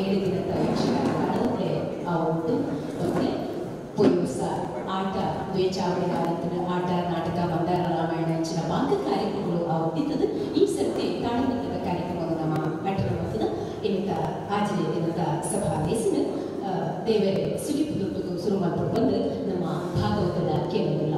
7 ದಿನದ ಯಕ್ಷಗಾನ ಕಾಣುತ್ತೆ ಆ ಉಂಟು. ಮತ್ತೆ ಪೊಯ್ಯೋಸ ಆಟ ದ್ವೇಚಾವಳಿ ಆಟ ನಾಟಕ ಮಂದಾರ ರಾಮಾಯಣ ಇಂಚಿನ ಮಾಂಗ ಕಾರ್ಯಕ್ರಮಗಳು ಆ ಉಂಟಿತ್ತದು. ಈ ಸರ್ತಿ ತಾಳಮದ್ದದ ಕಾರ್ಯಕ್ರಮವನ್ನು ನಮ್ಮ ನಟನ ಮತ್ತದ ಇನ್ನಿತ ಆಚರಣೆ ದಿನದ ಸಭಾ ದೇಶನ ದೇವರೇ ಸುಗಿಪು ದುಡ್ಡು ಶುರು ಮಾಡ್ಕೊಂಡು ಬಂದು ನಮ್ಮ ಭಾಗವತದ ಕೇಳೋದಿಲ್ಲ.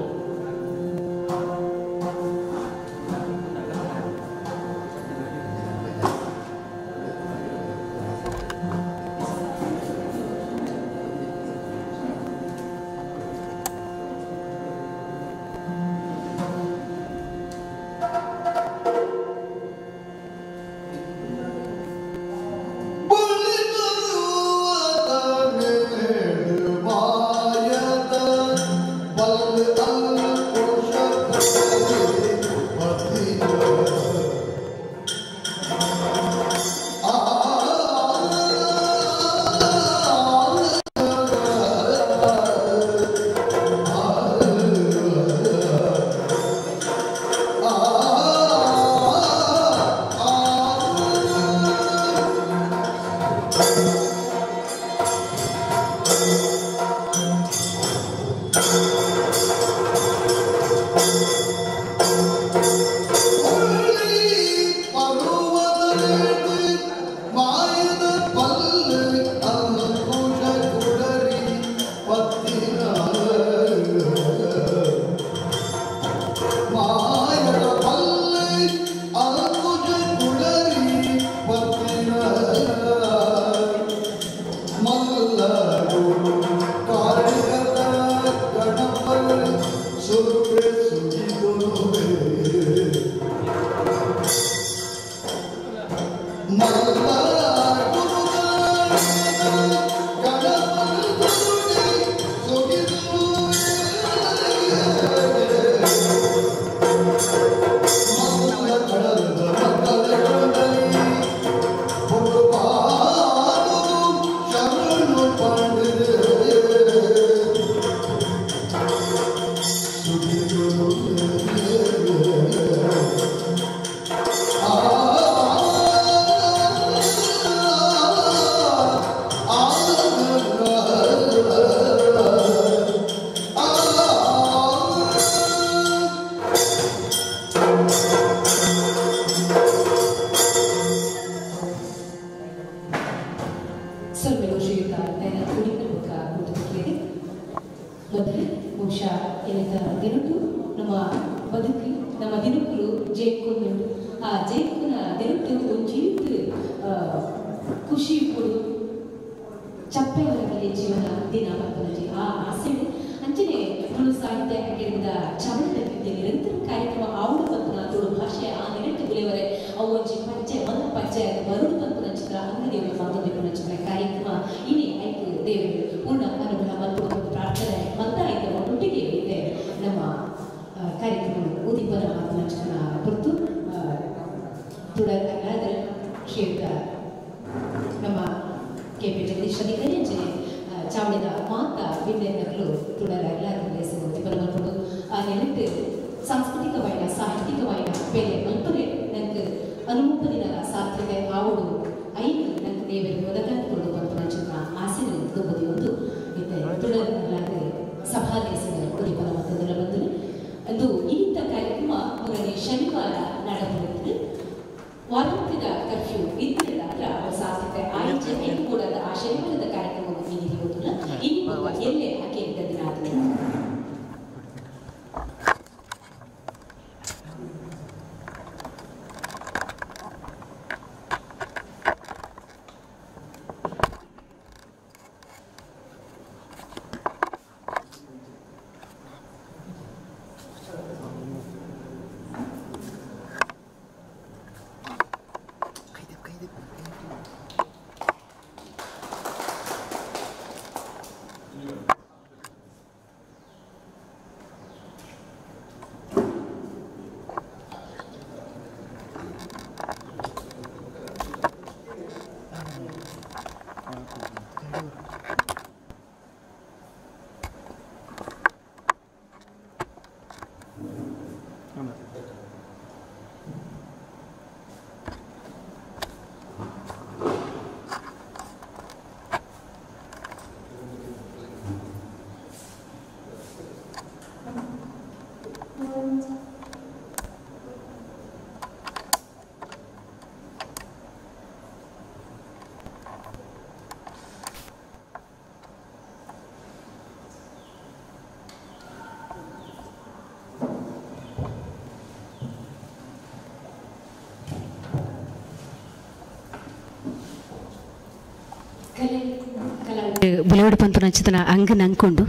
ಬುಲೆವಡು ಪಂಪುನ ಅಂಚಿತನ ಅಂಗ ನಂಕೊಂಡು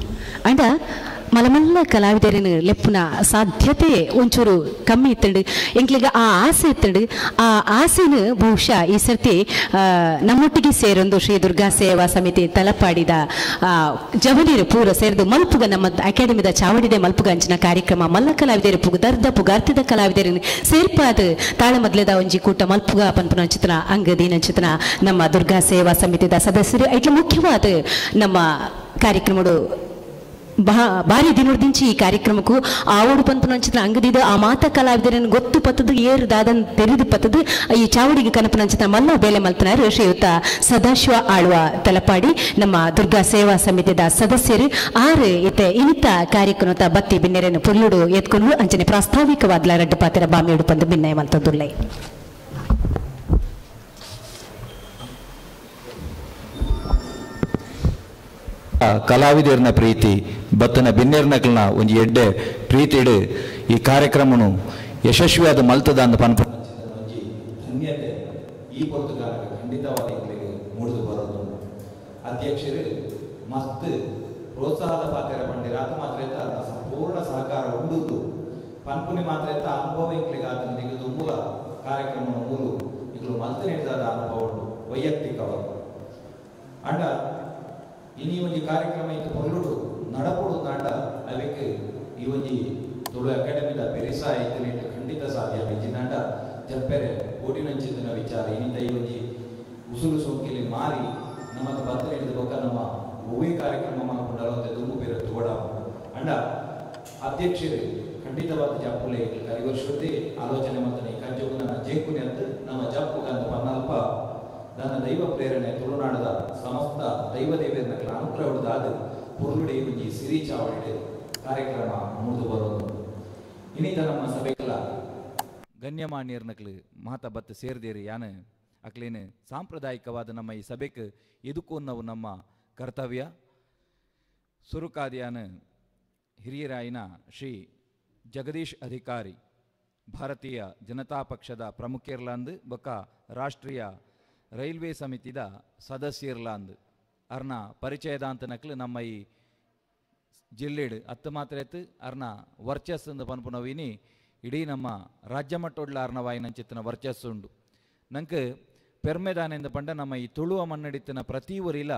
ಅಂಡ ಮಲಮಲ್ಲ ಕಲಾವಿದರನ್ನು ಲೆಪ್ಪುನ ಸಾಧ್ಯತೆ ಒಂಚೂರು ಕಮ್ಮಿ ಇತ್ತಂಡು. ಎಂಕ್ಲಿಗ ಆ ಆಸೆ ಇತ್ತಂಡು. ಆ ಆಸೆನು ಬಹುಶಃ ಈ ಸರ್ತಿ ನಮ್ಮೊಟ್ಟಿಗೆ ಸೇರೊಂದು ಶ್ರೀ ದುರ್ಗಾ ಸೇವಾ ಸಮಿತಿ ತಲಪಾಡಿದ ಜವನೀರು ಪೂರ ಸೇರಿದು ಮಲ್ಪುಗ ನಮ್ಮ ಅಕಾಡೆಮಿದ ಚಾವಡಿದೆ ಮಲ್ಪುಗ ಅಂಚಿನ ಕಾರ್ಯಕ್ರಮ ಮಲ್ಲ ಕಲಾವಿದರು ಪುಗದರ್ದ ಪುಗಾರ್ತಿದ ಕಲಾವಿದರನ್ನು ಸೇರ್ಪಾದ ತಾಳಮದ್ಲೆದ ಒಂಜಿ ಕೂಟ ಮಲ್ಪುಗ ಪನ್ಪುನ ಅಂಚಿತನ ಅಂಗ ದೀನಂಚಿತನ ನಮ್ಮ ದುರ್ಗಾ ಸೇವಾ ಸಮಿತಿದ ಸದಸ್ಯರು. ಇಟ್ಲ ಮುಖ್ಯವಾದ ನಮ್ಮ ಕಾರ್ಯಕ್ರಮಡು ಭಾರಿ ದಿನದಿಂಚಿ ಈ ಕಾರ್ಯಕ್ರಮಕ್ಕೂ ಆವಡು ಪಂಪುನ ಅಂಚಿನ ಅಂಗದಿದ ಆ ಮಾತ ಕಲಾವಿದರನ್ನು ಗೊತ್ತು ಪತ್ತದು ಏರು ದಾದನ್ ತೆರೆದು ಪತ್ತದು ಈ ಚಾವಡಿಗೆ ಕನಪನಂಚಿನ ಮಲ್ಲ ಬೇಲೆ ಮಲ್ತನಾರು ಶ್ರೀಯುತ ಸದಾಶಿವ ಆಳ್ವ ತಲಪಾಡಿ ನಮ್ಮ ದುರ್ಗಾ ಸೇವಾ ಸಮಿತಿದ ಸದಸ್ಯರು ಆರು ಇತ್ತೆ ಇನಿತ ಕಾರ್ಯಕ್ರಮದ ಬತ್ತಿ ಬಿನ್ನೆರನ್ನು ಪುರ್ಲುಡು ಎತ್ಕೊಂಡು ಅಂಚನೆ ಪ್ರಾಸ್ತಾವಿಕವಾದ ರಡ್ಡು ಪಾತ್ರ ಬಾಮಿಯುಡು ಪಂದು ಬಿನ್ನಯ ಮಲ್ತದುಲ್ಲೈ. ಕಲಾವಿದರ್ನ ಪ್ರೀತಿ ಬತ್ತನ ಬಿನ್ನೆರ್ನಕಲ್ನ ಒಂಜಿ ಎಡ್ಡೆ ಪ್ರೀತಿಡು ಈ ಕಾರ್ಯಕ್ರಮನು ಯಶಸ್ವಿಯಾದ ಮಲ್ತದ ಅಂದ ಪನ್ಪ ಧನ್ಯತೆ ಈ ಪೊರ್ತುಗಾರಕ್ಕೆ ಖಂಡಿತವಾದ ಎಂಕ್ಲೆಗ್ ಮೂಡ್ದು ಬರೋದು. ಅಧ್ಯಕ್ಷರು ಮಸ್ತ್ ಪ್ರೋತ್ಸಾಹದ ಪಾತ್ರ ಪಂಡಿರಾತ ಮಾತ್ರ ಸಂಪೂರ್ಣ ಸಹಕಾರ ಉಂಡುದು ಪನ್ಪುನಿ ಮಾತ್ರ ಅನುಭವ ಎಂಕ್ಲೆಗ್ ಆತನ ನಿಗದು ಮೂಲ ಕಾರ್ಯಕ್ರಮ ಮೂಲು ಇಗಳು ಮಲ್ತ ನೀಡಿದಾದ ಅನುಭವ ಉಂಟು ವೈಯಕ್ತಿಕವಾಗಿ. ಅಂಡ ಇನಿ ಒಂಜಿ ಕಾರ್ಯಕ್ರಮ ಇತ್ತು ಪೊರ್ಲುಡು ನಡಪುಡು ನಾಂಡ ಅವೆಕ್ ಈ ಒಂಜಿ ತುಳು ಅಕಾಡೆಮಿದ ಪೆರಿಸ ಇತ್ತನೇಟ್ ಖಂಡಿತ ಸಾಧ್ಯ ಇಜ್ಜಿನಾಂಡ ಜಪ್ಪೆರೆ ಕೋಟಿನಂಚಿತ್ತಿನ ವಿಚಾರ ಇನಿತ ಈ ಒಂಜಿ ಉಸುಲು ಸೋಂಕಿಲಿ ಮಾರಿ ನಮಕ್ ಬತ್ತ ಹಿಡಿದ ಬೊಕ್ಕ ನಮ್ಮ ಒವ್ವೇ ಕಾರ್ಯಕ್ರಮ ಮಲ್ಪುಂಡಲಂತೆ ದುಂಬು ಬೇರೆ ತೋಡ ಅಂಡ ಅಧ್ಯಕ್ಷರು ಖಂಡಿತವಾದ ಜಪ್ಪುಲೆ ಕರಿವರ್ಷದ್ದೇ ಆಲೋಚನೆ ಮಲ್ತನೆ ಈ ಕಜ್ಜೊಗು ನನ್ನ ಜೇಕುನೆ ಅಂತ ನಮ್ಮ ಜಪ್ಪುಗ ಅಂತ ಪನ್ನಲ್ಪ ನನ್ನ ದೈವ ಪ್ರೇರಣೆ ತುಳುನಾಡದ ಸಮಸ್ತ ದೈವ ದೇವೇರ್ನ ಅನುಗ್ರಹದಾದ ಪೊರ್ಲುಡೆ ಒಂಜಿ ಸಿರಿ ಚಾವಡಿ ಕಾರ್ಯಕ್ರಮ ಮುಗಿದು ಬರೋದು. ಇನ್ನಿತ ನಮ್ಮ ಸಭೆಗಳ ಗಣ್ಯಮಾನ್ಯರ್ನಕ್ಲು ಮಾತ ಬತ್ತು ಸೇರ್ದೇರಿ ಯಾನು ಅಕ್ಲೇನು ಸಾಂಪ್ರದಾಯಿಕವಾದ ನಮ್ಮ ಈ ಸಭೆಗೆ ಎದುಕು ನಾವು ನಮ್ಮ ಕರ್ತವ್ಯ. ಸುರುಕಾದಿಯಾನ ಹಿರಿಯರಾಯಿನ ಶ್ರೀ ಜಗದೀಶ್ ಅಧಿಕಾರಿ ಭಾರತೀಯ ಜನತಾ ಪಕ್ಷದ ಪ್ರಮುಖರ್ಲಾಂದು ಬೊಕ್ಕ ರಾಷ್ಟ್ರೀಯ ರೈಲ್ವೆ ಸಮಿತಿದ ಸದಸ್ಯರ್ಲಾಂದು ಅರ್ನ ಪರಿಚಯದಾಂತ ನಕ್ಲು ನಮ್ಮ ಈ ಜಿಲ್ಲೆಡು ಅತ್ತು ಮಾತ್ರ ಎತ್ತು ಅರ್ನ ವರ್ಚಸ್ಸು ಪನ್ಪುನವಿನಿ ಇಡೀ ನಮ್ಮ ರಾಜ್ಯ ಮಟ್ಟೊಡ್ಲ ಅರ್ನವಾಯಿನಂಚಿತ್ತಿನ ವರ್ಚಸ್ಸುಂಡು. ನಂಗೆ ಪೆರ್ಮೆದಾನೆಂದು ಪಂಡ ನಮ್ಮ ಈ ತುಳುವ ಮನ್ನಡಿತ್ತಿನ ಪ್ರತಿ ಊರಿಲ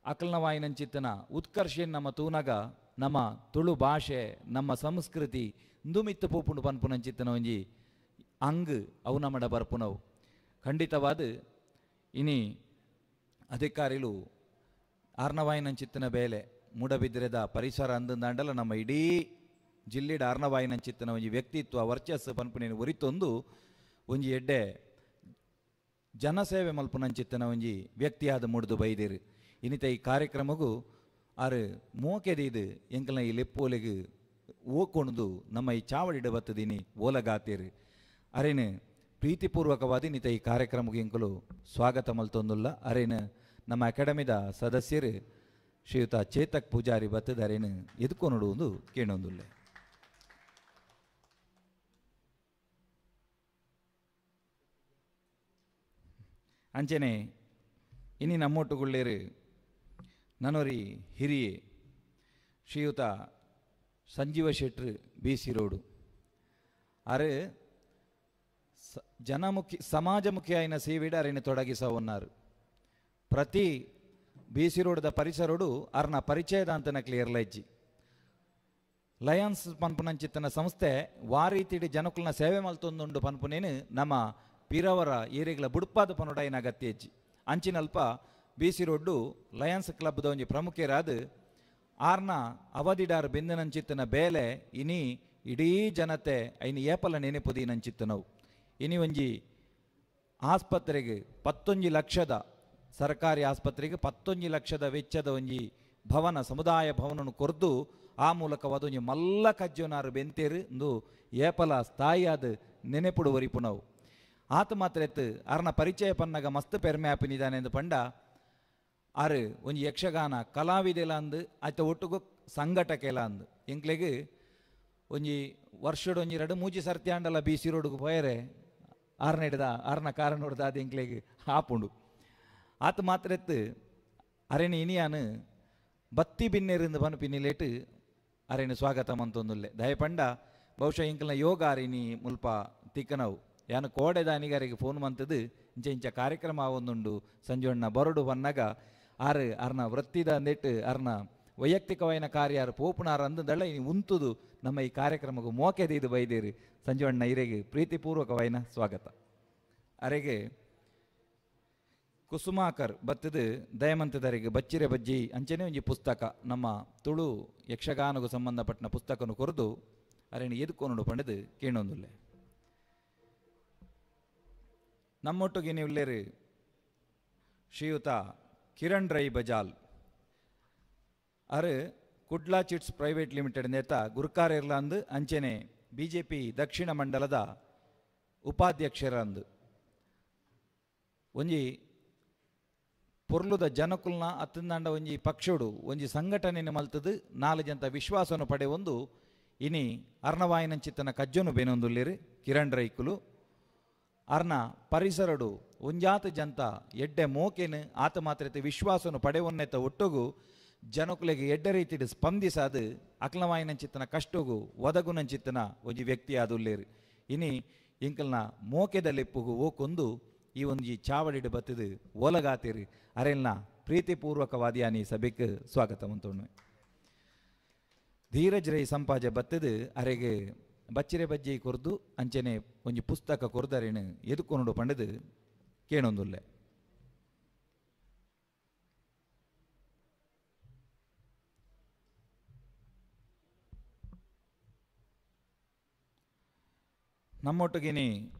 ಅಕಲ್ನವಾಯಿನಂಚಿತ್ತಿನ ಉತ್ಕರ್ಷೆಯನ್ನು ನಮ್ಮ ತೂನಗ ನಮ್ಮ ತುಳು ಭಾಷೆ ನಮ್ಮ ಸಂಸ್ಕೃತಿ ಮಿತ್ತು ಪೂಪುಂಡು ಪನ್ಪುನಂಚಿತ್ತಿನ ಒಂಜಿ ಅಂಗ್ ಅವು ನಮ್ಮಡ ಬರ್ಪುನವು. ಖಂಡಿತವಾದ ಇನಿ ಅಧಿಕಾರಿಲು ಆರ್ನವಾಯಿನಂಚಿತ್ತಿನ ಬೇಲೆ ಮೂಡಬಿದ್ರೆದ ಪರಿಸರ ಅಂದಂದಾಂಡಲ ನಮ್ಮ ಇಡೀ ಜಿಲ್ಲೆಡ ಆರ್ನವಾಯಿನಂಚಿತ್ತಿನ ಒಂಜಿ ವ್ಯಕ್ತಿತ್ವ ವರ್ಚಸ್ಸು ಪನ್ಪುನೇನು ಒರಿತೊಂದು ಒಂಜಿ ಎಡ್ಡೆ ಜನಸೇವೆ ಮಲ್ಪುನಂಚಿತ್ತಿನ ಒಂಜಿ ವ್ಯಕ್ತಿಯಾದ ಮೂಡ್ದು ಬೈದಿರು. ಇನ್ನಿತ ಈ ಕಾರ್ಯಕ್ರಮಗೂ ಆರು ಮೋಕೆದೀದು ಎಂಕಲ್ನ ಈ ಲೆಪ್ಪೋಲೆಗು ಓಕೊಂಡು ನಮ್ಮ ಈ ಚಾವಡಿಡ ಬತ್ತದೀನಿ ಓಲಗಾತೀರು. ಅರೇನು ಪ್ರೀತಿಪೂರ್ವಕವಾದ ಇನ್ನಿತ ಈ ಕಾರ್ಯಕ್ರಮಕ್ಕೆ ಎಂಕಲು ಸ್ವಾಗತ ಮಲ್ತೊಂದುಲ್ಲ. ಅರೇನು ನಮ್ಮ ಅಕಾಡೆಮಿದ ಸದಸ್ಯರು ಶ್ರೀಯುತ ಚೇತಕ್ ಪೂಜಾರಿ ಬತ್ತದ ಅರೇನು ಎದುಕೊನುಡು ಒಂದು ಕೇಳೊಂದುಲ್ಲೆ. ಅಂಚನೆ ಇನಿ ನಮ್ಮೊಟ್ಟುಗುಳ್ಳೇರು ನನೊರಿ ಹಿರಿಯೆ ಶ್ರೀಯುತ ಸಂಜೀವ ಶೆಟ್ರು ಬಿ ಸಿ ರೋಡು ಅರೆ ಜನಮುಖಿ ಸಮಾಜಮುಖಿ అయిన ಸೇವೆಡು ಅರೆని ತೊಡಗಿಸವುన్నారు. ಪ್ರತಿ ಬಿ ಸಿ ರೋಡ್ದ ಪರಿಸರೋಡು ಅರ್ನ ಪರಿಚಯದಾಂತನ ಕ್ಲಿಯರ್ಲೈಜ್ಜಿ ಲಯನ್ಸ್ ಪನ್ಪುನಂಚಿತ್ತನ ಸಂಸ್ಥೆ ವಾರೀತಿಡಿ ಜನಕುಲ್ನ ಸೇವೆ ಮಲ್ತೊಂದುಂಡು ಪನ್ಪುನೇನು ನಮ್ಮ ಪಿರವರ ಏರಿಗಳ ಬುಡ್ಪಾದ ಪನುಡೈನ ಅಗತ್ಯ ಹೆಜ್ಜಿ. ಅಂಚಿನಲ್ಪ ಬಿ ಸಿ ರೋಡ್ಡು ಲಯನ್ಸ್ ಕ್ಲಬ್ದ ಒಂಜಿ ಪ್ರಮುಖರಾದ ಆರ್ನ ಅವಧಿಡಾರ್ ಬೆಂದನಂಚಿತ್ತನ ಬೇಲೆ ಇನಿ ಇಡೀ ಜನತೆ ಐನಿ ಏಪಲ ನೆನೆಪುದೀನಂಚಿತ್ತನವು. ಇನಿ ಒಂಜಿ ಆಸ್ಪತ್ರೆಗೆ 11 ಲಕ್ಷದ ಸರ್ಕಾರಿ ಆಸ್ಪತ್ರೆಗೆ 11 ಲಕ್ಷದ ವೆಚ್ಚದ ಒಂಜಿ ಭವನ ಸಮುದಾಯ ಭವನನ್ನು ಕೊರ್ದು ಆ ಮೂಲಕವಾದ ಒಂಜಿ ಮಲ್ಲ ಕಜ್ಜೋನಾರು ಬೆಂತೇರು ಇಂದು ಏಪಲ ಸ್ಥಾಯಿಯಾದ ನೆನೆಪುಡು ಒರಿಪುನವು. ಆತ ಮಾತ್ರ ಎತ್ತು ಅರ್ನ ಪರಿಚಯ ಪನ್ನಗ ಮಸ್ತ್ ಪೆರ್ಮೆ ಆಪಿನಿದಾನೆ ಎಂದು ಪಂಡ ಆರು ಒಂಜಿ ಯಕ್ಷಗಾನ ಕಲಾವಿದೆಲ ಅಂದು ಆಯ್ತ ಒಟ್ಟುಗು ಸಂಘಟಕೆಲ ಅಂದು ಎಂಕ್ಲೆಗ್ ಒಂಜಿ ವರ್ಷಡ್ ಒಂಜಿ ರಡು ಮೂಜಿ ಸರ್ತಿ ಆಂಡಲ ಬಿ ಸಿ ರೋಡ್ಗೆ ಪೋಯರೆ ಆರ್ನ ಹಿಡ್ದ ಆರ್ನ ಕಾರಣ ಹೊಡ್ದ ಅದು ಎಂಕ್ಲೆಗ್ ಆಪುಂಡು. ಆತ ಮಾತ್ರೆತ್ತು ಅರೆನ ಇನಿಯಾನು ಬತ್ತಿ ಬಿನ್ನೆರಿಂದ ಪನ್ಪಿನಿಲೇಟು ಅರೆನ ಸ್ವಾಗತ ಮಂತೊಂದುಲ್ಲೆ ದಯಪಂಡ ಬಹುಶಃ ಇಂಕಲ್ನ ಯೋಗ ಅರಿನಿ ಮುಲ್ಪ ತಿಕ್ಕನವು ಯಾನು ಕೋಡೆದಾನಿಗರಿಗೆ ಫೋನ್ ಮಂತದ್ದು ಇಂಚ ಇಂಚ ಕಾರ್ಯಕ್ರಮ ಒಂದುಂಡು ಸಂಜೋಣ್ಣ ಬರಡು ಬನ್ನಾಗ ಆರು ಅರ್ನ ವೃತ್ತಿದ ಅಂದಿಟ್ಟು ಅರ್ನ ವೈಯಕ್ತಿಕವಾಯಿನ ಕಾರ್ಯ ಪೋಪುನಾರ ಅಂದದಳ್ಳ ಇನಿ ಉಂತುದು ನಮ್ಮ ಈ ಕಾರ್ಯಕ್ರಮಕ್ಕೆ ಮೋಕೆದ ಇದು ಬೈದೇರಿ ಸಂಜೋಣ್ಣ ಇರೆಗೆ ಪ್ರೀತಿಪೂರ್ವಕವಾಯಿನ ಸ್ವಾಗತ. ಅರೆಗೆ ಕುಸುಮಾಕರ್ ಬತ್ತದು ದಯಮಂತದರಿಗೆ ಬಚ್ಚಿರೆ ಬಜ್ಜಿ ಅಂಚನೆ ಒಂಜಿ ಪುಸ್ತಕ ನಮ್ಮ ತುಳು ಯಕ್ಷಗಾನಗೂ ಸಂಬಂಧಪಟ್ಟ ಪುಸ್ತಕನು ಕೊರದು ಅರೆನ ಎದುಕೊನುಡು ಪಂಡದು ಕೇಣೊಂದುಲ್ಲೆ. ನಮ್ಮೊಟ್ಟಿಗೆ ನೀವುಲ್ಲೇರು ಶ್ರೀಯುತ ಕಿರಣ್ ರೈ ಬಜಾಲ್ ಅರು ಕುಡ್ಲಾ ಚಿಟ್ಸ್ ಪ್ರೈವೇಟ್ ಲಿಮಿಟೆಡ್ ನೇತ ಗುರ್ಕಾರ್ ಇರ್ಲಾಂದು ಅಂಚನೆ ಬಿಜೆಪಿ ದಕ್ಷಿಣ ಮಂಡಲದ ಉಪಾಧ್ಯಕ್ಷರಂದು ಒಂಜಿ ಪೊರ್ಲುದ ಜನಕುಲ್ನ ಅತ್ತಂದಾಂಡ ಒಂಜಿ ಪಕ್ಷೋಡು ಒಂಜಿ ಸಂಘಟನೆ ಮಲ್ತದು ನಾಲು ಜಂತ ವಿಶ್ವಾಸವನ್ನು ಪಡೆಯೊಂದು ಇನಿ ಅರ್ಣವಾಯಿನಂಚಿತ್ತನ ಕಜ್ಜನು ಬೇನೊಂದುಲ್ಲೇರು ಕಿರಣ್ ರೈಕುಲು ಅರ್ಣ ಪರಿಸರಡು ಒಂಜಾತ ಜಂತ ಎಡ್ಡೆ ಮೋಕೆನು ಆತ ಮಾತ್ರತೆ ವಿಶ್ವಾಸವನ್ನು ಪಡೆಯೊನ್ನೆತ ಒಟ್ಟುಗು ಜನಕುಲೆಗೆ ಎಡ್ಡೆ ರೀತಿಡು ಸ್ಪಂದಿಸಾದು ಅಕ್ಲವಾಯಿನಂಚಿತ್ತನ ಕಷ್ಟಗು ಒದಗುನಂಚಿತ್ತನ ಒಂಜಿ ವ್ಯಕ್ತಿ ಆದುಲ್ಲೇರು ಇನಿ ಇಂಕಲ್ನ ಮೋಕೆದಲ್ಲಿಪ್ಪುಗು ಓಕೊಂದು ಈ ಒಂಜಿ ಚಾವಡಿಡು ಬತ್ತದು ಓಲಗಾತಿರಿ ಅರೆಲ್ನ ಪ್ರೀತಿಪೂರ್ವಕವಾದಿಯಾನಿ ಸಭೆಗೆ ಸ್ವಾಗತ ಮಂತೋಣು. ಧೀರಜ್ ರೈ ಸಂಪಾಜೆ ಬತ್ತದು ಅರೆಗೆ ಬಚ್ಚಿರೆ ಬಜ್ಜಿ ಕೊರ್ದು ಅಂಚನೆ ಒಂಜಿ ಪುಸ್ತಕ ಕೊರ್ದರೇನು ಎದುಕೊನುಡು ಪಂಡದು ಕೇಣೊಂದುಲ್ಲೆ. ನಮ್ಮೊಟ್ಟಿಗೆನಿ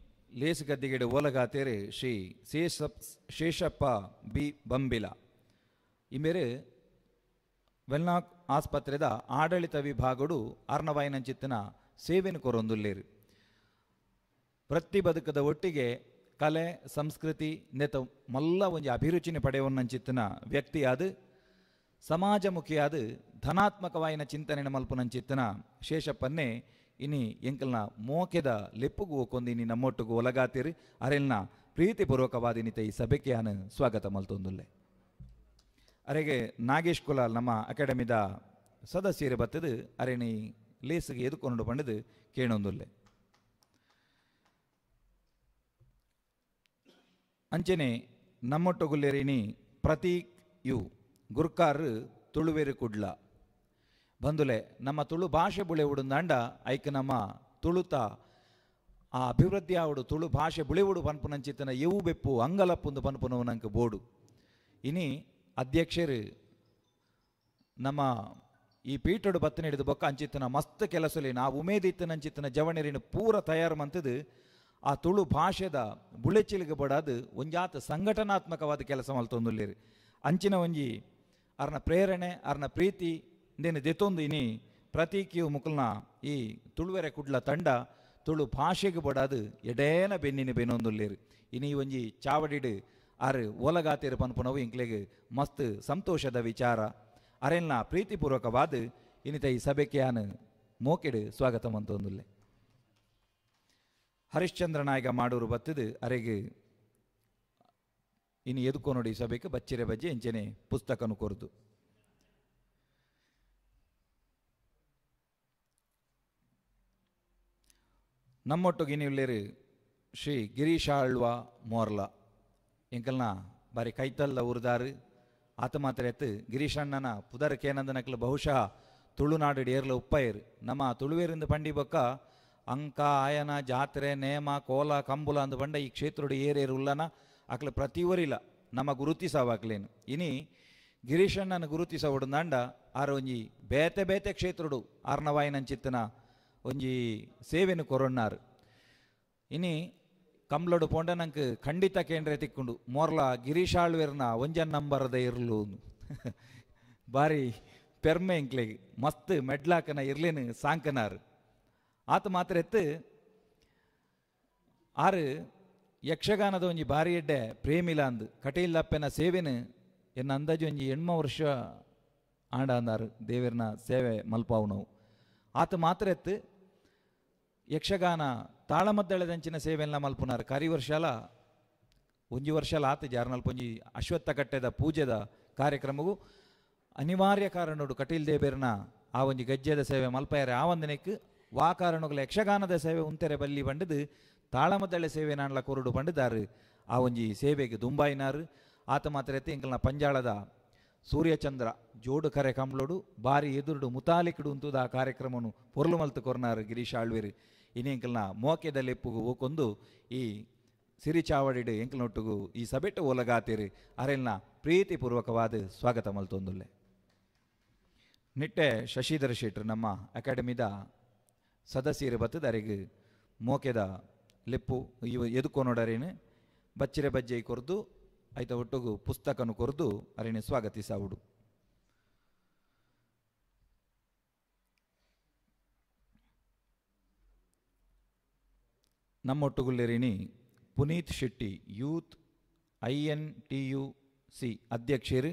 ಲೇಸ್ ಗದ್ದಿಗೆಡೆ ಓಲಗಾತೇರು ಶ್ರೀ ಶೇಷಪ್ಪ ಬಿ ಬಂಬಿಲ ಇಮೇರು ವೆಲ್ನಾಕ್ ಆಸ್ಪತ್ರೆದ ಆಡಳಿತ ವಿಭಾಗಡು ಅರ್ಣವಾಯಿನಂಚಿತ್ತನ ಸೇವೆನು ಕೊರೊಂದುಲ್ಲೇರು. ಪ್ರತಿ ಬದುಕದ ಒಟ್ಟಿಗೆ ಕಲೆ ಸಂಸ್ಕೃತಿ ನೆತ ಮಲ್ಲ ಒಂಜಿ ಅಭಿರುಚಿನ ಪಡೆಯವನ್ನಂಚಿತ್ತನ ವ್ಯಕ್ತಿಯಾದ ಸಮಾಜಮುಖಿಯಾದ ಧನಾತ್ಮಕವಾಯಿನ ಚಿಂತನೆ ಮಲ್ಪುನಂಚಿತ್ತನ ಶೇಷಪ್ಪನ್ನೇ ಇನಿ ಎಂಕಲ್ನ ಮೋಕೆದ ಲೆಪ್ಪುಗು ಒಕ್ಕೊಂದು ಇನಿ ನಮ್ಮೊಟ್ಟುಗು ಒಲಗಾತಿರು ಅರೆಲ್ನ ಪ್ರೀತಿಪೂರ್ವಕವಾದ ಈ ಸಭೆಗೆ ಸ್ವಾಗತ ಮಲ್ತೊಂದುಲ್ಲೆ. ಅರೆಗೆ ನಾಗೇಶ್ ಕುಲಾಲ್ ನಮ್ಮ ಅಕಾಡೆಮಿದ ಸದಸ್ಯರು ಬತ್ತದು ಅರೆನಿ ಲೇಸಿಗೆ ಎದುಕೊಂಡು ಪಂಡದು ಕೇಣೊಂದುಲ್ಲೆ. ಅಂಚನೆ ನಮ್ಮೊಟ್ಟುಗುಲ್ಲೆರಿನಿ ಪ್ರತೀಕ್ you ಗುರ್ಕಾರ್ ತುಳುವೆರು ಕುಡ್ಲ ಬಂದುಲೆ ನಮ್ಮ ತುಳು ಭಾಷೆ ಬುಳೆ ಉಡುಂದಾಂಡ ಐಕ್ ನಮ್ಮ ತುಳುತ ಆ ಅಭಿವೃದ್ಧಿ ಆವಡು ತುಳು ಭಾಷೆ ಬುಳೆವುಡು ಪನ್ಪುನಂಚಿತ್ತನ ಎವು ಬೆಪ್ಪು ಅಂಗಲಪ್ಪುಂದು ಪನ್ಪುನವು ನಂಗೆ ಬೋಡು. ಇನಿ ಅಧ್ಯಕ್ಷರು ನಮ್ಮ ಈ ಪೀಠಡು ಬತ್ತನ ಹಿಡಿದು ಬೊಕ್ಕ ಅಂಚಿತ್ತನ ಮಸ್ತ್ ಕೆಲಸಲಿ ಆ ಉಮೇದಿತ್ತನಂಚಿತ್ತನ ಜವಣರಿನ ಪೂರ ತಯಾರು ಮಂತದು ಆ ತುಳು ಭಾಷೆದ ಬುಳೆಚಿಲಿಗೆ ಬಡಾದು ಒಂಜಾತ ಸಂಘಟನಾತ್ಮಕವಾದ ಕೆಲಸ ಮಲ್ತೊಂದುಲ್ಲೇರು. ಅಂಚಿನ ಒಂಜಿ ಅರ್ನ ಪ್ರೇರಣೆ ಅರ್ನ ಪ್ರೀತಿ ಇಂದೇನು ದೆತ್ತೊಂದು ಇನಿ ಪ್ರತೀಕಿಯು ಮುಕುಲ್ನ ಈ ತುಳುವೆರೆ ಕುಡ್ಲ ತಂಡ ತುಳು ಭಾಷೆಗೆ ಬಡಾದು ಎಡೇನ ಬೆನ್ನಿನ ಬೆನ್ನೊಂದುಲ್ಲೇರು. ಇನಿ ಒಂಜಿ ಚಾವಡಿಡು ಆರು ಓಲಗಾತಿರು ಪನ್ಪುನವು ಇಂಕ್ಲೆಗ್ ಮಸ್ತ್ ಸಂತೋಷದ ವಿಚಾರ. ಅರೆಲ್ನ ಪ್ರೀತಿಪೂರ್ವಕವಾದ ಇನ್ನಿತ ಈ ಸಭೆಗೆ ಆನು ಮೋಕೆಡು ಸ್ವಾಗತ ಮಂತೊಂದುಲ್ಲೆ. ಹರಿಶ್ಚಂದ್ರ ನಾಯಕ ಮಾಡೂರು ಬತ್ತದು ಅರೆಗೆ ಇನ್ನು ಎದುಕೋ ನೋಡಿ ಸಭೆಗೆ ಬಚ್ಚಿರೆ ಬಜ್ಜೆ ಎಂಚನೆ ಪುಸ್ತಕನು ಕೊರದು. ನಮ್ಮೊಟ್ಟಿಗೆ ಇನ್ನಿಲ್ಲೇರು ಶ್ರೀ ಗಿರೀಶ ಆಳ್ವ ಮೋರ್ಲ ಎಂಕಲ್ನ ಬಾರಿ ಕೈತಲ್ಲ ಊರ್ದಾರು ಆತ ಮಾತ್ರ ಎತ್ತು ಗಿರೀಶಣ್ಣನ ಪುದರ್ ಕೇನಂದನಕ್ಲು ಬಹುಶಃ ತುಳುನಾಡು ಏರ್ಲ ಉಪ್ಪೈರ್ ನಮ್ಮ ತುಳುವೇರಿಂದ ಪಂಡಿ ಬೊಕ್ಕ ಅಂಕ ಆಯನ ಜಾತ್ರೆ ನೇಮ ಕೋಲ ಕಂಬುಲ ಅಂದು ಬಂಡ ಈ ಕ್ಷೇತ್ರಡು ಏರೇರು ಉಲ್ಲನ ಅಕ್ಲು ಪ್ರತಿ ಊರಿಲ್ಲ ನಮ್ಮ ಗುರುತಿಸವಾಕ್ಲೇನು. ಇನಿ ಗಿರೀಶಣ್ಣನ ಗುರುತಿಸವಡುಂದಾಂಡ ಆರು ಒಂಜಿ ಬೇತೆ ಬೇತೆ ಕ್ಷೇತ್ರಡು ಆರ್ನವಾಯಿನಂಚಿತ್ತನ ಒಂಜಿ ಸೇವೆನು ಕೊರೊನ್ನಾರು. ಇನಿ ಕಂಬ್ಲಡು ಪೋಂಡ ನಂಗೆ ಖಂಡಿತ ಕೇಂದ್ರ ತಿಕ್ಕೊಂಡು ಮೋರ್ಲ ಗಿರೀಶಾಳ್ವೇರ್ನ ಒಂಜನ್ ನಂಬರದ ಇರ್ಲು ಬಾರಿ ಪೆರ್ಮೆ ಇಂಕ್ಲೆಗ್ ಮಸ್ತ್ ಮೆಡ್ಲಾಕನ ಇರ್ಲೇನು ಸಾಂಕನಾರು. ಆತ ಮಾತ್ರ ಎತ್ತು ಆರು ಯಕ್ಷಗಾನದ ಒಂಜಿ ಬಾರಿ ಎಡ್ಡೆ ಪ್ರೇಮಿಲ ಅಂದು ಕಟೀಲಪ್ಪನ ಸೇವೆನು ಎನ್ನ ಅಂದಾಜು ಒಂಜಿ 8 ವರ್ಷ ಆಂಡ ಅಂದಾರು ದೇವರನ ಸೇವೆ ಮಲ್ಪಾವು ನಾವು. ಆತ ಮಾತ್ರ ಎತ್ತು ಯಕ್ಷಗಾನ ತಾಳಮದ್ದಳೆದಂಚಿನ ಸೇವೆಲ್ಲ ಮಲ್ಪುನಾರು. ಕರಿ ವರ್ಷಲ ಒಂಜಿ ವರ್ಷಲ ಆತ ಜಾರ್ನಲ್ಪೊಂಜಿ ಅಶ್ವತ್ಥ ಕಟ್ಟೆದ ಪೂಜೆದ ಕಾರ್ಯಕ್ರಮಗೂ ಅನಿವಾರ್ಯ ಕಾರಣೋಡು ಕಟೀಲ್ ದೇಬೇರ್ನ ಆ ಒಂಜಿ ಗಜ್ಜೆದ ಸೇವೆ ಮಲ್ಪಯರೆ ಆ ಒಂದನೆಕ್ ವಾ ಕಾರಣಗಳ ಯಕ್ಷಗಾನದ ಸೇವೆ ಉಂತೆರೆ ಬಲ್ಲಿ ಬಂಡದು ತಾಳಮದ್ದಳೆ ಸೇವೆ ನಾನ್ಲ ಕೊರಡು ಬಂಡದಾರು ಆ ಒಂಜಿ ಸೇವೆಗೆ ದುಂಬಾಯಿನಾರು. ಆತ ಮಾತ್ರ ಎಂಕಲ್ನ ಪಂಜಾಳದ ಸೂರ್ಯಚಂದ್ರ ಜೋಡು ಕರೆ ಕಂಬ್ಳೋಡು ಬಾರಿ ಎದುರುಡು ಮುತಾಲಿಕಡು ಉಂತುದ ಆ ಕಾರ್ಯಕ್ರಮನು ಪೊರ್ಲು ಮಲ್ತು ಕೊರ್ನಾರು ಗಿರೀಶ್ ಆಳ್ವೇರು. ಇನಿ ಎಂಕಲ್ನ ಮೋಕೆದ ಲೆಪ್ಪುಗು ಓಕೊಂದು ಈ ಸಿರಿಚಾವಡಿಡು ಎಂಕಲ್ನೊಟ್ಟುಗು ಈ ಸಬೆಟ್ಟು ಓಲಗಾತಿರು ಅರೆಲ್ನ ಪ್ರೀತಿಪೂರ್ವಕವಾದ ಸ್ವಾಗತ ಮಲ್ತೊಂದುಲ್ಲೆ. ನಿಟ್ಟೆ ಶಶಿಧರ ಶೆಟ್ರು ನಮ್ಮ ಅಕಾಡೆಮಿದ ಸದಸ್ಯರು ಬತ್ತದ ಅರೆಗ್ ಮೋಕೆದ ಲೆಪ್ಪು ಇವ ಎದುಕೊನೋಡರೇನು ಬಚ್ಚಿರೆ ಬಜ್ಜೆ ಕೊರ್ದು ಐತ ಒಟ್ಟುಗು ಪುಸ್ತಕನು ಕೊರ್ದು ಅರೇನೆ ಸ್ವಾಗತಿಸಾವುಡು. ನಮ್ಮೊಟ್ಟುಗುಲ್ಲೆರಿಣಿ ಪುನೀತ್ ಶೆಟ್ಟಿ ಯೂತ್ INTUC ಅಧ್ಯಕ್ಷರು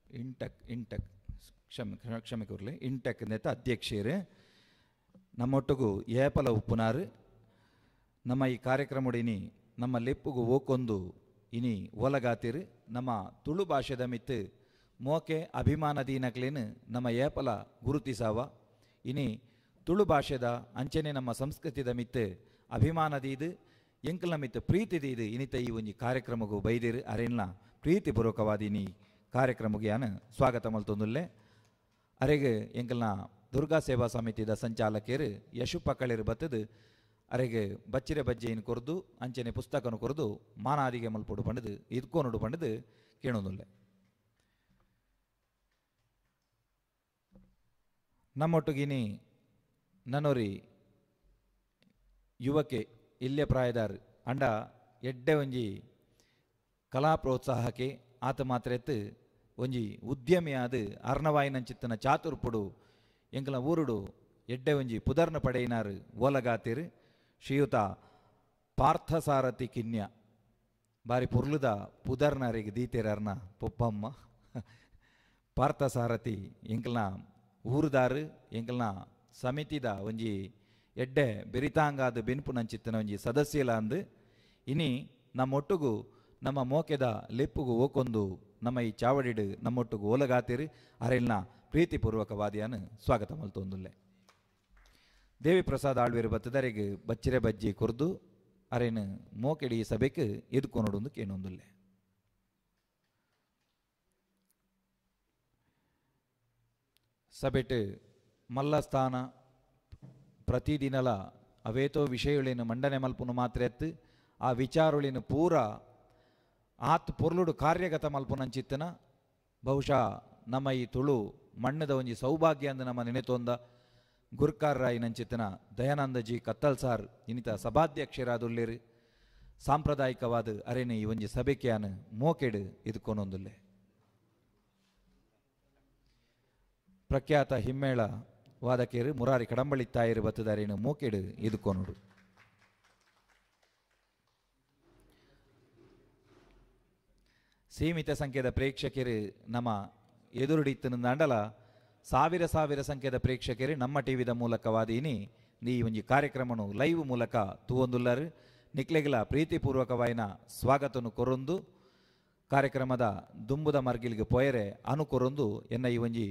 ಇಂಟಕ್ ಇಂಟಕ್ ಕ್ಷಮೆ ಕ್ಷಮೆ ಕೊರ್ಲಿ ಇಂಟಕ್ ನೇತ ಅಧ್ಯಕ್ಷರು ನಮ್ಮೊಟ್ಟುಗು ಏಪಲ ಉಪ್ಪುನಾರು. ನಮ್ಮ ಈ ಕಾರ್ಯಕ್ರಮಡಿನಿ ನಮ್ಮ ಲೆಪ್ಪುಗು ಓಕೊಂದು ಇನಿ ಓಲಗಾತಿರು ನಮ್ಮ ತುಳು ಭಾಷೆದ ಮಿತ್ತು ಮೋಕೆ ಅಭಿಮಾನದೀನಕ್ಲೇನು ನಮ್ಮ ಏಪಲ ಗುರುತಿಸಾವ. ಇನಿ ತುಳು ಭಾಷೆದ ಅಂಚನೆ ನಮ್ಮ ಸಂಸ್ಕೃತಿದ ಮಿತ್ತು ಅಭಿಮಾನದೀದು ಎಂಕಲ್ನ ಮಿತ್ತು ಪ್ರೀತಿದೀದು ಇನಿತ ಈ ಒಂಜಿ ಕಾರ್ಯಕ್ರಮಗೂ ಬೈದಿರು ಅರೆನ್ನ ಪ್ರೀತಿಪೂರ್ವಕವಾದ ಇನಿ ಕಾರ್ಯಕ್ರಮಕ್ಕೆ ಯಾನು ಸ್ವಾಗತ ಮಲ್ತೊಂದುಲ್ಲೆ. ಅರೆಗೆ ಎಂಕಲ್ನ ದುರ್ಗಾ ಸೇವಾ ಸಮಿತಿದ ಸಂಚಾಲಕರು ಯಶು ಪಕ್ಕಳಿರು ಬತ್ತದು ಅರೆಗೆ ಬಚ್ಚಿರೆ ಬಜ್ಜೆಯನ್ನು ಕೊರ್ದು ಅಂಚನೆ ಪುಸ್ತಕನು ಕೊರ್ದು ಮಾನಾದಿಗೆ ಮಲ್ಪೊಡು ಪಂಡದು ಇದ್ಕೋನುಡು ಪಂಡದು ಕೇಳೋದುಲ್ಲೆ. ನಮ್ಮೊಟ್ಟುಗಿನಿ ನನೊರಿ ಯುವಕೆ ಇಲ್ಲೆ ಪ್ರಾಯದಾರ್ ಅಂಡ ಎಡ್ಡೆ ಒಂಜಿ ಕಲಾ ಪ್ರೋತ್ಸಾಹಕ್ಕೆ ಆತ ಮಾತ್ರ ಎತ್ತು ಒಂಜಿ ಉದ್ಯಮಿಯಾದ ಅರ್ಣವಾಯಿನಂಚಿತ್ತನ ಚಾತುರ್ಪುಡು ಎಂಕಲ ಊರುಡು ಎಡ್ಡೆ ಒಂಜಿ ಪುದರ್ನ ಪಡೆಯಿನಾರು ಓಲಗಾತಿರು ಶ್ರೀಯುತ ಪಾರ್ಥಸಾರಥಿ ಕಿನ್ಯ ಬಾರಿ ಪುರ್ಲುದ ಪುದರ್ನರಿಗೆ ದೀತೇರರ್ನ ಪೊಪ್ಪಮ್ಮ ಪಾರ್ಥಸಾರಥಿ ಎಂಕಲ್ನ ಊರುದಾರು ಎಂಕಲ್ನ ಸಮಿತಿದ ಒಂಜಿ ಎಡ್ಡೆ ಬೆರಿತಾಂಗಾದ ಬೆನ್ಪುನಂಚಿತ್ತನ ಒಂಜಿ ಸದಸ್ಯಲ ಅಂದು ಇನಿ ನಮ್ಮೊಟ್ಟುಗು ನಮ್ಮ ಮೋಕೆದ ಲೆಪ್ಪುಗು ಓಕೊಂದು ನಮ್ಮ ಈ ಚಾವಡಿಡು ನಮ್ಮೊಟ್ಟುಗು ಓಲಗಾತಿರು ಅರೆಲ್ನ ಪ್ರೀತಿಪೂರ್ವಕವಾದಿಯನ್ನು ಸ್ವಾಗತ ಮಲ್ತೊಂದುಲ್ಲೆ. ದೇವಿ ಪ್ರಸಾದ್ ಆಳ್ವೇರು ಬತ್ತದರೆಗ್ ಬಚ್ಚಿರೆ ಬಜ್ಜಿ ಕೊರ್ದು ಅರೇನು ಮೋಕೆಡಿ ಸಭೆಕ್ ಎದುಕೊನೊಡೊಂದು ಕೇನೊಂದುಲ್ಲೆ. ಸಭೆಟ್ ಮಲ್ಲಸ್ಥಾನ ಪ್ರತಿದಿನಲ ಅವೇತೋ ವಿಷಯಗಳೇನು ಮಂಡನೆ ಮಲ್ಪುನು ಮಾತ್ರ ಎತ್ತು ಆ ವಿಚಾರಗಳೇನು ಪೂರ ಆತ್ ಪೊರ್ಲುಡು ಕಾರ್ಯಗತ ಮಲ್ಪುನಂಚಿತ್ತನ ಬಹುಶಃ ನಮ್ಮ ಈ ತುಳು ಮಣ್ಣದ ಒಂಜಿ ಸೌಭಾಗ್ಯ ಅಂದು ನಮ್ಮ ನೆನೆತೊಂದ ಗುರ್ಕಾರ್ ರಾಯ್ ನಂಚಿತನ ದಯಾನಂದ ಜಿ ಕತ್ತಲ್ ಸಾರ್ ಇನ್ನಿತ ಸಭಾಧ್ಯಕ್ಷರಾದುಲ್ಲೇರು ಸಾಂಪ್ರದಾಯಿಕವಾದ ಅರೆನೆ ಈ ಒಂಜಿ ಸಭೆಕ್ಯಾನು ಮೋಕೆಡು ಇದ್ಕೊನೊಂದುಲ್ಲೆ. ಪ್ರಖ್ಯಾತ ಹಿಮ್ಮೇಳ ವಾದಕೇರು ಮುರಾರಿ ಕಡಂಬಳಿ ತಾಯರು ಬತ್ತದಾರೇನು ಮೋಕೆಡು ಇದ್ಕೊನುಡು. ಸೀಮಿತ ಸಂಖ್ಯೆದ ಪ್ರೇಕ್ಷಕರು ನಮ್ಮ ಎದುರುಡಿತ್ತನಂದಾಂಡಲ ಸಾವಿರ ಸಾವಿರ ಸಂಖ್ಯೆದ ಪ್ರೇಕ್ಷಕರು ನಮ್ಮ ಟಿವಿದ ಮೂಲಕವಾದೀನಿ ಈ ಒಂಜಿ ಕಾರ್ಯಕ್ರಮನು ಲೈವ್ ಮೂಲಕ ತೂವೊಂದುಲ್ಲರು. ನಿಕ್ಲೆಗಲ ಪ್ರೀತಿಪೂರ್ವಕವಾಯಿನ ಸ್ವಾಗತನು ಕೊರೊಂದು ಕಾರ್ಯಕ್ರಮದ ದುಂಬುದ ಮರ್ಗಿಲ್ಗೆ ಪೋಯರೆ ಅನು ಕೊರೊಂದು ಎನ್ನ ಈ ಒಂಜಿ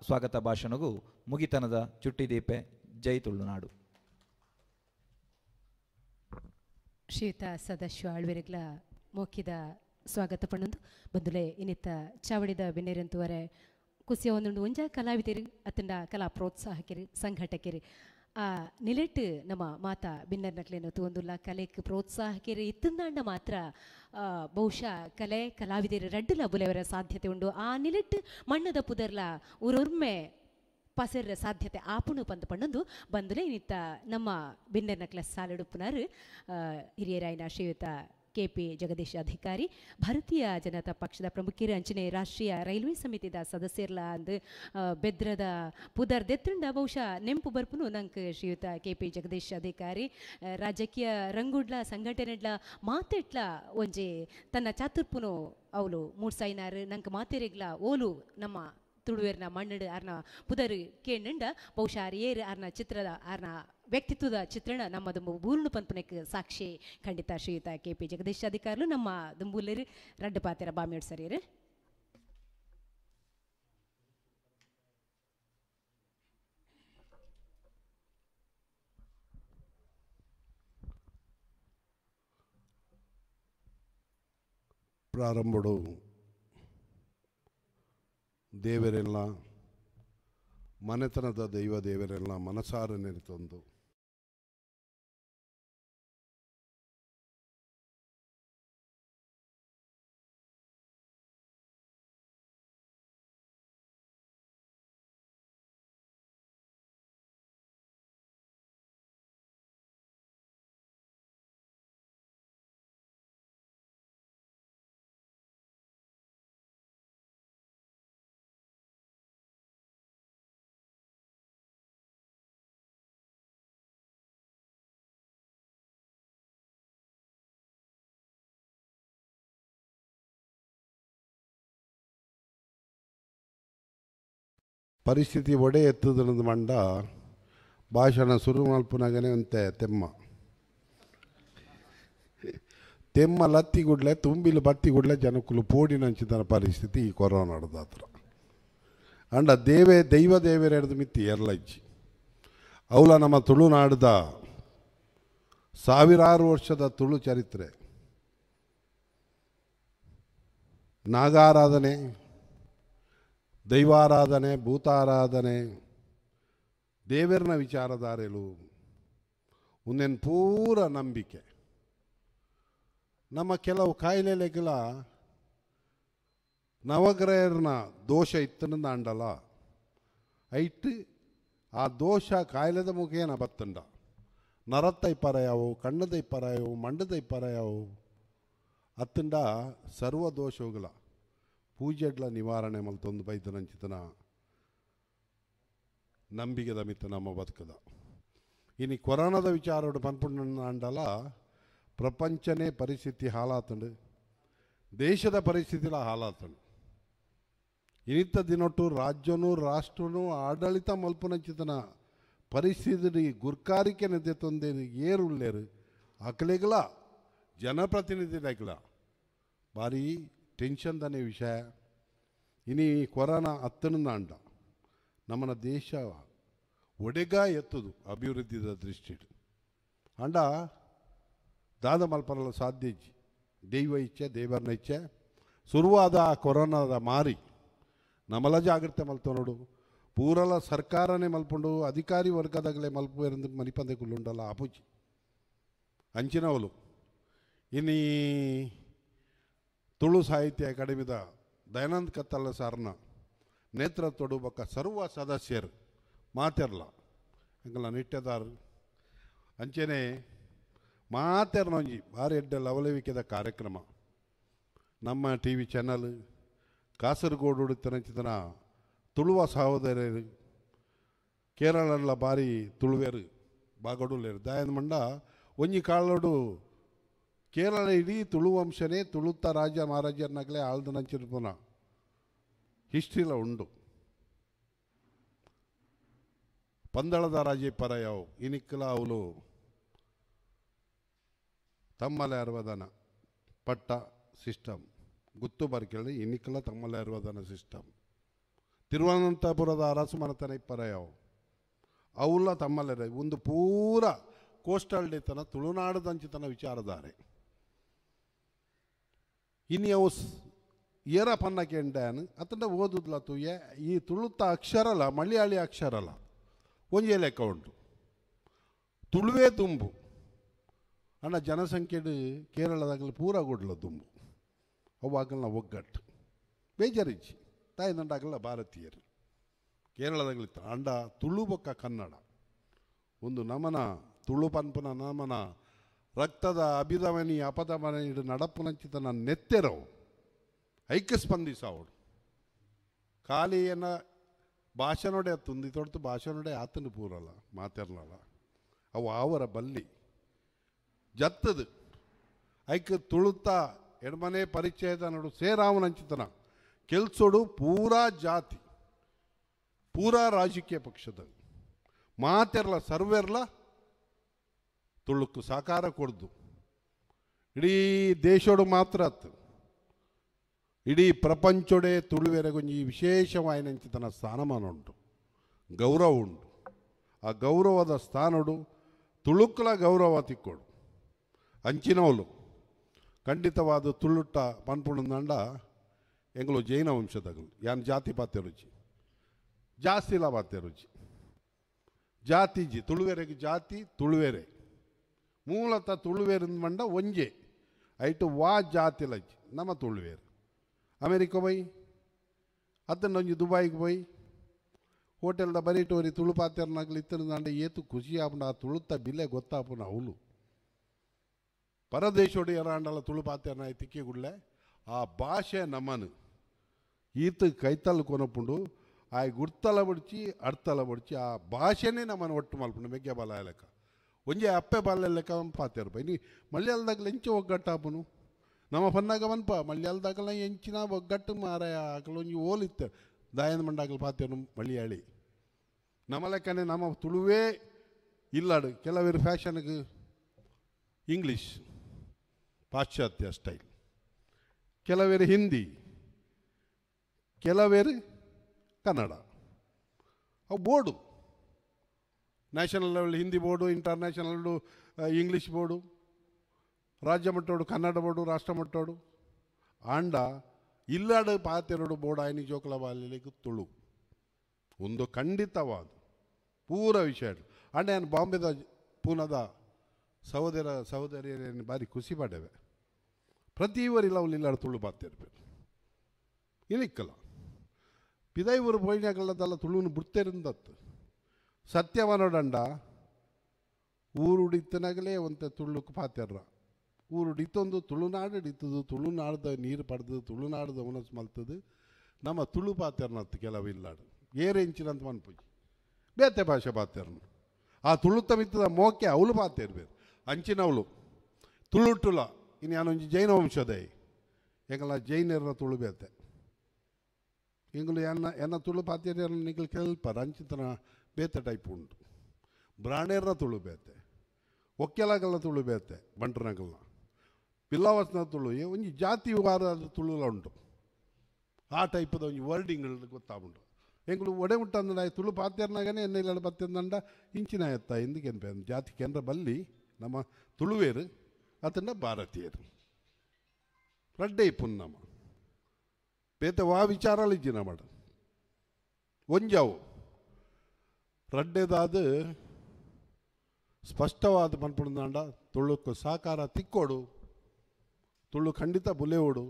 ಸ್ವಾಗತ ಭಾಷಣಗೂ ಮುಗಿತನದ ಚುಟ್ಟಿದೀಪೆ. ಜೈ ತುಳುನಾಡು. ಶ್ರೀಯುತ ಸದಾಶಿವ ಆಳ್ವೆರೆಗ್ಲ ಮೋಕಿದ ಸ್ವಾಗತ ಪಣ್ಣೊಂದು ಬಂದುಲೆ ಇನ್ನಿತ್ತ ಚಾವಡಿದ ಬೆನ್ನೇರಂತುವರೆ ಕುಸಿಯ ಒಂದೊಂದು ಒಂಜ ಕಲಾವಿದರು ಅತ್ತಂಡ ಕಲಾ ಪ್ರೋತ್ಸಾಹಕಿರಿ ಸಂಘಟಕಿರಿ ಆ ನಿಲೆಟ್ಟು ನಮ್ಮ ಮಾತಾ ಬಿನ್ನರ್ನಕ್ಲೇನು ತೂವೊಂದುಲ್ಲ ಕಲೆಕ್ ಪ್ರೋತ್ಸಾಹಕಿರಿ ಇತ್ತಂದಾಂಡ ಮಾತ್ರ ಬಹುಶಃ ಕಲೆ ಕಲಾವಿದರು ರಡ್ಡುಲ ಬುಲೆವರ ಸಾಧ್ಯತೆ ಉಂಡು. ಆ ನಿಲೆಟ್ಟು ಮಣ್ಣದ ಪುದರ್ಲ ಊರೊರ್ಮೆ ಪಸೆರ್ರ ಸಾಧ್ಯತೆ ಆಪುಣು ಪಂದು ಪಣ್ಣೊಂದು ಬಂದುಲೆ ಇನ್ನಿತ್ತ ನಮ್ಮ ಬಿನ್ನರ್ನಕ್ಲ ಸಾಲುಡುಪ್ಪುನಾರು ಹಿರಿಯರಾಯನ ಶ್ರೀಯುತ ಕೆ ಪಿ ಜಗದೀಶ್ ಅಧಿಕಾರಿ ಭಾರತೀಯ ಜನತಾ ಪಕ್ಷದ ಪ್ರಮುಖರು ಅಂಚನೆ ರಾಷ್ಟ್ರೀಯ ರೈಲ್ವೆ ಸಮಿತಿದ ಸದಸ್ಯರ್ಲ ಅಂದು ಬೆದ್ರದ ಪುದರ್ ದೆತ್ತುಂಡ ಬಹುಶಃ ನೆಂಪು ಬರ್ಪುನು ನಂಕ್ ಶ್ರೀಯುತ ಕೆ ಪಿ ಜಗದೀಶ್ ಅಧಿಕಾರಿ ರಾಜಕೀಯ ರಂಗುಡ್ಲ ಸಂಘಟನೆಡ್ಲ ಮಾತೆಟ್ಲ ಒಂಜಿ ತನ್ನ ಚಾತುರ್ಪುನು ಅವಳು ಮೂಡ್ಸಾಯಿನಾರು ನಂಕ್ ಮಾತೆರೆಗ್ಲ ಓಲು ನಮ್ಮ ತುಳುವೇರ್ನ ಮಣ್ಣಡು ಅರ್ನ ಪುದರ್ ಕೇಂಡ ಬಹುಶಃ ಏರು ಅರ್ನ ಚಿತ್ರದ ಅರ್ನ ವ್ಯಕ್ತಿತ್ವದ ಚಿತ್ರಣ ನಮ್ಮ ದುಂಬು ಬೂರ್ಣು ಪನ್ಪುನೆಕ್ ಸಾಕ್ಷಿ ಖಂಡಿತ ಶ್ರೀಯುತ ಕೆ ಪಿ ಜಗದೀಶ್ ಅಧಿಕಾರಿಲು ನಮ್ಮ ದುಂಬುಲೇರು ರಡ್ಡು ಪಾತೆರ ಬಾಮಿಯೋಡ್ ಸರಿಯರು. ಪ್ರಾರಂಭಡು ದೇವರೆಲ್ಲ ಮನೆತನದ ದೈವ ದೇವರೆಲ್ಲ ಮನಸಾರ ನೆರೆತಂದು ಪರಿಸ್ಥಿತಿ ಒಡೆ ಎತ್ತುದನದ ಮಂಡ ಭಾಷಣ ಸುರು ಮಲ್ಪುನಗನೆ ಅಂತೆ ತೆಮ್ಮ ತೆಮ್ಮ ಲತ್ತಿ ಗುಡ್ಲೆ ತುಂಬಿಲು ಬತ್ತಿ ಗುಡ್ಲೆ ಜನಕ್ಕುಲು ಪೋಡಿನಂಚಿದನ ಪರಿಸ್ಥಿತಿ ಈ ಕೊರೋನಾಡದಾತ್ರ ಅಂಡ ದೇವೇ ದೈವ ದೇವರೆಡ್ದು ಮಿತ್ತಿ ಎರ್ಲಜ್ಜಿ ಅವಲ ನಮ್ಮ ತುಳುನಾಡದ ಸಾವಿರಾರು ವರ್ಷದ ತುಳು ಚರಿತ್ರೆ ನಾಗಾರಾಧನೆ ದೈವಾರಾಧನೆ ಭೂತಾರಾಧನೆ ದೇವರನ ವಿಚಾರಧಾರೆಲು ಒಂದೇನು ಪೂರ ನಂಬಿಕೆ. ನಮ್ಮ ಕೆಲವು ಕಾಯಿಲೆಗಳ ನವಗ್ರಹನ ದೋಷ ಇತ್ತನ ಅಂಡಲ ಐಟ್ ಆ ದೋಷ ಕಾಯಿಲೆದ ಮುಖೇನ ಬತ್ತಂಡ ನರತ್ತ ಇಪ್ಪರಯಾವು ಕಣ್ಣದ ಇಪ್ಪರಯಾವು ಮಂಡದ ಇಪ್ಪರಯಾವು ಅತ್ತಂಡ ಸರ್ವ ದೋಷಗಳ ಪೂಜೆಡ್ಲ ನಿವಾರಣೆ ಮಲ್ತೊಂದು ಬೈದನಂಚಿತನ ನಂಬಿಕೆದ ಮಿತ್ತ ನಮ್ಮ ಬದುಕದ. ಇನ್ನು ಕೊರೋನಾದ ವಿಚಾರೋಡು ಪನ್ಪುಂಡ ಅಂಡಲ ಪ್ರಪಂಚನೇ ಪರಿಸ್ಥಿತಿ ಹಾಲಾತಂಡು ದೇಶದ ಪರಿಸ್ಥಿತಿಲ ಹಾಲಾತಂಡು. ಇನಿತ್ತ ದಿನೊಟ್ಟು ರಾಜ್ಯನೂ ರಾಷ್ಟ್ರನೂ ಆಡಳಿತ ಮಲ್ಪುನಂಚಿತನ ಪರಿಸ್ಥಿತಿ ಗುರ್ಕಾರಿಕೆ ನೆದೆತೊಂದೇನು ಏರುಳ್ಳೇರು ಅಕಲೆಗಳ ಜನಪ್ರತಿನಿಧಿಗಳ ಭಾರಿ ಟೆನ್ಷನ್ ತಾನೇ ವಿಷಯ. ಇನಿ ಕೊರೋನಾ ಅತ್ತನಂದ ನಮ್ಮನ ದೇಶ ಒಡೆಗ ಎತ್ತದು ಅಭಿವೃದ್ಧಿದ ದೃಷ್ಟಿ ಅಂಡ ದಾದ ಮಲ್ಪರಲ್ಲ ಸಾಧ್ಯ ಇಜ್ಜಿ ದೈವ ಇಚ್ಛೆ ದೇವರನ ಇಚ್ಛೆ ಶುರುವಾದ ಆ ಕೊರೋನಾದ ಮಾರಿ ನಮ್ಮಲ ಜಾಗ್ರತೆ ಮಲ್ತೋನೋಡು ಪೂರಲ ಸರ್ಕಾರನೇ ಮಲ್ಪುಂಡು ಅಧಿಕಾರಿ ವರ್ಗದಾಗಲೇ ಮಲ್ಪು ಮನಿಪಂದೆ ಕುಲ್ಲುಂಡಲ್ಲ ಆಪುಜಿ ಅಂಚಿನವಲು. ಇನಿ ತುಳು ಸಾಹಿತ್ಯ ಅಕಾಡೆಮಿದ ದಯಾನಂದ್ ಕತ್ತಲ ಸಾರ್ನ ನೇತೃತ್ವಡು ಬೊಕ್ಕ ಸರ್ವ ಸದಸ್ಯರು ಮಾತೆರ್ಲ ಅಂಕಲ್ನ ನಿಟ್ಟೆದಾರು ಅಂಚೆನೆ ಮಾತೆರ್ನ ಒಂಜಿ ಭಾರಿ ಎಡ್ಡೆ ಲವಲವಿಕೆದ ಕಾರ್ಯಕ್ರಮ ನಮ್ಮ ಟಿ ವಿ ಚಾನಲ್ ಕಾಸರಗೋಡು ಉಡುತ್ತನಂಚಿತನ ತುಳುವ ಸಹೋದರರು ಕೇರಳಲ್ಲ ಭಾರಿ ತುಳುವೇರು ಬಾಗಡುಲೇರು ದಾಯನ ಮಂಡ ಒಂಜಿ ಕಾಲೋಡು ಕೇರಳ ಇಡೀ ತುಳುವಂಶನೇ ತುಳುತ್ತ ರಾಜ ಮಹಾರಾಜರ್ನಾಗಲೇ ಆಳ್ದನಂಚಿರ್ಪುನ ಹಿಸ್ಟ್ರಿಲ ಉಂಡು. ಪಂದಳದ ರಾಜ ಪರಯಾವು ಇನಿಕ್ಕಲ ಅವಳು ತಮ್ಮಲೆ ಅರ್ವದನ ಪಟ್ಟ ಸಿಸ್ಟಮ್ ಗುತ್ತು ಬರ್ಕೇಳಿ ಇನ್ನಿಕ್ಕಲ ತಮ್ಮಲೆ ಅರ್ವದನ ಸಿಸ್ಟಮ್ ತಿರುವನಂತಪುರದ ಅರಸು ಮನೆತನ ಇಪ್ಪರಯಾವು ಅವುಲ್ಲ ತಮ್ಮಲೆ ಒಂದು ಪೂರ ಕೋಸ್ಟಲ್ ಡೇತನ ತುಳುನಾಡದಂಚಿತನ ವಿಚಾರಧಾರೆ. ಇನ್ನು ಅವು ಏರ ಪನ್ನಕೆಂಡಾನು ಅತಂಡ ಓದುದ್ಲ ತೂಯೆ ಈ ತುಳುತ್ತ ಅಕ್ಷರಲ ಮಲಯಾಳಿ ಅಕ್ಷರಲ ಒಂಜೇ ಲೆಕ್ಕ ಉಂಟು ತುಳುವೇ ತುಂಬು ಅಣ್ಣ ಜನಸಂಖ್ಯೆ ಕೇರಳದಾಗಲಿ ಪೂರ ಗುಡ್ಲ ತುಂಬು ಅವು ಆಗಲ್ನ ಒಗ್ಗಟ್ಟು ಬೇಜಾರಿಜ್ಜಿ ತಾಯಿ ದಂಡಾಗಲ್ಲ ಭಾರತೀಯರು ಕೇರಳದಾಗಲಿ ಅಂಡ ತುಳು ಬೊಕ್ಕ ಕನ್ನಡ ಒಂದು ನಮನ ತುಳು ಪನ್ಪುನ ನಮನ ರಕ್ತದ ಅಭಿಧಮನಿ ಅಪಧಮನಿ ನಡಪುನಂಚಿತನ ನೆತ್ತೆರವು ಐಕ್ಯ ಸ್ಪಂದಿಸಾವಡು ಖಾಲಿಯನ್ನ ಭಾಷಣೋಡೆ ತುಂದಿ ತೊಡ್ತು ಭಾಷಣೋಡೆ ಆತನು ಪೂರಲ್ಲ ಮಾತಿರಲಲ್ಲ ಅವು ಆವರ ಬಲ್ಲಿ ಜತ್ತದು ಐಕ್ ತುಳುತ್ತ ಎಡ್ಮನೆ ಪರಿಚಯದ ನಡು ಸೇರಾವನಂಚಿತನ ಕೆಲ್ಸೋಡು ಪೂರಾ ಜಾತಿ ಪೂರಾ ರಾಜಕೀಯ ಪಕ್ಷದ ಮಾತೆರ್ಲ ಸರ್ವೆರ್ಲ ತುಳುಕ್ಕು ಸಾಕಾರ ಕೊಡ್ದು ಇಡೀ ದೇಶೋಡು ಮಾತ್ರ ಅತ್ತು ಇಡೀ ಪ್ರಪಂಚೋಡೆ ತುಳುವೆರೆಗೊಂಜಿ ವಿಶೇಷವಾಯಿನಂಚಿತನ ಸ್ಥಾನಮಾನ ಉಂಟು, ಗೌರವ ಉಂಟು. ಆ ಗೌರವದ ಸ್ಥಾನಡು ತುಳುಕುಲ ಗೌರವ ತಿಕ್ಕೋಡು ಅಂಚಿನವಲು ಖಂಡಿತವಾದ ತುಳುಟ್ಟ ಪನ್ಪುಣಂದಂಡ ಎಂಗಳು ಜೈನ ವಂಶದಗಳು ಯಾನ್ ಜಾತಿ ಪಾತೆ ರುಚಿ ಜಾಸ್ತಿ ಲಾಭ ರುಚಿ ಜಾತಿ ಜಿ ತುಳುವೆರೆಗೆ ಜಾತಿ ತುಳುವೆರೆ ಮೂಲತಃ ತುಳುವೆರ್ ಮಂಡ ಒಂಜೆ ಐಟು ವಾ ಜಾತಿ ಲಜ್ಜಿ ನಮ್ಮ ತುಳುವೇರು. ಅಮೇರಿಕ ಪೋಯಿ ಅತ್ತಂಡ ಒಂಜಿ ದುಬಾಯಿಗೆ ಪೋಯಿ ಹೋಟೆಲ್ದ ಬರೀಟೋರಿ ತುಳು ಪಾತೆರ್ನಾಗ್ಲಿ ಇತ್ತಂಡ ಏತು ಖುಷಿ ಆಪುಂಡು. ಆ ತುಳುತ್ತ ಬಿಲೆ ಗೊತ್ತಾಪುನ ಅವಳು ಪರದೇಶೋಡು ಎರಾಂಡಲ ತುಳು ಪಾತೆರ್ನ ತಿಕ್ಕಿ ಗುಡ್ಲೆ ಆ ಭಾಷೆ ನಮ್ಮನು ಈತ ಕೈತಲ್ ಕೊನಪುಂಡು ಆ ಗುರ್ತಲ ಬಡ್ಚಿ ಅಡ್ತಲ ಬಡ್ಚಿ ಆ ಭಾಷೆನೇ ನಮ್ಮನ್ನು ಒಟ್ಟು ಮಲ್ಪುಂಡು. ಮೆಗ್ಗೆ ಬಲ ಲೆಕ್ಕ ಒಂಜೆ ಅಪ್ಪೆ ಬಾಲ ಲೆಕ್ಕ ಪಾತೆರ್ ಇನಿ ಮಲ್ಯಾಲದಾಗಲ ಎಂಚ ಒಗ್ಗಟ್ಟಾಪುನು ನಮ್ಮ ಪನ್ನಾಗ ಮನ್ಪ ಮಲ್ಯಾಲದಾಗಲ ಎಂಚಿನ ಒಗ್ಗಟ್ಟು ಮಾರಾಯ ಆಕಲ ಒಂಜಿ ಓಲಿತ್ತು ದಾಯನ ಮಂಡಾಗಲು ಪಾತೇನು ಮಲಯಾಳಿ ನಮ್ಮ ಲೆಕ್ಕನೆ ನಮ್ಮ ತುಳುವೇ ಇಲ್ಲಾಡು. ಕೆಲವರು ಫ್ಯಾಷನ್ಗೆ ಇಂಗ್ಲೀಷ್ ಪಾಶ್ಚಾತ್ಯ ಸ್ಟೈಲ್, ಕೆಲವರು ಹಿಂದಿ, ಕೆಲವರು ಕನ್ನಡ. ಅವು board national level Hindi board, international English board, ರಾಜ್ಯ ಮಟ್ಟೋಡು ಕನ್ನಡ ಬೋರ್ಡು, ರಾಷ್ಟ್ರ ಮಟ್ಟೋಡು ಆಂಡ ಇಲ್ಲಾಡು ಪಾತೆರಡು ಬೋರ್ಡ್ ಆಯ್ನಿ ಜೋಕುಲ ಬಾಲಿಗೆ ತುಳು ಒಂದು ಖಂಡಿತವಾದ ಪೂರ ವಿಷಯ. ಅಂಡ ನಾನು ಬಾಂಬೆದ ಪೂನಾದ ಸಹೋದರ ಸಹೋದರಿಯರನ್ನು ಭಾರಿ ಖುಷಿ ಪಡೆವೆ. ಪ್ರತಿ ಊರಿಲ್ಲ ಅವಳು ಇಲ್ಲಾಡು ತುಳು ಪಾತಿರ್ಬೇಕು ಇನಿಕ್ಕಲ್ಲ ಪಿದೈ ಊರು ಪೋಯಿನಾಗಲ್ಲದಲ್ಲ ತುಳುನು ಬಿಡ್ತೇರಿಂದತ್ತು ಸತ್ಯವನೋಡಂಡ ಊರುಡಿತ್ತನಾಗಲೇ ಒಂತೆ ತುಳುಕು ಪಾತೆರ್ರ ಊರುಡಿತ್ತೊಂದು ತುಳುನಾಡು ಇತ್ತದು ತುಳುನಾಡ್ದ ನೀರು ಪಡೆದು ತುಳುನಾಡ್ದ ಉನಸ್ ಮಲ್ತದು ನಮ್ಮ ತುಳು ಪಾತೆರ್ನತ್ತು ಕೆಲವು ಇಲ್ಲಾಡು ಏರು ಇಂಚಿನಂತ ಮನ್ಪುಜಿ ಬೇತೆ ಭಾಷೆ ಪಾತೆರ್ನು ಆ ತುಳುತ್ತ ಮಿತ್ತದ ಮೋಕೆ ಅವಳು ಪಾತೆರ್ಬೇಕು ಅಂಚಿನವಳು ತುಳುಟುಲ ಇನ್ನು ಯಾನೊಂಜಿ ಜೈನ ವಂಶದೈ ಎಂಗಲ ಜೈನರ ತುಳು ಬೇತೆ ಎಂಗಳು ಎನ್ನ ಎನ್ನ ತುಳು ಪಾತೆರ್ನ ನಿಗಲು ಕೇಳ್ಪಾರ ಅಂಚಿತನ ಬೇತೆ ಟೈಪ್ ಉಂಟು. ಬ್ರಾಣೇರ್ನ ತುಳು ಬೇತೆ, ಒಕ್ಕೆಲಾಗಲ್ಲ ತುಳು ಬೇತೆ, ಬಂಟ್ರನಗಲ್ಲ ಪಿಲ್ಲಾವಸ್ನ ತುಳು ಒಂಜಿ ಜಾತಿ ವಾರದ ತುಳುಲ ಉಂಟು. ಆ ಟೈಪದ ಒಂಜಿ ವರ್ಡಿಂಗ್ ಗೊತ್ತಾಗುಂಟು. ಎಂಗಳು ಒಡೆ ಮುಟ್ಟಂದ ತುಳು ಪಾತೆರ್ನಾಗನೇ ಎನ್ನ ಇಲ್ಲ ಬತ್ತಿಂದಂಡ ಇಂಚಿನ ಎತ್ತ ಎಂದಿಗೆ ಜಾತಿ ಕೇಂದ್ರ ಬಲ್ಲಿ ನಮ್ಮ ತುಳುವೇರು ಅತನ್ನ ಭಾರತೀಯರು ರಡ್ಡೆ ಪುನ್ನಮ ಬೇತೆ ವಾ ವಿಚಾರలు ಇಜ್ಜಿ ನಮ್ಮಡ ಒಂಜಾವು ರಡ್ಡೆದಾದ ಸ್ಪಷ್ಟವಾದ ಪನ್ಪುಂಡ ತುಳುಕ್ಕು ಸಾಕಾರ ತಿಕ್ಕೋಡು ತುಳು ಖಂಡಿತ ಬುಲೆಯೋಡು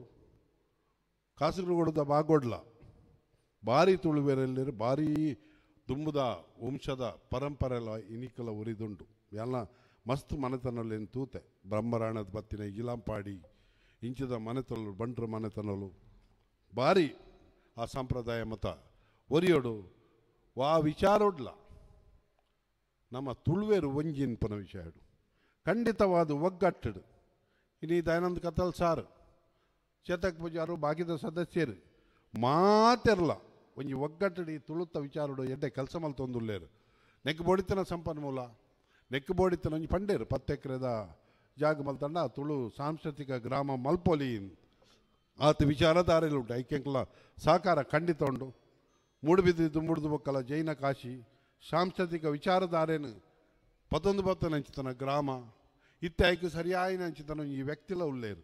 ಕಾಸರಗೋಡದ ಬಾಗೋಡ್ಲ ಭಾರಿ ತುಳುವೇರಲ್ಲಿ ಭಾರೀ ದುಂಬುದ ವಂಶದ ಪರಂಪರೆ ಎಲ್ಲ ಇನಿಕಲ ಉರಿದುಂಟು. ಎಲ್ಲ ಮಸ್ತ್ ಮನೆತನಲ್ಲೇನು ತೂತೆ ಬ್ರಹ್ಮರಾಣದ ಬತ್ತಿನ ಇಲಾಂಪಾಡಿ ಇಂಚಿದ ಮನೆತನಲು ಬಂಟ್ರ ಮನೆತನಲು ಭಾರಿ ಆ ಸಂಪ್ರದಾಯ ಮತ ಒರಿಯೋಡು ವಾ ವಿಚಾರೋಡ್ಲ ನಮ್ಮ ತುಳುವೇರು ಒಂಜಿನ್ಪನ ವಿಷಯಡು ಖಂಡಿತವಾದ ಒಗ್ಗಟ್ಟಡು. ಇನ್ನು ದಯಾನಂದ ಕತಲ್ ಸಾರ್ ಚೇತಕ್ ಪೂಜಾರು ಬಾಕಿದ ಸದಸ್ಯರು ಮಾತೆರ್ಲ ಒಂಜಿ ಒಗ್ಗಟ್ಟಡಿ ತುಳುತ್ತ ವಿಚಾರಡು ಎಡ್ಡೆ ಕೆಲಸ ಮಲ್ತೊಂದುಲ್ಲೇರು. ನೆಕ್ ಬೋಡಿತನ ಸಂಪನ್ಮೂಲ ನೆಕ್ ಬೋಡಿತನ ಒಂಜಿ ಪಂಡೇರು 10 ಎಕರೆದ ಜಾಗ ಮಲ್ತಂಡ ತುಳು ಸಾಂಸ್ಕೃತಿಕ ಗ್ರಾಮ ಮಲ್ಪೊಲಿ ಆತ ವಿಚಾರಧಾರೆಲು ಉಂಟು. ಐಕ್ಯಂಕಲ ಸಹಕಾರ ಖಂಡಿತ ಉಂಟು. ಮೂಡುಬಿದ್ದು ಮೂಡ್ದು ಬೊಕ್ಕಲ ಜೈನ ಕಾಶಿ ಸಾಂಸ್ಕೃತಿಕ ವಿಚಾರಧಾರೆನು ಪತ್ತೊಂದು ಪತ್ತನ ಅಂಚಿತನ ಗ್ರಾಮ ಇತ್ತೆ ಐಕು ಸರಿಯಾಯಿನ ಅಂಚಿತನ ಈ ವ್ಯಕ್ತಿಲ ಉಲ್ಲೇರು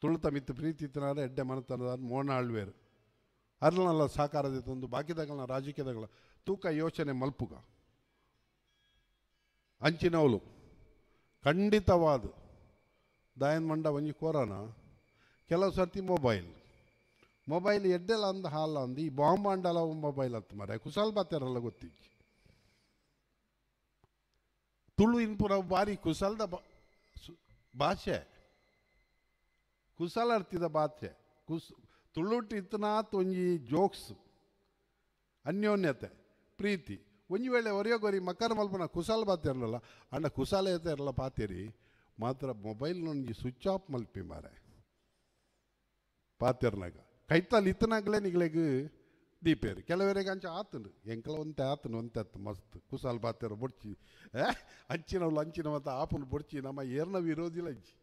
ತುಳುತ ಮಿತ್ತು ಪ್ರೀತಿ ಇತ್ತನಾರ ಎಡ್ಡೆ ಮನತನದ ಮೋನಾಳ್ವೇರು ಅರ್ಲನಲ್ಲ ಸಹಕಾರದ ತಂದು ಬಾಕಿದಗಳನ್ನ ರಾಜಕೀಯದಗಳ ತೂಕ ಯೋಚನೆ ಮಲ್ಪುಗ ಅಂಚಿನವಳು ಖಂಡಿತವಾದ ದಾಯನ್ ಮಂಡ ಒಂಜಿ ಕೋರೋನ ಕೆಲವು ಸರ್ತಿ ಮೊಬೈಲ್ ಮೊಬೈಲ್ ಎಡ್ಡೆಲ್ಲ ಅಂದ ಹಾಲ ಅಂದು ಈ ಬಾಂಬ್ ಅಂಡಲ ಮೊಬೈಲ್ ಅಂತ ಮಾರೆ ಕುಶಾಲ್ ಬಾತಾರಲ್ಲ ಗೊತ್ತಿಜ್ಜಿ. ತುಳು ಇನ್ಪುರ ಭಾರಿ ಕುಶಾಲ್ದ ಭಾಷೆ ಕುಶಾಲ ಅರ್ಥಿದ ಭಾಷೆ ಕುಸ್ ತುಳುಟ್ಟು ಇತ್ತನಾತ್ ಒಂಜಿ ಜೋಕ್ಸ್ ಅನ್ಯೋನ್ಯತೆ ಪ್ರೀತಿ ಒಂಜಿ ವೇಳೆ ಒರಿಯೋಗೊರಿ ಮಕ್ಕರ ಮಲ್ಪನ ಕುಶಾಲ ಬಾತಿರಲ್ಲ ಅಣ್ಣ ಕುಶಾಲ ಇರಲ್ಲ ಪಾತೇರಿ ಮಾತ್ರ ಮೊಬೈಲ್ನೊಂಜಿ ಸ್ವಿಚ್ ಆಫ್ ಮಲ್ಪಿ ಮಾರೆ ಪಾತಿರ್ನಾಗ ಕೈತಲ್ ಇತ್ತನಾಗಲೇ ನಿಗ್ಲೆಗ್ ದೀಪೇರು ಕೆಲವರಿಗೆ ಅಂಚ ಆತನು ಎಂಕಲ ಒಂತೆ ಆತನು ಒಂತೆ ಅತ್ತು ಮಸ್ತ್ ಕುಸಾಲ್ ಪಾತೆರ ಬೊಡ್ಚಿ ಅಂಚಿನವ್ಲು ಅಂಚಿನ ಮತ್ತು ಆಪುನು ಬೊಡ್ಚಿ ನಮ್ಮ ಏರ್ನ ವಿರೋಧಿಲ್ಲ ಅಂಚಿ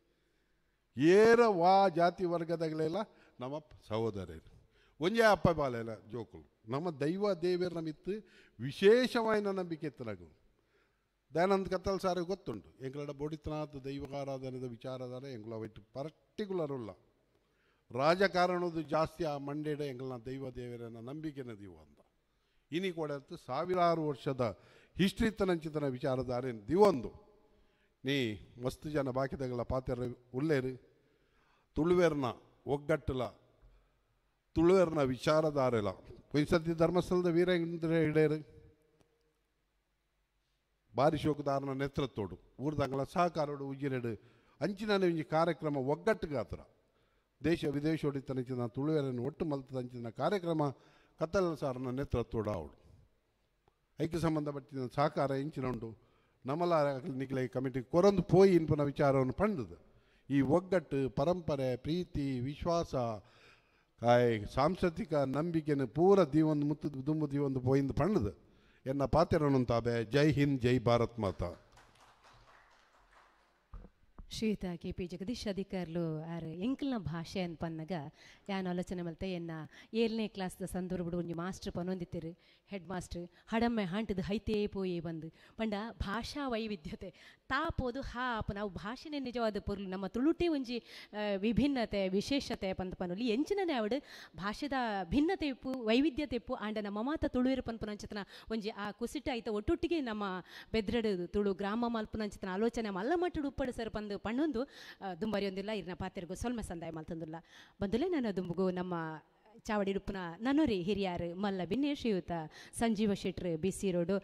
ಏರ ವಾ ಜಾತಿ ವರ್ಗದಾಗಲೆಲ್ಲ ನಮ್ಮ ಸಹೋದರರು ಒಂಜೇ ಅಪ್ಪ ಬಾಲೆಲ್ಲ ಜೋಕುಲು ನಮ್ಮ ದೈವ ದೇವಿಯರ ನಮಿತ್ತು ವಿಶೇಷವಾಯಿನ ನಂಬಿಕೆ ಇತ್ತು ದಯಾನಂದ ಕತ್ತಲ್ ಸಾರು ಗೊತ್ತುಂಟು ಎಂಕಲಡ ಬೋಡಿತನಾಥ ದೈವಾರಾಧನೆದ ವಿಚಾರಧಾರೆ ಎಂಕುಲ ವೈಟ್ ಪರ್ಟಿಕ್ಯುಲರ್ ಉಲ್ಲ ರಾಜಕಾರಣದ ಜಾಸ್ತಿ ಆ ಮಂಡ್ಯಡ ಎಂಕಲ್ನ ದೈವ ದೇವರನ್ನ ನಂಬಿಕೆನ ದೀವ ಅಂತ ಇನಿ ಕೂಡ ಸಾವಿರಾರು ವರ್ಷದ ಹಿಸ್ಟ್ರಿ ತನಂಚಿತನ ವಿಚಾರಧಾರೆ ದಿವೊಂದು ನೀ ಮಸ್ತ್ ಜನ ಬಾಕಿದಾಗಲ ಪಾತೆರ ಉಲ್ಲೇರು ತುಳುವೇರ್ನ ಒಗ್ಗಟ್ಟಲ ತುಳುವೇರ್ನ ವಿಚಾರಧಾರೆಲ ಸತಿ ಧರ್ಮಸ್ಥಳದ ವೀರೇಂದ್ರ ಹಿಡೇರು ಬಾರಿ ಶೋಕದಾರನ ನೇತೃತ್ವಡು ಊರ್ದಂಗಲ ಸಹಕಾರೋಡು ಉಜ್ಜಿರೆಡು ಅಂಚಿನ ಒಂಜಿ ಕಾರ್ಯಕ್ರಮ ಒಗ್ಗಟ್ಟುಗಾತ್ರ ದೇಶ ವಿದೇಶೋಡಿ ತನಚಿನ ತುಳುವೆರನ್ನು ಒಟ್ಟು ಮಲ್ತದಂಚಿನ ಕಾರ್ಯಕ್ರಮ ಕತ್ತಲ ಸಾರನ ನೇತೃತ್ವಡು ಅವಳು ಐಕ್ಯ ಸಂಬಂಧಪಟ್ಟಿನ ಸಹಕಾರ ಇಂಚಿನ ಉಂಟು ನಮ್ಮಲ ನಿಖಿಲ ಕಮಿಟಿ ಕೊರಂದು ಪೋಯಿ ಇನ್ಪನ ವಿಚಾರವನ್ನು ಪಂಡದು ಈ ಒಗ್ಗಟ್ಟು ಪರಂಪರೆ ಪ್ರೀತಿ ವಿಶ್ವಾಸ ಕಾಯ್ ಸಾಂಸ್ಕೃತಿಕ ನಂಬಿಕೆಯನ್ನು ಪೂರ ದೀವೊಂದು ಮುತ್ತು ದುಂಬು ದೀವೊಂದು ಪೋಯಿಂದು ಪಂಡದು ಎನ್ನ ಪಾತೆರನುಂತಾಬೆ. ಜೈ ಹಿಂದ್, ಜೈ ಭಾರತ್ ಮಾತಾ. ಶ್ರೀಯುತ ಕೆ ಪಿ ಜಗದೀಶ್ ಅಧಿಕಾರ್ಲು ಆರ್ ಎಂಕಲ್ನ ಭಾಷೆ ಅಂತ ಪನ್ನಗ ಯಾನ್ ಆಲೋಚನೆ ಮಲ್ತೆ ಎನ್ನ 7ನೇ ಕ್ಲಾಸ್ದ ಸಂದರ್ಭಡು ಒಂಜಿ ಮಾಸ್ಟರ್ ಪನೊಂದಿತ್ತಿರು ಹೆಡ್ ಮಾಸ್ಟರ್ ಹಡಮ್ಮೆ ಹಾಂಟದ ಹೈತೇ ಪೋಯೇ ಬಂದು ಪಂಡ ಭಾಷಾ ವೈವಿಧ್ಯತೆ ತಾಪೋದು ಹಾಪ್ ನಾವು ಭಾಷೆನೇ ನಿಜವಾದ ಪೊರ್ಲು ನಮ್ಮ ತುಳುಟೇ ಒಂಜಿ ವಿಭಿನ್ನತೆ ವಿಶೇಷತೆ ಪಂದ್ ಪನೊಲಿ ಎಂಚಿನನೇ ಅವಡು ಭಾಷೆದ ಭಿನ್ನತೆ ಇಪ್ಪು ವೈವಿಧ್ಯತೆ ಇಪ್ಪು ಆಂಡ ನಮ್ಮ ಮಾತ ತುಳುವಿರು ಪನ್ಪನಂಚಿತನ ಒಂಜಿ ಆ ಕುಸಿಟ ಐತ ಒಟ್ಟೊಟ್ಟಿಗೆ ನಮ್ಮ ಬೆದ್ರಡು ತುಳು ಗ್ರಾಮ ಮಲ್ಪನಂಚಿತನ ಆಲೋಚನೆ ಮಲ್ಲ ಮಟ್ಟಡು ಉಪ್ಪಡು ಸರ್ ಪಂದು ಪಣ್ಣೊಂದು ದುಂಬರಿಯೊಂದಿಲ್ಲ ಇರ್ನ ಪಾತೆರ್ಗು ಸೊಲ್ಮೆ ಸಂದಾಯ ಮಲ್ತಂದುಲ್ಲ ಬಂದುಲೆ ನಾನು ದುಂಬುಗು ನಮ್ಮ ಚಾವಡಿಡುಪ್ಪುನ ನನೊರಿ ಹಿರಿಯಾರು ಮಲ್ಲ ಬಿನ್ನೆ ಶ್ರೀಯುತ ಸಂಜೀವ ಶೆಟ್ರು ಬಿ ಸಿ ರೋಡು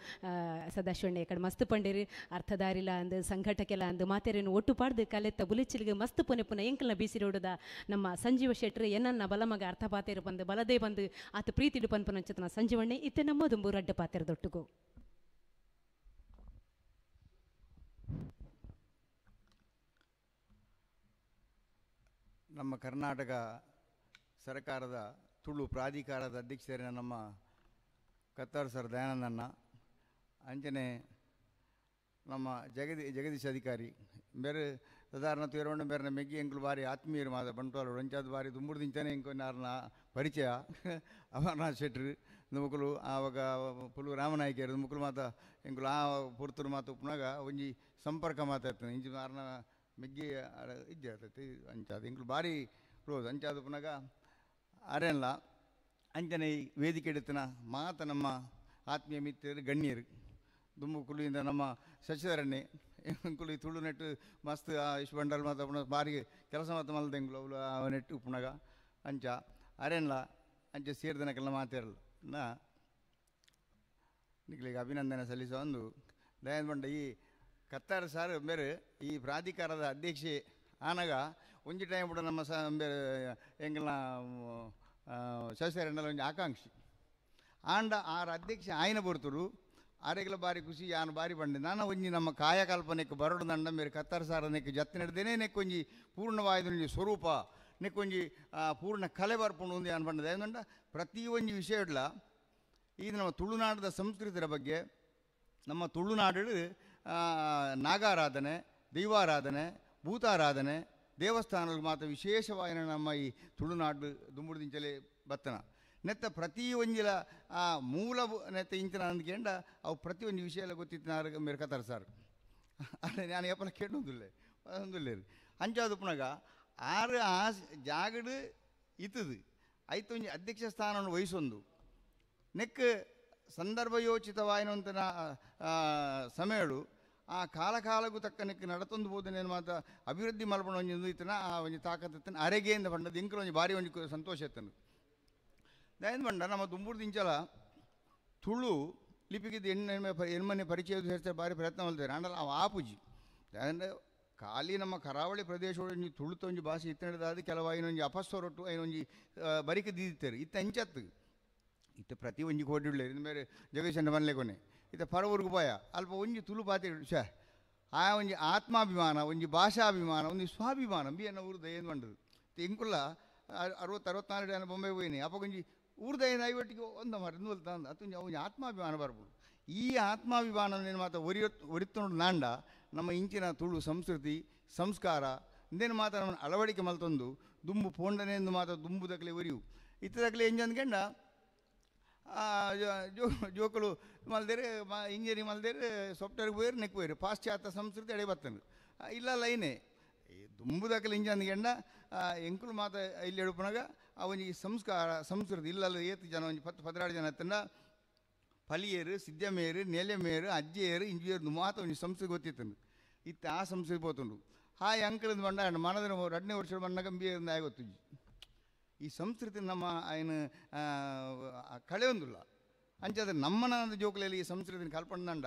ಸದಾಶಿವಣ್ಣ ಕಡೆ ಮಸ್ತ್ ಪಂಡೇರು ಅರ್ಥದಾರಿಲ ಅಂದು ಸಂಘಟಕೆಲ ಅಂದು ಮಾತೆರೇನು ಒಟ್ಟು ಪಾಡ್ದು ಕಲೆತ್ತ ಬುಲಿಚಿಲಿಗೆ ಮಸ್ತ್ ಪುನೆ ಪುನ ಎಂಕಲ್ನ ಬಿ ಸಿ ರೋಡುದ ನಮ್ಮ ಸಂಜೀವ ಶೆಟ್ರು ಏನನ್ನ ಬಲಮಗ ಅರ್ಥ ಪಾತೆರು ಬಂದು ಬಲದೇ ಬಂದು ಆತ ಪ್ರೀತಿಡು ಪನ್ಪನಂಚತನ ಸಂಜೀವಣ್ಣೆ ಇತ್ತೆ ನಮ್ಮ ದುಂಬು ರಡ್ಡ ಪಾತೆರದೊಟ್ಟುಗು. ನಮ್ಮ ಕರ್ನಾಟಕ ಸರ್ಕಾರದ ತುಳು ಪ್ರಾಧಿಕಾರದ ಅಧ್ಯಕ್ಷರಿನ ನಮ್ಮ ಕತ್ತಾರ್ ಸರ್ ದಯಾನಂದಣ್ಣ, ಅಂಚನೆ ನಮ್ಮ ಜಗದೀಶ್ ಅಧಿಕಾರಿ ಬೇರೆ ಸಾಧಾರಣ ತೇರೊಂಡ ಬೇರೆ ಮೆಗ್ಗಿ ಎಂಕುಲು ಬಾರಿ ಆತ್ಮೀಯರು ಮಾತ ಬಂಟ್ವಾಳ ಒಂಚಾದ ಬಾರಿ ದುಂಬುರ್ದಿಂಚನೆ ಎಂಕೊನಾರ್ನ ಪರಿಚಯ ಅಮರನಾಥ್ ಶೆಟ್ರು ಮುಕ್ಕಲು ಆವಾಗ ಪುಲು ರಾಮನಾಯ್ಕರು ಮುಕ್ಕಲು ಮಾತ ಎಂಕುಲು ಆ ಪುರ್ತುರು ಮಾತು ಉಪ್ಪುನಾಗ ಒಂಜಿ ಸಂಪರ್ಕ ಮಾತಾಡ್ತಾನೆ ಇಂಚಿ ಆರ್ನ ಮೆಗ್ಗಿ ಇಜ್ಜೆ ಆತೈತಿ ಅಂಚಾದ ಎಂಕುಲು ಭಾರಿ ಕ್ಲೋಸ್ ಅಂಚಾದ ಪುನಗ ಅರೆಲ್ಲ ಅಂಚನೆ ಈ ವೇದಿಕೆ ಎಡುತ್ತಿನ ಮಾತ ನಮ್ಮ ಆತ್ಮೀಯ ಮಿತ್ರರು ಗಣ್ಯರು ದುಂಬು ಕುಲಿಯಿಂದ ನಮ್ಮ ಶಶಿಧರಣ್ಣೆ ಎಂಕುಲು ಈ ತುಳು ನೆಟ್ಟು ಮಸ್ತ್ ಇಶ್ ಬಂಡಲ್ ಮಾತ ಪುನಃ ಭಾರಿ ಕೆಲಸ ಮಾತ ಮಲ್ದ ಎಂಕುಲು ಅವಳು ಆ ನೆಟ್ಟು ಪುನಗ ಅಂಚ ಅರೆಲ್ಲ ಅಂಚ ಸೇರಿದನಕ್ಕೆಲ್ಲ ಮಾತಿರಲ್ಲ ನಾ ನಿಕ್ಲಿಗೆ ಅಭಿನಂದನೆ ಸಲ್ಲಿಸುವ ಒಂದು ದಯಾನಂದ ಬಂಡ ಈ ಕತ್ತಾರ ಸಾರ್ ಬೇರೆ ಈ ಪ್ರಾಧಿಕಾರದ ಅಧ್ಯಕ್ಷೆ ಆನಗ ಒಂಜಿ ಟೈಮ್ ಕೂಡ ನಮ್ಮ ಸ ಬೇರೆ ಎಂಕಲ್ನ ಶಶಿಧರಣ್ಣಲ ಒಂಜಿ ಆಕಾಂಕ್ಷಿ ಆಂಡ ಆರ ಅಧ್ಯಕ್ಷ ಆಯ್ನ ಬರ್ತರು ಆರೆಗ್ಲ ಬಾರಿ ಖುಷಿ ಯಾನು ಬಾರಿ ಬಂಡೆ ನಾನು ಒಂಜಿ ನಮ್ಮ ಕಾಯಕಲ್ಪನೆಕ್ ಬರಡು ದಂಡ ಮೇರೆ ಕತ್ತಾರ ಸಾರ ನೆಕ್ ಜತ್ತ ನಡೆದೇನೆ ನೆಕ್ಕೊಂಜಿ ಪೂರ್ಣವಾದ ಒಂಜಿ ಸ್ವರೂಪ ನೆಕ್ಕೊಂಜಿ ಪೂರ್ಣ ಕಲೆ ಬರ್ಪುಂಡು ಒಂದು ಯಾನು ಬಂಡದೆ ಏನಂಡ ಪ್ರತಿ ಒಂಜಿ ವಿಷಯ ಇಡ್ಲ ಈ ನಮ್ಮ ತುಳುನಾಡದ ಸಂಸ್ಕೃತಿಯ ಬಗ್ಗೆ ನಮ್ಮ ತುಳುನಾಡು ನಾಗಾರಾಧನೆ, ದೈವಾರಾಧನೆ, ಭೂತಾರಾಧನೆ, ದೇವಸ್ಥಾನಗಳು ಮಾತ್ರ ವಿಶೇಷವಾಗಿ ನಮ್ಮ ಈ ತುಳುನಾಡು ದುಂಬುಡ್ದಿಂಚಲೆ ಬತ್ತನ ನೆತ್ತ ಪ್ರತಿ ಒಂಜಿಲ ಆ ಮೂಲ ನೆತ್ತ ಇಂಚಿನ ಅಂದ್ಕೊಂಡ ಅವು ಪ್ರತಿ ಒಂಜಿ ವಿಷಯ ಎಲ್ಲ ಗೊತ್ತಿತ್ತು ನಾರು ಮೇರೆ ಕತ್ತಾರ ಸರ್ ಅದೇ ನಾನು ಎಪ್ಪಲ ಕೇಳೊಂದಿಲ್ಲ ಒಂದಿಲ್ಲ ಅಂಚಾದ ಪುನಗ ಆರು ಆ ಜಾಗಡು ಇತ್ತದು ಐತ ಒಂಜಿ ಅಧ್ಯಕ್ಷ ಸ್ಥಾನವನ್ನು ವಹಿಸೊಂದು ನೆಕ್ ಸಂದರ್ಭಯೋಚಿತವಾಯಿನಂತ ಸಮಯಳು ಆ ಕಾಲ ಕಾಲಕ್ಕೂ ತಕ್ಕ ನೆಕ್ ನಡತೊಂದು ಬೋಧನೆ ಮಾತ್ರ ಅಭಿವೃದ್ಧಿ ಮಲ್ಪಣ ಒಂಜಿ ಇತ್ತನ ಆ ಒಂಜಿ ತಾಕತ್ತನ ಅರೆಗೆಯಿಂದ ಬಂಡದ ಇಂಕಲ ಒಂಜಿ ಭಾರಿ ಒಂಜಿ ಸಂತೋಷ ಇತ್ತನು ದಯನ್ ಬಂಡ ನಮ್ಮ ದುಂಬುರ್ದಿಂಚಲ ತುಳು ಲಿಪಿಗೆ ಎಣ್ಮನೆ ಪರಿಚಯ ಸೇರ್ತಾರೆ ಭಾರಿ ಪ್ರಯತ್ನ ಮಲ್ತಾರೆ ಆಂಡಲ ಅವು ಆಪುಜಿ ಅಂದರೆ ಖಾಲಿ ನಮ್ಮ ಕರಾವಳಿ ಪ್ರದೇಶ ಒಂಜಿ ತುಳುತ ಒಂಜಿ ಭಾಷೆ ಇತ್ತನದಾದ ಕೆಲವು ಐನೊಂಜಿ ಅಪಸ್ವರೊಟ್ಟು ಐನೊಂಜಿ ಬರಿಕೆ ದೀದಿತ್ತಾರೆ ಇತ್ತ ಅಂಚತ್ತು ಇತ್ತ ಪ್ರತಿ ಒಂಜಿ ಕೋಟಿ ಇನ್ನು ಬೇರೆ ಜಗದೀಶನ ಮನ್ಲೆ ಕೊನೆ ಇತ್ತ ಪರವೂರ್ಗು ಪೋಯ ಅಲ್ಪ ಒಂಜಿ ತುಳು ಪಾತೆ ಶ ಆ ಒಂಜಿ ಆತ್ಮಾಭಿಮಾನ ಒಂಜಿ ಭಾಷಾಭಿಮಾನ ಒಂಜಿ ಸ್ವಾಭಿಮಾನ ಬಿ ಎನ್ನ ಊರು ಏನು ಬಂಡದು ಎಂಕುಲ್ಲ 60 64 ಜನ ಬೊಂಬೆ ಹೋಯಿನಿ ಅಪ್ಪ ಒಂಜಿ ಊರ್ದೈನ ಐವಟ್ಟಿಗೆ ಒಂದು ಮಾರಿ ಅಂದ ಅದು ಅವನ ಆತ್ಮಾಭಿಮಾನ ಬರ್ಬೋದು. ಈ ಆತ್ಮಾಭಿಮಾನ ಮಾತ್ರ ಒರಿತೊಂಡು ನಾಂಡ ನಮ್ಮ ಇಂಚಿನ ತುಳು ಸಂಸ್ಕೃತಿ ಸಂಸ್ಕಾರ ಇಂದೇನು ಮಾತ್ರ ನಮ್ಮನ್ನು ಅಳವಡಿಕೆ ಮಲ್ತೊಂದು ದುಂಬು ಪೋಂಡನೆ ಎಂದು ಮಾತ್ರ ದುಂಬು ದಕ್ಲೆ ಒರಿಯು ಇತ್ತದಕ್ಲೆ ಎಂಜಂದ್ಗೆಂಡ ಜೋಕುಲು ಮಲ್ದೇರು ಇಂಜಿನಿಯರಿಂಗ್ ಮಲ್ದೇರು ಸಾಫ್ಟ್ವೇರ್ ಬೋಯರು ನೆಕ್ ಬೋಯರು ಪಾಶ್ಚಾತ್ಯ ಸಂಸ್ಕೃತಿ ಎಡೆ ಬರ್ತಂಡು ಇಲ್ಲ ಲೈನೇ ದುಂಬುದಕ್ಕಲು ಇಂಜಂದ್ಗೆಂಡ ಎಂಕುಲು ಮಾತ್ರ ಇಲ್ಲಿ ಎಡುಪನಾಗ ಅವನಿಗೆ ಸಂಸ್ಕಾರ ಸಂಸ್ಕೃತಿ ಇಲ್ಲಲ್ಲ ಏತು ಜನ ಒಂಜಿ 10 12 ಜನ ಎತ್ತಂಡ ಪಲಿಯೇರು ಸಿದ್ದಮೇರು ನೆಲೆಮೇರು ಅಜ್ಜಿಯರು ಇಂಜಿಯರು ಮಾತ್ರ ಒಂಜಿ ಸಂಸ್ಕೃತಿ ಗೊತ್ತಿತ್ತಂಡು ಇತ್ತ ಆ ಸಂಸ್ಕೃತಿ ಪೋತುಂಡು ಹಾಯ್ ಅಂಕಲ್ ಬಂಡ ಮನದ 2ನೇ ವರ್ಷ ಬಣ್ಣಗ ಆಯ್ ಗೊತ್ತು. ಈ ಸಂಸ್ಕೃತಿ ನಮ್ಮ ఆయన ಕಳೆಯೊಂದುಲ್ಲ ಅಂಚಾದ ನಮ್ಮನ ಜೋಕುಲಲ್ಲಿ ಈ ಸಂಸ್ಕೃತಿನ ಕಲ್ಪಂಡ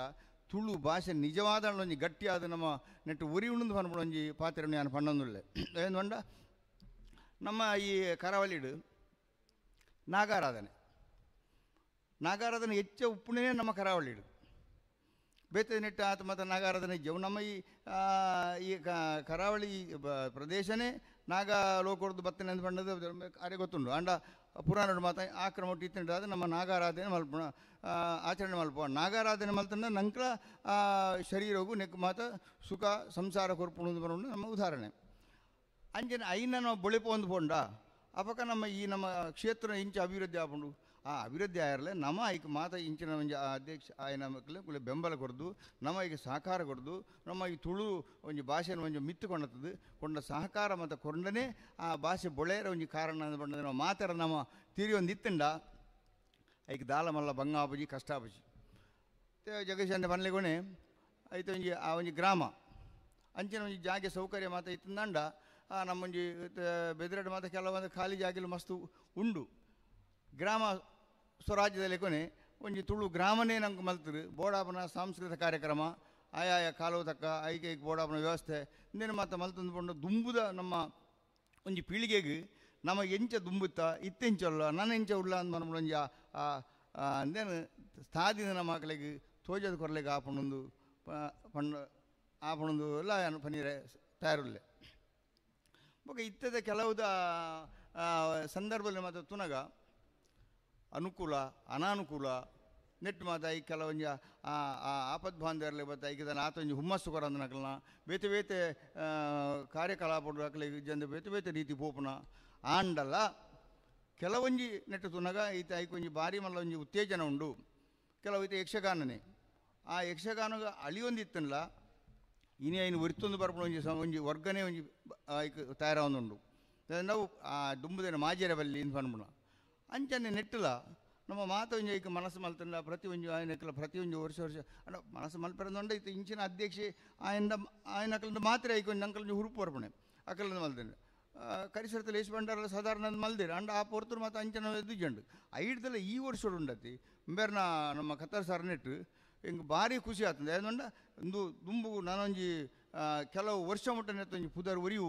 ತುಳು ಭಾಷೆ ನಿಜವಾದ ಒಂಜಿ ಗಟ್ಟಿಯಾದ ನಮ್ಮ ನೆಟ್ಟು ಉರಿ ಉಂಡು ಪನ್ಪುನ ಒಂಜಿ ಪಾತ್ರ ನಾನು ಪಣ್ಣೊಂದುಲ್ಲೆ. ಏನು ನಮ್ಮ ಈ ಕರಾವಳಿಡು ನಾಗಾರಾಧನೆ ನಾಗಾರಾಧನೆ ಹೆಚ್ಚ ಉಪ್ಪುನೇ ನಮ್ಮ ಕರಾವಳಿಡು ಬೇತೆ ನೆಟ್ಟು ಆತ ಮತ್ತು ನಾಗಾರಾಧನೆ ಇಜ್ಜವು ನಮ್ಮ ಈ ಈ ಕರಾವಳಿ ಪ್ರದೇಶನೇ ನಾಗ ಲೋಕರ್ದು ಬತ್ತನೆ ಅಂತ ಬಣ್ಣದ ಅರೆ ಗೊತ್ತುಂಡು ಅಂಡ ಪುರಾಣ ಮಾತ ಆಕ್ರಮ ಇತ್ತಿಂಡು ನಮ್ಮ ನಾಗಾರಾಧನೆ ಮಲ್ಪ ಆಚರಣೆ ಮಲ್ಪ ನಾಗಾರಾಧನೆ ಮಲ್ತಂಡ ನಂಕಲ ಶರೀರಗೂ ನೆಕ್ ಮಾತ ಸುಖ ಸಂಸಾರ ಕೊರ್ಪುಣು ಬರೋಣ ನಮ್ಮ ಉದಾಹರಣೆ. ಅಂಜನೆ ಐನ ನಾವು ಬೊಳಿಪ ಒಂದು ಪೋಂಡ ಅಪಕ ನಮ್ಮ ಈ ನಮ್ಮ ಕ್ಷೇತ್ರ ಇಂಚ ಅಭಿವೃದ್ಧಿ ಆಪುಂಡು ಆ ಅಭಿವೃದ್ಧಿ ಆಯಿರಲೆ ನಮ್ಮ ಐಕ್ ಮಾತ ಇಂಚಿನ ಒಂಜಿ ಅಧ್ಯಕ್ಷ ಆಯನ ಮಕ್ಕಳು ಕುಲೆ ಬೆಂಬಲ ಕೊಡ್ದು ನಮ್ಮ ಈಗ ಸಹಕಾರ ಕೊಡ್ದು ನಮ್ಮ ಈ ತುಳು ಒಂಜಿ ಭಾಷೆನ ಒಂಜಿ ಮಿತ್ತು ಕೊಂಡತ್ತದು ಕೊಂಡ ಸಹಕಾರ ಮತ್ತು ಕೊಂಡನೇ ಆ ಭಾಷೆ ಬೊಳೆಯರ ಒಂಜಿ ಕಾರಣ ಬಂದ ನಾವು ಮಾತಾಡ ನಮ್ಮ ತೀರಿ ಒಂದು ಇತ್ತಂಡ ಐಕ್ ದಾಲ ಮಲ್ಲ ಬಂಗಾಪುಜಿ ಕಷ್ಟಾಪುಜಿ ಜಗದೀಶ್ ಅಣ್ಣ ಪನ್ಲೆಗೊನೆ ಐತೆ ಒಂಜಿ ಆ ಒಂಜಿ ಗ್ರಾಮ ಅಂಚಿನ ಒಂಜಿ ಜಾಗೆ ಸೌಕರ್ಯ ಮಾತ ಇತ್ತಂಡ ಆ ನಮ್ಮೊಂಜಿ ಬೆದರಡು ಮಾತ ಕೆಲವೊಂದು ಖಾಲಿ ಜಾಗೆಲು ಮಸ್ತು ಉಂಡು ಗ್ರಾಮ ಸ್ವರಾಜ್ಯದಲ್ಲಿ ಕೊನೆ ಒಂಜಿ ತುಳು ಗ್ರಾಮನೇ ನಂಗೆ ಮಲ್ತರು ಬೋಡಾಪನ ಸಾಂಸ್ಕೃತಿಕ ಕಾರ್ಯಕ್ರಮ ಆಯಾಯ ಕಾಲವು ತಕ್ಕ ಐಕೆ ಬೋಡಾಪನ ವ್ಯವಸ್ಥೆ ಇನ್ನೇನು ಮಾತ ಮಲ್ತಂದು ಪಂಡು ದುಂಬುದ ನಮ್ಮ ಒಂಜಿ ಪೀಳಿಗೆಗೆ ನಮ್ಮ ಎಂಚ ದುಂಬುತ್ತ ಇತ್ತೆಂಚಲ್ಲ ನನ್ನ ಎಂಚ ಉಳ್ಳ ಅಂದ್ ಮನಮುಂಜ ಒಂಜಿ ಅಂದೇನು ಸ್ಥಾದಿನ ನಮ್ಮ ಮಕ್ಕಳಿಗೆ ತೋಜದ ಕೊರಲೆಗೆ ಆಪಣೊಂದು ಪಣ್ಣು ಆಪಣೊಂದು ಎಲ್ಲ ಪನ್ನೀರೆ ತಯಾರುಲ್ಲೆ. ಬೊಕ ಇತ್ತದ ಕೆಲವುದ ಸಂದರ್ಭದಲ್ಲಿ ಮಾತ್ರ ತುನಗ ಅನುಕೂಲ ಅನಾನುಕೂಲ ನೆಟ್ಟು ಮಾತ ಈ ಕೆಲವೊಂಜ ಆಪದ್ ಬಾಂಧವರಲ್ಲಿ ಬತ್ತ ಈಗ ಆತೊಂಜಿ ಹುಮ್ಮಸ್ಸು ಕೊರಂದ ನಕಲ್ನ ಬೇತೆ ಬೇತೆ ಕಾರ್ಯಕಲಾಪ ಅಕಲಿಗೆ ಜನ ಬೇತೆ ಬೇತೆ ರೀತಿ ಪೋಪುನ ಆಂಡಲ್ಲ ಕೆಲವೊಂಜಿ ನೆಟ್ಟು ತುನಗ ಈತ ಐಕೊಂಜಿ ಭಾರಿ ಮಲ್ಲ ಒಂಜಿ ಉತ್ತೇಜನ ಉಂಡು. ಕೆಲವು ಈತ ಯಕ್ಷಗಾನನೇ ಆ ಯಕ್ಷಗಾನಗ ಅಳಿಯೊಂದಿತ್ತಲ್ಲ ಇನಿ ಐನು ಒರಿತೊಂದು ಬರ್ಪುನ ಒಂಜಿ ಒಂಜಿ ವರ್ಗನೇ ಒಂಜಿ ಐಕ್ ತಯಾರಾವೊಂದುಂಡು ನಾವು ಆ ದುಂಬುದೇನ ಮಾಜೇರ ಬಲ್ಲಿ ಇಂದು ಪನ್ಪುನ ಅಂಚನೆ ನೆಟ್ಟುಲ ನಮ್ಮ ಮಾತ ಒಂಜಿ ಐಕ್ ಮನಸ್ಸು ಮಲ್ತಂಡ ಪ್ರತಿ ಒಂಜಿ ಆಯನಕ್ಲ ಪ್ರತಿ ಒಂಜಿ ವರ್ಷ ವರ್ಷ ಅಂಡ ಮನಸ್ಸು ಮಲ್ಪೆರಂದುಂಡ ಇತ್ತು ಇಂಚಿನ ಅಧ್ಯಕ್ಷೆ ಆಯನ ಆಯನ ಅಕಲಂದ ಮಾತ್ರ ಐಕ್ ಒಂಜಿ ಅಂಕಲ್ ಒಂಜಿ ಹುರುಪು ಬರ್ಪಣೆ ಅಕಲಂದ ಮಲ್ತಂಡ ಕರಿಸರದಲ್ಲಿ ಏಸ್ ಬಂಡಾರಲ್ಲ ಸಾಧಾರಣ ಮಲ್ದಿರ ಅಂಡ ಆ ಪೊರ್ತರು ಮಾತ್ರ ಅಂಚನ ಎದ್ದುಜಂಡು ಐಡ್ದಲ್ಲ ಈ ವರ್ಷ ಉಂಡತಿ ಬೇರ್ನ ನಮ್ಮ ಕತ್ತರ್ ಸರ್ ನೆಟ್ಟು ಹಿಂಗೆ ಭಾರಿ ಖುಷಿ ಆಗ್ತದೆ. ಯಾಕಂದ್ರೆ ಒಂದು ದುಂಬು ನಾನೊಂಜಿ ಕೆಲವು ವರ್ಷ ಮುಟ್ಟ ನೆತ್ತೊಂಜಿ ಪುದರ್ ಉರಿಯು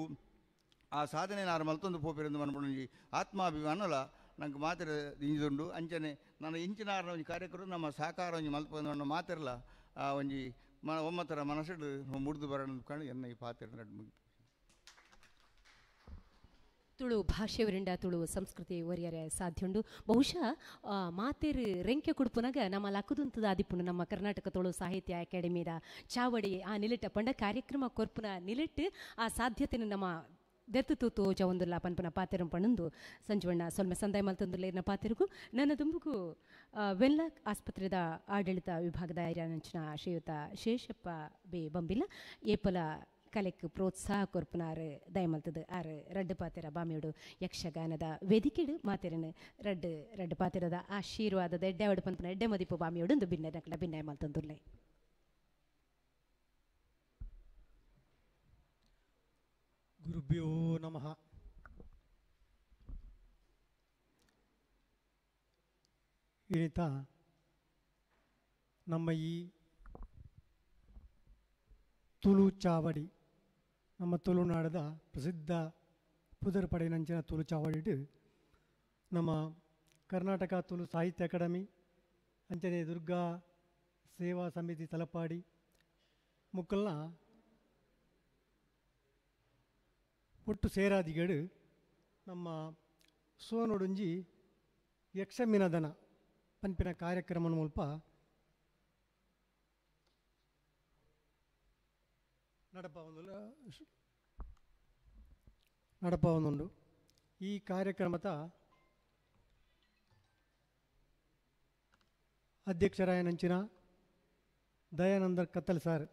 ಆ ಸಾಧನೆ ನಾರು ಮಲ್ತೊಂದು ಪೋಪಿರಂದು ಮನ್ಪೊಂಜಿ ಆತ್ಮಾಭಿಮಾನಲ ನಂಗೆ ಮಾತ್ರ ಇಂಜುಂಡು. ಅಂಚನೆ ನಾನು ಇಂಚಿನಾರನ ಒಂಜಿ ಕಾರ್ಯಕ್ರಮ ನಮ್ಮ ಸಹಕಾರ ಒಂಜಿ ಮಲ್ಪೊಂದು ಮಾತಿರಲ್ಲ ಆ ಒಂಜಿ ಮ ಒಮ್ಮತರ ಮನಸ್ಸಿಡು ಮುರಿದು ಬರೋಣ ಕಾಣು ಎನ್ನ ಈ ಪಾತ್ರ ನಡು ಮುಗಿ. ತುಳು ಭಾಷೆಯವರಿಂದ ತುಳು ಸಂಸ್ಕೃತಿ ಒರಿಯರೆ ಸಾಧ್ಯುಂಡು. ಬಹುಶಃ ಮಾತೇರು ರೆಂಕೆ ಕುಡುಪುನಗ ನಮ್ಮ ಲಕ್ಕುದಂತದ ಆದಿಪುನು ನಮ್ಮ ಕರ್ನಾಟಕ ತುಳು ಸಾಹಿತ್ಯ ಅಕಾಡೆಮಿದ ಚಾವಡಿ ಆ ನಿಲಿಟ ಪಂಡ ಕಾರ್ಯಕ್ರಮ ಕೊರ್ಪುನ ನಿಲಿಟ್ಟು ಆ ಸಾಧ್ಯತೆನ ನಮ್ಮ ದೆತ್ತು ತೂತು ಜವಂದುಲ್ಲ ಪನ್ಪುನ ಪಾತೆರಂ ಪಣಂದು ಸಂಜೀವಣ್ಣ ಸೊಲ್ಮೆ ಸಂದಾಯ ಮಲ್ತಂದುಲ್ಲ ಪಾತೆರುಗು ನನ್ನ ದುಂಬುಗು ವೆನ್ಲಾಕ್ ಆಸ್ಪತ್ರೆದ ಆಡಳಿತ ವಿಭಾಗದ ಹಿರಿಯನಂಚಿನ ಶ್ರೀಯುತ ಶೇಷಪ್ಪ ಬಿ ಬಂಬಿಲ ಏಪಲ ಕಲೆಕ್ ಪ್ರೋತ್ಸಾಹ ಕೊರ್ಪುನಾರು ದಯಮಲ್ತದು ಆರು ರಡ್ಡು ಪಾತೆರ ಬಾಮಿಯೋಡು ಯಕ್ಷಗಾನದ ವೇದಿಕೆಡು ಮಾತೆರನು ರಡ್ಡು ರಡ್ಡು ಪಾತೆರದ ಆಶೀರ್ವಾದದ ಎಡ್ಡೆ ಪನ್ಪುನ ಎಡ್ಡೆ ಮದಿಪು ಬಾಮಿಯೋಡು ಒಂದು ಭಿನ್ನ ನಕಲ ಭಿನ್ನಾಯ ಮಲ್ತಂದುಲ್ಲೆ. ಗುರುಭ್ಯೋ ನಮಃ. ಇನಿತ ನಮ್ಮ ಈ ತುಳು ಚಾವಡಿ ನಮ್ಮ ತುಳುನಾಡದ ಪ್ರಸಿದ್ಧ ಪುದರ್ ಪಡೆಯಿನಂಚಿನ ತುಳು ಚಾವಡಿಡು ನಮ್ಮ ಕರ್ನಾಟಕ ತುಳು ಸಾಹಿತ್ಯ ಅಕಾಡೆಮಿ ಅಂಚನೆ ದುರ್ಗಾ ಸೇವಾ ಸಮಿತಿ ತಲಪಾಡಿ ಮುಕ್ಕಲ್ನ ಒಟ್ಟು ಸೇರಾದಿಗಳು ನಮ್ಮ ಸೋನೊಡುಂಜಿ ಯಕ್ಷಮಿನದನ ಪನ್ಪಿನ ಕಾರ್ಯಕ್ರಮ ಮುಲ್ಪ ನಡಪವೊಂದುಂಡು. ಈ ಕಾರ್ಯಕ್ರಮದ ಅಧ್ಯಕ್ಷರಾಯನಂಚಿನ ದಯಾನಂದ ಕತ್ತಲ್ ಸಾರ್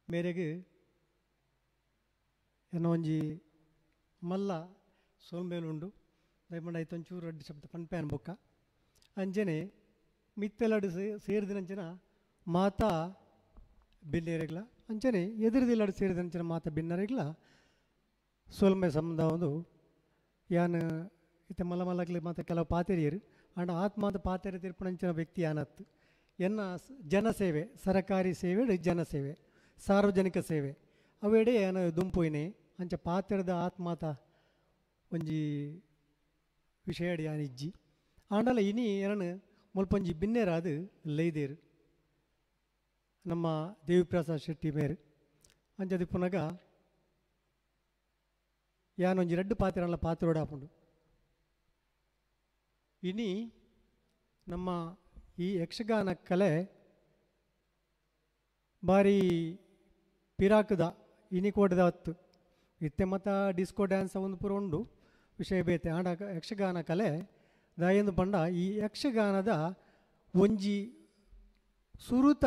ಮೇರೆಗೆ ಎನ್ನ ಒಂಜಿ ಮಲ್ಲ ಸೋಲ್ಮೇಲುಂಡು. ದಯಮಂಡ ಐತೊಂಚೂರು ರಡ್ಡು ಶಬ್ದ ಪನ್ಪೆ ಬೊಕ್ಕ ಅಂಚನೆ ಮಿತ್ತೆಲಡು ಸೇರಿದಿನಂಚಿನ ಮಾತಾ ಬಿನ್ನೆರೆಗ್ಲ ಅಂಚನೆ ಎದುರುದಿಲ್ಲಡು ಸೇರಿದಂಚಿನ ಮಾತಾ ಬಿನ್ನರೆಗ್ಲ ಸೋಲ್ಮೆ ಸಂಬಂಧ ಒಂದು ಯಾನ್ ಇತ್ತೆ ಮಲ್ಲ ಮಲ್ಲಕ್ಲೆ ಮಾತ ಕೆಲವು ಪಾತೆರಿಯರು ಅಂಡ ಆತ್ಮಾತ ಪಾತೆರೆ ತೀರ್ಪುನಂಚಿನ ವ್ಯಕ್ತಿ ಯಾನತ್ತು. ಎನ್ನ ಜನಸೇವೆ ಸರಕಾರಿ ಸೇವೆ ಜನಸೇವೆ ಸಾರ್ವಜನಿಕ ಸೇವೆ ಅವೆಡೆ ಯಾನ ದುಂಪೋಯಿನೆ ಅಂಚ ಪಾತೆರದ ಆತ್ಮಾತ ಒಂಜಿ ವಿಷಯಡಿ ಯಾನ್ ಇಜ್ಜಿ. ಆಂಡಲ ಇನಿ ಏನನು ಮುಲ್ಪೊಂಜಿ ಬಿನ್ನೆರಾದು ಲೈದೇರು ನಮ್ಮ ದೇವಿಪ್ರಸಾದ್ ಶೆಟ್ಟಿ ಮೇರು. ಅಂಚದಿ ಪುನಗ ಯಾನೊಂಜಿ ರಡ್ಡು ಪಾತೆರಲ್ಲ ಪಾತ್ರೋಡಾಪುಂಡು. ಇನಿ ನಮ್ಮ ಈ ಯಕ್ಷಗಾನ ಕಲೆ ಭಾರಿ ಪಿರಾಕದ ಇನಿ ಕೋಟದ ಹತ್ತು ಇತ್ತೆ ಮತ್ತ ಡಿಸ್ಕೋ ಡ್ಯಾನ್ಸ್ ಒಂದು ಪೂರ ಉಂಡು ವಿಷಯ ಬೇತೆ. ಆಂಡ ಯಕ್ಷಗಾನ ಕಲೆ ದಾಯಂದು ಪಂಡ ಈ ಯಕ್ಷಗಾನದ ಒಂಜಿ ಸುರುತ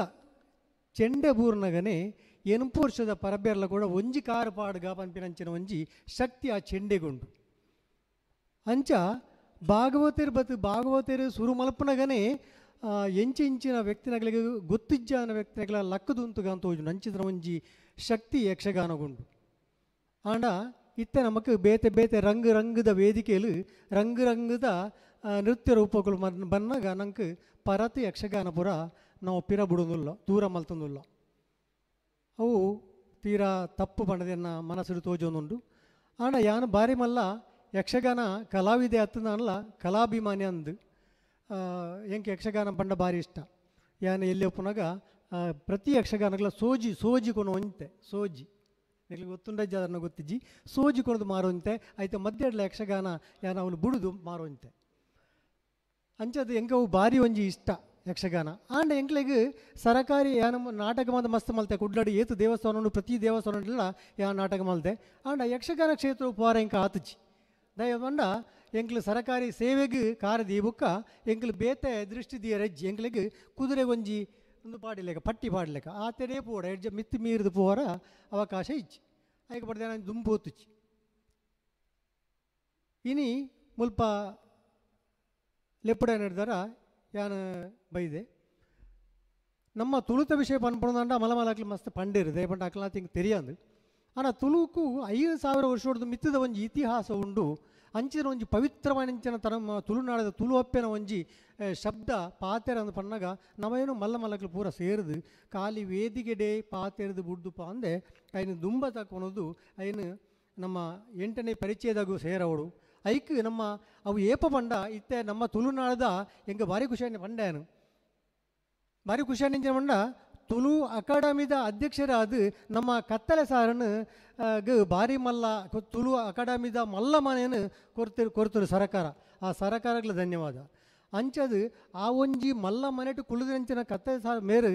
ಚೆಂಡೆ ಬೂರ್ನಗನೆ ಎನುಪು ವರ್ಷದ ಪರಬೇರ್ಲ ಕೂಡ ಒಂಜಿ ಕಾರು ಪಾಡುಗ ಪನ್ಪಿನಂಚಿನ ಒಂಜಿ ಶಕ್ತಿ ಆ ಚೆಂಡೆಗುಂಡು. ಅಂಚ ಭಾಗವತರು ಬತ್ತು ಭಾಗವತರು ಸುರು ಮಲ್ಪನಗನೆ ಎಂಚಿಂಚಿನ ವ್ಯಕ್ತಿನಗಳಿಗೆ ಗೊತ್ತಿಜ್ಜಾನ ವ್ಯಕ್ತಿನಗಳ ಲಕ್ಕದುಂತುಗ ಅಂತ ಹೋಜು ನಂಚಿನ ಒಂಜಿ ಶಕ್ತಿ ಯಕ್ಷಗಾನಗುಂಡು. ಆಂಡ ಇತ್ತೆ ನಮಕ್ ಬೇತೆ ಬೇತೆ ರಂಗು ರಂಗದ ವೇದಿಕೆಯಲ್ಲಿ ರಂಗು ರಂಗದ ನೃತ್ಯ ರೂಪಗಳು ಬನ್ನಾಗ ನಂಗೆ ಪರತಿ ಯಕ್ಷಗಾನ ಪುರ ನಾವು ಪಿರ ಬಿಡೋದಿಲ್ಲ, ದೂರ ಮಲ್ತೊಂದಿಲ್ಲ. ಅವು ತೀರಾ ತಪ್ಪು ಬಣ್ಣದನ್ನು ಮನಸ್ಸು ತೋಜೊಂದುಂಡು. ಆಂಡ ಯಾನು ಬಾರಿ ಮಲ್ಲ ಯಕ್ಷಗಾನ ಕಲಾವಿದೆ ಅತ್ತನಲ್ಲ ಕಲಾಭಿಮಾನಿ ಅಂದು ಎಂಕೆ ಯಕ್ಷಗಾನ ಪಂಡ ಭಾರಿ ಇಷ್ಟ. ಯಾನು ಎಲ್ಲಿ ಒಪ್ಪುನಾಗ ಪ್ರತಿ ಯಕ್ಷಗಾನಗಳ ಸೋಜಿ ಸೋಜಿ ಕೊನು ಒಂತೆ ಸೋಜಿ ನಿಮಗೆ ಗೊತ್ತುಂಡಜ್ಜ ಅದನ್ನು ಗೊತ್ತಿಜ್ಜಿ ಸೋಜಿ ಕೊನದು ಮಾರುವಂತೆ ಆಯ್ತು ಮಧ್ಯೆಡ್ಲ ಯಕ್ಷಗಾನ ಯಾನು ಅವನು ಬುಡುದು ಮಾರುವಂತೆ ಅಂಚದು ಎಂಕವು ಭಾರಿ ಒಂಜಿ ಇಷ್ಟ ಯಕ್ಷಗಾನ. ಆಂಡ ಎಂಕ್ಲೆಗ್ ಸರಕಾರಿ ಯಾನ ನಾಟಕ ಮಾತ ಮಸ್ತ್ ಮಲ್ತೆ ಕುಡ್ಲಡಿ ಏತು ದೇವಸ್ಥಾನ ಪ್ರತಿ ದೇವಸ್ಥಾನ ಯಾ ನಾಟಕ ಮಲ್ತೆ. ಆಂಡ ಯಕ್ಷಗಾನ ಕ್ಷೇತ್ರ ಪೋರ ಎಂಕ ಆತುಜಿ ದಯವಂಡ ಎಂಕ್ಲು ಸರಕಾರಿ ಸೇವೆಗೆ ಕಾರದಿ ಬುಕ್ಕ ಎಂಕ್ಲು ಬೇತೆ ದೃಷ್ಟಿ ದಿಯ ರಜ್ಜಿ ಎಂಕ್ಲೆಗ್ ಕುದುರೆ ಒಂಜಿ ಒಂದು ಪಾಡಿಲೇಕ ಪಟ್ಟಿ ಪಾಡಲೇಕ ಆತೆಡೇ ಪೋಡ ಎಡ್ಜ ಮಿತ್ತು ಮೀರಿದ ಪೋರ ಅವಕಾಶ ಇಚ್ಚಿ ಐಕೆ ಪಡ್ದೆ ನಾನು ದುಂಬು ಹೊತ್ತುಚ್ಚಿ. ಇನಿ ಮುಲ್ಪ ಲೆಪ್ಪಡ ನಡೆದಾರ ಯಾನ ಬೈದೆ ನಮ್ಮ ತುಳುತ ವಿಷಯ ಪನ್ಪುಣದಂಡ ಮಲಮಲಾಕ್ಲಿ ಮಸ್ತ್ ಪಂಡೇರು ದಯಪಂಡ ಅಕ್ಲ ತಿಂಗ್ ತೆರಿಯಾಂದು. ಆನ ತುಳುಕು 5000 ವರ್ಷದ ಮಿತ್ತದ ಒಂಜಿ ಇತಿಹಾಸ ಉಂಡು. ಅಂಚಿನ ಒಂಜಿ ಪವಿತ್ರವಾಣಿಂಚಿನ ತಮ್ಮ ತುಳುನಾಡದ ತುಳು ಅಪ್ಪೆನ ಒಂಜಿ ಶಬ್ದ ಪಾತೆರ ಅಂದು ಪನ್ನಾಗ ನಮಯನು ಮಲ್ಲ ಮಲ್ಲಕ್ಲು ಪೂರ ಸೇರಿದು ಖಾಲಿ ವೇದಿಕೆಡೆ ಪಾತೆರೆದು ಬುಡ್ದುಪ ಅಂದೆ ಐನು ದುಂಬ ತಕೊಳೋದು ಐನು ನಮ್ಮ 8ನೇ ಪರಿಚಯದಾಗೂ ಸೇರವಡು ಐಕ್ ನಮ್ಮ ಅವು ಏಪ ಪಂಡ ಇತ್ತೆ ನಮ್ಮ ತುಳುನಾಡದ ಎಂಗೆ ಭಾರಿ ಖುಷಿಯನ್ನು ಪಂಡ್ಯಾನು ಭಾರಿ ಖುಷಿಯನ್ನು ಪಂಡ ತುಳು ಅಕಾಡೆಮಿದ ಅಧ್ಯಕ್ಷರಾದ ನಮ್ಮ ಕತ್ತಲೆ ಸಾರನ್ನು ಭಾರಿ ಮಲ್ಲ ತುಳು ಅಕಾಡೆಮಿದ ಮಲ್ಲ ಮನೆಯನ್ನು ಕೊಡ್ತಿರು ಸರಕಾರ. ಆ ಸರಕಾರಗಳ ಧನ್ಯವಾದ. ಅಂಚದು ಆ ಒಂಜಿ ಮಲ್ಲ ಮನೆಟು ಕುಳಿದಂಚಿನ ಕತ್ತಲೆ ಸಾರ ಮೇರು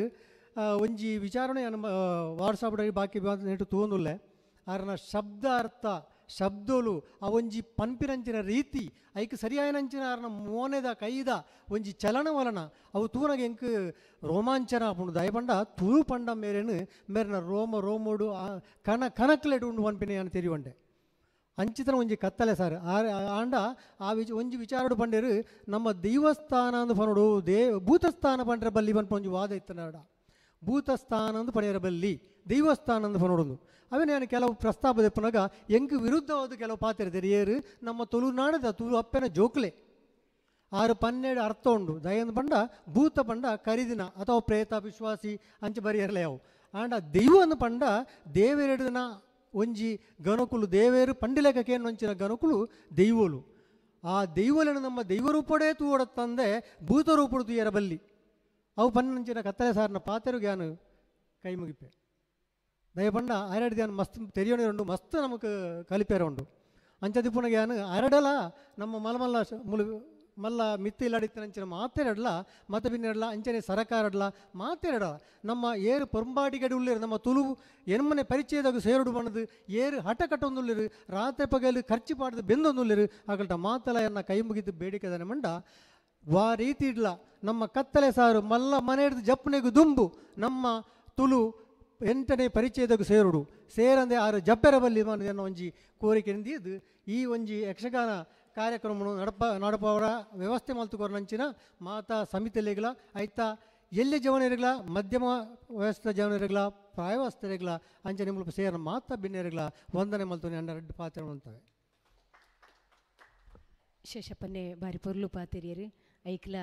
ಒಂಜಿ ವಿಚಾರಣೆ ವಾಟ್ಸಾಪ್ ಬಾಕಿ ನೆಟ್ಟು ತೂಂದುಲ್ಲೆ ಆರನ ಶಬ್ದ ಅರ್ಥ ಶಬ್ದೋಲು ಆ ಒಂಜಿ ಪನ್ಪಿನಂಚಿನ ರೀತಿ ಐಕ್ ಸರಿಯಾಯನಂಚಿನ ಆರನ ಮೋನೆದ ಕೈದ ಒಂಜಿ ಚಲನವಲನ ಅವು ತೂನಗ ಎಂಕ್ ರೋಮಾಂಚನ ಆಪುಂಡು. ದಯಪಂಡ ತುಳು ಪಂಡ ಮೇರೇನು ಮೇರಿನ ರೋಮ ರೋಮೋಡು ಕಣ ಕಣಕ್ಲೆಡು ಉಂಡು ಪನ್ಪಿನ ಯಾನು ತೆರಿವಂಡೆ ಅಂಚಿತನ ಒಂಜಿ ಕತ್ತಲೆ ಸಾರ್ ಆಂಡ ಆ ಒಂಜಿ ವಿಚಾರಡು ಪಂಡೇರು ನಮ್ಮ ದೇವಸ್ಥಾನ ಅಂದು ಪನೋಡು ಭೂತಸ್ಥಾನ ಪಂಡ್ರೆ ಬಲ್ಲಿ ಪನ್ಪ ಒಂಜಿ ವಾದ ಇತ್ತನಾಡ ಭೂತಸ್ಥಾನ ಅಂದು ಪಡೆಯರ ಬಲ್ಲಿ ದೇವಸ್ಥಾನ ಅಂದು ಪನೋಡೊಂದು ಅವೇ ನಾನು ಕೆಲವು ಪ್ರಸ್ತಾಪ ದೆಪ್ಪನಾಗ ಎಂಕ್ ವಿರುದ್ಧವಾದ ಕೆಲವು ಪಾತ್ರ ತೆರಿಯೇರು ನಮ್ಮ ತುಳುನಾಡದ ತುಳು ಅಪ್ಪೆನ ಜೋಕ್ಲೆ 6 12 ಅರ್ಥ ಉಂಡು. ದಯಂದು ಪಂಡ ಭೂತ ಪಂಡ ಕರಿದಿನ ಅಥವಾ ಪ್ರೇತ ವಿಶ್ವಾಸಿ ಅಂಚೆ ಬರಿಯರ್ಲೆ ಅವು. ಆಂಡ ದೈವ ಪಂಡ ದೇವೆರಡಿನ ಒಂಜಿ ಗಣಕುಲು ದೇವೇರು ಪಂಡಿಲೆಕ್ಕೇನು ಒಂಚಿನ ಗಣಕುಲು ದೈವೋಲು. ಆ ದೈವలను ನಮ್ಮ ದೈವರೂಪಡೇ ತೂಡತ್ತಂದೆ ಭೂತರೂಪಡು ತೂಯರ ಬಲ್ಲಿ ಅವು ಪನ್ನಂಚಿನ ಕತ್ತಲೆ ಸಾರನ ಪಾತೆರು ಗ್ಯಾನು ಕೈ ಮುಗಿಪೆ. ದಯಪಂಡ ಅರಡು ಧ್ಯಾನ ಮಸ್ತ್ ತೆರಿಯೋಣ ಉಂಡು ಮಸ್ತ್ ನಮಕ್ ಕಲಿಪೇರ ಉಂಡು. ಅಂಚದಿಪ್ಪುನ ಗ್ಯಾನು ಅರಡಲ ನಮ್ಮ ಮಲಮಲ್ಲ ಮುಲು ಮಲ್ಲ ಮಿತ್ತಿಲ್ಲಾಡಿತ್ತನಂಚಿನ ಮಾತೆರಡ್ಲ ಮತ ಬಿನ್ನೆರಡ್ಲ ಅಂಚನೆ ಸರಕಾರಡ್ಲ ಮಾತೆರಡ ನಮ್ಮ ಏರು ಪೊಂಬಾಟಿಗಡಿ ಉಳ್ಳೇರು ನಮ್ಮ ತುಳು ಎನ್ಮನೆ ಪರಿಚಯದಾಗ ಸೇರುಡು ಬಣ್ಣದು ಏರು ಹಠ ಕಟ್ಟೊಂದುಳ್ಳಿರು ರಾತ್ರಿ ಪಗಲು ಖರ್ಚು ಪಾಡದು ಬೆಂದೊಂದುಳ್ಳಿರು ಆಗಲ್ಟ ಮಾತಲ ಎನ್ನ ಕೈ ಮುಗಿದು ಬೇಡಿಕೆದಾನೆ ಮಂಡ ವಾ ರೀತಿ ಇಡ್ಲ ನಮ್ಮ ಕತ್ತಲೆ ಸಾರು ಮಲ್ಲ ಮನೆ ಹಿಡ್ದು ಜಪ್ಪನೆಗು ದುಂಬು ನಮ್ಮ ತುಳು ಎಂಟನೇ ಪರಿಚಯದಾಗ ಸೇರುಡು ಸೇರಂದೆ ಆರು ಜಪ್ಪೆರ ಬಲ್ಲಿ ಅನ್ನೋ ಒಂಜಿ ಕೋರಿಕೆ ಇದು ಈ ಒಂಜಿ ಯಕ್ಷಗಾನ ಕಾರ್ಯಕ್ರಮವನ್ನು ನಡಪವರ ವ್ಯವಸ್ಥೆ ಮಲ್ತುಕೊರ್ನಂಚಿನ ಮಾತಾ ಸಮಿತಿಲೆಗ್ಲ ಐತ ಎಲ್ಲಿ ಜವನರಿಗ್ಲ ಮಧ್ಯಮ ವಯಸ್ಸ ಜವನರಿಗ್ಲ ಪ್ರಾಯವಸ್ಥರಿಗ್ಲ ಅಂಚನೆ ಮುಲ್ಪ ಸೇರ ಮಾತಾ ಬಿನ್ನೆರಿಗ್ಲ ವಂದನೆ ಮಲ್ತು ಅಣ್ಣ ರೆಡ್ಡು ಪಾತ್ರ ಅಂತವೆ. ಶೇಷಪ್ಪನ್ನೇ ಬಾರಿ ಪೊರ್ಲು ಪಾತಿರಿಯರು ಐಕ್ಲ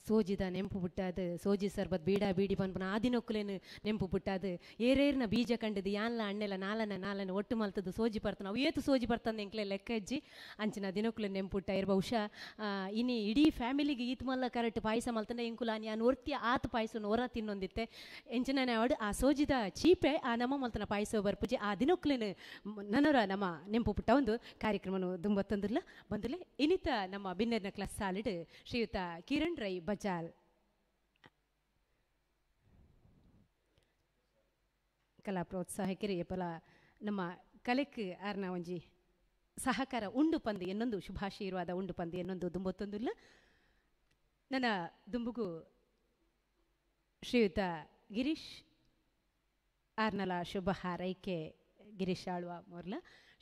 ಸೋಜಿದ ನೆಂಪು ಬುಟ್ಟಾದ ಸೋಜಿ ಸರ್ಬತ್ ಬೀಡ ಬೀಡಿ ಪನ್ಪನ ಆ ದಿನೊಕ್ಕುಲೇನು ನೆಂಪು ಬುಟ್ಟಾದ ಏರೇರ್ನ ಬೀಜ ಕಂಡದು ಯಾನ್ಲ ಅಣ್ಣೆಲ ನಾಲನ ನಾಲನ ಒಟ್ಟು ಮಲ್ತದ್ದು ಸೋಜಿ ಪರ್ತನ ಅವು ಏತು ಸೋಜಿ ಪರ್ತಂದು ಎಂಕ್ಲೆ ಲೆಕ್ಕ ಅಜ್ಜಿ ಅಂಚಿನ ದಿನೊಕ್ಕುಲೆ ನೆಂಪುಟ್ಟ ಇರ್ ಬಹುಶಃ ಇನಿ ಇಡೀ ಫ್ಯಾಮಿಲಿಗೆ ಈತ್ ಮಲ್ಲ ಕರೆಕ್ಟ್ ಪಾಯಸ ಮಲ್ತಂಡ ಎಂಕುಲ ಯಾನ್ ಒರ್ತಿ ಆತ ಪಾಯಸ ಹೊರ ತಿನ್ನೊಂದಿತ್ತೆ ಎಂಚಿನ ಅವಡು ಆ ಸೋಜಿದ ಚೀಪೆ ಆ ನಮ್ಮ ಮಲ್ತನ ಪಾಯಸ ಬರ್ಪುಜಿ ಆ ದಿನೊಕ್ಕುಲೇನು ನನರ ನಮ್ಮ ನೆಂಪು ಪುಟ್ಟ ಒಂದು ಕಾರ್ಯಕ್ರಮನು ದುಂಬತ್ತಂದಿಲ್ಲ ಬಂದಲೆ ಇನ್ನಿತ ನಮ್ಮ ಬಿನ್ನೆರ್ನ ಕ್ಲಾಸ್ ಸಾಲಿಡ್ ಶ್ರೀಯುತ ಕಿರಣ್ ರೈ ಬಜಾಲ್ ಕಲಾ ಪ್ರೋತ್ಸಾಹಕರು ಎಪಲ ನಮ್ಮ ಕಲೆಕ್ ಆರ್ನ ಒಂಜಿ ಸಹಕಾರ ಉಂಡು ಪಂದು ಎನ್ನೊಂದು ಶುಭಾಶೀರ್ವಾದ ಉಂಡು ಪಂದು ಎನ್ನೊಂದು ದುಂಬೊತ್ತೊಂದುಲ್ಲ. ನನ್ನ ದುಂಬುಗು ಶ್ರೀಯುತ ಗಿರೀಶ್ ಆರ್ನಲ ಶುಭ ಹಾರೈಕೆ ಗಿರೀಶ್ ಆಳ್ವ ಮೊರ್ಲ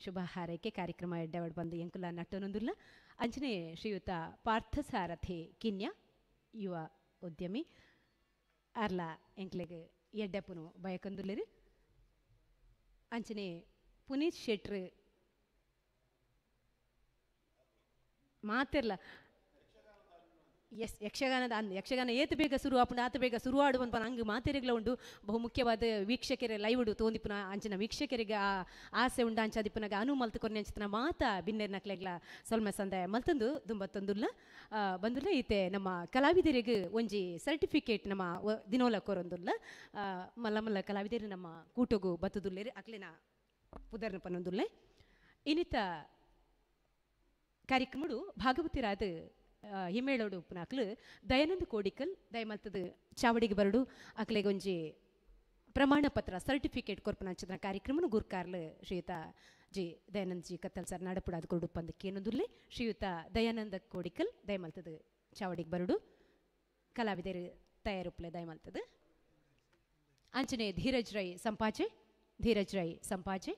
ಶುಭ ಹಾರೈಕೆ ಕಾರ್ಯಕ್ರಮ ಎಡ್ಡವಡ್ ಬಂದು ಎಂಕುಲ ನಟ್ಟೊನೊಂದುಲ್ಲ. ಅಂಚನೆ ಶ್ರೀಯುತ ಪಾರ್ಥಸಾರಥಿ ಕಿನ್ಯ ಯುವ ಉದ್ಯಮಿ ಆರ್ಲ ಎಂಕ್ಲೆಗ್ ಎಡ್ಡೆಪ್ಪುನು ಬಯಕಂದುಲ್ಲೆರು. ಅಂಚನೆ ಪುನೀತ್ ಶೆಟ್ರು ಮಾತಿರ್ಲ ಎಸ್ ಯಕ್ಷಗಾನದ ಅಂದ್ ಯಕ್ಷಗಾನ ಏತು ಬೇಗ ಶುರು ಆಪುಂಡು ಆತ ಬೇಗ ಶುರು ಆಡುವಂತ ಹಂಗೆ ಮಾತೆರೆಗ್ಲ ಉಂಡು ಬಹುಮುಖ್ಯವಾದ ವೀಕ್ಷಕರ ಲೈವ್ ಉಡು ತೋಂದಿಪ್ಪುನ ಅಂಚಿನ ವೀಕ್ಷಕರಿಗೆ ಆ ಆಸೆ ಉಂಡು ಅಂಚಾದಿಪ್ಪುನಾಗ ಅನು ಮಲ್ತು ಕೊರ್ನೆ ಅಂಚಿನ ಮಾತಾ ಬಿನ್ನೆರ್ ನಕ್ಲೆಗ್ಲ ಸೊಲ್ಮೆ ಸಂದಾಯ ಮಲ್ತಂದು ದುಂಬತ್ತೊಂದುಲ್ಲ ಬಂದುಲ್ಲ. ಈತೆ ನಮ್ಮ ಕಲಾವಿದರಿಗೆ ಒಂಜಿ ಸರ್ಟಿಫಿಕೇಟ್ ನಮ್ಮ ದಿನೋಲ ಕೊರೊಂದುಲ್ಲ. ಮಲ್ಲ ಮಲ್ಲ ಕಲಾವಿದರು ನಮ್ಮ ಕೂಟಗು ಬತ್ತದುಲ್ಲೇರಿ ಅಕ್ಲೆನ ಪುದರ್ನ ಪನ್ನೊಂದುಲ್ಲೆ. ಇನ್ನಿತ ಕಾರ್ಯಕ್ರಮಡು ಭಾಗವತಿರಾದ ಹಿಮೇಳೋಡು ಉಪ್ಪುನಾಕ್ಲು ದಯಾನಂದ ಕೋಡಿಕಲ್ ದಯಮಲ್ತದ ಚಾವಡಿಗೆ ಬರಡು ಅಕ್ಲೆಗೊಂಜಿ ಪ್ರಮಾಣ ಪತ್ರ ಸರ್ಟಿಫಿಕೇಟ್ ಕೊರ್ಪನಾಂಚಿನ ಕಾರ್ಯಕ್ರಮನು ಗುರ್ಕಾರ್ಲು ಶ್ರೀಯುತ ಜಿ ದಯಾನಂದ ಜಿ ಕತ್ತಲ್ ಸರ್ ನಾಡಪುಡಾದ ಕೊರಡು ಪಂದಕ್ಕೇನೊಂದುಲ್ಲೆ. ಶ್ರೀಯುತ ದಯಾನಂದ ಕೋಡಿಕಲ್ ದಯಮಲ್ತದ ಚಾವಡಿಗೆ ಬರಡು ಕಲಾವಿದರು ತಯಾರುಪ್ಲೆ ದಯಮಲ್ತದ. ಅಂಚನೆ ಧೀರಜ್ ರೈ ಸಂಪಾಜೆ ಧೀರಜ್ ರೈ ಸಂಪಾಜೆ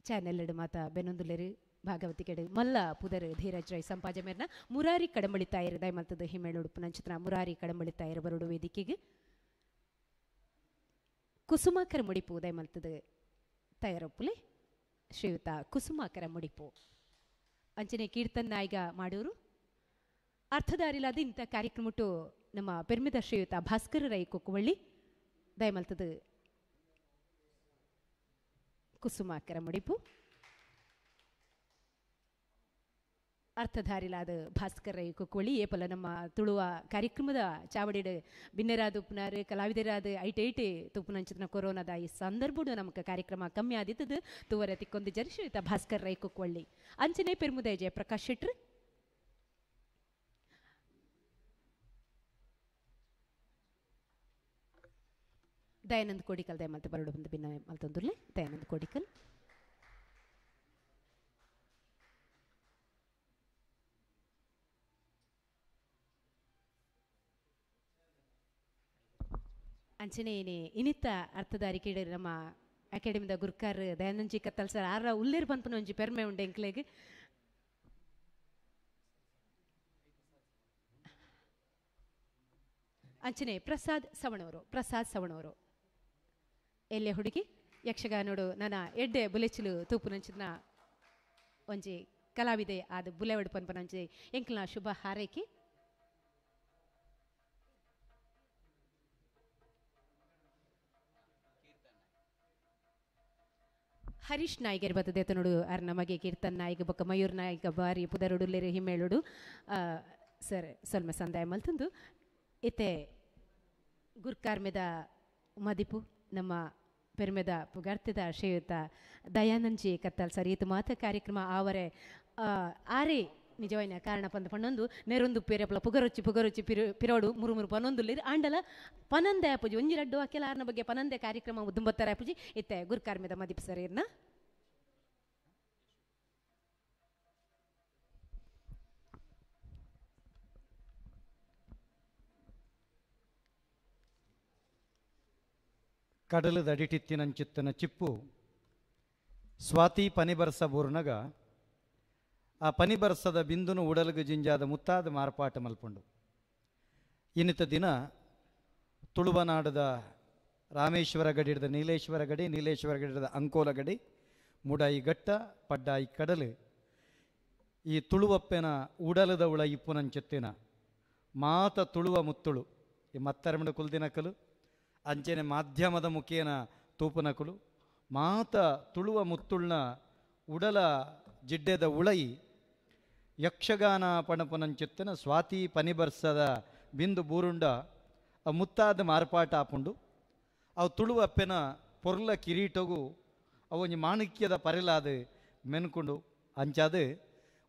ಚಾನೆಲ್ ಮಾತಾ ಬೆನೊಂದುಲೆರು ಭಾಗವತಿಕೆಡು ಮಲ್ಲ ಪುದರ್ ಧೀರಜ್ ರೈ ಸಂಪಾಜೆ ಮೇರ್ನ ಮುರಾರಿ ಕಡಂಬಳಿ ತಾಯರು ದಯಮಲ್ತದ ಹಿಮೇಳುಡುಪು ನಂಚಿತ್ರ ಮುರಾರಿ ಕಡಂಬಳಿ ತಾಯರು ಬರುಡು ವೇದಿಕೆಗೆ ಕುಸುಮಾಕರ ಮುಡಿಪು ದಯಮಲ್ತದ ತಯಾರೊಪ್ಪುಲೆ ಶ್ರೀಯುತ ಕುಸುಮಾಕರ ಮುಡಿಪು. ಅಂಚನೆ ಕೀರ್ತನ್ ನಾಯಿಗ ಮಾಡೂರು ಅರ್ಥದಾರಿಲಾದ ಇಂಥ ಕಾರ್ಯಕ್ರಮಟ್ಟು ನಮ್ಮ ಪೆರ್ಮಿದ ಶ್ರೀಯುತ ಭಾಸ್ಕರ ರೈ ಕೊಕ್ಕುವಳ್ಳಿ ದಯಮಲ್ತದ ಕುಸುಮಾಕರ ಮುಡಿಪು. ಅರ್ಥಧಾರಿಲಾದ ಭಾಸ್ಕರ ರೈ ಕೊಕ್ಕುವಳ್ಳಿ ಏಪಲ ನಮ್ಮ ತುಳುವ ಕಾರ್ಯಕ್ರಮದ ಚಾವಡಿಡು ಬಿನ್ನೆರಾದ ಉಪ್ಪುನಾರು ಕಲಾವಿದರಾದ ಐಟೆ ಐಟೆ ತುಪ್ಪುನಂಚಿನ ಕೊರೋನಾದ ಈ ಸಂದರ್ಭಡು ನಮಕ ಕಾರ್ಯಕ್ರಮ ಕಮ್ಮಿ ಆದಿತ್ತದು ತುವರ ತಿಕ್ಕೊಂದು ಜರಿಶ್ರೀಯುತ ಭಾಸ್ಕರ್ ರೈ ಕೊಕ್ಕುವಳ್ಳಿ. ಅಂಚನೆ ಪೆರ್ಮುದಯ ಜಯಪ್ರಕಾಶ್ ಶೆಟ್ರು ದಯಾನಂದ ಕೋಡಿಕಲ್ ದಯಮಲ್ತ ಬರಡು ಬಂದು ಭಿನ್ನ ಮಲ್ತೊಂದುರ್ಲೆ ದಯಾನಂದ ಕೋಡಿಕಲ್. ಅಂಚನೆ ಏನೇ ಇನ್ನಿತ್ತ ಅರ್ಥಧಾರಿಕೆ ನಮ್ಮ ಅಕಾಡೆಮಿದ ಗುರ್ಕಾರ್ ದಯಾನಂದ್ ಜಿ ಕತ್ತಲ್ ಸರ್ ಆರ ಉಲ್ಲೇರು ಪನ್ಪುನ ಒಂಜಿ ಪೆರ್ಮೆ ಉಂಡು ಎಂಕ್ಲೆಗ್. ಅಂಚನೆ ಪ್ರಸಾದ್ ಸವಣವರು ಪ್ರಸಾದ್ ಸವಣವರು ಎಲ್ಲೆ ಹುಡುಗಿ ಯಕ್ಷಗಾನೋಡು ನನ್ನ ಎಡ್ಡೆ ಬುಲೆಚಿಲು ತೂಪುನಂಚಿನ ಒಂಜಿ ಕಲಾವಿದೆ ಆದ ಬುಲೆವಡು ಪನ್ಪನಂಚಿ ಎಂಕ್ಲನ ಶುಭ ಹಾರೈಕೆ. ಹರೀಶ್ ನಾಯ್ಗರ್ ಬತ್ತದೆ ತನೋಡು ಅರ್ ನಮಗೆ ಕೀರ್ತನ್ ನಾಯ್ಗ ಬೊಕ್ಕ ಮಯೂರ್ ನಾಯ್ಗ ಬಾರಿ ಪುದರುಡುಲ್ಲೆರು ಹಿಮ್ಮೇಳುಡು ಸರ್ ಸೊಲ್ಮೆ ಸಂದಾಯ ಮಲ್ತಂದು ಇತ್ತೆ ಗುರ್ಕಾರ್ಮೆದ ಮದಿಪು ನಮ್ಮ ಪೆರ್ಮೆದ ಪುಗರ್ತೆದ ಶ್ರೀಯುತ ದಯಾನಂದ್ ಜಿ ಕತ್ತಲ್ ಸರ್ ಈತ ಮಾತ ಕಾರ್ಯಕ್ರಮ ಆವರೆ ಆರೇ ನಿಜವಾಯಿನ ಕಾರಣ ಪಂದ್ ಪಣ್ಣೊಂದು ನೆರೊಂದು ಪೇರೆಪಲ ಪುಗರೊಚ್ಚಿ ಪುಗರೊಚ್ಚಿ ಪಿರೋಡು ಮುರು ಮುರು ಪನೊಂದುಲ್ಲೇರು ಆಂಡಲ ಪನಂದೆ ಆಪುಜಿ ಒಂಜಿ ರಡ್ಡು ಅಕ್ಕೆಲ ಆರ್ನ ಬಗ್ಗೆ ಪನಂದೆ ಕಾರ್ಯಕ್ರಮ ಉದ್ದುಂಬತ್ತರ ಆಪುಜಿ ಇತ್ತೆ ಗುರುಕಾರ್ಮೆದ ಮದಿಪ್ ಸರ್ ಇರ್ನ ಕಡಲದಡಿಟಿತ್ತಿನಂಚಿತ್ತನ ಚಿಪ್ಪು ಸ್ವಾತಿ ಪನಿಬರ್ಸ ಬೂರ್ನಗ ಆ ಪನಿಬರ್ಸದ ಬಿಂದುನು ಉಡಲ್ಗು ಜಿಂಜಾದ ಮುತ್ತಾದ ಮಾರ್ಪಾಟ ಮಲ್ಪುಂಡು. ಇನ್ನಿತ ದಿನ ತುಳುವನಾಡದ ರಾಮೇಶ್ವರ ಗಡಿಡ್ದ ನೀಲೇಶ್ವರ ಗಡಿ, ನೀಲೇಶ್ವರ ಗಡಿಡ್ದ ಅಂಕೋಲ ಗಡಿ, ಮುಡಾಯಿ ಗಟ್ಟ ಪಡ್ಡಾಯಿ ಕಡಲು ಈ ತುಳುವಪ್ಪೆನ ಉಡಲದ ಉಳ ಇಪ್ಪುನಂಚೆತ್ತಿನ ಮಾತ ತುಳುವ ಮುತ್ತುಳು ಈ ಮತ್ತರಮಡ ಕುಲ್ದಿನಕಲು ಅಂಚೆನೆ ಮಾಧ್ಯಮದ ಮುಖೇನ ತೂಪುನಕುಲು ಮಾತ ತುಳುವ ಮುತ್ತುಳ್ನ ಉಡಲ ಜಿಡ್ಡೆದ ಉಳೈ ಯಕ್ಷಗಾನ ಪಣಪುನಂಚಿತ್ತನ ಸ್ವಾತಿ ಪನಿಬರ್ಸದ ಬಿಂದು ಬೂರುಂಡ ಆ ಮುತ್ತಾದ ಮಾರ್ಪಾಟ ಆಪುಂಡು. ಅವು ತುಳುವಪ್ಪೆನ ಪೊರ್ಲ ಕಿರೀಟಗು ಅವೊಂಜಿ ಮಾಣಿಕ್ಯದ ಪರಿಲಾದ ಮೆನ್ಕೊಂಡು ಅಂಚಾದ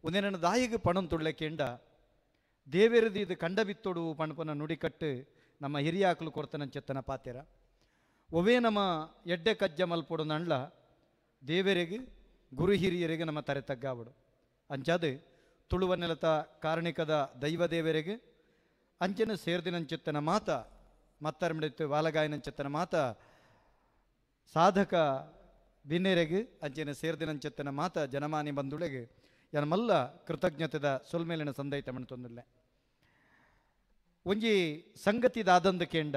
ಒಂದೇನ ದಾಯಿಗೆ ಪಣಂ ತುಳ್ಳಕೆಂಡ ದೇವೆರದು ಇದು ಕಂಡಬಿತ್ತೊಡು ಪಣಪನ ನುಡಿಕಟ್ಟು ನಮ್ಮ ಹಿರಿಯಾಕಲು ಕೊರ್ತನಂಚೆತ್ತನ ಪಾತೆರ ಒವೇ ನಮ್ಮ ಎಡ್ಡೆ ಕಜ್ಜ ಮಲ್ಪೊಡು ನಂಡ್ಲ ದೇವರಿಗೆ ಗುರು ಹಿರಿಯರಿಗೆ ನಮ್ಮ ತರೆ ತಗ್ಗಾವಡು. ಅಂಚಾದ ತುಳುವ ನೆಲತ ಕಾರಣಿಕದ ದೈವ ದೇವರಿಗೆ ಅಂಚನ ಸೇರ್ದಿನಂಚೆತ್ತನ ಮಾತ ಮತ್ತರಮಿಡಿತ್ತು ವಾಲಗಾಯನಂಚೆತ್ತನ ಮಾತ ಸಾಧಕ ಬಿನ್ನೆರೆಗೆ ಅಂಚೆನ ಸೇರ್ದಿನಂಚೆತ್ತನ ಮಾತ ಜನಮಾನಿ ಬಂಧುಳೆಗೆ ಯನಮಲ್ಲ ಕೃತಜ್ಞತೆದ ಸೊಲ್ಮೇಲಿನ ಸಂದೈತ ಮಣ್ತೊಂದಿಲ್ಲ. ಒಂಜಿ ಸಂಗತಿ ದಾದಂದು ಕೇಂಡ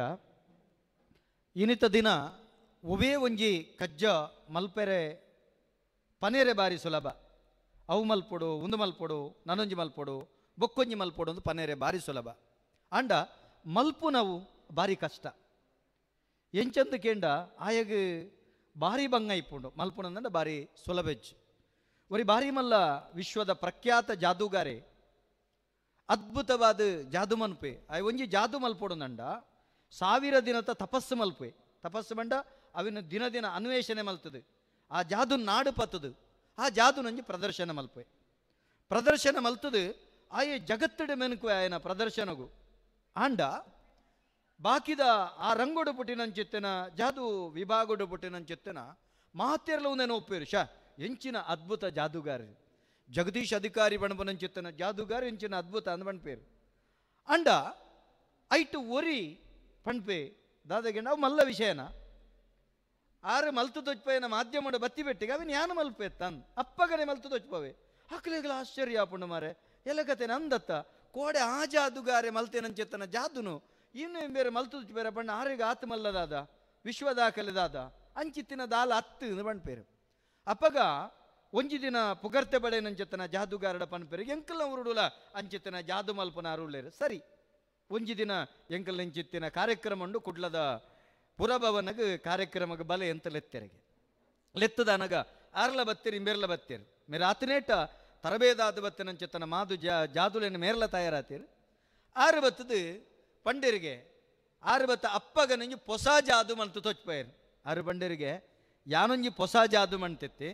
ಇನಿತ ದಿನ ಒವೇ ಒಂಜಿ ಕಜ್ಜ ಮಲ್ಪೆರೆ ಪನೇರೆ ಬಾರಿ ಸುಲಭ. ಅವು ಮಲ್ಪೊಡು ಉಂದು ಮಲ್ಪೊಡು ನನೊಂಜಿ ಮಲ್ಪೊಡು ಬೊಕ್ಕೊಂಜಿ ಮಲ್ಪೊಡು ಒಂದು ಪನೇರೆ ಬಾರಿ ಸುಲಭ. ಅಂಡ ಮಲ್ಪು ನಾವು ಬಾರಿ ಕಷ್ಟ. ಎಂಚಂದು ಕೇಂಡ ಆಯಗ ಭಾರಿ ಬಂಗ ಇಪ್ಪುಂಡು ಮಲ್ಪುನಂದಂಡ ಬಾರಿ ಸುಲಭೆಚ್ಚು. ಒರಿ ಬಾರಿ ಮಲ್ಲ ವಿಶ್ವದ ಪ್ರಖ್ಯಾತ ಜಾದೂಗಾರೆ ಅದ್ಭುತವಾದ ಜಾದು ಮನ್ಪೆ ಆಯ್ ಒಂಜಿ ಜಾದು ಮಲ್ಪೊಡು ನಂಡ 1000 ದಿನದ ತಪಸ್ಸು ಮಲ್ಪೆ ತಪಸ್ಸು ಬಂಡ ಅವಿನ ದಿನ ದಿನ ಅನ್ವೇಷಣೆ ಮಲ್ತದೆ ಆ ಜಾದು ನಾಡು ಪತ್ತದು ಆ ಜಾದು ನಂಜಿ ಪ್ರದರ್ಶನ ಮಲ್ಪೆ ಪ್ರದರ್ಶನ ಮಲ್ತದು ಆಯೆ ಜಗತ್ತಡೆ ಮೆನುಕು ಆಯನ ಪ್ರದರ್ಶನಗು ಆಂಡ ಬಾಕಿದ ಆ ರಂಗೋಡು ಪುಟ್ಟಿನಂಚಿತ್ತನ ಜಾದು ವಿಭಾಗೋಡು ಪುಟ್ಟಿನಂಚಿತ್ತನ ಮಾತೆರ್ಲ ಒಂದೇನೋ ಒಪ್ಪೇರು ಶಾ ಎಂಚಿನ ಅದ್ಭುತ ಜಾದುಗಾರ ಜಗದೀಶ್ ಅಧಿಕಾರಿ ಬಣಪನಂಚಿತ್ತನ ಜಾದುಗಾರ ಎಂಚಿನ ಅದ್ಭುತ ಅಂದ್ ಬಣ್ಪೇರು ಅಂಡ ಐಟು ಒರಿ ಪಣ್ಪೆ ದಾದಾಗೆ ನಾವು ಮಲ್ಲ ವಿಷಯನ ಆರು ಮಲ್ತು ದೊಚ್ಪಯನ ಮಾಧ್ಯಮದ ಬತ್ತಿ ಬೆಟ್ಟಿಗೆ ಅವನ್ ಯಾನು ಮಲ್ಪೆ ತನ್ ಅಪ್ಪಗನೆ ಮಲ್ತು ದೊಚ್ಪವೆ ಹಕ್ಲೆಗಳ ಆಶ್ಚರ್ಯ ಪುಣ್ಣ ಮಾರೆ ಎಲ್ಲ ಕತೆ ನಂದತ್ತ ಕೋಡೆ ಆ ಜಾದುಗಾರೆ ಮಲ್ತೇನಂಚೆತ್ತನ ಜಾದುನು ಇನ್ನು ಬೇರೆ ಮಲ್ತು ಬೇರೆ ಬಣ್ಣ ಆರಿಗೆ ಆತ ಮಲ್ಲದಾದ ವಿಶ್ವ ದಾಖಲೆದಾದ ಅಂಚಿತ್ತಿನ ದಾಲ ಅತ್ತು ಬಣ್ಪೇರು ಅಪ್ಪಗ ಒಂಜಿ ದಿನ ಪುಗರ್ತೆ ಬಡೆನಂಚೆತ್ತನ ಜಾದುಗಾರಡ ಪನ್ಪೇರು ಎಂಕಲ್ನ ಉರುಡುಲ ಅಂಚಿತ್ತಿನ ಜಾದು ಮಲ್ಪನ ಅರುಳೇರು ಸರಿ ಒಂಜಿ ದಿನ ಎಂಕಲ್ ಅಂಚಿತ್ತಿನ ಕಾರ್ಯಕ್ರಮ ಉಂಡು ಕುಡ್ಲದ ಪುರಭವನಗ ಕಾರ್ಯಕ್ರಮಕ್ಕೆ ಬಲೆ ಎಂತ ಲೆತ್ತೆರೆಗೆ ಲೆತ್ತದನಗ ಆರ್ಲ ಬತ್ತೀರಿ ಮೇರ್ಲ ಬತ್ತೀರಿ ಮೇರೆ ಆತನೇಟ ತರಬೇದಾದ ಬತ್ತಿನಂಚೆತ್ತನ ಮಾದು ಜಾದುಲೇನು ಮೇರ್ಲ ತಯಾರಾತೀರಿ ಆರು ಬತ್ತದು ಪಂಡಿರಿಗೆ ಆರು ಬತ್ತ ಅಪ್ಪಗ ನಂಜಿ ಪೊಸ ಜಾದು ಮಲ್ತು ತೊಚ್ಪೇರು ಆರು ಪಂಡಿರಿಗೆ ಯಾನೊಂಜಿ ಪೊಸ ಜಾದು ಮಣ್ತೆತ್ತಿ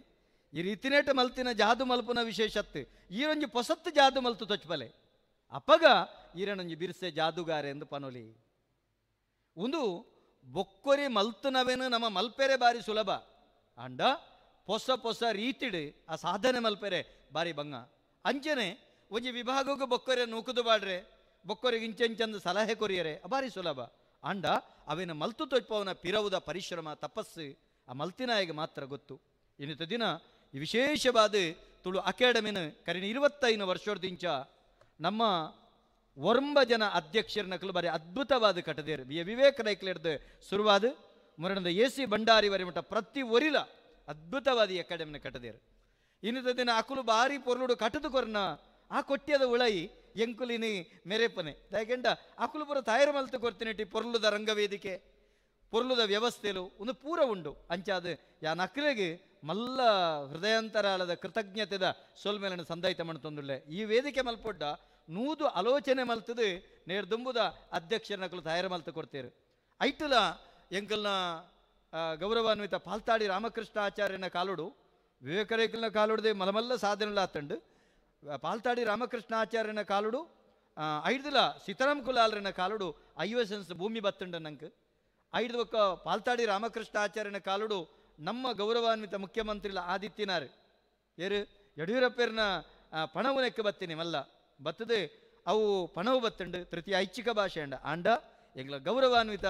ಈ ರೀತಿನೇಟ ಮಲ್ತಿನ ಜಾದು ಮಲ್ಪುನ ವಿಶೇಷತ್ತು ಈರೊಂಜಿ ಪೊಸತ್ತು ಜಾದು ಮಲ್ತು ತೊಚ್ಪಲೆ ಅಪ್ಪಗ ಈರನೊಂಜಿ ಬಿರ್ಸೆ ಜಾದುಗಾರೆ ಎಂದು ಪನೊಲಿ ಒಂದು ಬೊಕ್ಕೊರಿ ಮಲ್ತುನವೇನು ನಮ್ಮ ಮಲ್ಪೆರೆ ಬಾರಿ ಸುಲಭ ಅಂಡ ಪೊಸ ಪೊಸ ರೀತಿಡು ಆ ಸಾಧನೆ ಮಲ್ಪೆರೆ ಬಾರಿ ಬಂಗ ಅಂಚನೆ ಒಂಜಿ ವಿಭಾಗಕ್ಕೂ ಬೊಕ್ಕೊರೆ ನೂಕುದು ಬಾಡ್ರೆ ಬೊಕ್ಕೊರಿಗೆ ಇಂಚೆಂಚಂದು ಸಲಹೆ ಕೊರಿಯರೆ ಬಾರಿ ಸುಲಭ ಅಂಡ ಅವೇನ ಮಲ್ತು ತೊಚ್ಪವನ ಪಿರವುದ ಪರಿಶ್ರಮ ತಪಸ್ಸು ಆ ಮಲ್ತಿನಾಯಿಗೆ ಮಾತ್ರ ಗೊತ್ತು. ಇನ್ನಿತ ದಿನ ಈ ವಿಶೇಷವಾದ ತುಳು ಅಕಾಡೆಮಿನ ಕರಿನ 25 ವರ್ಷದಿಂಚ ನಮ್ಮ ಒರಂಬ ಜನ ಅಧ್ಯಕ್ಷರ ನಕಲು ಬಾರಿ ಅದ್ಭುತವಾದ ಕಟ್ಟದೇರು ವಿ ವಿವೇಕ ರೈಕ್ಲೆಡ್ದು ಶುರುವಾದ ಮುರಣದ ಎ ಸಿ ಭಂಡಾರಿ ವರಿಮಠ ಪ್ರತಿ ಒರಿಲ ಅದ್ಭುತವಾದ ಈ ಅಕಾಡೆಮಿನ ಕಟ್ಟದೇರು. ಇನ್ನಿತ ದಿನ ಅಕುಲು ಬಾರಿ ಪೊರ್ಲುಡು ಕಟ್ಟದು ಕೊರ್ನ ಆ ಕೊಟ್ಟಿಯದ ಉಳೈ ಎಂಕುಲಿನಿ ಮೆರೆಪನೆ ದಾಯಕೆಂಡ ಅಕುಲು ಪುರ ತಾಯರು ಮಲ್ತು ಕೊರ್ತಿನಿಟ್ಟಿ ಪೊರ್ಲುದ ರಂಗವೇದಿಕೆ ಪೊರ್ಲುದ ವ್ಯವಸ್ಥೆಲು ಒಂದು ಪೂರ ಉಂಡು ಅಂಚಾದ ಯಾನ್ ಅಕ್ಲೆಗ್ ಮಲ್ಲ ಹೃದಯಾಂತರಾಳದ ಕೃತಜ್ಞತೆದ ಸೊಲ್ಮೇಲನ ಸಂದಾಯಿತ ಮಣ್ತೊಂದುಳ್ಳೆ ಈ ವೇದಿಕೆ ಮಲ್ಪೊಡ್ಡ ನೂದು ಆಲೋಚನೆ ಮಲ್ತದು ನೇರ್ದುಂಬುದ ಅಧ್ಯಕ್ಷರ ನಕಲು ತಯಾರು ಮಲ್ತು ಕೊಡ್ತೇರು ಐಟುಲ ಎಂಕಲ್ನ ಗೌರವಾನ್ವಿತ ಪಾಲ್ತಾಡಿ ರಾಮಕೃಷ್ಣ ಆಚಾರ್ಯನ ಕಾಲುಡು ವಿವೇಕರೇಕಲ್ನ ಕಾಲುಡದೆ ಮಲಮಲ್ಲ ಸಾಧನೆಲಾತಂಡು ಪಾಲ್ತಾಡಿ ರಾಮಕೃಷ್ಣ ಆಚಾರ್ಯನ ಕಾಲುಡು ಐದುಲ ಸೀತಾರಾಮ್ ಕುಲಾಲ್ರನ ಕಾಲುಡು 50 ಸೆನ್ಸ್ ಭೂಮಿ ಬತ್ತಂಡ ನಂಗೆ ಐದು ಒಕ್ಕ ಪಾಲ್ತಾಡಿ ರಾಮಕೃಷ್ಣ ಆಚಾರ್ಯನ ಕಾಲುಡು ನಮ್ಮ ಗೌರವಾನ್ವಿತ ಮುಖ್ಯಮಂತ್ರಿಲ ಆದಿತ್ಯನಾರು ಏರು ಯಡಿಯೂರಪ್ಪರ್ನ ಪಣವು ನೆಕ್ಕ ಬತ್ತೀನಿ ಮಲ್ಲ ಬತ್ತದೆ ಅವು ಪಣವು ಬತ್ತಂಡು ತೃತೀಯ ಐಚ್ಛಿಕ ಭಾಷೆ ಅಂಡ ಆಂಡ ಎಂಗ್ಲ ಗೌರವಾನ್ವಿತ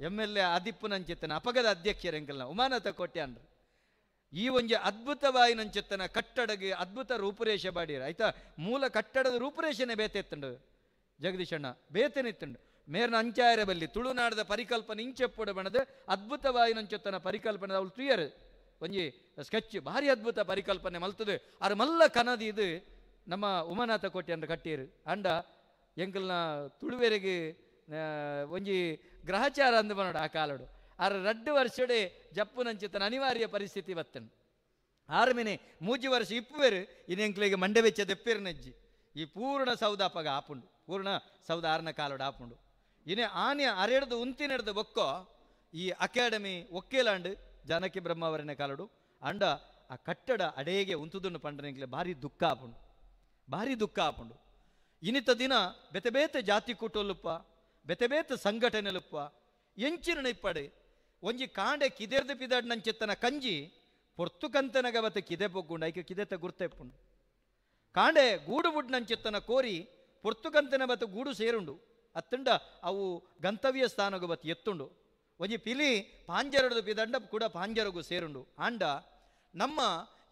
ಎಮ್ ಎಲ್ ಎ ಆದಿಪ್ಪುನಂಚಿತ್ತನ ಅಪಗದ ಅಧ್ಯಕ್ಷರು ಎಂಕಲ್ನ ಉಮಾನಾಥ ಕೋಟ್ಯಾನ್ರು ಈ ಒಂಜಿ ಅದ್ಭುತವಾಯಿನಂಚಿತ್ತನ ಕಟ್ಟಡಗೆ ಅದ್ಭುತ ರೂಪುರೇಷೆ ಬಾಡಿಯರು ಆಯ್ತಾ ಮೂಲ ಕಟ್ಟಡದ ರೂಪುರೇಷೆನೆ ಬೇತೆತ್ತಂಡು ಜಗದೀಶಣ್ಣ ಬೇತೆನಿತ್ತಂಡು ಮೇರ್ನ ಅಂಚಾಯರ ಬಲ್ಲಿ ತುಳುನಾಡದ ಪರಿಕಲ್ಪನೆ ಇಂಚೆಪ್ಪುಡ ಬಣದ ಅದ್ಭುತವಾಯಿನಂಚೊತ್ತನ ಪರಿಕಲ್ಪನೆ ಅವಳು ತುಯರು ಒಂಜಿ ಸ್ಕೆಚ್ ಭಾರಿ ಅದ್ಭುತ ಪರಿಕಲ್ಪನೆ ಮಲ್ತದೆ ಆರು ಮಲ್ಲ ಕನದಿ ಇದು ನಮ್ಮ ಉಮಾನಾಥ ಕೋಟೆ ಅಂದ್ರೆ ಕಟ್ಟಿಯರು ಅಂಡ ಎಂಕಲ್ನ ತುಳುವೆರೆಗೆ ಒಂಜಿ ಗ್ರಹಚಾರ ಅಂದು ಬನ್ನೋಡು ಆ ಕಾಲಡು ಆರು ರಡ್ಡು ವರ್ಷಡೆ ಜಪ್ಪುನಂಚಿತನ ಅನಿವಾರ್ಯ ಪರಿಸ್ಥಿತಿ ಬತ್ತನು ಆರು 3 ವರ್ಷ ಇಪ್ಪುವೆರು ಇನ್ನು ಮಂಡೆ ವೆಚ್ಚ ದೆಪ್ಪೇರು ನಜ್ಜಿ ಈ ಪೂರ್ಣ ಸೌದಾಪಗ ಆಪುಂಡು ಪೂರ್ಣ ಸೌದ ಆರನ ಕಾಲೋಡು ಆಪುಂಡು ಇನೇ ಆನೆ ಅರೆಡ್ದು ಉಂತಿನೆಡ್ದು ಬೊಕ್ಕೋ ಈ ಅಕಾಡೆಮಿ ಒಕ್ಕೇಲಾಂಡು ಜಾನಕಿ ಬ್ರಹ್ಮಾವರನ ಕಾಲಡು ಅಂಡ ಆ ಕಟ್ಟಡ ಅಡೇಗೆ ಉಂತುದುನ್ನು ಪಂಡನೆಂಕ್ಲೆ ಭಾರಿ ದುಃಖ ಆಪುಂಡು ಭಾರಿ ದುಃಖ ಆಪುಂಡು ಇನ್ನಿತ ದಿನ ಬೆತೆ ಬೇತೆ ಜಾತಿ ಕೂಟೊಲ್ಲುಪ್ಪ ಬೆತೆ ಬೇತೆ ಸಂಘಟನೆಲುಪ್ಪ ಎಂಚಿನ ಇಪ್ಪಡೆ ಒಂಜಿ ಕಾಂಡೆ ಕಿದೆರ್ದು ಪಿದಾಡ್ ನಂಚೆತ್ತನ ಕಂಜಿ ಪೊರ್ತು ಕಂತನಗವತೆ ಕಿದೆ ಪೊಗ್ಗುಂಡು ಐಕೆ ಕಿದೆತ ಗುರ್ತೆಪ್ಪುಂಡು ಕಾಂಡೆ ಗೂಡು ಬುಡ್ ನಂಚೆತ್ತನ ಕೋರಿ ಪೊರ್ತು ಕಂತನ ಬತ್ತ ಗೂಡು ಸೇರುಂಡು ಅತ್ತಂಡ ಅವು ಗಂತವ್ಯ ಸ್ಥಾನಗು ಬತ್ತಿ ಎತ್ತುಂಡು ಒಂಜಿ ಪಿಲಿ ಪಾಂಜರಡು ಪಿದಂಡ ಕೂಡ ಪಾಂಜರಗು ಸೇರುಂಡು ಆಂಡ ನಮ್ಮ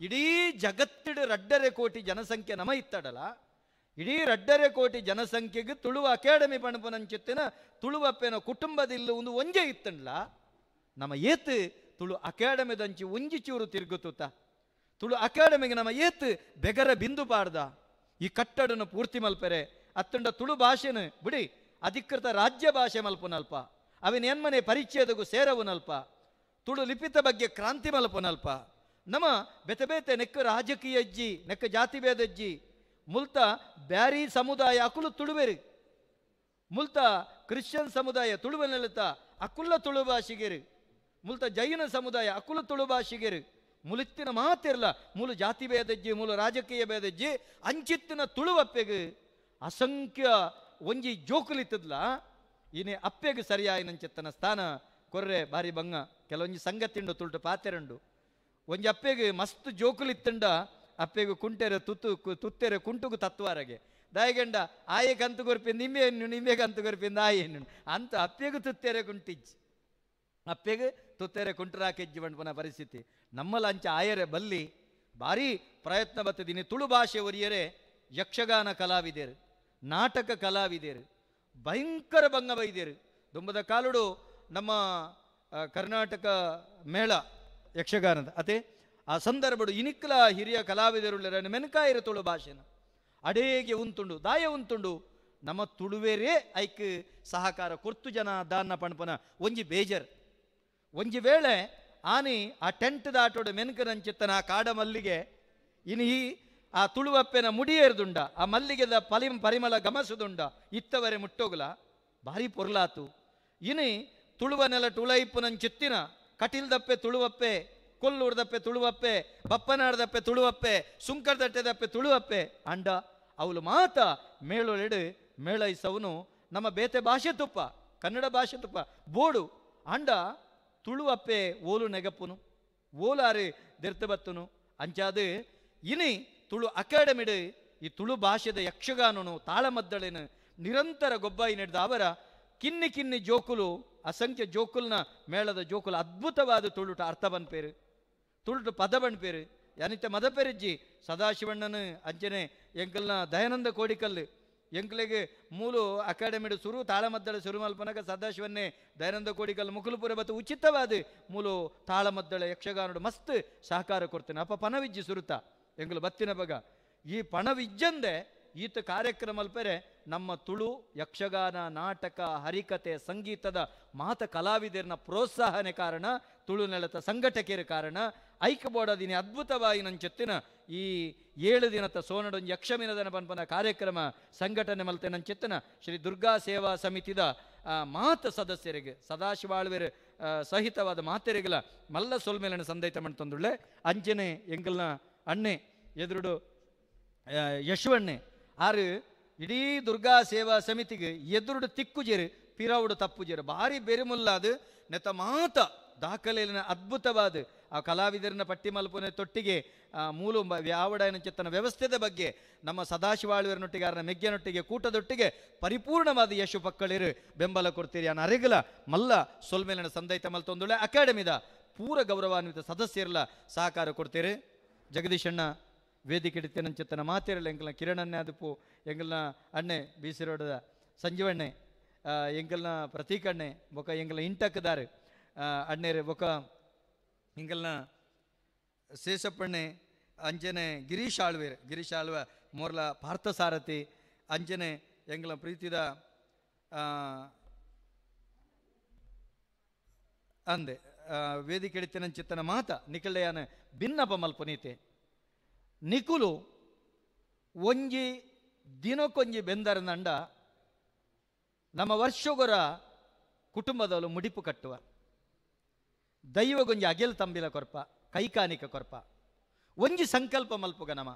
ಇಡೀ ಜಗತ್ತಿಡ 2.5 ಕೋಟಿ ಜನಸಂಖ್ಯೆ ನಮ ಇತ್ತಡಲ ಇಡೀ 2.5 ಕೋಟಿ ಜನಸಂಖ್ಯೆಗೆ ತುಳುವ ಅಕಾಡೆಮಿ ಪಣಪುನಂಚಿತ್ತಿನ ತುಳುವಪ್ಪೆನ ಕುಟುಂಬದಿಲ್ಲ ಒಂದು ಒಂಜೆ ಇತ್ತಂಡ್ಲ ನಮ್ಮ ಏತ್ ತುಳು ಅಕಾಡೆಮಿದಂಚಿ ಒಂಜಿ ಚೂರು ತಿರುಗುತ್ತುತ್ತ ತುಳು ಅಕಾಡೆಮಿಗೆ ನಮ್ಮ ಏತ್ ಬೆಗರ ಬಿಂದು ಪಾಡ್ದ ಈ ಕಟ್ಟಡನು ಪೂರ್ತಿ ಮಲ್ಪೆರೆ ಅತ್ತಂಡ ತುಳು ಭಾಷೆನು ಬಿಡಿ ಅಧಿಕೃತ ರಾಜ್ಯ ಭಾಷೆ ಮಲ್ಪುನಲ್ಪ ಅವಿನ ಎನ್ಮನೆ ಪರಿಚಯದಗೂ ಸೇರವುನಲ್ಪ ತುಳು ಲಿಪಿತ ಬಗ್ಗೆ ಕ್ರಾಂತಿ ಮಲ್ಪುನಲ್ಪ ನಮ್ಮ ಬೆತೆ ಬೇತೆ ನೆಕ್ಕ ರಾಜಕೀಯ ಅಜ್ಜಿ ನೆಕ್ಕ ಜಾತಿ ಭೇದಜ್ಜಿ ಮುಲ್ತ ಬ್ಯಾರಿ ಸಮುದಾಯ ಅಕುಲು ತುಳುವೆರು ಮುಲ್ತ ಕ್ರಿಶ್ಚಿಯನ್ ಸಮುದಾಯ ತುಳುವನೆಲುತ್ತ ಅಕುಲ್ಲ ತುಳು ಭಾಷಿಗರು ಮುಲ್ತ ಜೈನ ಸಮುದಾಯ ಅಕುಲು ತುಳು ಭಾಷಿಗರು ಮುಲಿತ್ತಿನ ಮಾತಿರಲ್ಲ ಮೂಲ ಜಾತಿ ಭೇದಜ್ಜಿ ಮೂಲ ರಾಜಕೀಯ ಭೇದಜ್ಜಿ ಅಂಚಿತ್ತಿನ ತುಳುವಪ್ಪೆಗೆ ಅಸಂಖ್ಯ ಒಂಜಿ ಜೋಕುಲಿತ್ತದ್ಲ ಇನೇ ಅಪ್ಪೆಗೆ ಸರಿಯಾಯಿನಂచెತ್ತನ ಸ್ಥಾನ ಕೊರ್ರೆ ಭಾರಿ ಬಂಗ ಕೆಲವೊಂಜಿ ಸಂಗತಿಂಡು ತುಳುಟು ಪಾತೆರಂಡು ಒಂಜಿ ಅಪ್ಪೆಗೆ ಮಸ್ತ್ ಜೋಕುಲಿತ್ತಂಡ ಅಪ್ಪೆಗೆ ಕುಂಟೆರೆ ತುತ್ತು ತುತ್ತೆರೆ ಕುಂಟುಗು ತತ್ವಾರಗೆ ದಾಯಗಂಡ ಆಯೆ ಕಂತು ಕೊರ್ಪಿಂದ ನಿಂಬೆ ಹೆಣ್ಣು ನಿಂಬೆ ಕಂತು ಕೊರ್ಪಿಂದ ಆಯೆ ಹೆಣ್ಣು ಅಂತ ಅಪ್ಪೆಗೆ ತುತ್ತೆರೆ ಕುಂಟಿಜ್ಜಿ ಅಪ್ಪೆಗೆ ತುತ್ತೆರೆ ಕುಂಟರಾಕೆಜ್ಜಿ ಬಂಡ್ಪನ ಪರಿಸ್ಥಿತಿ ನಮ್ಮಲ್ಲ ಅಂಚ ಆಯರೆ ಬಲ್ಲಿ ಭಾರಿ ಪ್ರಯತ್ನ ಬತ್ತಿದ್ದೀನಿ ತುಳು ಭಾಷೆ ಒರಿಯರೆ ಯಕ್ಷಗಾನ ಕಲಾವಿದರು ನಾಟಕ ಕಲಾವಿದರು ಭಯಂಕರ ಭಂಗ ಬೈದೇರು ದುಂಬದ ಕಾಲುಡು ನಮ್ಮ ಕರ್ನಾಟಕ ಮೇಳ ಯಕ್ಷಗಾನದ ಅದೇ ಆ ಸಂದರ್ಭಡು ಇನಿಕ್ಲ ಹಿರಿಯ ಕಲಾವಿದರುಳ್ಳರ ಮೆನ್ಕಾಯಿರ ತುಳು ಭಾಷೆನ ಅಡೇಗೆ ಉಂತುಂಡು ದಾಯ ಉಂತುಂಡು ನಮ್ಮ ತುಳುವೇರೇ ಐಕ್ ಸಹಕಾರ ಕೊರ್ತು ಜನ ದಾನ್ನ ಪಣಪನ ಒಂಜಿ ಬೇಜರ್ ಒಂಜಿ ವೇಳೆ ಆನಿ ಆ ಟೆಂಟ್ ದಾಟೋಡು ಮೆನ್ಕನಂಚಿತ್ತನ ಆ ಕಾಡ ಮಲ್ಲಿಗೆ ಇನಿ ಆ ತುಳುವಪ್ಪೆನ ಮುಡಿಯೇರ್ದುಂಡ ಆ ಮಲ್ಲಿಗೆದ ಪಲಿಂ ಪರಿಮಳ ಗಮಸುದುಂಡ ಇತ್ತವರೆ ಮುಟ್ಟೋಗ್ಲ ಭಾರಿ ಪೊರ್ಲಾತು ಇನಿ ತುಳುವ ನೆಲ ಟುಳೈಪುನಂಚಿತ್ತಿನ ಕಟಿಲ್ದಪ್ಪೆ ತುಳುವಪ್ಪೆ ಕೊಲ್ಲೂರ್ದಪ್ಪೆ ತುಳುವಪ್ಪೆ ಬಪ್ಪನಾಡ್ದಪ್ಪೆ ತುಳುವಪ್ಪೆ ಸುಂಕರ್ದಟ್ಟೆದಪ್ಪೆ ತುಳುವಪ್ಪೆ ಅಂಡ ಅವಳು ಮಾತ ಮೇಳೊಳೆಡು ಮೇಳೈಸವನು ನಮ್ಮ ಬೇತೆ ಭಾಷೆ ತುಪ್ಪ ಕನ್ನಡ ಭಾಷೆ ತುಪ್ಪ ಬೋಡು ಅಂಡ ತುಳುವಪ್ಪೆ ಓಲು ನೆಗಪ್ಪುನು ಓಲಾರಿ ದೆರ್ತ ಬತ್ತುನು ಅಂಚಾದು ಇನಿ ತುಳು ಅಕಾಡೆಮಿಡು ಈ ತುಳು ಭಾಷೆದ ಯಕ್ಷಗಾನನು ತಾಳಮದ್ದಳೆನು ನಿರಂತರ ಗೊಬ್ಬಾಯಿ ನಡೆದ ಅವರ ಕಿನ್ನಿ ಕಿನ್ನಿ ಜೋಕುಲು ಅಸಂಖ್ಯ ಜೋಕುಲ್ನ ಮೇಳದ ಜೋಕುಲು ಅದ್ಭುತವಾದ ತುಳುಟ ಅರ್ಥ ಬನ್ಪೇರು ತುಳುಟು ಪದ ಬಣ್ಪೇರು ಯಾನಿತ್ತ ಮದಪೆರಿಜ್ಜಿ ಸದಾಶಿವಣ್ಣನ ಅಂಚನೆ ಎಂಕಲ್ನ ದಯಾನಂದ ಕೋಡಿಕಲ್ಲು ಎಂಕ್ಲೆಗೆ ಮೂಲು ಅಕಾಡೆಮಿಡು ಸುರು ತಾಳಮದ್ದಳೆ ಸುರು ಮಲ್ಪನಕ ಸದಾಶಿವನ್ನೇ ದಯಾನಂದ ಕೋಡಿಕಲ್ಲು ಮುಕುಲಪುರ ಬತ್ತು ಉಚಿತವಾದ ಮೂಲು ತಾಳಮದ್ದಳೆ ಯಕ್ಷಗಾನಡು ಮಸ್ತ್ ಸಹಕಾರ ಕೊಡ್ತೇನೆ ಅಪ್ಪ ಪಣವಿಜ್ಜಿ ಸುರುತ ಎಂಕಲು ಬತ್ತಿನ ಬಗ ಈ ಪಣವಿಜ್ಜಂದೆ ಈತ ಕಾರ್ಯಕ್ರಮ ಅಲ್ಪೆರೆ ನಮ್ಮ ತುಳು ಯಕ್ಷಗಾನ ನಾಟಕ ಹರಿಕತೆ ಸಂಗೀತದ ಮಾತ ಕಲಾವಿದರನ್ನ ಪ್ರೋತ್ಸಾಹನೆ ಕಾರಣ ತುಳು ನೆಲತ ಸಂಘಟಕರ ಕಾರಣ ಐಕ್ಯಬೋಡದಿನಿ ಅದ್ಭುತವಾಗಿ ನಂಚೆತ್ತಿನ ಈ 7 ದಿನದ ಸೋನಡೊಂದು ಯಕ್ಷಮಿನದನ ಪನ್ಪನ ಕಾರ್ಯಕ್ರಮ ಸಂಘಟನೆ ಮಲ್ತೆ ನಂಚೆತ್ತಿನ ಶ್ರೀ ದುರ್ಗಾ ಸೇವಾ ಸಮಿತಿದ ಮಾತ ಸದಸ್ಯರಿಗೆ ಸದಾಶಿವಾಳ್ವೆರ್ ಸಹಿತವಾದ ಮಾತೆರಿಗಲ ಮಲ್ಲ ಸೊಲ್ಮೇಲನ ಸಂದೈತ ಮಂತೊಂದುಳ್ಳೆ ಅಂಚನೆ ಎಂಕಲ್ನ ಅಣ್ಣೆ ಎದುರುಡು ಯಶುವಣ್ಣೆ ಆರು ಇಡೀ ದುರ್ಗಾ ಸೇವಾ ಸಮಿತಿಗೆ ಎದುರುಡು ತಿಕ್ಕುಜೇರು ಪಿರವುಡು ತಪ್ಪುಜೇರು ಭಾರಿ ಬೆರುಮುಲ್ಲಾದು ನೆತ ಮಾತ ದಾಖಲೆಯ ಅದ್ಭುತವಾದ ಆ ಕಲಾವಿದರನ್ನ ಪಟ್ಟಿ ಮಲ್ಪುನ ತೊಟ್ಟಿಗೆ ಮೂಲ ಯಾವಡಾಯನ ಚಿತ್ತನ ವ್ಯವಸ್ಥೆದ ಬಗ್ಗೆ ನಮ್ಮ ಸದಾಶಿವಾಳ್ವರನೊಟ್ಟಿಗೆ ಅವರ ಮೆಗ್ಗೆನೊಟ್ಟಿಗೆ ಕೂಟದೊಟ್ಟಿಗೆ ಪರಿಪೂರ್ಣವಾದ ಯಶು ಪಕ್ಕಳಿರು ಬೆಂಬಲ ಕೊಡ್ತೀರಿ ಅನ್ನ ಅರೆಗಲ ಮಲ್ಲ ಸೊಲ್ಮೇಲಿನ ಸಂದೈತ ಮಲ್ತೊಂದುಳ್ಳೆ ಅಕಾಡೆಮಿದ ಪೂರ ಗೌರವಾನ್ವಿತ ಸದಸ್ಯರೆಲ್ಲ ಸಹಕಾರ ಕೊಡ್ತೀರಿ. ಜಗದೀಶಣ್ಣ ವೇದಿಕೆ ಚಿತ್ತನ ಮಾತಿರಲ್ಲ ಎಂಕಲ್ನ ಕಿರಣನ್ನೇ ಅದುಪು ಎಂಕಲ್ನ ಅಣ್ಣೆ ಬೀಸಿರೋಡದ ಸಂಜೀವಣ್ಣೆ ಎಂಕಲ್ನ ಪ್ರತೀಕಣ್ಣೆ ಬೊಕ ಎಂಕಲ್ನ ಇಂಟಕ್ದಾರು ಅಣ್ಣೇರು ಬೊಕ ಎಂಕಲ್ನ ಶೇಷಪ್ಪಣ್ಣೆ ಅಂಜನೆ ಗಿರೀಶ್ ಆಳ್ವೇರ್ ಗಿರೀಶ್ ಆಳ್ವ ಮೋರ್ಲ ಪಾರ್ಥಸಾರಥಿ ಅಂಜನೆ ಎಂಕಲ್ನ ಪ್ರೀತಿದ ಅಂದೆ ವೇದಿಕೆ ಚಿತ್ತನ ಮಾತ ನಿಕಲೆಯಾನ ಭಿನ್ನಪ ಮಲ್ಪುನೀತೆ ನಿಕುಲು ಒಂಜಿ ದಿನಕ್ಕೊಂಜಿ ಬೆಂದರನಂಡ ನಮ್ಮ ವರ್ಷಗೊರ ಕುಟುಂಬದವರು ಮುಡಿಪು ಕಟ್ಟುವ ದೈವಗೊಂಜಿ ಅಗೆಲ್ ತಂಬಿಲ ಕೊರ್ಪ ಕೈಕಾನಿಕ ಕೊರ್ಪ ಒಂಜಿ ಸಂಕಲ್ಪ ಮಲ್ಪುಗ ನಮ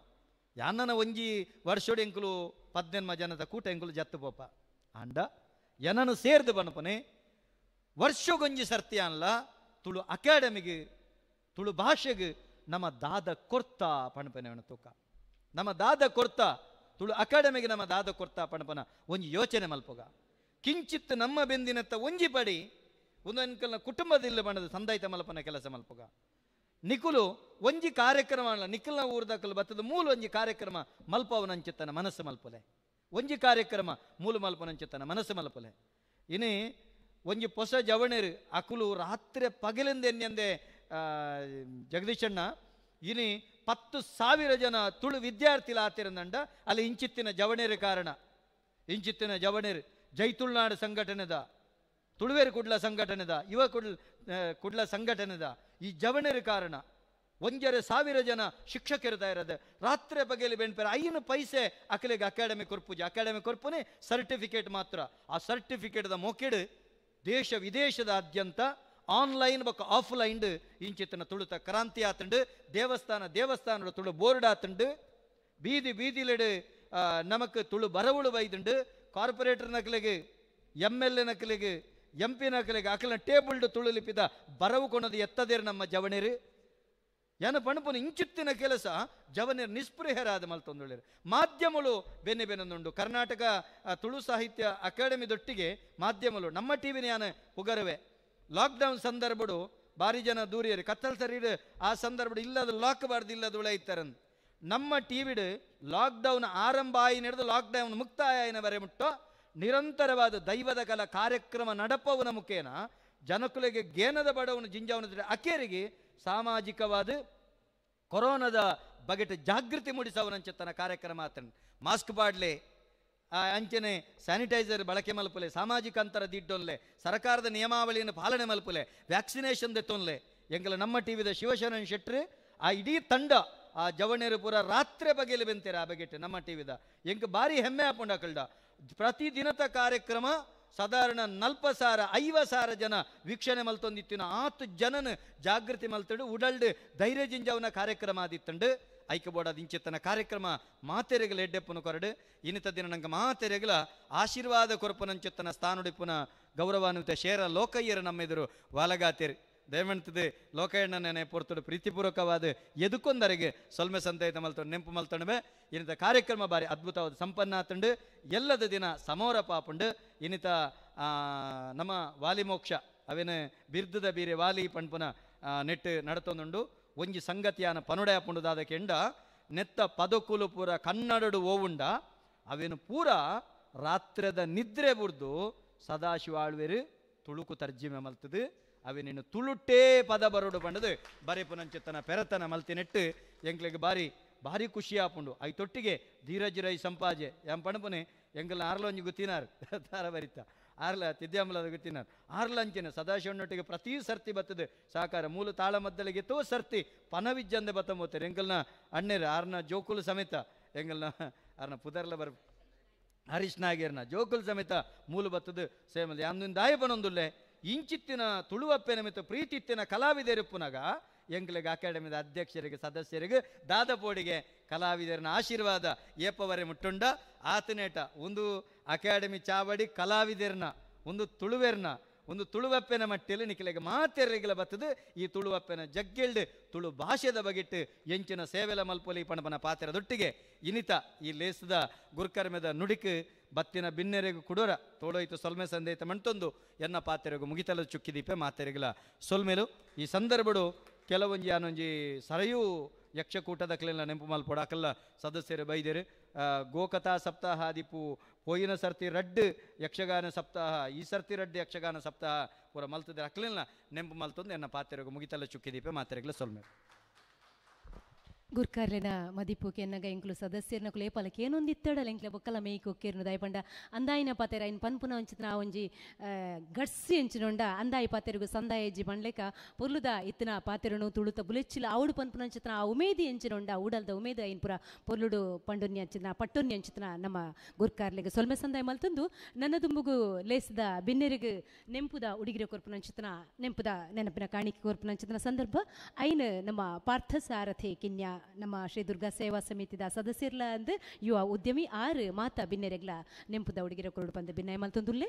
ಯಾನನ ಒಂಜಿ ವರ್ಷೋಡು ಎಂಕುಲು ಪದ್ನೆನ್ಮ ಜನದ ಕೂಟ ಎಂಕುಲು ಜತ್ತು ಪೋಪ ಅಂಡ ಏನನು ಸೇರ್ದು ಬನಪನೆ ವರ್ಷಗೊಂಜಿ ಸರ್ತಿ ಅನ್ಲ ತುಳು ಅಕಾಡೆಮಿಗೆ ತುಳು ಭಾಷೆಗೆ ನಮ್ಮ ದಾದ ಕೊರ್ತ ಪಣಪನೆ ತೂಕ ನಮ್ಮ ದಾದ ಕೊರ್ತ ತುಳು ಅಕಾಡೆಮಿಗೆ ನಮ್ಮ ದಾದ ಕೊರ್ತ ಪಣಪನ ಒಂಜಿ ಯೋಚನೆ ಮಲ್ಪುಗ ಕಿಂಚಿತ್ ನಮ್ಮ ಬೆಂದಿನತ್ತ ಒಂಜಿ ಪಡಿ ಒಂದು ಅನ್ಕಲ್ನ ಕುಟುಂಬದಿಲ್ಲ ಬಣ್ಣದ ಸಂದಾಯಿತ ಮಲ್ಪನ ಕೆಲಸ ಮಲ್ಪುಗ ನಿಕುಲು ಒಂಜಿ ಕಾರ್ಯಕ್ರಮ ಅಲ್ಲ ನಿಖಲ್ನ ಊರ್ದಕಲು ಬತ್ತದ ಮೂಲ ಒಂಜಿ ಕಾರ್ಯಕ್ರಮ ಮಲ್ಪವನಂಚಿತ್ತನ ಮನಸ್ಸು ಮಲ್ಪಲೆ ಒಂಜಿ ಕಾರ್ಯಕ್ರಮ ಮೂಲ ಮಲ್ಪನಂಚಿತ್ತನ ಮನಸ್ಸು ಮಲ್ಪಲೆ ಇನಿ ಒಂಜಿ ಹೊಸ ಜವಣೇರು ಅಕುಲು ರಾತ್ರಿ ಪಗಲಿಂದ ಎನ್ನೆಂದೆ ಜಗದೀಶಣ್ಣ ಇನಿ 10,000 ಜನ ತುಳು ವಿದ್ಯಾರ್ಥಿಲ ಆತಿರಂದಂಡ ಅಲ್ಲಿ ಇಂಚಿತ್ತಿನ ಜವಣೇರು ಕಾರಣ ಇಂಚಿತ್ತಿನ ಜವಣೇರು ಜೈ ತುಳುನಾಡು ಸಂಘಟನೆದ ತುಳುವೇರು ಕುಡ್ಲ ಸಂಘಟನೆದ ಯುವ ಕುಡ್ಲ ಸಂಘಟನೆದ ಈ ಜವಣೇರು ಕಾರಣ 1,500 ಜನ ಶಿಕ್ಷಕರು ಇರೋದು ರಾತ್ರಿ ಬಗೆಯಲ್ಲಿ ಬೆಣ್ಪೇರ 5 ಪೈಸೆ ಅಕಲಿಗೆ ಅಕಾಡೆಮಿ ಕೊರ್ಪುಜಿ ಅಕಾಡೆಮಿ ಕೊರ್ಪುನೆ ಸರ್ಟಿಫಿಕೇಟ್ ಮಾತ್ರ ಆ ಸರ್ಟಿಫಿಕೇಟ್ದ ಮೊಕೆಡು ದೇಶ ವಿದೇಶದಾದ್ಯಂತ ಆನ್ಲೈನ್ ಬೊಕ್ಕ ಆಫ್ಲೈನ್ ಇಂಚಿತ್ತಿನ ತುಳುತ ಕ್ರಾಂತಿ ಆತಂಡು ದೇವಸ್ಥಾನ ದೇವಸ್ಥಾನದ ತುಳು ಬೋರ್ಡ್ ಆತಂಡು ಬೀದಿ ಬೀದಿಲೆಡು ನಮಕ್ ತುಳು ಬರವುಳು ಬೈದುಂಡು ಕಾರ್ಪೊರೇಟರ್ ನಕಲಿಗೆ ಎಮ್ ಎಲ್ ಎ ನಕಲಿಗೆ ಎಂ ಪಿ ನಕಲಿಗೆ ಅಕಲಿನ ಟೇಬಲ್ಡು ತುಳು ಲಿಪಿದ ಬರವು ಕೊಣದು ಎತ್ತದೇರು ನಮ್ಮ ಜವಣೇರು ಏನ ಪಣಪುನ ಇಂಚಿತ್ತಿನ ಕೆಲಸ ಜವನೇರು ನಿಸ್ಪೃಹರಾದ ಮಲ್ತೊಂದುಳ್ಳೇರು ಮಾಧ್ಯಮಗಳು ಬೆನ್ನೆ ಬೆನ್ನೊಂದುಂಡು ಕರ್ನಾಟಕ ತುಳು ಸಾಹಿತ್ಯ ಅಕಾಡೆಮಿದೊಟ್ಟಿಗೆ ಮಾಧ್ಯಮಗಳು ನಮ್ಮ ಟಿ ವಿನ ಯಾನ ಪುಗರವೆ ಲಾಕ್ಡೌನ್ ಸಂದರ್ಭಡು ಭಾರಿ ಜನ ದೂರಿಯರು ಕತ್ತಲ್ ಸರೀಡು ಆ ಸಂದರ್ಭಡು ಇಲ್ಲದ ಲಾಕ್ ಬಾರ್ದು ಇಲ್ಲದ ಉಳೈತಾರಂದು ನಮ್ಮ ಟಿ ವಿಡು ಲಾಕ್ಡೌನ್ ಆರಂಭ ಆಯಿ ನಡೆದು ಲಾಕ್ಡೌನ್ ಮುಕ್ತಾಯ ಆಯಿನವರೆ ಮುಟ್ಟೋ ನಿರಂತರವಾದ ದೈವದ ಕಲ ಕಾರ್ಯಕ್ರಮ ನಡಪವನ ಮುಖೇನ ಜನಕುಲೆಗೆ ಗೇನದ ಬಡವನು ಜಿಂಜವನ ಅಕೇರಿಗೆ ಸಾಮಾಜಿಕವಾದ ಕೊರೋನಾದ ಬಗೆಟ ಜಾಗೃತಿ ಮೂಡಿಸವನಂಚೆತ್ತನ ಕಾರ್ಯಕ್ರಮ ಆತನ ಮಾಸ್ಕ್ ಬಾಡ್ಲೆ ಅಂಚನೆ ಸ್ಯಾನಿಟೈಸರ್ ಬಳಕೆ ಮಲ್ಪುಲೆ ಸಾಮಾಜಿಕ ಅಂತರ ದಿಡ್ಡೊನ್ಲೆ ಸರ್ಕಾರದ ನಿಯಮಾವಳಿಯನ್ನು ಪಾಲನೆ ಮಲ್ಪುಲೆ ವ್ಯಾಕ್ಸಿನೇಷನ್ ದೆತ್ತೊನ್ಲೆ ಎಂಗಲ ನಮ್ಮ ಟಿ ವಿದ ಶಿವಶರಣ್ ಶೆಟ್ರು ಆ ಇಡೀ ತಂಡ ಆ ಜವಣೇರು ಪೂರ ರಾತ್ರಿ ಬಗೆಯಲ್ಲಿ ಬೆಂತೀರ ಆ ಬಗೆಟ್ ನಮ್ಮ ಟಿ ವಿದ ಎಂಕ್ ಭಾರಿ ಹೆಮ್ಮೆ ಹಾಕೊಂಡ ಕಳ್ದ ಪ್ರತಿದಿನದ ಕಾರ್ಯಕ್ರಮ ಸಾಧಾರಣ 40,000 50,000 ಜನ ವೀಕ್ಷಣೆ ಮಲ್ತೊಂದಿತ್ತಿನ ಆತು ಜನನ ಜಾಗೃತಿ ಮಲ್ತಂಡು ಉಡಲ್ಡು ಧೈರ್ಯ ಜಿಂಜವನ ಕಾರ್ಯಕ್ರಮ ಆದಿತ್ತಂಡು ಐಕ್ಯ ಬೋಡಾದ ಇಂಚಿತ್ತನ ಕಾರ್ಯಕ್ರಮ ಮಾತೆರೆಗಲ ಎಡ್ಡೆಪ್ಪನ ಕೊರಡು ಇನ್ನಿತ ದಿನ ನಂಗೆ ಮಾತೆರೆಗಲ ಆಶೀರ್ವಾದ ಕೊರಪನಂಚಿತ್ತನ ಸ್ಥಾನುಡಿಪ್ಪುನ ಗೌರವಾನ್ವಿತ ಶೇರ ಲೋಕಯ್ಯರು ನಮ್ಮೆದುರು ವಾಲಗಾತಿರು ದಯಮಂತದೆ ಲೋಕಯ್ಯಣ್ಣನೇ ಪೊರ್ತುಡು ಪ್ರೀತಿಪೂರ್ವಕವಾದ ಎದುಕೊಂದರಿಗೆ ಸೊಲ್ಮೆ ಸಂತೈತ ಮಲ್ತೊಂಡು ನೆಂಪು ಮಲ್ತೊಂಡುವೆ ಇನ್ನಿತ ಕಾರ್ಯಕ್ರಮ ಬಾರಿ ಅದ್ಭುತವಾದ ಸಂಪನ್ನ ಆತಂಡು ಎಲ್ಲದ ದಿನ ಸಮೋರ ಪಾಪುಂಡು ಇನ್ನಿತ ನಮ್ಮ ವಾಲಿಮೋಕ್ಷ ಅವೇನ ಬಿರ್ದದ ಬೀರೆ ವಾಲಿ ಪಣ್ಪುನ ನೆಟ್ಟು ನಡತೊಂದುಂಡು ಒಂಜಿ ಸಂಗತಿಯಾನ ಪನುಡೆ ಆಪುಂಡುದಾದ ಕೆಂಡ ನೆತ್ತ ಪದಕುಲು ಪೂರ ಕನ್ನಡಡು ಓವುಂಡ ಅವೇನು ಪೂರ ರಾತ್ರದ ನಿದ್ರೆ ಬುರ್ದು ಸದಾಶಿವ ಆಳ್ವೇರು ತುಳುಕು ತರ್ಜಿಮೆ ಮಲ್ತದು ಅವೇನೇನು ತುಳುಟೇ ಪದ ಬರೋಡು ಬಂಡದು ಬರೆಪುನಂಚಿತ್ತನ ಪೆರತನ ಮಲ್ತಿನೆಟ್ಟು ಎಂಕ್ಲೆಗ್ ಬಾರಿ ಭಾರಿ ಖುಷಿ ಆಪುಂಡು I ತೊಟ್ಟಿಗೆ ಧೀರಜ್ ರೈ ಸಂಪಾಜೆ ಎಂ ಪಣಪುನೆ ಎಂಕಲ್ನ ಆರ್ಲೊಂಜಿ ಗೊತ್ತಿನಾರ್ ತಾರ ಬರಿತ ಆರ್ಲ ತಿದ್ಯಾಮಲದ ಗೊತ್ತಿನಾರ್ ಆರ್ಲಂಚಿನ ಸದಾಶಿವಣ್ಣೊಟ್ಟಿಗೆ ಪ್ರತಿ ಸರ್ತಿ ಬರ್ತದೆ ಸಹಕಾರ ಮೂಲ ತಾಳಮದ್ದಳಿಗೆ ತೋ ಸರ್ತಿ ಪನವಿಜ್ಜಂದೆ ಬತ್ತಂಬೋತಾರೆ ಎಂಕಲ್ನ ಅಣ್ಣೇರು ಆರ್ನ ಜೋಕುಲು ಸಮೇತ ಎಂಕಲ್ನ ಆರ್ನ ಪುದರ್ಲ ಬರ್ ಹರೀಶ್ ನಾಗೇರ್ನ ಜೋಕುಲ್ ಸಮೇತ ಮೂಲ ಬತ್ತದು ಸೇಮಲ್ ಅಂದಿನ ದಾಯ ಪನೊಂದುಲ್ಲೆ ಇಂಚಿತ್ತಿನ ತುಳುವಪ್ಪೆನ ಮಿತ್ತ ಪ್ರೀತಿತ್ತಿನ ಕಲಾವಿದರಿಪ್ಪುನಗ ಎಂಕ್ಲೆಗ್ ಅಕಾಡೆಮಿದ ಅಧ್ಯಕ್ಷರಿಗೆ ಸದಸ್ಯರಿಗೆ ದಾದಪೋಡಿಗೆ ಕಲಾವಿದರನ ಆಶೀರ್ವಾದ ಏಪವರೆ ಮುಟ್ಟುಂಡ ಆತನೇಟ ಒಂದು ಅಕಾಡೆಮಿ ಚಾವಡಿ ಕಲಾವಿದರ್ನ ಒಂದು ತುಳುವೆರ್ನ ಒಂದು ತುಳುವಪ್ಪೆನ ಮಟ್ಟಿಯಲ್ಲಿ ನಿಖಿಲೆಗೆ ಮಾತೆರ್ರಿಗಲ ಬತ್ತದು ಈ ತುಳುವಪ್ಪೆನ ಜಗ್ಗೆಲ್ಡ್ ತುಳು ಭಾಷೆದ ಬಗೆಟ್ಟು ಎಂಚಿನ ಸೇವೆಲ ಮಲ್ಪೊಲಿ ಪಣಪನ ಪಾತೆರದೊಟ್ಟಿಗೆ ಇನಿತ ಈ ಲೇಸದ ಗುರುಕರ್ಮೆದ ನುಡಿಕ್ ಬತ್ತಿನ ಬಿನ್ನೆರೆಗು ಕುಡೋರ ತೋಡೋಯ್ತು ಸೊಲ್ಮೆ ಸಂದೇತ ಮಂಟೊಂದು ಎನ್ನ ಪಾತೆರೆಗು ಮುಗಿತಲ ಚುಕ್ಕಿದೀಪೆ ಮಾತೆರೆಗಲ ಸೊಲ್ಮೆಲು. ಈ ಸಂದರ್ಭಡು ಕೆಲವೊಂಜಿ ಆನೊಂಜಿ ಸರಯೂ ಯಕ್ಷಕೂಟದ ಕ್ಲೆಲ್ಲ ನೆಂಪು ಮಲ್ಪೊಡು ಅಕಲ್ಲ ಸದಸ್ಯರು ಬೈದೇರು. ಗೋಕಥಾ ಸಪ್ತಾಹ ಆದಿಪು ಪೋಯಿನ ಸರ್ತಿ ರಡ್ಡ್ ಯಕ್ಷಗಾನ ಸಪ್ತಾಹ ಈ ಸರ್ತಿ ರಡ್ಡ್ ಯಕ್ಷಗಾನ ಸಪ್ತಾಹ ಪೂರ ಮಲ್ತದ ಅಕ್ಲೆಲ್ಲ ನೆಂಪು ಮಲ್ತೊಂದು ಎನ್ನ ಪಾತೆರೆಗು ಮುಗಿತಲ ಚುಕ್ಕಿದೀಪೆ ಮಾತೆರೆಗಲ ಸೊಲ್ಮೆ. ಗುರ್ಕಾರ್ಲೆನ ಮದಿಪು ಕೆನ್ನಗ ಎಂಕ್ಲು ಸದಸ್ಯರ್ನ ಕುಲೇಪಾಲಕ್ಕೆ ಏನೊಂದಿತ್ತಡಲ ಎಂಕ್ಲೆ ಬೊಕ್ಕಲ ಮೇಯ್ ಕೊಕ್ಕೇರ್ನು ದಾಯಪಂಡ ಅಂದಾಯಿನ ಪಾತೆರ ಐನ್ ಪನ್ಪುನ ಒಂಚಿನ ಒಂಜಿ ಗಟ್ಸಿ ಎಂಚಿನೊಂಡ ಅಂದಾಯಿ ಪಾತೆರಿಗು ಸಂದಾಯ ಎಜ್ಜಿ ಪಂಡ್ಲೆಕ ಪೊರ್ಲುದ ಇತ್ತಿನ ಪಾತೆರನು ತುಳುತ ಬುಲೆಚ್ಚಿಲ ಆವುಡು ಪನ್ಪುನ ಅಂಚಿನ ಆ ಉಮೇದಿ ಎಂಚಿನೊಂಡ ಉಡಲ್ದ ಉಮೇದ ಐನ್ ಪುರ ಪೊರ್ಲುಡು ಪಂಡೊನ್ನಿ ಅಂಚಿನ ಪಟ್ಟೊನ್ನಿ ಅಂಚಿನ ನಮ್ಮ ಗುರ್ಕಾರ್ಲೆಗ್ ಸೊಲ್ಮೆ ಸಂದಾಯ ಮಲ್ತಂದು ನನ್ನ ದುಂಬುಗು ಲೇಸದ ಬಿನ್ನೆರಿಗು ನೆಂಪುದ ಉಡುಗಿರ ಕೊರ್ಪುನ ಅಂಚಿನ ನೆಂಪುದ ನೆನಪಿನ ಕಾಣಿಕೆ ಕೊರ್ಪುನ ಅಂಚಿನ ಸಂದರ್ಭ ಐನ್ ನಮ್ಮ ಪಾರ್ಥಸಾರಥಿ ಕಿನ್ಯಾ ನಮ್ಮ ಶ್ರೀ ದುರ್ಗಾ ಸೇವಾ ಸಮಿತಿದ ಸದಸ್ಯರ್ಲ ಅಂದ್ ಯುವ ಉದ್ಯಮಿ ಆರು ಮಾತಾ ಬಿನ್ನೆರೆಗ್ಲ ನೆಂಪುದ ಉಡುಗಿರ ಕೊರಡು ಪಂದ್ ಬಿನ್ನಯ ಮಲ್ತೊಂದುಲ್ಲೆ.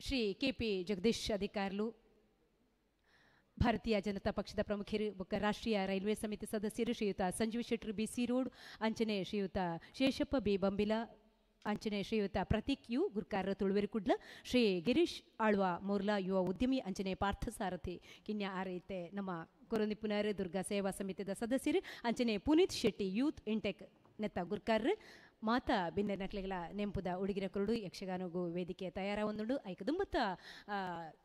ಶ್ರೀ ಕೆ ಪಿ ಜಗದೀಶ್ ಅಧಿಕಾರ್ಲು ಭಾರತೀಯ ಜನತಾ ಪಕ್ಷದ ಪ್ರಮುಖರು ಬೊಕ್ಕ ರಾಷ್ಟ್ರೀಯ ರೈಲ್ವೆ ಸಮಿತಿ ಸದಸ್ಯರು ಶ್ರೀಯುತ ಸಂಜೀವ್ ಶೆಟ್ಟರ್ ಬಿಸಿ ರೋಡ್ ಅಂಚನೆ ಶ್ರೀಯುತ ಶೇಷಪ್ಪ ಬಿ ಬಂಬಿಲ ಅಂಚನೆ ಶ್ರೀಯುತ ಪ್ರತೀಕ್ you ಗುರ್ಕಾರ ತುಳುವೆರು ಕುಡ್ಲ ಶ್ರೀ ಗಿರೀಶ್ ಆಳ್ವ ಮೋರ್ಲಾ ಯುವ ಉದ್ಯಮಿ ಅಂಚನೆ ಪಾರ್ಥಸಾರಥಿ ಕಿನ್ಯಾ ಆರೈತೆ ನಮ್ಮ ಕೊರೊಂದಿಪುನರ್ ದುರ್ಗಾ ಸೇವಾ ಸಮಿತಿದ ಸದಸ್ಯರು ಅಂಚನೆ ಪುನೀತ್ ಶೆಟ್ಟಿ ಯೂತ್ ಇಂಟೆಕ್ ನೆತ್ತ ಗುರ್ಕಾರ್ ಮಾತಾ ಬಿನ್ನೆರ್ ನಕ್ಲೆಗಳ ನೆಂಪುದ ಉಡುಗಿರ ಕುರುಡು ಯಕ್ಷಗಾನಗು ವೇದಿಕೆ ತಯಾರ ಒಂದುಂಡು ಐಕ ದುಂಬತ್ತ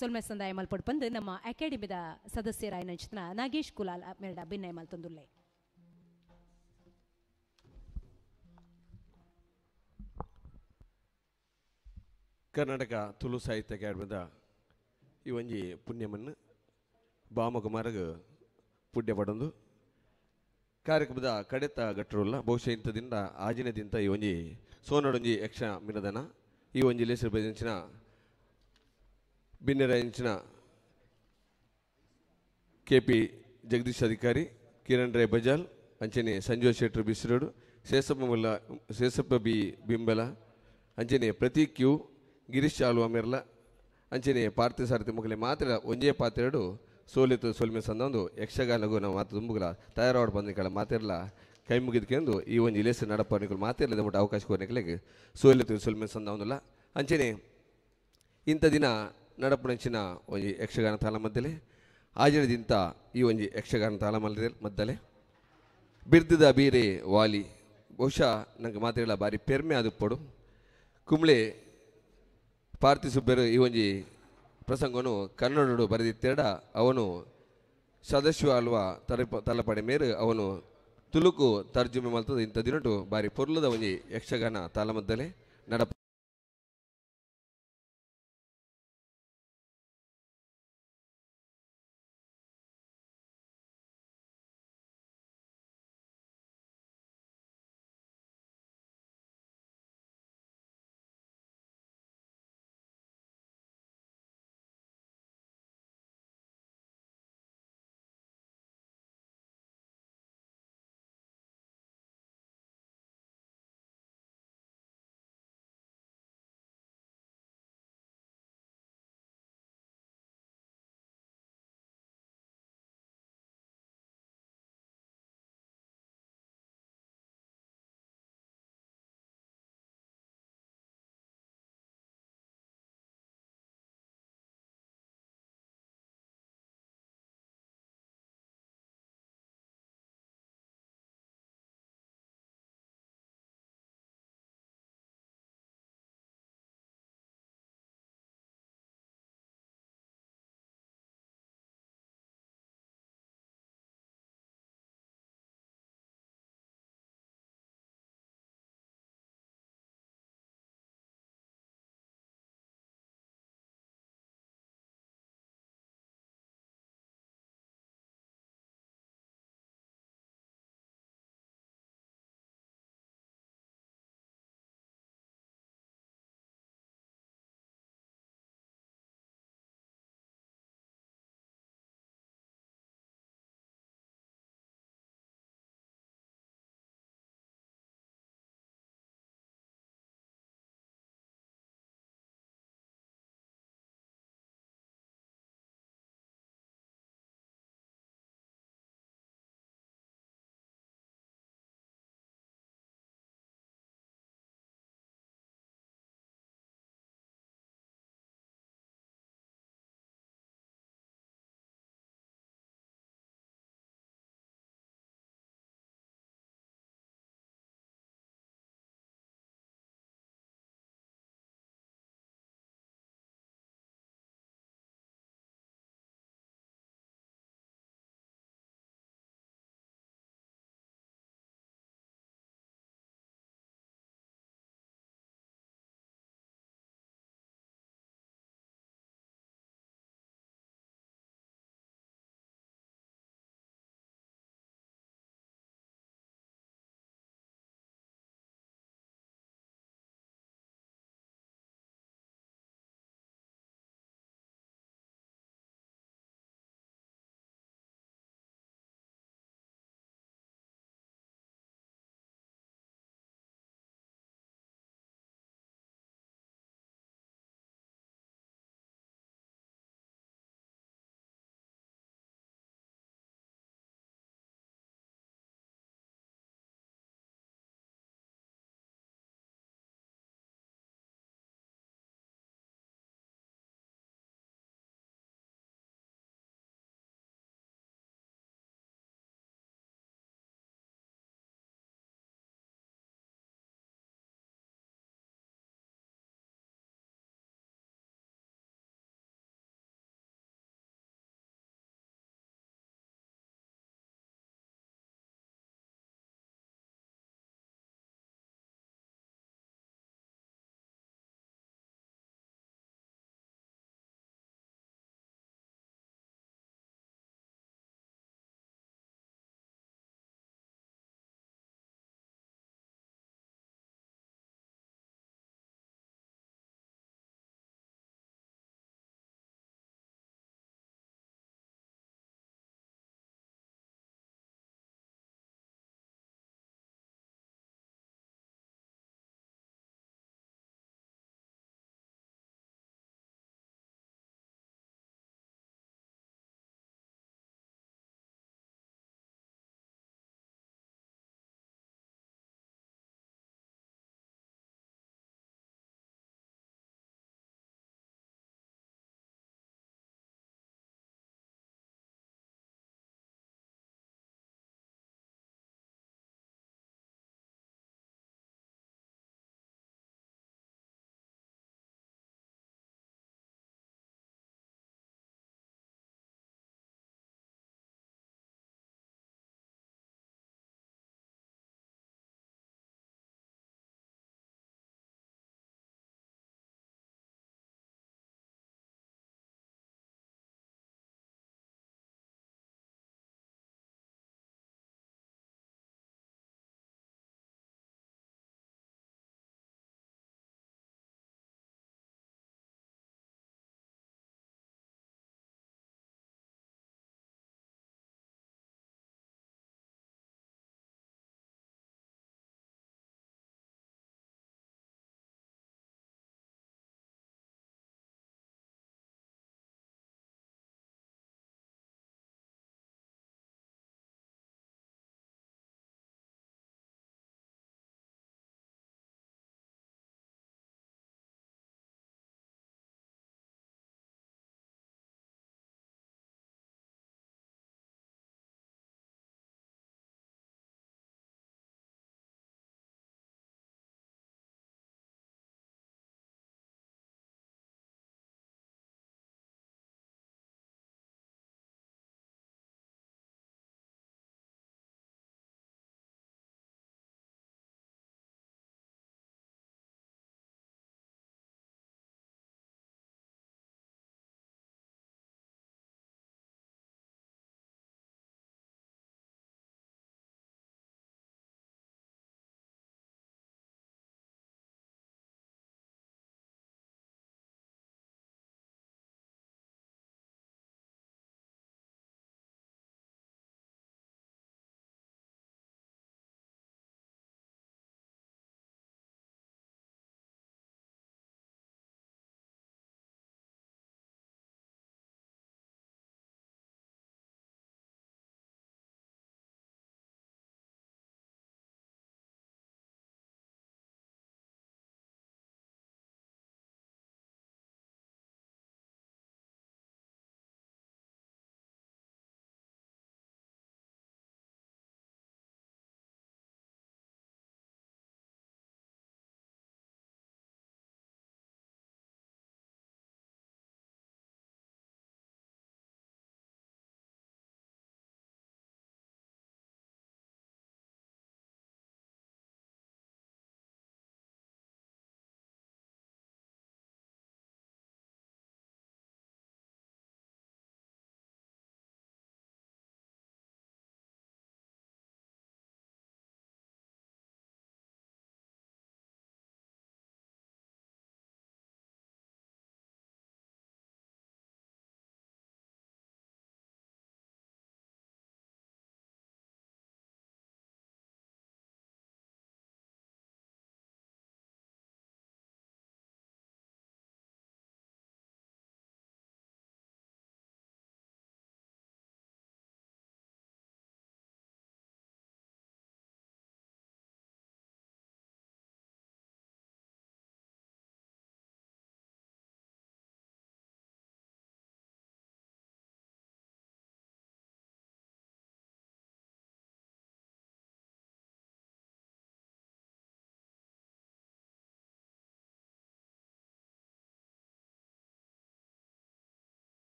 ಸೊಲ್ಮೆ ಸಂದಾಯ ಮಲ್ಪಡ್ ಪಂದ್ ನಮ್ಮ ಅಕಾಡೆಮಿದ ಸದಸ್ಯರಾಯನ ಅಂಚಿನ ನಾಗೇಶ್ ಕುಲಾಲ್ ಮೆರಡ ಬಿನ್ನಯ ಮಲ್ತೊಂದುಲ್ಲೆ. ಕರ್ನಾಟಕ ತುಳು ಸಾಹಿತ್ಯ ಅಕಾಡೆಮಿದ ಈ ಒಂಜಿ ಪುಣ್ಯಮನ್ನು ಬಾಮಕುಮಾರಗ್ ಪುಣ್ಯ ಪಡೊಂದು ಕಾರ್ಯಕ್ರಮದ ಕಡೆತ ಗಟ್ಟರುಲ್ಲ ಬಹುಶಃ ಇಂಥದಿಂದ ಆಜಿನದಿಂತ ಈ ಒಂಜಿ ಸೋನಡೊಂಜಿ ಯಕ್ಷ ಮಿನದನ ಈ ಒಂಜಿ ಲೇಸರ್ ಬೈದಂಚಿನ ಬಿನ್ನೆರ ಇಂಚಿನ ಕೆ ಪಿ ಜಗದೀಶ್ ಅಧಿಕಾರಿ ಕಿರಣ್ ರೈ ಬಜಾಲ್ ಅಂಚನೆ ಸಂಜೋಯ್ ಶೆಟ್ಟರ್ ಬಿಸಿರೋಡು ಶೇಷಪ್ಪ ಮುಲ್ಲ ಶೇಷಪ್ಪ ಬಿ ಬಿಂಬಲ ಅಂಚನೆ Prateek you Girish Alva Merla ಅಂಚನೆ ಪಾರ್ಥಸಾರಥಿ ಮುಖಲೆ ಮಾತ್ರ ಒಂಜೇ ಪಾತ್ರೆಡು ಸೋಲಿತು ಸೋಲ್ಮೆ ಸಂದೊಂದು ಯಕ್ಷಗಾನಗೂ ನಾವು ಮಾತು ತುಂಬುಗಲ ತಯಾರಾಡ್ ಬಂದಿಕಳ ಮಾತಿರಲ ಕೈ ಮುಗಿದ್ಕೆಂದು ಈ ಒಂದು ಇಲೇಸ ನಡಪ ನಿಕಲು ಮಾತಿರಲಿದ ಮುಟ್ಟ ಅವಕಾಶ ಕೋರಿಕಲೆಗೆ ಸೋಲಿತು ಸೋಲ್ಮೆ ಸಂದೊಂದಿಲ್ಲ. ಅಂಚನೆ ಇಂಥ ದಿನ ನಡಪಣಂಚಿನ ಒಂಜಿ ಯಕ್ಷಗಾನ ತಾಳ ಮದ್ದಲೆ ಆಜನದಿಂತ ಈ ಒಂಜಿ ಯಕ್ಷಗಾನ ತಾಳ ಮದ್ದಲೆ ಬಿರ್ದದ ಬೀರೆ ವಾಲಿ ಬಹುಶಃ ನಂಗೆ ಮಾತಿರಲ ಬಾರಿ ಪೆರ್ಮೆ ಆದುಪ್ಪಡು ಕುಂಬ್ಳೆ ಪಾರ್ಥಿಸುಬ್ಬರು ಈ ಒಂಜಿ ಪ್ರಸಂಗನು ಕನ್ನಡಡು ಬರೆದಿತ್ತೆರಡ ಅವನು ಸದಸ್ಯ ಅಲ್ವಾ ತಲಪಡೆ ಮೇರು ಅವನು ತುಳುಕು ತರ್ಜುಮೆ ಮಲ್ತದ ಇಂಥ ದಿನಟು ಬಾರಿ ಪೊರ್ಲದ ಒಂಜಿ ಯಕ್ಷಗಾನ ತಾಳಮದ್ದಲೆ ನಡಪ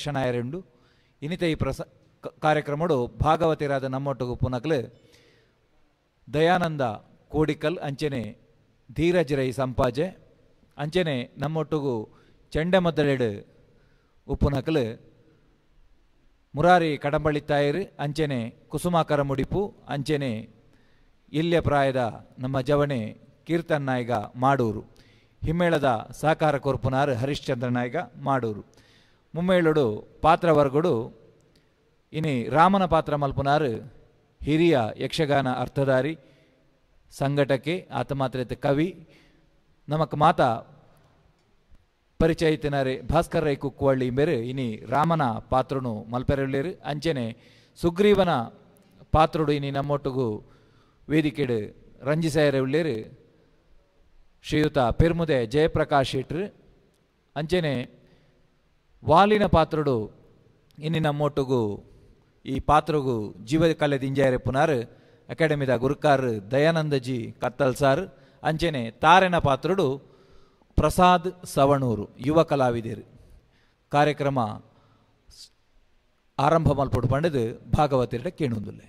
ಶನಾಯರುಂಡು. ಇನಿತ ಈ ಕಾರ್ಯಕ್ರಮಡು ಭಾಗವತಿರಾದ ನಮ್ಮೊಟ್ಟುಗು ಪುನಕ್ಲು ದಯಾನಂದ ಕೋಡಿಕಲ್ ಅಂಚನೆ ಧೀರಜ್ ರೈ ಸಂಪಾಜೆ ಅಂಚನೆ ನಮ್ಮೊಟ್ಟುಗು ಚೆಂಡಮದ್ದಳೆಡು ಉಪ್ಪುನಕ್ಲು ಮುರಾರಿ ಕಡಂಬಳ್ಳಿ ತಾಯರು ಅಂಚನೆ ಕುಸುಮಾಕರ ಮುಡಿಪು ಅಂಚನೆ ಇಲ್ಯ ಪ್ರಾಯದ ನಮ್ಮ ಜವಣೆ ಕೀರ್ತನ್ ನಾಯಗ ಮಾಡೂರು ಹಿಮ್ಮೇಳದ ಸಹಕಾರ ಕೊರ್ಪುನಾರು ಹರಿಶ್ಚಂದ್ರ ನಾಯಗ ಮಾಡೂರು ಮುಮ್ಮೇಳುಡು ಪಾತ್ರವರ್ಗುಡು ಇನಿ ರಾಮನ ಪಾತ್ರ ಮಲ್ಪುನಾರು ಹಿರಿಯ ಯಕ್ಷಗಾನ ಅರ್ಥಧಾರಿ ಸಂಘಟಕೆ ಆತ ಮಾತ್ರ ಕವಿ ನಮಕ್ ಮಾತಾ ಪರಿಚಯಿತಿನಾರೆ ಭಾಸ್ಕರ್ ರೈ ಕುಕ್ಕುವಳ್ಳಿ ಮೇರು ಇನಿ ರಾಮನ ಪಾತ್ರನು ಮಲ್ಪೆರಳ್ಳೇರು ಅಂಚನೆ ಸುಗ್ರೀವನ ಪಾತ್ರುಡು ಇನಿ ನಮ್ಮೊಟ್ಟುಗು ವೇದಿಕೆಡು ರಂಜಿಸಾಯರೆ ಉಳ್ಳೇರು ಶ್ರೀಯುತ ಪೆರ್ಮುದೆ ಜಯಪ್ರಕಾಶ್ ಶೆಟ್ರು ಅಂಚನೆ ವಾಲಿನ ಪಾತ್ರುಡು ಇನಿ ನಮ್ಮೊಟ್ಟುಗು ಈ ಪಾತ್ರಗು ಜೀವ ಕಲೆ ದಿಂಜಾಯರೆ ಪುನಾರು ಅಕಾಡೆಮಿದ ಗುರುಕಾರ್ ದಯಾನಂದಜಿ ಕತ್ತಲ್ ಸಾರ್ ಅಂಚನೆ ತಾರೆನ ಪಾತ್ರುಡು ಪ್ರಸಾದ್ ಸವಣೂರು ಯುವ ಕಲಾವಿದರು. ಕಾರ್ಯಕ್ರಮ ಆರಂಭ ಮಲ್ಪೊಡು ಪಂಡದು ಭಾಗವತಿರ ಕೇಣುಂದುಲ್ಲೆ.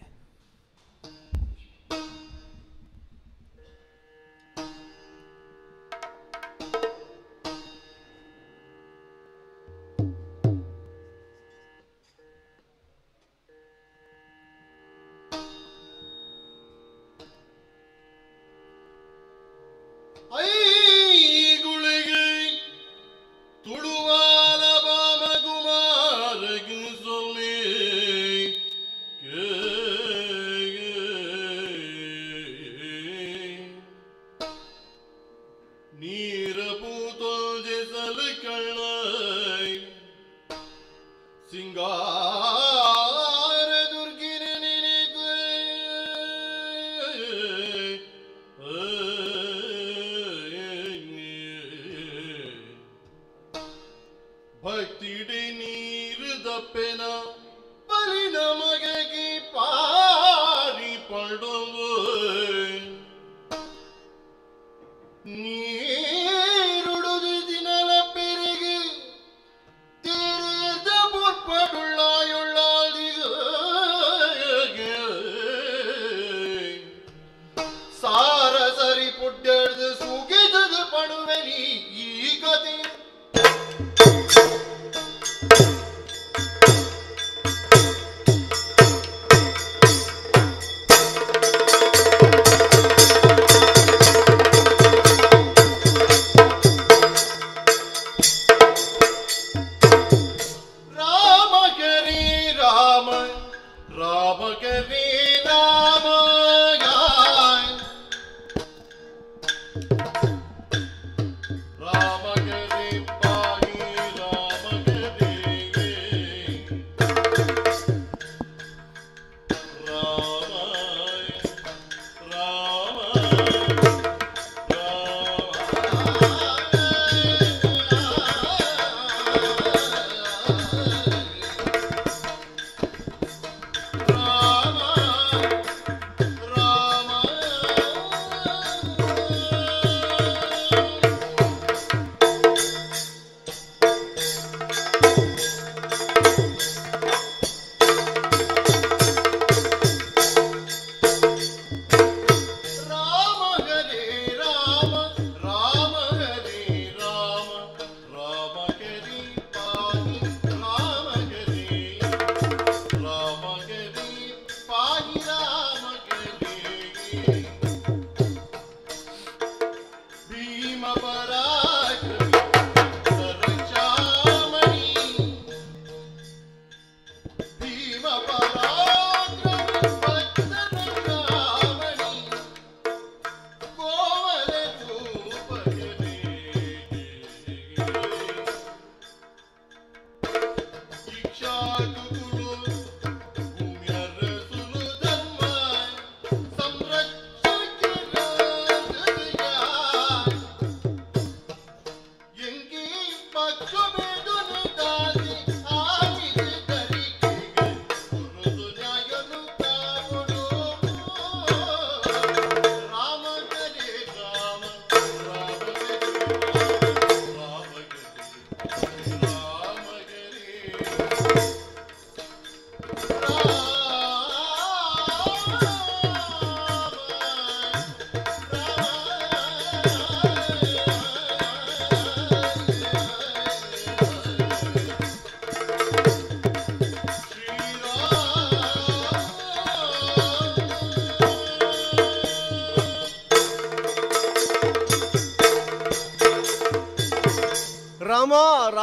Rama.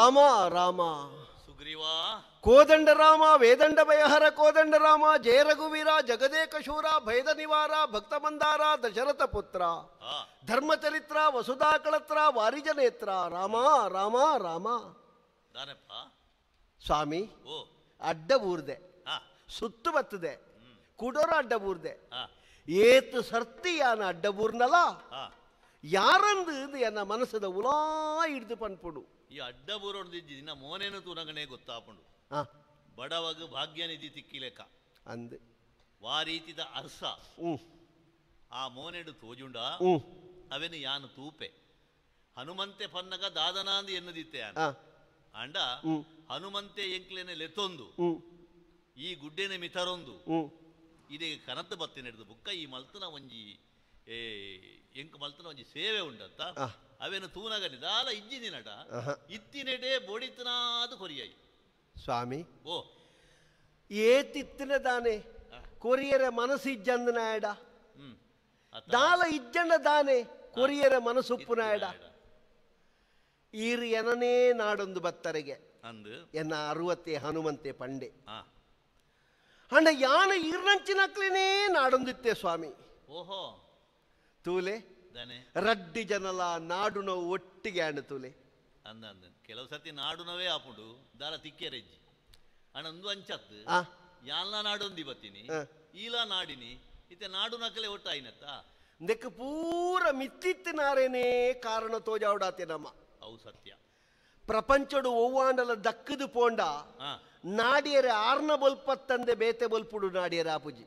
ರಾಮ ರಾಮ ಸುಗ್ರೀವ ಕೋದಂಡ ರಾಮ ವೇದಂಡ ಭಯಹರ ಕೋದಂಡ ರಾಮ ಜಯ ರಘುವೀರ ಜಗದೇಕ ಶೂರ ಭಯದ ನಿವಾರ ಭಕ್ತ ಮಂದಾರ ದಶರಥ ಪುತ್ರ ಧರ್ಮಚರಿತ್ರ ವಸುಧಾಕಳತ್ರ ವಾರಿಜನೇತ್ರ ರಾಮ ರಾಮ ರಾಮ. ಸ್ವಾಮಿ ಅಡ್ಡ ಊರ್ದೆ ಸುತ್ತು ಬತ್ತದೆ ಕುಡೋರ ಅಡ್ಡ ಊರ್ದೆ ಏತು ಸರ್ತಿ ಯಾನ ಅಡ್ಡ ಊರ್ನಲ್ಲ ಯಾರಂದು ಎನ್ನ ಮನಸ್ಸದ ಉಲಾ ಹಿಡಿದು ಪನ್ಪುಡು. ಈ ಅಡ್ಡ ಬೂರೋಡ್ದಿದ್ದಿ ನಿನ್ನ ಮೋನೇನು ತೂನಗನೇ ಗೊತ್ತಾಪುಂಡು. ಬಡವಗ ಭಾಗ್ಯನಿಧಿ ತಿಕ್ಕಿಲೆಕ್ಕ ಅಂದು ವಾರೀತಿದ ಅರ್ಸ ಆ ಮೋನೆಡು ತೋಜುಂಡ ಅವೇನು ಯಾನು ತೂಪೆ ಹನುಮಂತೆ ಪನ್ನಗ ದಾದನಾಂದು ಎನ್ನದಿತ್ತೆ ಯಾನು ಅಂಡ ಹನುಮಂತೆ ಎಂಕ್ಲೇನೆ ಲೆತ್ತೊಂದು ಈ ಗುಡ್ಡೆನೆ ಮಿತರೊಂದು ಇದೇ ಕನತ್ತು ಬತ್ತಿ ನಡೆದು ಬುಕ್ಕ ಈ ಮಲ್ತನ ಒಂಜಿ ಎಂಕ್ ಮಲ್ತನ ಒಂಜಿ ಸೇವೆ ಉಂಡತ್ತ ಅವೇನು ತೂನಗನಿ ದಾಲ ಇಜ್ಜಿ ನಟ ಇತ್ತಿನೆಡೆ ಬೋಡಿತನಾದು ಕೊರಿಯಾಯಿ. ಸ್ವಾಮಿ ಓ ಏತಿತ್ತಿನ ದಾನೆ ಕೊರಿಯರ ಮನಸ್ಸು ಇಜ್ಜಂದ ನಾಯಡ ದಾಲ ಇಜ್ಜಂಡ ದಾನೆ ಕೊರಿಯರ ಮನಸ್ಸುಪ್ಪು ನಾಯಡ ಈರು ಎನನೇ ನಾಡೊಂದು ಬತ್ತರಿಗೆ ಎನ್ನ ಅರುವತ್ತೆ ಹನುಮಂತೆ ಪಂಡೆ ಅಂಡ ಯಾನ ಈರ್ನಂಚಿನಕ್ಲೇನೇ ನಾಡೊಂದಿತ್ತೆ ಸ್ವಾಮಿ. ಓಹೋ ತೂಲೆ ರಡ್ಡಿ ಜನಲ ನಾಡು ನೋವು ಒಟ್ಟಿಗೆ ಅಣ್ಣ ತೂಲೆ ಅಂದ ಕೆಲವು ಸತಿ ನಾಡು ನೋವೇ ಆಪುಂಡು ದಾಲ ತಿಕ್ಕೆರೆಜ್ಜಿ ಅಣ್ಣಂದು ಅಂಚತ್ತು ಯಾನ್ಲ ನಾಡೊಂದಿ ಬತ್ತೀನಿ ಈಲ ನಾಡಿನಿ ಇತ್ತೆ ನಾಡು ನಕಲೆ ಒಟ್ಟಾಯಿನತ್ತ ದೆಕ್ಕ ಪೂರ ಮಿತ್ತಿತ್ತಿನಾರೇನೇ ಕಾರಣ ತೋಜಾವಡಾತೆ ನಮ್ಮ. ಅವು ಸತ್ಯ. ಪ್ರಪಂಚಡು ಒವ್ವಾಂಡಲ ದಕ್ಕದು ಪೋಂಡ ನಾಡಿಯರೆ ಆರ್ನ ಬಲ್ಪತ್ತಂದೆ ಬೇತೆ ಬಲ್ಪುಡು ನಾಡಿಯರ ಆಪುಜಿ.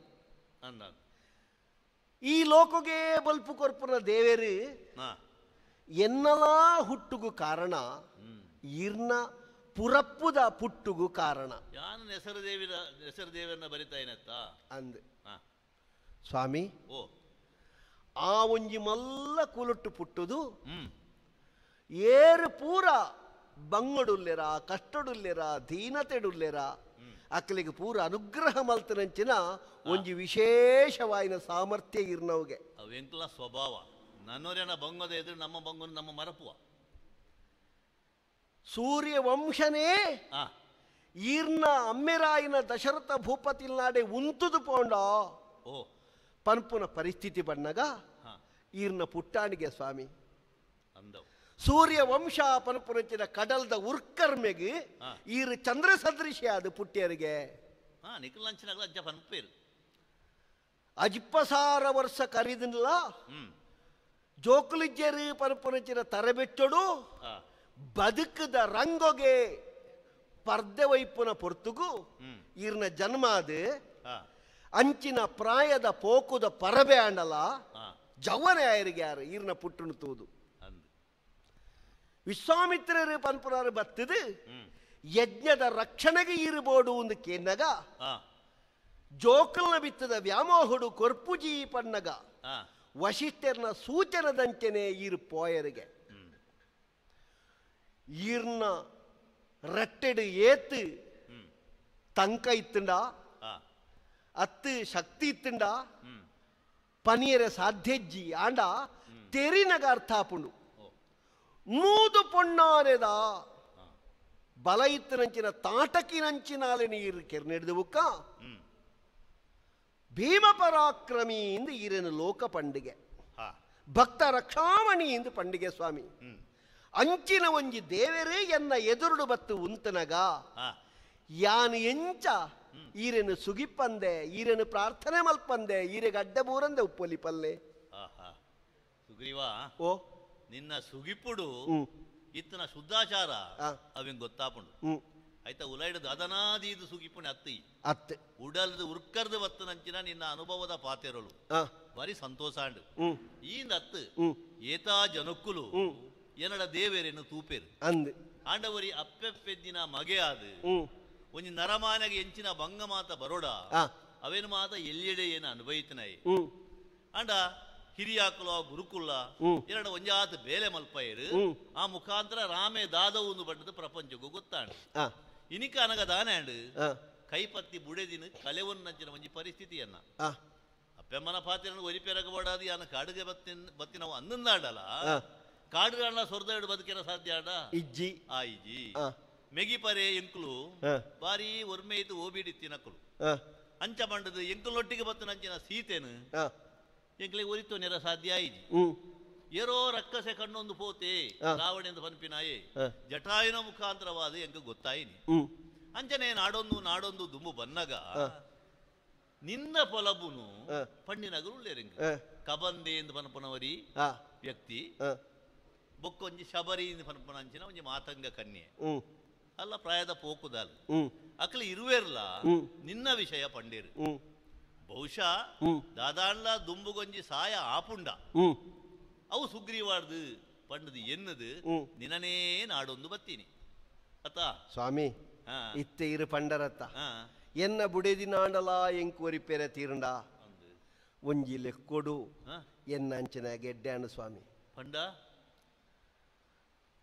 ಈ ಲೋಕಗೆ ಬಲ್ಪು ಕೊರ್ಪುನ ದೇವೇರು ಎನ್ನಲಾ ಹುಟ್ಟುಗು ಕಾರಣ ಈರ್ನ ಪುರಪ್ಪುದ ಪುಟ್ಟುಗು ಕಾರಣ. ಹೆಸರು ದೇವಿನ ಹೆಸರು ದೇವರನ್ನ ಬರಿತಾಯಿನತ್ತ ಅಂದ್ ಸ್ವಾಮಿ. ಓ ಆ ಒಂಜಿ ಮಲ್ಲ ಕುಲುಟ್ಟು ಪುಟ್ಟುದು ಏರು ಪೂರ ಬಂಗಡುಲ್ಲೆರ ಕಷ್ಟಡುಲ್ಲೆರ ದೀನತೆಡುಲ್ಲೆರ ಅಕ್ಕಲಿಗೆ ಪೂರ ಅನುಗ್ರಹ ಮಲ್ತನಂಚಿನ ಒಂಜಿ ವಿಶೇಷವಾಯಿನ ಸಾಮರ್ಥ್ಯ ಇರ್ನವ್ಗೆ. ಅವೆಂಕಲ ಸ್ವಭಾವ ನನ್ನೋರೇನ ಬಂಗದ ಎದುರು ನಮ್ಮ ಬಂಗು ನಮ್ಮ ಮರಪುವ ಸೂರ್ಯ ವಂಶನೇ ಈರ್ನ ಅಮ್ಮೆರಾಯಿನ ದಶರಥ ಭೂಪತಿಲ್ನಾಡೆ ಉಂತುದು ಪೋಂಡ ಪನ್ಪುನ ಪರಿಸ್ಥಿತಿ ಬಣ್ಣಗ ಈರ್ನ ಪುಟ್ಟಾಣಿಗೆ ಸ್ವಾಮಿ. ಸೂರ್ಯ ವಂಶ ಪನ್ಪುನಂಚಿನ ಕಡಲ್ದ ಉರ್ಕರ್ಮೆಗೆ ಈರು ಚಂದ್ರ ಸದೃಶ್ಯ ಅದು ಪುಟ್ಟಿಯರಿಗೆ ಅಜಿಪ್ಪಸಾರ ವರ್ಷ ಕರಿದಿಲ್ಲ ಜೋಕುಲಿಜ್ಜರು ಪನ್ಪುನಂಚಿನ ತರಬೆಚ್ಚೊಡು ಬದುಕದ ರಂಗೊಗೆ ಪರ್ದೆ ವೈಪುನ ಪೊರ್ತುಗು ಈರ್ನ ಜನ್ಮ ಅದು ಅಂಚಿನ ಪ್ರಾಯದ ಪೋಕುದ ಪರಬೆ ಆಂಡಲ ಜವನೆ ಆಯರಿಗೆ ಯಾರು ಈರ್ನ ಪುಟ್ಟುನು ತೂದು ವಿಶ್ವಾಮಿತ್ರರು ಪನ್ಪುನಾರು ಬತ್ತದು ಯಜ್ಞದ ರಕ್ಷಣೆಗೆ ಈರುಬೋಡು ಒಂದು ಕೇನ್ನಗ ಜೋಕಲ್ನ ಬಿತ್ತದ ವ್ಯಾಮೋಹುಡು ಕೊರ್ಪುಜಿ ಪನ್ನಗ ವಶಿಷ್ಠರ್ನ ಸೂಚನದಂಚನೆ ಈರು ಪೋಯರಿಗೆ ಈರ್ನ ರಟ್ಟೆಡು ಏತು ತಂಕ ಇತ್ತುಂಡ ಅತ್ತು ಶಕ್ತಿ ಇತ್ತುಂಡ ಪನಿಯರೆ ಸಾಧ್ಯಜ್ಜಿ ಆಂಡ ತೆರಿನಗ ಅರ್ಥ ಆಪುಂಡು ನೂದು ಪೊಣ್ಣಾರೆದ ಬಲ ಇತ್ತನಂಚಿನ ತಾಟಕಿನಂಚಿನಾಲೆ ನೀರು ಕೆರ್ನೆಡ್ದು ಬುಕ್ಕ ಭೀಮ ಪರಾಕ್ರಮಿ ಎಂದು ಈರೇನು ಲೋಕ ಪಂಡಿಗೆ ಭಕ್ತ ರಕ್ಷಾಮಣಿ ಎಂದು ಪಂಡಿಗೆ ಸ್ವಾಮಿ. ಅಂಚಿನ ಒಂಜಿ ದೇವರೇ ಎನ್ನ ಎದುರುಡು ಬತ್ತು ಉಂತನಗ ಯಾನು ಎಂಚ ಈರೇನು ಸುಗಿಪ್ಪಂದೆ ಈರೇನು ಪ್ರಾರ್ಥನೆ ಮಲ್ಪಂದೆ ಈರೆಗೆ ಅಡ್ಡ ಬೂರಂದೆ ಉಪ್ಪೊಲಿ ಪಲ್ಲೆ. ಸುಗ್ರೀವ ಓ ನಿನ್ನ ಸುಗಿಪುಡು ಇತ್ತನ ಶುದ್ಧಾಚಾರ ಅವಿಂಗ್ ಗೊತ್ತಾಪುಂಡು ಆಯ್ತಾ ಉಲೈಡದು ಅದನಾದೀದು ಸುಗಿಪುಣೆ ಅತ್ತಿ ಅತ್ತೆ ಉಡಲ್ದು ಉರ್ಕರ್ದು ಬತ್ತನಂಚಿನ ನಿನ್ನ ಅನುಭವದ ಪಾತೆರಳು ಬಾರಿ ಸಂತೋಷಾಂಡು. ಈಂದ ಅತ್ತು ಏತಾ ಜನಕ್ಕುಲು ಏನಡ ದೇವೇರೇನು ತೂಪೇರು ಅಂದ್ ಆಂಡವರಿ ಅಪ್ಪೆಪ್ಪೆದ್ದಿನ ಮಗೆ ಆದು ಒಂಜಿ ನರಮಾನಗೆ ಎಂಚಿನ ಭಂಗ ಮಾತ ಬರೋಡ ಅವೇನು ಮಾತ ಎಲ್ಲೆಡೆ ಏನು ಅನುಭವಿತನಾಯಿ ಅಂಡ ಹಿರಿಯಾಕುಲ ಗುರುಕುಲ ಎರಡ ಒಂಜಾತ ಬೇಲೆ ಮಲ್ಪೈರು ಆ ಮುಖಾಂತರ ರಾಮೇ ದಾದವು ಬಟ್ಟದ ಪ್ರಪಂಚಕ್ಕೂ ಗೊತ್ತಾಂಡ ಇನಿಕ ಅನಗ ದಾನಾಂಡ್ ಕೈಪತ್ತಿ ಬುಡೆದಿನ ಕಲೆವನ್ನಂಚಿನ ಒಂಜಿ ಪರಿಸ್ಥಿತಿಯನ್ನ ಅಪ್ಪೆಮ್ಮನ ಪಾತಿರನ್ನು ಒರಿಪೆರಗಬಾಡದು ಯಾನ ಕಾಡುಗೆ ಬತ್ತಿನ ಬತ್ತಿನವು ಅನ್ನಂದಾಡಲ್ಲ ಕಾಡುಗಳ ಸೊರ್ದ ಬದುಕಿರ ಸಾಧ್ಯ ಆಡ ಇಜ್ಜಿ ಆಯಿಜಿ ಮೆಗಿಪರೆ ಎಂಕುಲು ಬಾರಿ ಒರ್ಮೆಯ್ತು ಓಬಿಡಿತ್ತಿನಕ್ಕಲು ಅಂಚ ಮಂಡದು ಎಂಕುಲೊಟ್ಟಿಗೆ ಬತ್ತನಂಚಿನ ಸೀತೆನು ಎಂಕ್ಲೆ ಒರಿತು ನೆರ ಸಾಧ್ಯ ಆಯಿಜಿ ಏರೋ ರಕ್ಕಸೆ ಕಣ್ಣೊಂದು ಪೋತೆ ರಾವಣೆಂದು ಪನ್ಪಿನಾಯೇ ಜಟಾಯುನ ಮುಖಾಂತರವಾದ ಎಂಕ ಗೊತ್ತಾಯಿನಿ ಅಂಚನೆ ನಾಡೊಂದು ನಾಡೊಂದು ದುಂಬು ಬನ್ನಗ ನಿನ್ನ ಪೊಲಬುನು ಪಣ್ಣಿನಗರು ಉಳ್ಳೇರಿಂಗ ಕಬಂದೆ ಎಂದು ಪನ್ಪುನವರಿ ವ್ಯಕ್ತಿ ಬೊಕ್ಕೊಂಜಿ ಶಬರಿ ಎಂದು ಪನ್ಪುನಂಚಿನ ಒಂಜಿ ಮಾತಂಗ ಕನ್ಯೆ ಅಲ್ಲ ಪ್ರಾಯದ ಪೋಕುದಾಲ್ ಅಕ್ಲೆ ಇರುವೆರ್ಲ ನಿನ್ನ ವಿಷಯ ಪಂಡೇರು ಬಹುಶಃ ದಾದಾಣ್ಲ ದುಂಬುಗೊಂಜಿ ಸಾಯ ಆಪುಂಡ ಅವು ಸುಗ್ರೀವಾಡ್ದು ಪಂಡದು ಎನ್ನದು ನಿನ್ನನೇ ನಾಡೊಂದು ಬತ್ತೀನಿ ಅತ್ತ ಸ್ವಾಮಿ ಇತ್ತೆ ಇರು ಪಂಡರತ್ತ ಎನ್ನ ಬುಡೆದಿ ನಾಡಲ ಎಂಕುವರಿ ಪೆರೆ ತೀರಂಡ ಒಂಜಿ ಲೆಕ್ಕೊಡು ಎನ್ನ ಅಂಚಿನ ಗೆಡ್ಡ್ಯಾನು ಸ್ವಾಮಿ ಪಂಡ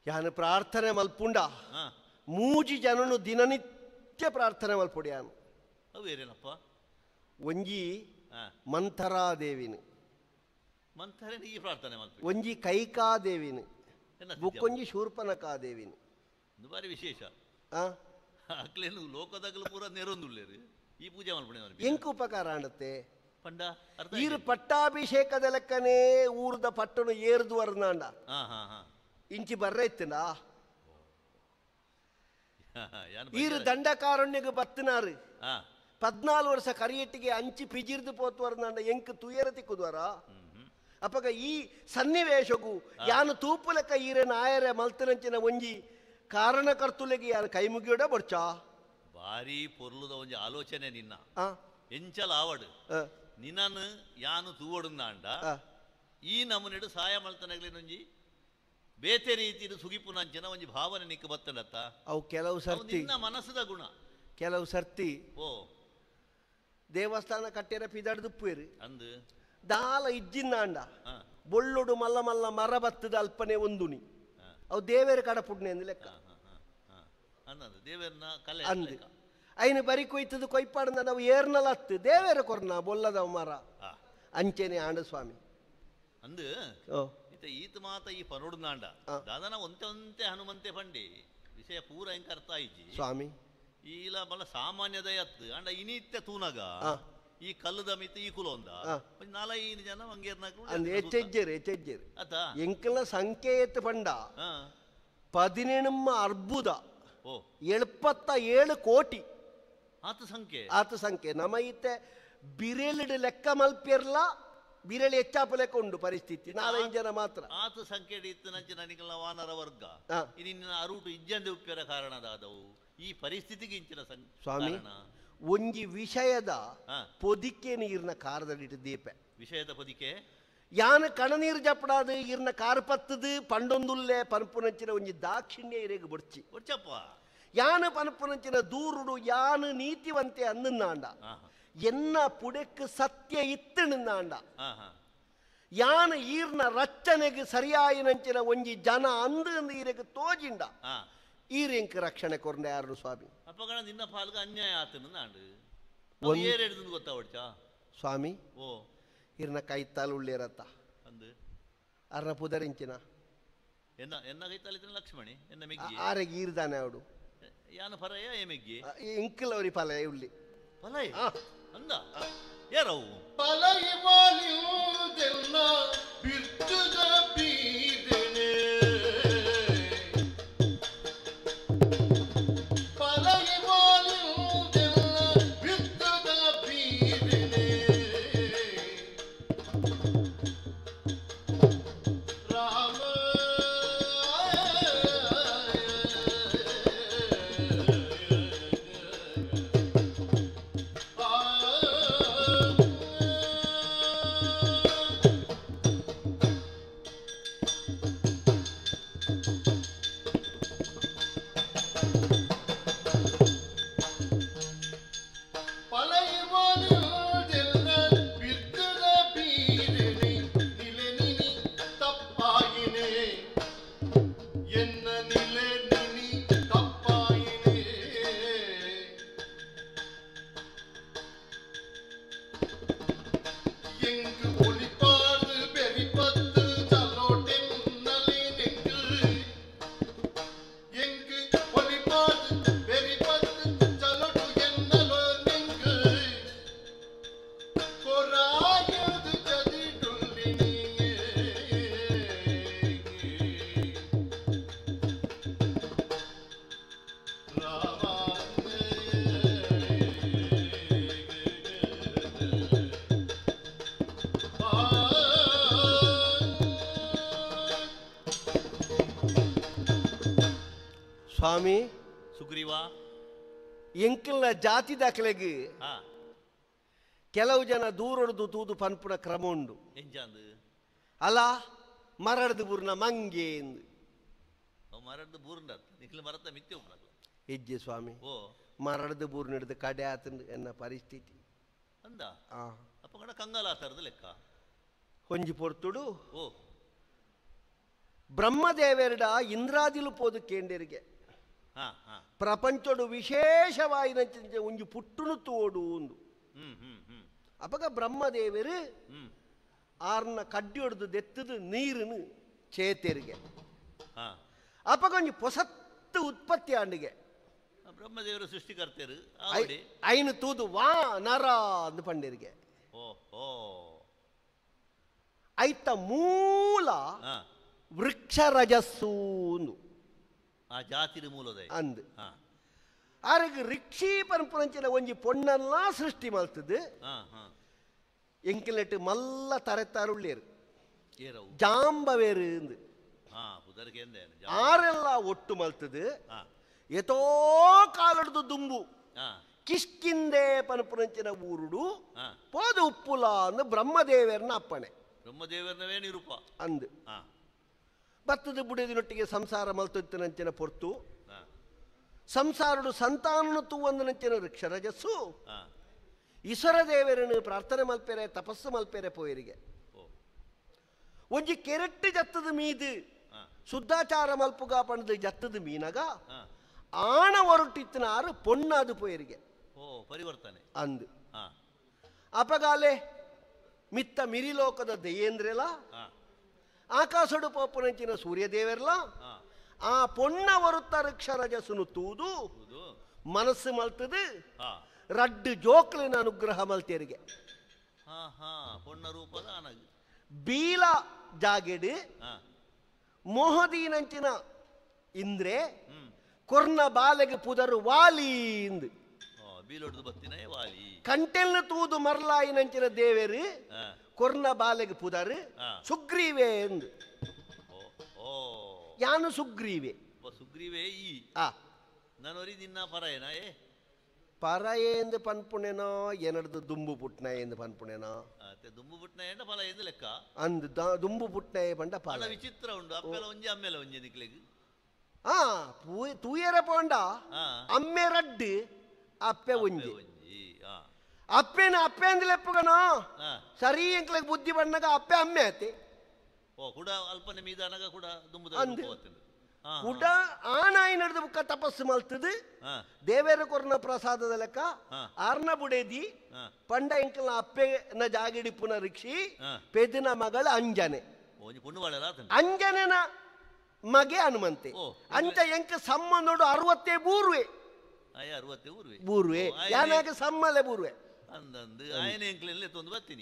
ಯಾನು ಪ್ರಾರ್ಥನೆ ಮಲ್ಪುಂಡ ಮೂಜಿ ಜನನು ದಿನನಿತ್ಯ ಪ್ರಾರ್ಥನೆ ಮಲ್ಪುಡಿ ಯಾನು ಅವೇರೇನಪ್ಪ ಒಂಜಿ ಮಂಥರಾದೇವಿನ ಮಂಥರನಿಗೆ ಪ್ರಾರ್ಥನೆ ಮಲ್ಪು ಒಂಜಿ ಕೈಕಾದೇವಿನ ಬುಕ್ಕೊಂಜಿ ಶೂರ್ಪನಕಾದೇವಿನ ಬಾರಿ ವಿಶೇಷ ಅಕ್ಲೇನು ಲೋಕದಾಗಲು ಪೂರ ನೆರೊಂದುಳ್ಳೇರು ಈ ಪೂಜೆ ಮಲ್ಪುಣೆ ಎಂಕ ಉಪಕಾರ ಆಣತ್ತೆ ಪಂಡ ಈರು ಪಟ್ಟಾಭಿಷೇಕದ ಲೆಕ್ಕನೇ ಊರ್ದ ಪಟ್ಟನು ಏರ್ದು ವರ್ನಾಂಡ ಇಂಚಿ ಬರ್ರ ಇತ್ತನಾ ಈರು ದಂಡಕಾರಣ್ಯಗೆ ಬತ್ತನಾರು 14 ವರ್ಷ ಕರಿಯಟ್ಟಿಗೆ ಅಂಚಿ ಪಿಜಿರ್ದು ಪೋತ್ವರ್ನಾಂಡ ಎಂಕ್ ತುಯರ ತಿಕ್ಕುದ್ವರ ಅಪಗ ಈ ಸನ್ನಿವೇಶಗೂ ಯಾನು ತೂಪುಲಕ ಈರೆ ನಾಯರೆ ಮಲ್ತನಂಚಿನ ಒಂಜಿ ಕಾರಣಕರ್ತುಲೆಗೆ ಯಾನು ಕೈ ಮುಗಿಯೋಡ ಬೊಡ್ಚಾ ಭಾರಿ ಪೊರ್ಲುದ ಒಂಜಿ ಆಲೋಚನೆ ನಿನ್ನ ಎಂಚಲ ಆವಡು ನಿನ್ನನು ಯಾನು ತೂವಡುಂದಾಂಡ ಈ ನಮೂನೆಡು ಸಾಯ ಮಲ್ತನಗ್ಲೇನೊಂಜಿ ಬೇತೆ ರೀತಿಯ ಸುಗಿಪುನಂಚಿನ ಒಂಜಿ ಭಾವನೆ ನಿಕ್ಕ ಬತ್ತನತ್ತ ಅವು ಕೆಲವು ಸರ್ತಿ ನಿನ್ನ ಮನಸ್ಸದ ಗುಣ ಕೆಲವು ಸರ್ತಿ ಓ ದೇವಸ್ಥಾನ ಕಟ್ಟೆರ ಪಿದಾಡ್ದುಪ್ಪೇರು ಅಂದು ದಾಲ ಇಜ್ಜಿಂದಾಂಡ ಬೊಳ್ಳೊಡು ಮಲ್ಲ ಮಲ್ಲ ಮರ ಬತ್ತದ ಅಲ್ಪನೆ ಒಂದುನಿ ಅವು ದೇವೇರ ಕಡಪುಡ್ನೆ ಅಂದ್ ಲೆಕ್ಕ ದೇವೇರ್ನ ಕಲೆ ಅಂದು ಐನು ಬರಿ ಕೊಯ್ತದ ಕೊಯ್ಪಾಡ್ದ ನಾವು ಏರ್ನಲ ಹತ್ತು ದೇವೇರ ಕೊರ್ನ ಬೊಲ್ಲದವ ಮರ ಅಂಚೆನೆ ಆಂಡ ಸ್ವಾಮಿ ಅಂದು ಈತ ಮಾತ ಈ ಪನೋಡ್ನಾಂಡ ದಾದನ ಒಂತೆ ಒಂತೆ ಹನುಮಂತೆ ಪಂಡಿ ವಿಷಯ ಪೂರ ಎಂಕ ಅರ್ಥ ಆಯ್ಜಿ ಸ್ವಾಮಿ ಈಲ ಬಲ ಸಾಮಾನ್ಯದ ಅತ್ತು ಅಂಡ ಇನಿತ್ಯ ತೂನಗ ಈ ಕಲ್ಲದ ಮಿತ್ತ ಈ ಕುಲ ಒಂದ ನಾಲೈದು ಜನ ಅಂದ್ ಹೆಚ್ಚೆಜ್ಜೇರು ಹೆಚ್ಚೆಜ್ಜೇರು ಎಂಕಲ ಸಂಖ್ಯೆ ಪಂಡ 18 ಅರ್ಬುದ 77 ಕೋಟಿ ಆತ ಸಂಖ್ಯೆ ಆತ ಸಂಖ್ಯೆ ನಮ್ಮ ಇತ್ತೆ ಬಿರೇಲಿಡ್ ಲೆಕ್ಕ ಮಲ್ಪೆರ್ಲ ಬಿರಳಿ ಹೆಚ್ಚಾಪ ಲೆಕ್ಕ ಉಂಡು ಪರಿಸ್ಥಿತಿ 4-5 ಜನ ಮಾತ್ರ ಆತ ಸಂಖ್ಯೆ ಇತ್ತು ನಂಚಿನ ನಿಕಲ ವಾನರ ವರ್ಗ ನಿನ್ನ ಅರುಟು ಇಜ್ಜಂದೆ ಉಪ್ಪಿರ ಕಾರಣದಾದವು ಈ ಪರಿಸ್ಥಿತಿಗೆ ಇಂಚಿನ ಸ್ವಾಮಿ ಒಂಜಿ ವಿಷಯದ ಪೊದಿಕೆ ನೀರಿನ ಕಾರದಲ್ಲಿಟ್ಟು ದೀಪ ವಿಷಯದ ಪೊದಿಕೆ ಯಾನ ಕಣನೀರು ಜಪಡಾದು ಇರ್ನ ಕಾರು ಪತ್ತದು ಪಂಡೊಂದುಲ್ಲೆ ಪನ್ಪುನಂಚಿನ ಒಂಜಿ ದಾಕ್ಷಿಣ್ಯ ಇರೆಗ್ ಬೊಡ್ಚಿ ಬೊಡ್ಚಪ್ಪ ಯಾನ ಪನ್ಪುನಂಚಿನ ದೂರುಡು ಯಾನ ನೀತಿವಂತೆ ಅಂದನ್ನಾಂಡ ಎನ್ನ ಪುಡೆಕ್ ಸತ್ಯ ಇತ್ತು ನಿನ್ನಾಂಡ ಯಾನ ಈರ್ನ ರಚ್ಚನೆಗೆ ಸರಿಯಾಯಿನಂಚಿನ ಒಂಜಿ ಜನ ಅಂದು ಅಂದು ಈರೆಗ್ ತೋಜಿಂಡ ಈರೆಂಕ್ ರಕ್ಷಣೆ ಕೊರ್ನ ಯಾರು ಸ್ವಾಮಿ ಅಪ್ಪಗಣ ನಿನ್ನ ಪಾಲ್ಗ ಅನ್ಯಾಯ ಆತನ ಗೊತ್ತಾ ಸ್ವಾಮಿ ಓ ಇರ್ನ ಕೈತಾಲ್ ಉಳ್ಳೇರತ್ತ ಅಂದು ಅರ್ನ ಪುದರಿಂಚಿನ ಎನ್ನ ಎನ್ನ ಕೈತಾಲಿನ ಲಕ್ಷ್ಮಣಿ ಎನ್ನ ಮೆಗ್ಗಿ ಆರೆಗೆ ಈರ್ದಾನೆ ಅವಡು ಯಾನ ಪರಯ ಏ ಮೆಗ್ಗಿ ಇಂಕಲ್ ಅವರಿ ಫಲ ಉಳ್ಳಿ ಫಲ ಅಂದ ಯಾರವು ಪಲೈ ವಾಲಿಯುದೆಲ್ಲ ಬಿರ್ತುದ ಬೀದೆನೆ ಪಲೈ ವಾಲಿಯುದೆಲ್ಲ ಬಿರ್ತುದ ಬೀದೆನೆ ರಾಮ ಸ್ವಾಮಿ ಸುಗ್ರೀವ ಎಂಕಲ್ನ ಜಾತಿ ದಾಖಲೆಗೆ ಕೆಲವು ಜನ ದೂರೊಡ್ದು ತೂದು ಪನ್ಪುನ ಕ್ರಮ ಉಂಡು. ಅಲ್ಲ ಮರಡ್ದು ಬೂರ್ನ ಮಂಗೆ ಎಂದು ಮರಡ್ದು ಬೂರ್ನ ನಿಖಿಲ ಮರತ ಮಿತ್ಯ ಹೆಜ್ಜೆ ಸ್ವಾಮಿ ಮರಡ್ದು ಬೂರ್ನ ಹಿಡಿದು ಕಡೆ ಆತಂದು ಎನ್ನ ಪರಿಸ್ಥಿತಿ ಅಂದ ಅಪ್ಪ ಕಂಗಾಲ ಆತರದ ಲೆಕ್ಕ ಒಂಜಿ ಪೊರ್ತುಡು ಓ ಬ್ರಹ್ಮದೇವೆರಡ ಇಂದ್ರಾದಿಲು ಪೋದು ಕೇಂಡರಿಗೆ ಪ್ರಪಂಚಡು ವಿಶೇಷವಾಯಿನ ಒಂಜಿ ಪುಟ್ಟುನು ತೋಡು ಒಂದು ಅಪಗ ಬ್ರಹ್ಮದೇವರು ಆರ್ನ ಕಡ್ಡಿ ಹೊಡೆದು ದೆತ್ತದು ನೀರನ್ನು ಚೇತೆರಿಗೆ ಅಪಗ ಒಂಜಿ ಪೊಸತ್ತು ಉತ್ಪತ್ತಿ ಆಂಡಿಗೆ ಬ್ರಹ್ಮದೇವರು ಸೃಷ್ಟಿಕರ್ತರು ಐನು ತೂದು ವಾ ನರ ಅಂದು ಪಂಡಿರಿಗೆ ಐತ ಮೂಲ ವೃಕ್ಷ ರಜಸ್ಸು ಆ ಜಾತಿರ ಮೂಲದ ಅಂದು ಆರಗ ರಿಕ್ಷಿ ಪರಂಪರಂಚಿನ ಒಂಜಿ ಪೊಣ್ಣಲ್ಲ ಸೃಷ್ಟಿ ಮಲ್ತದು ಎಂಕಿಲೆಟ್ಟು ಮಲ್ಲ ತರೆತ್ತಾರುಳ್ಳೇರು ಜಾಂಬವೇರು ಅಂದು ಆರೆಲ್ಲ ಒಟ್ಟು ಮಲ್ತದು ಎತೋ ಕಾಲಡ್ದು ದುಂಬು ಕಿಷ್ಕಿಂದೆ ಪನಪುರಂಚಿನ ಊರುಡು ಪೋದು ಉಪ್ಪುಲ ಅಂದು ಬ್ರಹ್ಮದೇವರನ್ನ ಅಪ್ಪಣೆ ಬ್ರಹ್ಮದೇವರನವೇ ನಿರೂಪ ಅಂದು ಬತ್ತದ ಬುಡದಿನೊಟ್ಟಿಗೆ ಸಂಸಾರ ಮಲ್ತೊತ್ತಿನಂಚಿನ ಪೊರ್ತು ಸಂಸಾರಡು ಸಂತಾನನು ತೂವಂದನಂಚಿನ ವೃಕ್ಷರಜಸ್ಸು ಈಶ್ವರ ದೇವರನ್ನು ಪ್ರಾರ್ಥನೆ ಮಲ್ಪೆರೆ ತಪಸ್ಸು ಮಲ್ಪೆರೆ ಪೋಯರಿಗೆ ಒಂಜಿ ಕೆರೆಟ್ಟು ಜತ್ತದ ಮೀದು ಶುದ್ಧಾಚಾರ ಮಲ್ಪುಗ ಪಣದು ಜತ್ತದ ಮೀನಗ ಆಣ ಒರಟಿತ್ತಿನಾರು ಪೊಣ್ಣಾದು ಪೋಯರಿಗೆ ಪರಿವರ್ತನೆ ಅಂದು ಅಪಗಾಲೆ ಮಿತ್ತ ಮಿರಿಲೋಕದ ದಯೇಂದ್ರೆಲ ಆಕಾಶಡು ಪೋಪುನಂಚಿನ ಸೂರ್ಯದೇವರ್ಲ ಆ ಪೊಣ್ಣ ಒರುತ್ತ ವೃಕ್ಷರಜಸ್ಸುನು ತೂದು ಮನಸ್ಸು ಮಲ್ತದು ರಡ್ಡು ಜೋಕ್ಲಿನ ಅನುಗ್ರಹ ಮಲ್ತೇರಿಗೆ ಬೀಲ ಜಾಗೆಡು ಮೋಹದೀನಂಚಿನ ಇಂದ್ರೆ ಕೊರ್ನ ಬಾಲೆಗೆ ಪುದರು ವಾಲಿ ಇಂದು ಕಂಟೆಲ್ನ ತೂದು ಮರ್ಲಾಯಿನಂಚಿನ ದೇವೇರು ಕೊರ್ನ ಬಾಲೆಗೆ ಪುದರು ಸುಗ್ರೀವೆ ಎಂದು ಯಾನು ಸುಗ್ರೀವೆ ಸುಗ್ರೀವೆ ಈ ನಿನ್ನ ಪರಯನ ಪರಯೆ ಎಂದು ಪನ್ಪುಣೆನೋ ಏನಡ್ದು ದುಂಬು ಪುಟ್ನ ಎಂದು ಪನ್ಪುಣೆನೋ ದುಂಬು ಪುಟ್ನ ಎಂಡ ಫಲ ಎಂದು ಲೆಕ್ಕ ಅಂದು ದುಂಬು ಪುಟ್ನ ಪಂಡ ಫಲ ವಿಚಿತ್ರ ಉಂಡು ಅಪ್ಪೆಲ ಒಂಜಿ ಅಮ್ಮೆಲ ಒಂಜಿ ನಿಕ್ಲೆಗ್ ಆ ತೂಯರ ಪೋಂಡ ಅಮ್ಮೆ ರಡ್ಡು ಅಪ್ಪೆ ಒಂಜಿ ಅಪ್ಪೆನ ಅಪ್ಪೆ ಅಂದ್ ಲೆಪ್ಪಗನೋ ಸರಿ ಎಂಕ್ಲೆಗ್ ಬುದ್ಧಿ ಬಣ್ಣಗ ಅಪ್ಪೆ ಅಮ್ಮೆ ಆತೆ ಓ ಕೂಡ ಅಲ್ಪನೆ ಮೀದಾನಗ ಕೂಡ ದುಂಬು ಕುಡ ಆನಾಯಿ ನಡೆದ ಬುಕ್ಕ ತಪಸ್ಸು ಮಲ್ತದು ದೇವೇರ ಕೊರ್ನ ಪ್ರಸಾದದ ಲೆಕ್ಕ ಆರ್ನ ಬುಡೇದಿ ಪಂಡ ಎಂಕಲ್ನ ಅಪ್ಪೆನ ಜಾಗಿಡಿಪುನ ರಿಕ್ಷಿ ಪೆದಿನ ಮಗಳ ಅಂಜನೆ ಅಂಜನೆನ ಮಗೆ ಹನುಮಂತೆ ಅಂಚ ಎಂಕ ಸಮ್ಮ ನೋಡು 60 ಬೂರ್ವೆ ಬೂರ್ವೆ ಯಾನಾಗ ಸಮ್ಮಲೆ ಬೂರ್ವೆ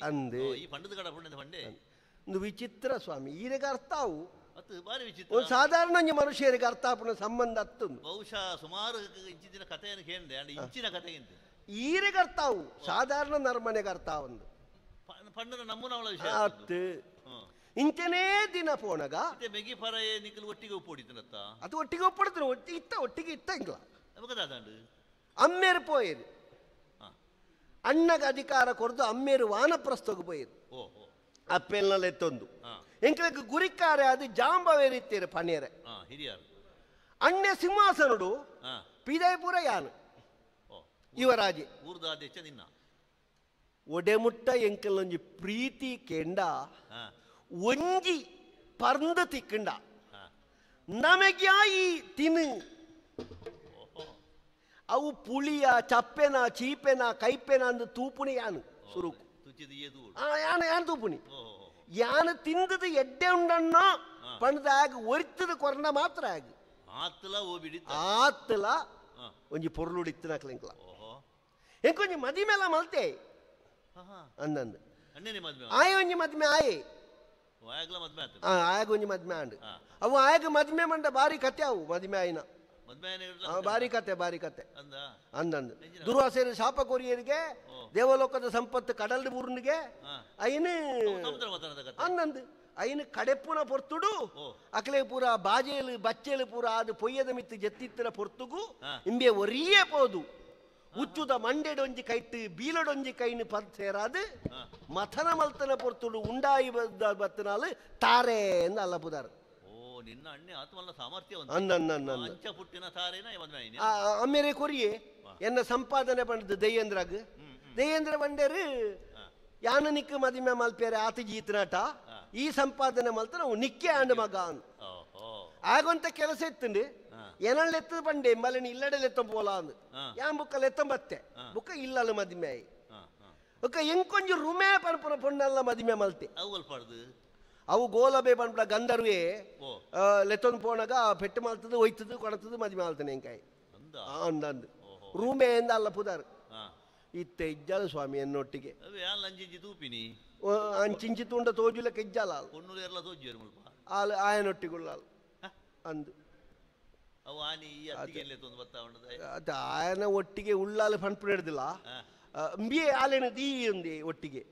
ಅಂದು ಒಂದು ವಿಚಿತ್ರ ಸ್ವಾಮಿ ಈರೆಗೆ ಅರ್ಥ ಅವು ಒಂದು ಸಾಧಾರಣ ಮನುಷ್ಯರಿಗೆ ಅರ್ಥ ಆಪುನ ಸಂಬಂಧ ಅತ್ತು ಬಹುಶಃ ಸುಮಾರು ಇಂಚಿನ ಕಥೆಯನ್ನು ಕೇಳಿದೆ ಇಂಚಿನ ಕಥೆ ಈರೆಗೆ ಅರ್ಥ ಅವು ಸಾಧಾರಣ ನರಮನೆಗೆ ಅರ್ಥ ಒಂದು ಅತ್ತು ಇಂಚನೇ ದಿನ ಪೋಣಗ ಒಟ್ಟಿಗೆ ಒಪ್ಪುಡಿತನತ್ತ ಅದು ಒಟ್ಟಿಗೆ ಒಪ್ಪಡ್ತಾರೆ ಒಟ್ಟಿಗೆ ಇತ್ತ ಒಟ್ಟಿಗೆ ಇತ್ತ ಇಂಗ್ಲ ಅಮ್ಮೇರು ಪೋಯರು ಅಣ್ಣಗ ಅಧಿಕಾರ ಕೊರ್ದು ಅಮ್ಮೇರು ವಾನಪ್ರಸ್ಥಗೆ ಪೋಯರು ಅಪ್ಪೆಲ್ನಲ್ಲಿ ಎತ್ತೊಂದು ಎಂಕ್ಲಕ್ಕೆ ಗುರಿಕಾರೆ ಅದು ಜಾಂಬವೇರು ಇತ್ತೀರ ಪಣ್ಣೇರೆ ಅಣ್ಣೆ ಸಿಂಹಾಸನುಡು ಪಿದಾಯಪುರ ಯಾನು ಯುವರಾಜೆ ಒಡೆಮುಟ್ಟ ಎಂಕಲ್ಲೊಂಜಿ ಪ್ರೀತಿ ಕೆಂಡ ಒಂಜಿ ಪರ್ಂದು ತಿಕ್ಕಂಡ ನಮಗ್ಯಾ ಈ ತಿನ್ನು ಅವು ಪುಳಿಯ ಚಪ್ಪೆನ ಚೀಪೆನ ಕೈಪೆನ ಅಂದು ತೂಪುಣಿ ಯಾನು ಸುರುಕು ಯಾನು ಯಾನು ತೂಪುಣಿ ಯಾನು ತಿಂದದು ಎಡ್ಡೆ ಉಂಡಣ್ಣೋ ಪಂಡದ ಆಗ ಒರಿತದ ಕೊರನ ಮಾತ್ರ ಆಗ ಆತ್ತಲ ಒಂಜಿ ಪೊರ್ಲುಡು ಇತ್ತಿನಾಕ್ಲಿಂಕ್ಲ ಎಂಕೊಂಜಿ ಮದಿ ಮೇಲ ಮಲ್ತೆ ಅಂದಂದು ಆಯ ಒಂಜಿ ಮದ್ಮೆ ಆಯೆ ಆಯಾಗ ಒಂಜಿ ಮದ್ಮೆ ಆಂಡ್ ಅವು ಆಯಾಗ ಮದ್ಮೆ ಮಂಡ ಬಾರಿ ಕತೆ ಅವು ಮದ್ಮೆ ಆಯ್ನ ಬಾರಿ ಕತೆ ಬಾರಿ ಕತೆ ಅಂದಂದು ದುರ್ವಾಸೆಯರು ಶಾಪ ಕೊರಿಯರಿಗೆ ದೇವಲೋಕದ ಸಂಪತ್ತು ಕಡಲ್ ಬೂರ್ನಿಗೆ ಐನು ಅಂದಂದು ಐನು ಕಡೆಪ್ಪುನ ಪೊರ್ತುಡು ಅಕಲೆ ಪೂರ ಬಾಜೇಲು ಬಚ್ಚೇಲು ಪೂರ ಅದು ಪೊಯ್ಯದ ಮಿತ್ತು ಜತ್ತಿತ್ತಿನ ಪೊರ್ತುಗು ಇಂಬೆ ಒರಿಯೇ ಪೋದು ಉಚ್ಚುದ ಮಂಡೆಡೊಂಜಿ ಕೈಟ್ಟು ಬೀಲಡೊಂಜಿ ಕೈನು ಪದ್ ಸೇರಾದು ಮಥನ ಮಲ್ತನ ಪೊರ್ತುಡು ಉಂಡಾಯಿ ಬತ್ತನಾಲು ತಾರೆ ಎಂದು ಅಲ್ಲಪುದಾರು. ಓ ನಿನ್ನ ಅಣ್ಣೆ ಆತ್ಮಲ್ಲ ಸಾಮರ್ಥ್ಯ ಅಂಚ ಪುಟ್ಟಿನ ತಾರೇನ ಅಮ್ಮೇರೆ ಕೊರಿಯೆ ಎನ್ನ ಸಂಪಾದನೆ ಪಂಡದು ದಯ್ಯಂದ್ರಾಗ ದಯ್ಯಂದ್ರ ಬಂಡೇರು ಯಾನು ನಿಕ್ಕ ಮದಿಮೆ ಮಲ್ಪೇರೆ ಆತ ಜೀತನಾಟ ಈ ಸಂಪಾದನೆ ಮಲ್ತ ನಾವು ನಿಕ್ಕೆ ಆಂಡ ಮಗ ಆಗೊಂತ ಕೆಲಸ ಇತ್ತುಂಡು ಏನಲ್ಲ ಎತ್ತದ ಪಂಡೆ ಮಲನಿ ಇಲ್ಲಡಲೆ ಎತ್ತ ಪೋಲ ಅಂದು ಯಾನ್ ಬುಕ್ಕಲ್ಲಿ ಎತ್ತ ಬತ್ತೆ ಬುಕ್ಕ ಇಲ್ಲಲ್ಲ ಮದಿಮೆ ಆಯಿ ಬುಕ್ಕ ಎಂಕೊಂಜಿ ರುಮೆ ಪನ್ಪುನ ಪೊಣ್ಣಲ್ಲ ಮದಿಮೆ ಮಲ್ತೆ ಅವು ಗೋಲಬೆ ಪನ್ಪುನ ಗಂಧರ್ವೇ ಲೆತ್ತೊಂದು ಪೋನಾಗ ಪೆಟ್ಟು ಮಲ್ತದು ಒಯ್ತದು ಕೊಡತದು ಮದಿಮೆ ಮಲ್ತಾನೆ ಎಂಕಾಯಿ ಅಂದಂದು ರೂಮೆ ಎಂದ ಅಲ್ಲ ಪುದಾರು ಇತ್ತೆ ಇಜ್ಜಾಲ ಸ್ವಾಮಿ ಎನ್ನೊಟ್ಟಿಗೆ ಅಂಚಿಂಚಿ ತುಂಡ ತೋಜುಲಕ್ಕೆ ಇಜ್ಜಾಲ ಆಲ್ ಆಯನೊಟ್ಟಿಗುಳ್ಳಾಲ್ ಅಂದು ಆಯನ ಒಟ್ಟಿಗೆ ಉಳ್ಳಾಲು ಪನ್ಪು ಹಿಡ್ದಿಲ್ಲ ಅಂಬಿಯೇ ಆಲೇನು ದೀ ಅಂದೆ ಒಟ್ಟಿಗೆ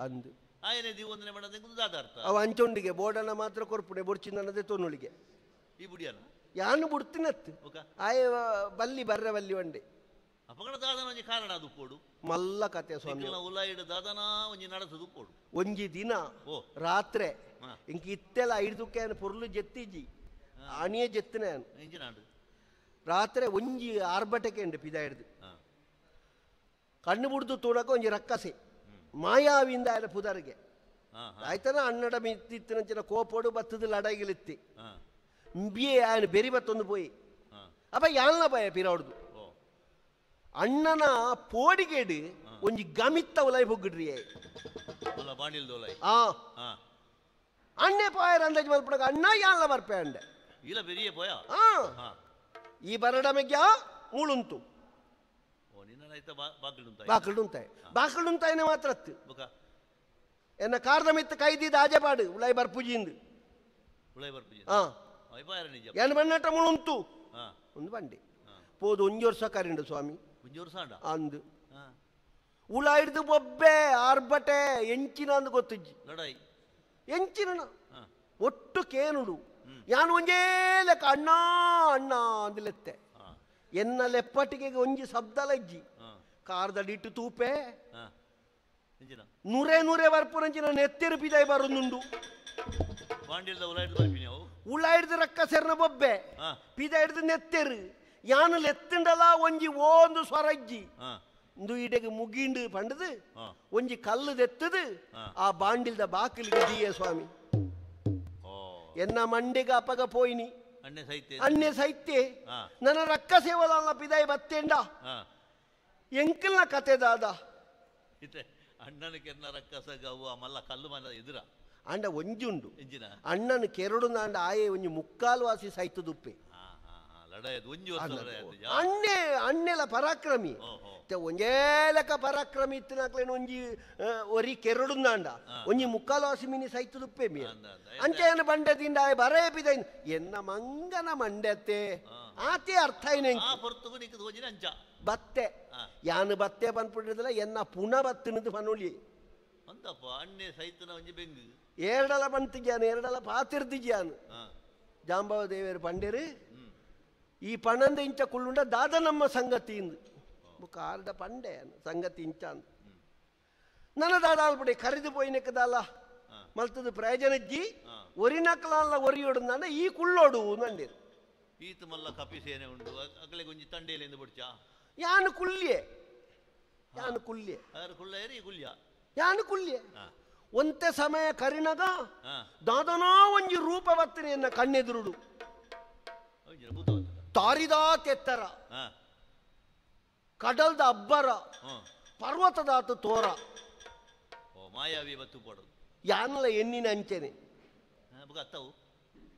ಅಂದು ಅವ ಅಂಚೊಂಡಿಗೆ ಬೋಡನ ಮಾತ್ರ ಕೊರ್ಪುಣೆ ಬೊಡ್ಚಿನದೇ ತೊನ್ನುಳಿಗೆ ಯಾನು ಬುಡ್ತಿನತ್ತು ಆಯ ಬಲ್ಲಿ ಬರ್ರೆ ಬಲ್ಲಿ వంಡೆ ಮಲ್ಲ ಕತೆ ಸ್ವಾಮಿ. ಒಂಜಿ ದಿನ ರಾತ್ರೆ ಇಂಕ ಇತ್ತೆಲ್ಲ ಐದುಕ್ಕೆ ಪೊರ್ಲು ಜೆತ್ತಿಜಿ ಅಣಿಯೇ ಜೆತ್ತಿನ ರಾತ್ರೆ ಒಂಜಿ ಆರ್ಭಟಕ್ಕೆ ಉಂಡು ಪಿದ ಹಿಡ್ದು ಕಣ್ಣು ಬುಡ್ದು ತೂಡಕ ಒಂಜಿ ರಕ್ಕಸೆ ಮಾಯಾವಿಂದ ಆಯ್ನ ಪುದರ್ಗೆ ಆಯ್ತನ ಅಣ್ಣಡ ಮಿತ್ತಿತ್ತಿನಂಚಿನ ಕೋಪೋಡು ಬತ್ತದ ಲಡಾಯಿಗಿಲಿತ್ತಿ ಇಂಬಿಯೇ ಆಯನ ಬೆರಿ ಬತ್ತೊಂದು ಪೋಯಿ ಅಪ್ಪ ಯಾನ್ಲ ಪೋಯ ಪಿರವಡ್ದು ಅಣ್ಣನ ಪೋಡಿಗೇಡು ಒಂಜಿ ಗಮಿತ್ತ ಉಲಾಯಿ ಪೊಗ್ಗಿಡ್ರಿ ಆ ಅಣ್ಣೆ ಪಾಯರ ಅಂದಾಜು ಮಲ್ಪಡಕ ಅಣ್ಣ ಯಾನ್ಲ ಬರ್ಪೆ ಅಂಡೆ ಈ ಬರಡ ಮೆಗ್ಯ ಮೂಳುಂತು ಬಾಕಳುಂತಾಯಿ ಬಾಕಳುಂತಾಯಿನ ಮಾತ್ರ ಎನ್ನ ಕಾರ್ದ ಮಿತ್ತ ಕೈದಿದ್ದ ಆಜೆ ಪಾಡು ಉಲಾಯಿ ಬರ್ಪುಜಿಂದು ಏನ್ ಬಣ್ಣಟ ಮುಳುಂತು ಒಂದು ಬಂಡೆ ಪೋದು ಒಂಜಿ ವರ್ಷ ಕರಿಂಡು ಸ್ವಾಮಿ ಅಂದು ಉಳ ಹಿಡ್ದು ಬೊಬ್ಬೆ ಆರ್ಭಟೆ ಎಂಚಿನ ಅಂದು ಗೊತ್ತಿಜ್ಜಿ ಎಂಚಿನ ಒಟ್ಟು ಕೇನುಡು ಯಾನು ಒಂಜೇ ಲೆಕ್ಕ ಅಣ್ಣ ಅಣ್ಣ ಅಂದ್ಲೆತ್ತೆ ಎನ್ನ ಲೆಪ್ಪಟಿಗೆ ಒಂಜಿ ಶಬ್ದಲ ಇಜ್ಜಿ ಕಾರ್ದಡಿಟ್ಟು ತೂಪೆ ನೂರೇ ನೂರೇ ಬರ್ಪುರಂಚಿನ ನೆತ್ತೆರು ಪಿದಾಯಿ ಬರುದುಂಡು ಉಳ ಹಿಡ್ದು ರಕ್ಕ ಸೆರ್ನ ಬೊಬ್ಬೆ ಪಿದ ಹಿಡ್ದು ನೆತ್ತೆರು ಯಾನು ಲೆತ್ತುಂಡಲ ಒಂಜಿ ಓಂದು ಸ್ವರಜ್ಜಿ ಇಂದು ಇಡೆಗೆ ಮುಗಿಂಡು ಪಂಡದು ಒಂಜಿ ಕಲ್ಲು ದೆತ್ತದು ಆ ಬಾಂಡಿಲ್ದ ಬಾಕಿಲಿಗೆ ದೀಯ ಸ್ವಾಮಿ ಎನ್ನ ಮಂಡಿಗೆ ಅಪಗ ಪೋಯಿನಿ ಅಣ್ಣೆ ಸೈತೆ ನನ್ನ ರಕ್ಕ ಸೇವಲ ಪಿದಾಯಿ ಬತ್ತೇಂಡ ಎಂಕಲ್ನ ಕತೆ ದಾದ ಅಣ್ಣನ ಕೆರ್ನ ರಕ್ಕಸ ಗವ್ವ ಮಲ್ಲ ಕಲ್ಲು ಮಲ್ಲ ಎದುರ ಅಂಡ ಒಂಜಿ ಉಂಡು ಅಣ್ಣನ ಕೆರಡು ನಾಂಡ ಆಯೆ ಒಂಜಿ ಮುಕ್ಕಾಲು ವಾಸಿ ಸೈತದುಪ್ಪೆ ಅಣ್ಣೆ ಅಣ್ಣೆಲ ಪರಾಕ್ರಮಿ ಒಂಜೇ ಲೆಕ್ಕ ಪರಾಕ್ರಮಿ ಇತ್ತಿನಾಕ್ಲೇನು ಒಂಜಿ ಒರಿ ಕೆರಡು ನಾಂಡ ಒಂಜಿ ಮುಕ್ಕಾಲು ವಾಸಿ ಮಿನಿ ಸೈತದುಪ್ಪೆ ಮೀ ಅಂಚೆ ಬಂಡೆ ದಿಂಡ ಆಯೆ ಬರೇ ಪಿದ ಎನ್ನ ಮಂಗನ ಮಂಡತೆ ಆತೆ ಅರ್ಥ ಏನೇ ಬತ್ತೆ ಯಾನು ಬತ್ತೆ ಬಂದ್ಬಿಟ್ಟಿದ್ದಲ್ಲ ಎನ್ನ ಪುನಃ ಬತ್ತಿನದು ಪನುಳಿ ಏರಡಲ ಬಂತಿದ್ಯಾನು ಎರಡಲ ಪಾತಿರ್ದಿದ್ಯಾನು ಜಾಂಬವ ದೇವರು ಪಂಡೇರು ಈ ಪಣಂದ ಇಂಚ ಕುಳ್ಳುಂಡ ದಾದ ನಮ್ಮ ಸಂಗತಿ ಇಂದು ಕಾರ್ದ ಪಂಡೆ ಸಂಗತಿ ಇಂಚ ಅಂದ ನನ್ನ ದಾದ ಅಲ್ಪಡೆ ಕರೆದು ಪೋಯಿನಕ್ಕದಲ್ಲ ಮಲ್ತದ ಪ್ರಯೋಜನಜ್ಜಿ ಒರಿನಕ್ಕಲಲ್ಲ ಒರಿಯೋಡು ನನ್ನ ಈ ಕುಳ್ಳೋಡು ನಂಡೇರು ಈತ ಮಲ್ಲ ಕಪಿ ಸೇನೆ ಉಂಡು ಅಗಲೆ ಗುಂಜಿ ತಂಡೇಲಿಂದ ಬುಡ್ಚಾ ಯಾನು ಕುಲ್ಯೆ ಯಾನು ಕುಲ್ಯೆ ಕುಲ್ಲೇರಿ ಕುಲ್ಯ ಯಾನು ಕುಲ್ಯೆ ಒಂತೆ ಸಮಯ ಕರಿನಗ ದಾದನೋ ಒಂಜಿ ರೂಪ ಬತ್ತನೆ ಎನ್ನ ಕಣ್ಣೆದುರುಡು ತಾರಿದಾ ತೆತ್ತರ ಕಡಲ್ದ ಅಬ್ಬರ ಪರ್ವತದಾತು ತೋರ ಮಾಯಾವಿ ಬತ್ತು ಪಡೋದು ಯಾನಲ ಎಣ್ಣಿನ ಅಂಚೆನೆ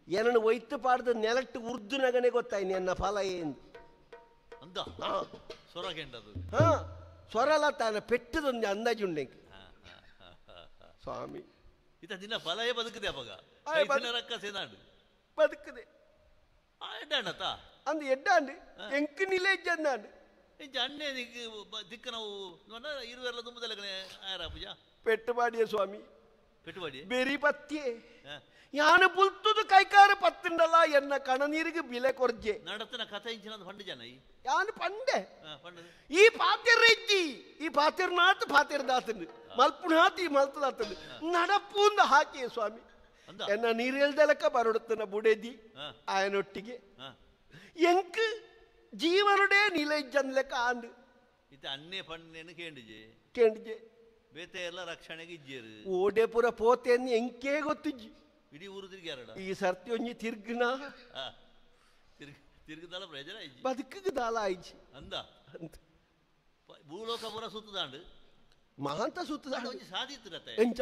ಏನನ್ನು ಒಯ್ತು ಪಾಡ್ದು ನೆಲಟ್ಟು ಉರ್ದು ನಗನೆ ಗೊತ್ತಾಯ್ನಿ ಎನ್ನ ಫಲ ಏನು ಹಾ ಸ್ವರಲ ತಾನ ಪೆಟ್ಟದೊಂದು ಅಂದಾಜುಂಡೆ ಸ್ವಾಮಿ ಇತ ದಿನ ಫಲಯೇ ಬದುಕದೆ ಅಪಗ ಬದುಕದೆ ಅಂದು ಎಡ್ಡಾಂಡು ಎಂಕ್ ನಿಲೆ ಇಜ್ಜಂದಾಂಡು ಅಣ್ಣೆ ದಿಕ್ಕ ನಾವು ಇರುವೆಲ್ಲ ತುಂಬದಲ್ಲ ಆರ ಪೂಜಾ ಪೆಟ್ಟುಪಾಡಿಯ ಸ್ವಾಮಿ ಪೆಟ್ಟುಪಾಡಿ ಬೆರಿ ಪತ್ಯೆ ಯಾನು ಬುಲ್ತುದು ಕೈಕಾರ ಪತ್ತುಂಡಲ್ಲ ಎನ್ನ ಕಣನೀರಿಗೆ ಬಿಲೆ ಕೊರ್ಜೆ ನಡತನ ಕಥೆ ಇಂಚಿನ ಪಂಡು ಜನ ಯಾನು ಪಂಡೆ ಈ ಪಾತಿರ್ ಇಜ್ಜಿ ಈ ಪಾತಿರ್ನಾತ್ ಪಾತಿರ್ದಾತಂದು ಮಲ್ಪುಣಾತ್ ಈ ಮಲ್ತದಾತಂದು ನಡಪೂಂದ ಹಾಕಿ ಸ್ವಾಮಿ ಎನ್ನ ನೀರೆಲ್ದಲಕ್ಕ ಬರಡುತ್ತನ ಬುಡೆದಿ ಆಯನೊಟ್ಟಿಗೆ ಎಂಕ್ ಜೀವನಡೇ ನಿಲೆ ಇಜ್ಜನ್ಲೆಕ್ಕ ಆಂಡು ಇತ್ತ ಅನ್ನೇ ಪಂಡೇನು ಕೇಂಡಿಜೆ ಕೇಂಡಿಜೆ ಬೇತೆ ಎಲ್ಲ ರಕ್ಷಣೆಗೆ ಇಜ್ಜೇರು ಓಡೆ ಪುರ ಪೋತೆನ್ ಎಂಕೇ ಗೊತ್ತಿಜ್ಜಿ ಇಡೀ ಊರು ತಿರ್ಗ್ಯಾರಡ ಈ ಸರ್ತಿ ಒಂಜಿ ತಿರ್ಗ್ನ ತಿರ್ಗದಾಲ ಪ್ರಯೋಜನ ಇಜ್ಜಿ ಬದುಕುದಾಲ ಆಯ್ಜಿ ಅಂದ ಭೂಲೋಕ ಪುರ ಸುತ್ತದಾಂಡು ಮಹಾಂತ ಸುತ್ತದಾಂಡು ಒಂಜಿ ಸಾಧಿತ್ತಿರತ್ತೆ ಎಂಚ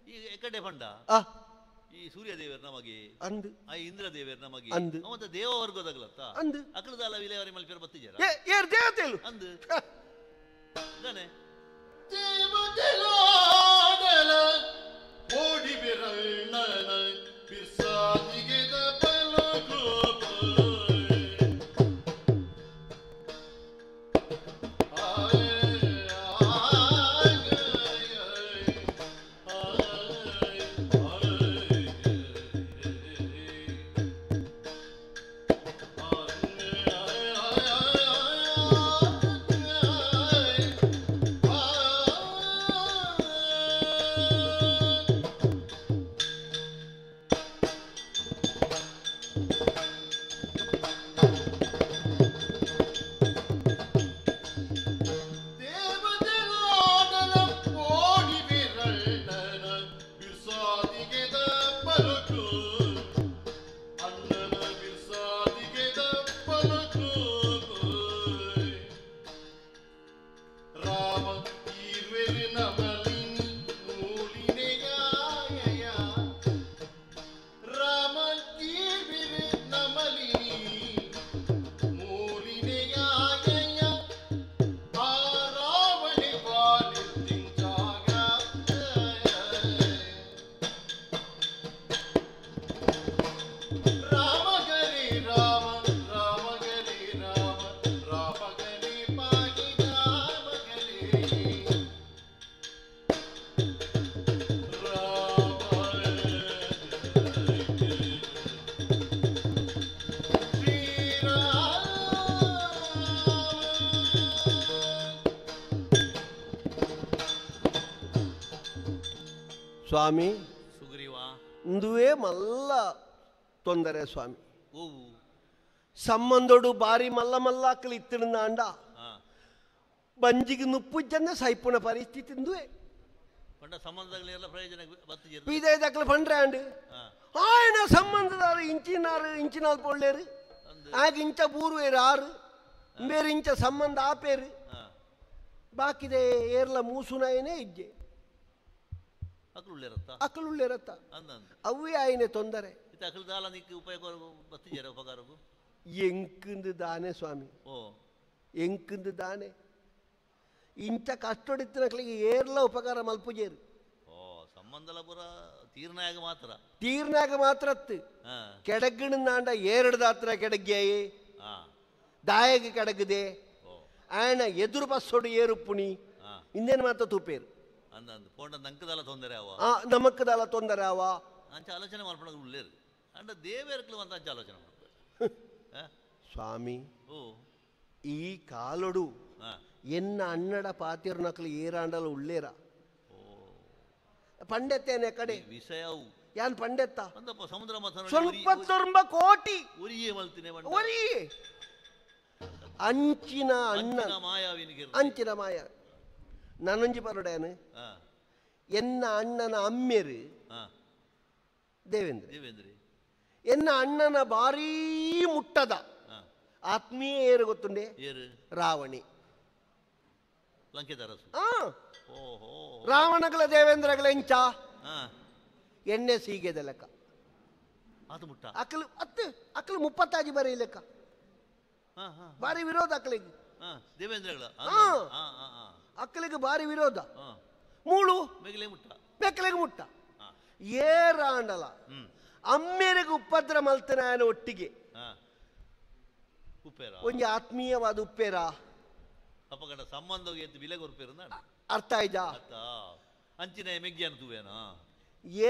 ಈ ಎಕಡೆ ಪಂಡ ಈ ಸೂರ್ಯದೇವರ ನಮಗೆ ಅಂದು ಆ ಇಂದ್ರದೇವರ ನಮಗೆ ಅಂದು ಮತ್ತೆ ದೇವವರ್ಗದಾಗಲತ್ತ ಅಂದು ಅಕಲದಾಲ ವಿಲೇವಾರಿ ಮಲ್ಪೇರ್ ಬತ್ತಿಜರ ಏರ್ ದೇವತೆಲು ಅಂದು ದಾನೆ ದೇವತೆಲಾಡಲ ಓಡಿ ಬಿರಣ್ಣನ ಬಿರ್ಸಾದಿಗೆದ ಬಲಗೋ ಸ್ವಾಮಿ ಸುಗ್ರೀವ ಇಂದುವೇ ಮಲ್ಲ ತೊಂದರೆ ಸ್ವಾಮಿ ಸಂಬಂಧೋಡು ಬಾರಿ ಮಲ್ಲ ಮಲ್ಲಾಕಲು ಇತ್ತಿನ ಅಂಡ ಬಂಜಿಗೆ ನುಪ್ಪು ಜನ ಸೈಪುನ ಪರಿಸ್ಥಿತಿ ಇಂದುವೆ ಪೀದೈದಾಕಲು ಪಂಡ್ರೆ ಅಂಡು ಆಯನ ಸಂಬಂಧದಾರು ಇಂಚಿನಾರು ಇಂಚಿನಾಲ್ ಪೊಳ್ಳೇರು ಆಗ ಇಂಚ ಬೂರುವೇರು ಆರು ಬೇರೆ ಇಂಚ ಸಂಬಂಧ ಆಪೇರು ಬಾಕಿದೆ ಏರ್ಲ ಮೂಸುನಾಯನೇ ಇಜ್ಜೆ ಅಕ್ಕಲುಳ್ಳೇರತ್ತ ಅವೇ ಆಯನೆ ತೊಂದರೆ ಎಂಕಂದು ದಾನೆ ಸ್ವಾಮಿ ಎಂಕಂದು ದಾನೆ ಇಂಚ ಕಷ್ಟೊಡಿತ್ತಿನಕ್ಲಿಗೆ ಏರ್ಲ ಉಪಕಾರ ಮಲ್ಪುಜೇರು ತೀರ್ನಾಗ ಮಾತ್ರ ತೀರ್ನಾಗ ಮಾತ್ರ ಕೆಡಗ್ಗಣಂದಾಂಡ ಏರಡ್ದಾತ್ರ ಕೆಡಗ್ಯಾಯೇ ದಾಯಗ ಕೆಡಗದೆ ಆಯಣ ಎದುರು ಬಸ್ಸೊಡು ಏರುಪ್ಪುಣಿ ಇಂದೇನು ಮಾತ್ರ ತೂಪೇರು ತೊಂದರೆ ಅವ ನಮಕ್ಕದಲ್ಲ ತೊಂದರೆ ಅವ ಅಂಚ ಆಲೋಚನೆ ಮಾಡ್ಕೊಂಡು ಉಳ್ಳೇರು ಅಂಡ ದೇವೇರ್ಕಲು ಅಂತ ಅಂಚ ಆಲೋಚನೆ ಮಾಡ್ಬೇಕು ಸ್ವಾಮಿ ಈ ಕಾಲೊಡು ಎನ್ನ ಅಣ್ಣಡ ಪಾತಿರ್ನಕಲು ಏರಾಂಡಲ ಉಳ್ಳೇರ ಪಂಡೆತ್ತೇನೆ ಕಡೆ ವಿಷಯವು ಯಾನ್ ಪಂಡೆತ್ತ ಸಮುದ್ರ ಸ್ವಲ್ಪ ತೊಂಬ ಕೋಟಿ ಒರಿಯೇ ಮಲ್ತಿನೆ ಒರಿಯೇ ಅಂಚಿನ ಅಣ್ಣ ಅಂಚಿನ ಮಾಯ ನಾನೊಂಜಿ ಪರಡೇನು ಎನ್ನ ಅಣ್ಣನ ಅಮ್ಮೆರು ದೇವೇಂದ್ರ ದೇವೇಂದ್ರ ಎನ್ನ ಅಣ್ಣನ ಭಾರೀ ಮುಟ್ಟದ ಆತ್ಮೀಯ ಏರು ಗೊತ್ತುಂಡೆ ರಾವಣಿ ರಾವಣಗಳ ದೇವೇಂದ್ರಗಳ ಎಂಚ ಎಣ್ಣೆ ಸೀಗೆದ ಲೆಕ್ಕ ಅಕಲು ಅತ್ತು ಅಕಲು 30 ಬರೀ ಲೆಕ್ಕ ಭಾರಿ ವಿರೋಧ ಅಕಲಿಗೆ ಅಕ್ಕಲಿಗೆ ಭಾರಿ ವಿರೋಧ ಮೂಳು ಬೆಕ್ಕಲಿಗೆ ಮುಟ್ಟ ಏರಾಂಡಲ ಅಮ್ಮೇರಿಗೆ ಉಪದ್ರ ಮಲ್ತನಾಯನ ಒಟ್ಟಿಗೆ ಒಂಜಿ ಆತ್ಮೀಯವಾದ ಉಪ್ಪೇರ ಸಂಬಂಧ ಅರ್ಥ ಆಯ್ತಾ? ಅಂಚಿನ ಮೆಗ್ಗಿಯನ್ನು ತೂವೇನಾ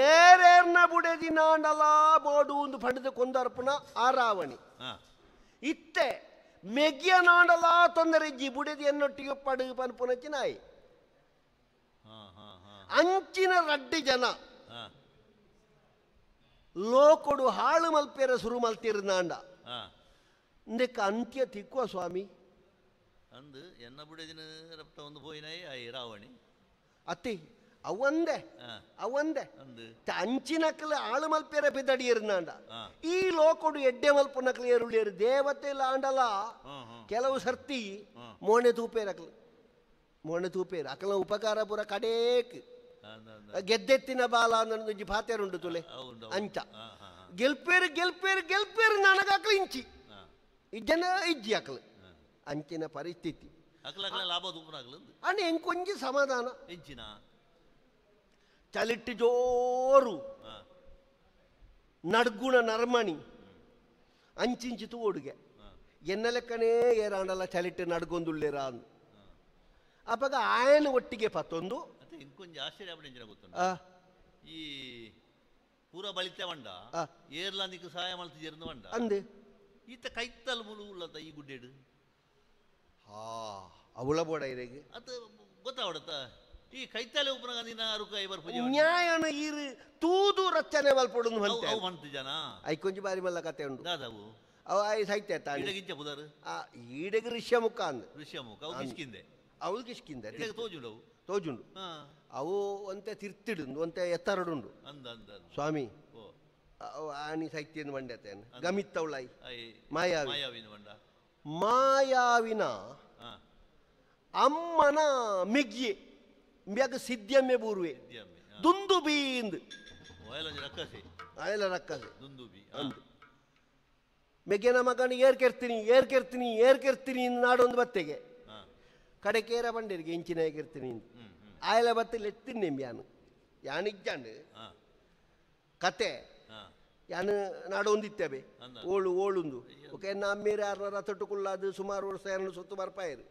ಏರೇರ್ನ ಬುಡೆದಿ ನಾಂಡಲಾ ಬೋಡು ಒಂದು ಪಂಡದ ಕೊಂದರ್ಪುನ ಆ ರಾವಣಿ ಇತ್ತೆ ಮೆಗ್ಗಿಯ ನಾಂಡಲಾ ತೊಂದರೆ ಇಜ್ಜಿ ಬುಡೆದಿ ಎನ್ನೊಟ್ಟಿಗೆ ಪಡು ಪನ್ಪುನಚ್ಚಿ ನಾಯಿ ಅಂಚಿನ ರಡ್ಡಿ ಜನ ಲೋಕೊಡು ಹಾಳು ಮಲ್ಪೇರ ಸುರು ಮಲ್ತಿರ್ನಾಂಡ ಇಂದಕ್ಕೆ ಅಂತ್ಯ ತಿಕ್ಕುವ ಸ್ವಾಮಿ ಅಂದು ಎನ್ನ ಬುಡೆದಿನ ರಪ್ತ ಒಂದು ಪೋಯಿನಾಯಿ ಆಯಿ ರಾವಣಿ ಅತ್ತಿ ಅವಂದೆ ಅವಂದೆ ಅಂಚಿನಕಲು ಆಳು ಮಲ್ಪೇರ ಬಿದ್ದಡಿಯರ್ನಾಂಡ ಈ ಲೋಕೊಡು ಎಡ್ಡೆ ಮಲ್ಪುನಕಲು ಏರುಳಿಯರು ದೇವತೆ ಲಾಂಡಲ ಕೆಲವು ಸರ್ತಿ ಮೋಣೆ ತೂಪೇರಕಲು ಮೋಣೆ ತೂಪೇರು ಅಕಲ ಉಪಕಾರ ಪೂರ ಕಡೇಕ್ ಗೆದ್ದೆತ್ತಿನ ಬಾಲ ಅನ್ನೊಂದು ಪಾತೆರುಂಡು ತುಲೆ ಅಂಚ ಗೆಲ್ಪೇರು ಗೆಲ್ಪೇರು ಗೆಲ್ಪೇರು ನನಗಾಕಲು ಇಂಚಿ ಇಜ್ಜನ ಇಜ್ಜಿ ಅಕಲು ಅಂಚಿನ ಪರಿಸ್ಥಿತಿ ಅಣ್ಣ ಎಂಕೊಂಜಿ ಸಮಾಧಾನ ಚಲಿಟ್ಟು ಜೋರು ನಡ್ಗುಣ ನರ್ಮಣಿ ಅಂಚಿಂಚಿ ತೂಡುಗೆ ಎನ್ನ ಲೆಕ್ಕನೇ ಏರಾಂಡಲ್ಲ ಚಲಿಟ್ಟು ನಡ್ಗೊಂದುಳ್ಳೇರ ಅಂದು ಅಪಗ ಆಯನ ಒಟ್ಟಿಗೆ ಪತ್ತೊಂದು ಇಂಕೊಂಜಿ ಆಶ್ಚರ್ಯ ಗೊತ್ತುಂಟು ಈ ಪೂರ ಬಳಿತ ಬಂಡ ಏರ್ಲಾಂದಿಕ್ಕೆ ಸಹಾಯ ಮಲ್ತಿಜೇರ್ದು ಬಂಡ ಅಂದೆ ಈತ ಕೈತಲ್ ಮುಲು ಉಳ್ಳತ ಈ ಗುಡ್ಡೆಡು ಹಾ ಅವಳ ಬೋಡ ಇರೆಗೆ ಅದು ಗೊತ್ತಾವಡತ್ತ ಈ ಕೈತಲೆ ಉಪ್ಪುನಗ ನಿನ್ನ ಅರುಕ ಬರ್ಪುಜಿ ನ್ಯಾಯನ ಈರು ತೂದು ರಚನೆ ಮಲ್ಪೊಡುಂದು ಮಂತೆ ಅವು ಮಂತು ಜನ I ಕೊಂಜಿ ಬಾರಿ ಮಲ್ಲ ಕತೆ ಉಂಡು ದಾದಾವು ಅವ ಆಯ್ ಸಾಹಿತ್ಯ ತಾನೆ ಈಡಗಿಂಚ ಪುದಾರು ಆ ಈಡಗ ಋಷ್ಯಮುಖ ಅಂದ ಋಷ್ಯಮುಖ ಅವು ಕಿಷ್ಕಿಂದೆ ಅವಳು ಕಿಷ್ಕಿಂದೆ ಈಡಗ ತೋಜುಂಡು ಅವು ತೋಜುಂಡು ಅವು ಒಂತೆ ತಿರ್ತಿಡುಂಡು ಒಂತೆ ಎತ್ತರಡುಂಡು ಅಂದ ಅಂದ ಸ್ವಾಮಿ ಆನಿ ಸಾಹಿತ್ಯದ ಮಂಡ್ಯತೇನೆ ಗಮಿತ್ತವಳಾಯಿ ಮಾಯಾವಿ ಮಾಯಾವಿನ ಮಂಡ ಮಾಯಾವಿನ ಅಮ್ಮನ ಮೆಗ್ಗಿ ಮ್ಯಾಗ ಸಿದ್ಯಮ್ಮೆ ಬೂರ್ವೆ ದುಂದುಬಿ ಇಂದು ಆಯಲ ರಕ್ಕಸೆ ದುಂದುಬಿ ಅಂದು ಮೆಗ್ಗೆನ ಮಗನ ಏರ್ಕೆರ್ತೀನಿ ಏರ್ಕೆರ್ತೀನಿ ಏರ್ಕೆರ್ತೀನಿ ನಾಡೊಂದು ಬತ್ತೆಗೆ ಕಡೆ ಕೇರ ಬಂಡೇರಿಗೆ ಇಂಚಿನ ಏರ್ಕೆರ್ತೀನಿ ಆಯಲ ಬತ್ತೆ ಲೆತ್ತೀನಿ ಯಾನು ಯಾನಿಜ್ಜಾಂಡು ಕತೆ ಯಾನು ನಾಡೊಂದಿತ್ತೇವೆ ಓಳು ಓಳುಂದು ಓಕೆ ನಮ್ಮೇರೆ ಆರ್ನೂರ ತೊಟ್ಟುಕೊಳ್ಳಾದು ಸುಮಾರು ವರ್ಷ ಯಾನು ಸೊತ್ತು ಬರ್ಪಾಯರು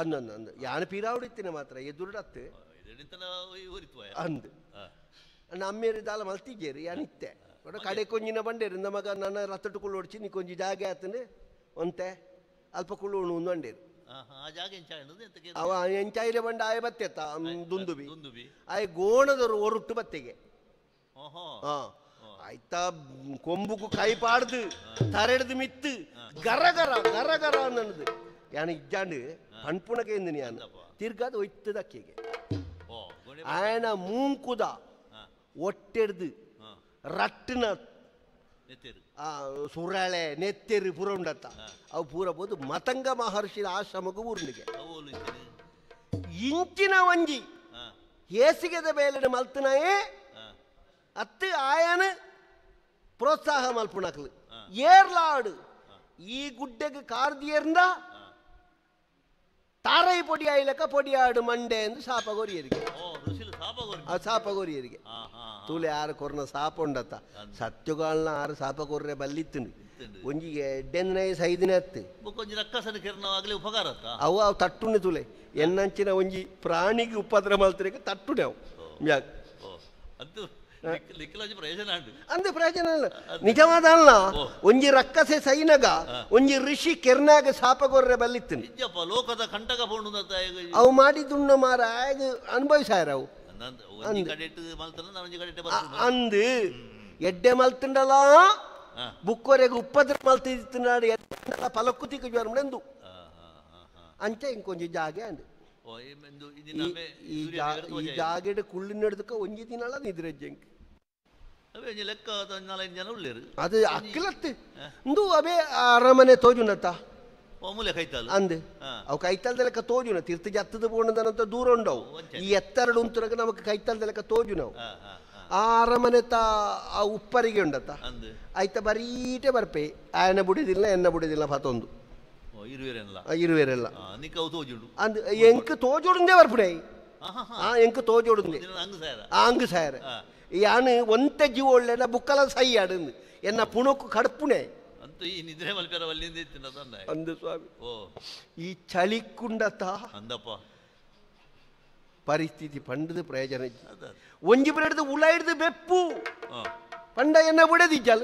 ಅಂದ ಅಂದ ಯಾನು ಪೀರಾವಡಿತ್ತಿನ ಮಾತ್ರ ಎದುರುಡತ್ತು ಅಂದು ನಮ್ಮೇರಿ ದಾಲ ಮಲ್ತಿಜ್ಜೇರು ಯಾನಿತ್ತೆ ಕಡೆ ಕೊಂಜಿನ ಬಂಡೇರು ನಮಗ ನನ್ನ ರತ್ತೊಟ್ಟು ಓಡಿಸಿ ನೀ ಕೊಂಜಿ ಜಾಗೆ ಆತಂದು ಒಂತೆ ಅಲ್ಪ ಕುಳ್ಳೋಣು ಒಂದು ಬಂಡೇರು ಅವ ಎಂಚಾಯಿಲೆ ಬಂಡ ಆಯ ಬತ್ತೆತ್ತ ದುಂದುಬಿ ಆಯ ಗೋಣದರು ಒರುಟ್ಟು ಬತ್ತೆಗೆ ಹಾ ಆಯ್ತಾ ಕೊಂಬುಕು ಕೈ ಪಾಡ್ದು ತರೆಡ್ದು ಮಿತ್ತು ಗರ ಗರ ಗರ ಗರ ಅನ್ನದು ಯಾನು ಇಜ್ಜಾಂಡು ಪಣ್ಪುಣಕೆ ಎಂದಿನಿ ಯಾನು ತಿರ್ಗಾದ ಒಯ್ತದಕ್ಕೆಗೆ ಆಯನ ಮೂಂಕುದ ಒಟ್ಟೆಡ್ದು ರಟ್ಟಿನ ಸುರಳೆ ನೆತ್ತೆರು ಪೂರ ಉಂಡತ್ತ ಅವು ಪೂರ ಬೋದು ಮತಂಗ ಮಹರ್ಷಿನ ಆಶ್ರಮಕ್ಕೂ ಊರ್ನಿಗೆ ಇಂಚಿನ ಒಂಜಿ ಹೇಸಿಗೆದ ಬೇಲಿನ ಮಲ್ತನಾಯೇ ಅತ್ತು ಆಯನ ಪ್ರೋತ್ಸಾಹ ಮಲ್ಪುಣಕ್ಲು ಏರ್ಲಾಡು ಈ ಗುಡ್ಡೆಗೆ ಕಾರ್ದಿಯರ್ಂದ ತಾರೈ ಪೊಡಿ ಆಯ್ಲಕ್ಕ ಪೊಡಿಯಾಡು ಮಂಡೆ ಎಂದು ಸಾಪಗೋರಿಯರಿಗೆ ಸಾಪಗೋರಿಯರಿಗೆ ತೂಲೆ ಆರು ಕೊರ್ನ ಸಾಪ ಉಂಡತ್ತ ಸತ್ಯಗಾಲ್ನ ಆರು ಸಾಪ ಕೊರ್ರೆ ಬಲ್ಲಿತ್ತುಂಡು ಒಂಜಿ ಎಡ್ಡೆಂದನೇ ಸೈದಿನ ಅತ್ತು ಅವು ಅವು ತಟ್ಟುನೆ ತುಲೆ ಎನ್ನಂಚಿನ ಒಂಜಿ ಪ್ರಾಣಿಗೆ ಉಪದ್ರ ಮಲ್ತರಿಗೆ ತಟ್ಟುನೆ ಅವು ಯಾಕೆ ಅಂದೆ ಪ್ರಯೋಜನ ಅಲ್ಲ ನಿಜವಾದ ಅಲ್ಲ ಒಂಜಿ ರಕ್ಕಸೆ ಸೈನಗ ಒಂಜಿ ಋಷಿ ಕೆರ್ನಾಗ ಸಾಪಗೊರ್ರೆ ಬಲ್ಲಿತ್ತು ಲೋಕದ ಕಂಟಕ ಅವು ಮಾಡಿದುಣ್ಣ ಮಾರ ಅನುಭವಿಸಾರ ಅವು ಅಂದು ಎಡ್ಡೆ ಮಲ್ತುಂಡಲ ಬುಕ್ಕೊರೆಗೆ ಉಪ್ಪದ್ರ ಮಲ್ತಿದ್ದಾಡು ಪಲಕ್ಕು ತಿಕ್ಕು ಜ್ವರ ಎಂದು ಅಂಚೆ ಇಂಕೊಂಜಿ ಜಾಗೆ ಅಂದು ಈ ಜಾಗೆಡ್ ಕುಳ್ಳಿನಡ್ದಕ್ಕ ಒಂಜಿ ದಿನಲ ನಿದ್ರೆಜ್ಜಂಕ್ ಅದು ಅಕ್ಕಿಲತ್ತು ಇಂದು ಅವೇ ಅರಮನೆ ತೋಜುನತ್ತ ಅಂದು ಅವು ಕೈತಲ್ದ ಲೆಕ್ಕ ತೋಜುನ ತೀರ್ಥ ಜತ್ತದ ಪೋಣದನಂತ ದೂರ ಉಂಡವು ಈ ಎತ್ತರಡು ಉಂತುನಗ ನಮಕ್ ಕೈತಲ್ದ ಲೆಕ್ಕ ತೋಜುನವು ಆ ಅರಮನೆ ತ ಆ ಉಪ್ಪರಿಗೆ ಉಂಡತ್ತ ಆಯ್ತ ಬರೀಟೆ ಬರ್ಪೆ ಆಯನ ಬುಡಿದಿಲ್ಲ ಎನ್ನ ಬುಡಿದಿಲ್ಲ ಪತೊಂದು ಇರುವೆರೆಲ್ಲ ಅಂದ್ ಎಂಕ್ ತೋಜೋಡುಂದೇ ಬರ್ಪುಡೆ ಆ ಎಂಕ್ ತೋಜೋಡುಂದೆ ಅಂಗ್ ಸಾಯರ ಯಾನು ಒಂತೆ ಜೀವ ಒಳ್ಳೆನ ಬುಕ್ಕಲ ಸೈ ಆಡುಂದು ಎನ್ನ ಪುಣಕ್ಕು ಕಡ್ಪುಣೆ ಅಂದು ಸ್ವಾಮಿ ಈ ಚಳಿ ಕುಂಡತ ಪರಿಸ್ಥಿತಿ ಪಂಡದ ಪ್ರಯೋಜನ ಒಂಜಿ ಬಿಡದು ಉಳ ಹಿಡ್ದು ಬೆಪ್ಪು ಪಂಡ ಎನ್ನ ಬಿಡದಿಜ್ಜಲ್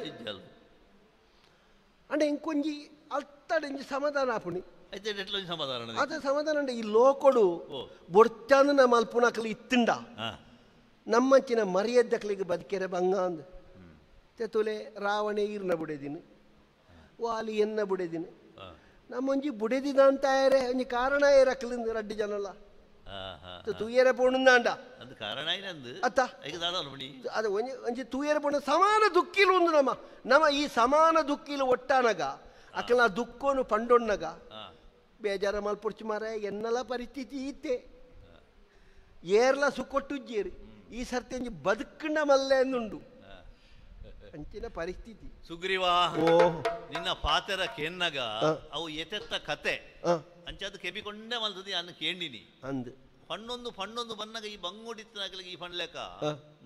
ಅಂಡ ಇಂಕೊಂಜಿ ಅಲ್ತಡೆಂಜಿ ಸಮಾಧಾನ ಆಪುಣಿ ಅದ ಸಮಾಧಾನ ಈ ಲೋಕೊಡು ಬೊಡ್ಚಾಂದು ನಮ್ಮ ಅಲ್ಪುನಕಲಿ ಇತ್ತುಂಡ ನಮ್ಮಂಚಿನ ಮರ್ಯಾದಕ್ಲಿಗೆ ಬದುಕೆರೆ ಬಂಗ ಅಂದ ತೆತುಲೆ ರಾವಣೆ ಈರ್ನ ಬುಡೆದಿನಿ ವಾಲಿ ಎನ್ನ ಬುಡೆದಿನಿ ನಮ್ಮೊಂಜಿ ಬುಡೆದಿದ ಅಂತ ಆಯರೆ ಒಂಜಿ ಕಾರಣ ಏರಕ್ಲಿಂದ ರಡ್ಡಿ ಜನಲ್ಲ ತೂಯರೆ ಪೋಣುಂದಾಂಡ ಅತ್ತ ಅದು ಒಂಜಿ ಒಂಜಿ ತೂಯರೆ ಪೋಣ ಸಮಾನ ದುಕ್ಕಿಲು ಒಂದು ನಮ್ಮ ನಮ್ಮ ಈ ಸಮಾನ ದುಕ್ಕಿಲು ಒಟ್ಟಾನಗ ಅಕಲ ದುಕ್ಕೋನು ಪಂಡೊಣ್ಣಗ ಬೇಜಾರ ಮಲ್ಪೊಡ್ಚು ಮಾರ ಎನ್ನಲ ಪರಿಸ್ಥಿತಿ ಈತೆ ಏರ್ಲ ಸುಕೊಟ್ಟುಜ್ಜೇರಿ ಈ ಸರ್ತಿ ಒಂಜಿ ಬದುಕಂಡ ಮಲ್ಲೆ ಅಂದುಂಡು ಅಂಚಿನ ಪರಿಸ್ಥಿತಿ. ಸುಗ್ರೀವ ನಿನ್ನ ಪಾತೆರ ಕೆನ್ನಗ ಅವು ಎತೆತ್ತ ಕತೆ ಅಂಚಾದ ಕೆಬಿಕೊಂಡೆ ಮಲ್ತದೆ ಅನ್ನ ಕೇಂಡಿನಿ ಅಂದ್ ಪಣ್ಣೊಂದು ಪಣ್ಣೊಂದು ಬನ್ನಗ ಈ ಬಂಗುಡಿತ್ತನಾಗಲಿಗೆ ಈ ಪಣ್ಲೆಕ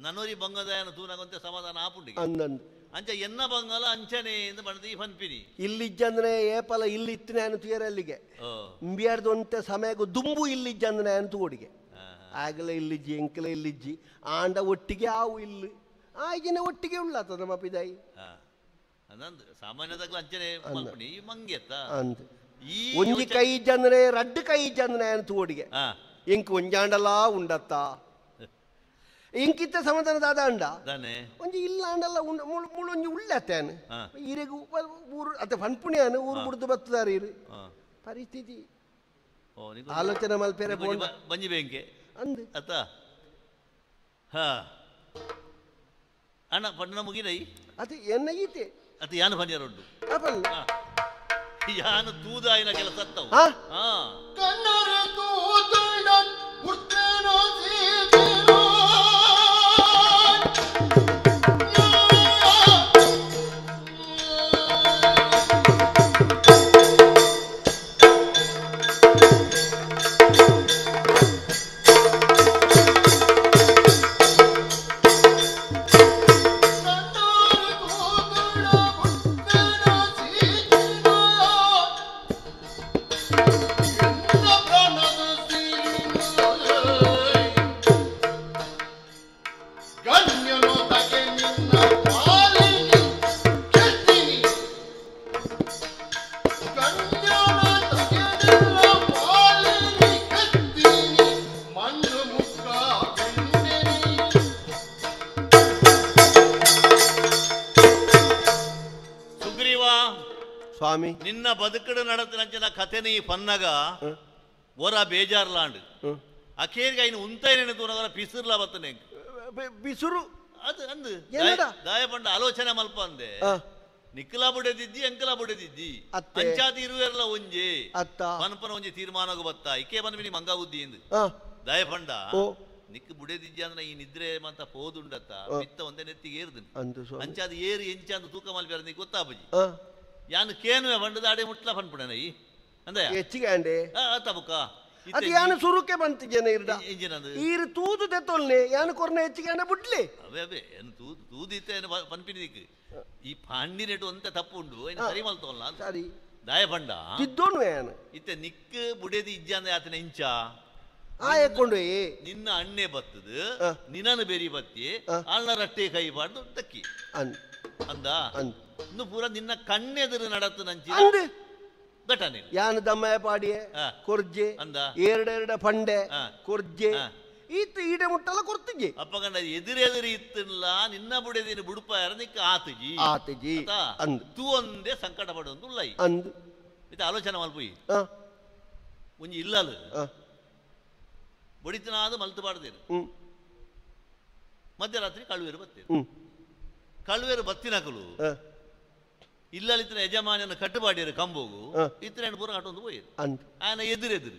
ನನೋರಿ ಬಂಗದಾಯನ ತೂನಗಂತೆ ಸಮಾಧಾನ ಆಪುಂಡಿ ಅಂದಂದು ಅಂಚ ಎನ್ನ ಬಂಗಲ ಅಂಚನೆ ಎಂದು ಬಣ್ಣದ ಈ ಪನ್ಪಿನಿ ಇಲ್ಲಿಜ್ಜಂದ್ರೆ ಏಪಲ ಇಲ್ಲಿ ಇತ್ತನೆ ಅನ್ನು ತುಯರ ಅಲ್ಲಿಗೆ ಇಂಬಿಯಾರ್ದು ಸಮಯಕ್ಕೂ ದುಂಬು ಇಲ್ಲಿಜ್ಜಂದ್ರೆ ಅನ್ನು ತೋಡಿಗೆ ಆಗಲೇ ಇಲ್ಲಿಜ್ಜಿ ಎಂಕಲೆ ಇಲ್ಲಿಜ್ಜಿ ಆಂಡ ಒಟ್ಟಿಗೆ ಆವು ಇಲ್ಲಿ ಆ ಜನ ಒಟ್ಟಿಗೆ ಉಳ್ಳಾತ ನಮ್ಮ ಪಿದಾಯಿ ಸಾಮಾನ್ಯದಾಗ ಅಂಚನೆ ಮಲ್ಪುಣಿ ಮಂಗೆತ್ತ ಅಂದ್ ಒಂಜಿ ಕೈ ಇಜ್ಜಂದ್ರೆ ರಡ್ಡು ಕೈ ಇಜ್ಜಂದ್ರೆ ಅನ್ನು ತೋಡಿಗೆ ಎಂಕ್ ಒಂಜಾಂಡಲಾ ಉಂಡತ್ತ ಎಂಕಿತ್ತ ಸಮಾಧಾನ ದಾದ ಅಂಡ ಒಂಜಿ ಇಲ್ಲ ಅಂಡಲ್ಲ ಉಂಡ ಮುಳು ಒಂಜಿ ಉಳ್ಳತ್ತೇನು ಈರೆಗು ಊರು ಅತ್ತ ಪನ್ಪುಣಿಯಾನು ಊರು ಬುಡ್ದು ಬತ್ತದಾರ ಇರು ಪರಿಸ್ಥಿತಿ ಆಲೋಚನೆ ಮಲ್ಪೇರೆ ಬಂಜಿ ಬೆಂಕೆ ಅಂದ್ ಅತ್ತ ಹಾ ಅಣ್ಣ ಪಣ್ಣ ಮುಗಿದೈ ಅದು ಎನ್ನ ಈತೆ ಅದು ಯಾನು ಪನ್ಯರುಂಡು ಯಾನು ತೂದಾಯಿನ ಕೆಲಸ ಅತ್ತವು ಹಾ ಕಣ್ಣರ ತೂದುಂಡನ್ ಉರ್ತೇನೋ ಸೀತೆನೋ ಸ್ವಾಮಿ ನಿನ್ನ ಬದುಕಡು ನಡತನಂಚಿನ ಕಥೆನ ಈ ಪನ್ನಗ ಒರ ಬೇಜಾರ್ಲಾಂಡ್ ಅಖೇರಿಗೆ ಐನು ಉಂತೈನೆ ತೂನಗರ ಪಿಸುರ್ಲ ಬತ್ತನೆ ಬಿಸುರು ಅದು ಅಂದು ದಾಯ ಪಂಡ ಆಲೋಚನೆ ಮಲ್ಪ ಅಂದೆ ನಿಕ್ಕಲ ಬುಡೆದಿದ್ದಿ ಅಂಕಲ ಬುಡೆದಿದ್ದಿ ಅಂಚಾತಿ ಇರುವೆರ್ಲ ಒಂಜಿ ಪನ್ಪನ ಒಂಜಿ ತೀರ್ಮಾನಗ ಬತ್ತ ಇಕ್ಕೆ ಬಂದ್ಮಿನಿ ಮಂಗ ಬುದ್ಧಿ ಎಂದು ದಾಯ ಪಂಡ ನಿಕ್ ಬುಡೆದಿದ್ದಿ ಅಂದ್ರೆ ಈ ನಿದ್ರೆ ಮಂತ ಪೋದುಂಡತ್ತ ಮಿತ್ತ ಒಂದೇ ನೆತ್ತಿಗೆ ಏರ್ದು ಅಂಚಾದ ಏರು ಎಂಚಾಂದು ತೂಕ ಮಲ್ಪೇರ ನೀ ಗೊತ್ತಾಪುಜಿ ಯಾನು ಕೇನುವೆ ಬಂಡದ ಅಡೆ ಮುಟ್ಲ ಪನ್ಪುಣನ ಈ ಅಂದೆ ಹೆಚ್ಚಿಗೆ ಅಂಡೆ ತಬುಕ ಅದು ಯಾನು ಸುರುಕೆ ಬಂತು ಜನ ಇರ್ದ ಈರು ತೂದು ತೆತ್ತೊಲ್ನೆ ಯಾನು ಕೊರ್ನ ಹೆಚ್ಚಿಗೆ ಅಂಡೆ ಬುಡ್ಲಿ ಅವೇ ಅವೇ ಏನು ತೂದು ತೂದಿತ್ತೆ ಏನು ಪನ್ಪಿನಿ ದಿಕ್ಕು ಈ ಪಾಂಡಿನೆಟು ಅಂತ ತಪ್ಪು ಉಂಡು ಏನು ಸರಿ ಮಲ್ತೋಲ್ಲ ಸರಿ ದಾಯ ಪಂಡ ತಿದ್ದೋನು ಯಾನು ಇತ್ತೆ ನಿಕ್ ಬುಡೇದಿ ಇಜ್ಜ ಅಂದ್ರೆ ಆತನ ಇಂಚ ಆಯಕೊಂಡು ನಿನ್ನ ಅಣ್ಣೆ ಬತ್ತದು ನಿನ್ನನ್ನು ಬೇರಿ ಬತ್ತಿ ಆಳ್ನ ರಟ್ಟೆ ಕೈ ಬಾರ್ದು ತಕ್ಕಿ ಅಂದ ಇನ್ನು ಪೂರ ನಿನ್ನ ಕಣ್ಣೆದುರು ನಡತು ನಂಚಿ ಘಟನೆ ಯಾನು ದಮ್ಮಯ ಪಾಡಿಯೆ ಕೊರ್ಜೆ ಅಂದ ಎರಡೆರಡ ಪಂಡೆ ಕೊರ್ಜೆ ಈತ ಈಡೆ ಮುಟ್ಟಲ್ಲ ಕೊರ್ತಿಜೆ ಅಪ್ಪ ಗಂಡ ಎದುರೆದುರು ಇತ್ತಿಲ್ಲ ನಿನ್ನ ಬುಡೆದಿನ ಬುಡುಪಾರ ನಿಕ್ಕ ಆತುಜಿ ಆತುಜಿ ಅಂದ್ ತೂ ಒಂದೇ ಸಂಕಟ ಪಡೊಂದು ಉಳ್ಳೈ ಅಂದ್ ಇದು ಆಲೋಚನೆ ಮಲ್ಪುಯಿ ಒಂಜಿ ಇಲ್ಲಲು ಬಡಿತನಾದ ಮಲ್ತು ಪಾಡ್ದೇನು ಮಧ್ಯರಾತ್ರಿ ಕಳುವೇರು ಬತ್ತೇನು ಕಳುವೇರು ಬತ್ತಿನಕಲು ಇಲ್ಲಲಿತ್ತಿನ ಯಜಮಾನಿಯನ್ನು ಕಟ್ಟುಪಾಡಿಯರು ಕಂಬೋಗು ಇತ್ತಿನ ಪೂರ ಕಟ್ಟೊಂದು ಪೋಯಿರು ಆಯನ ಎದುರೆದುರು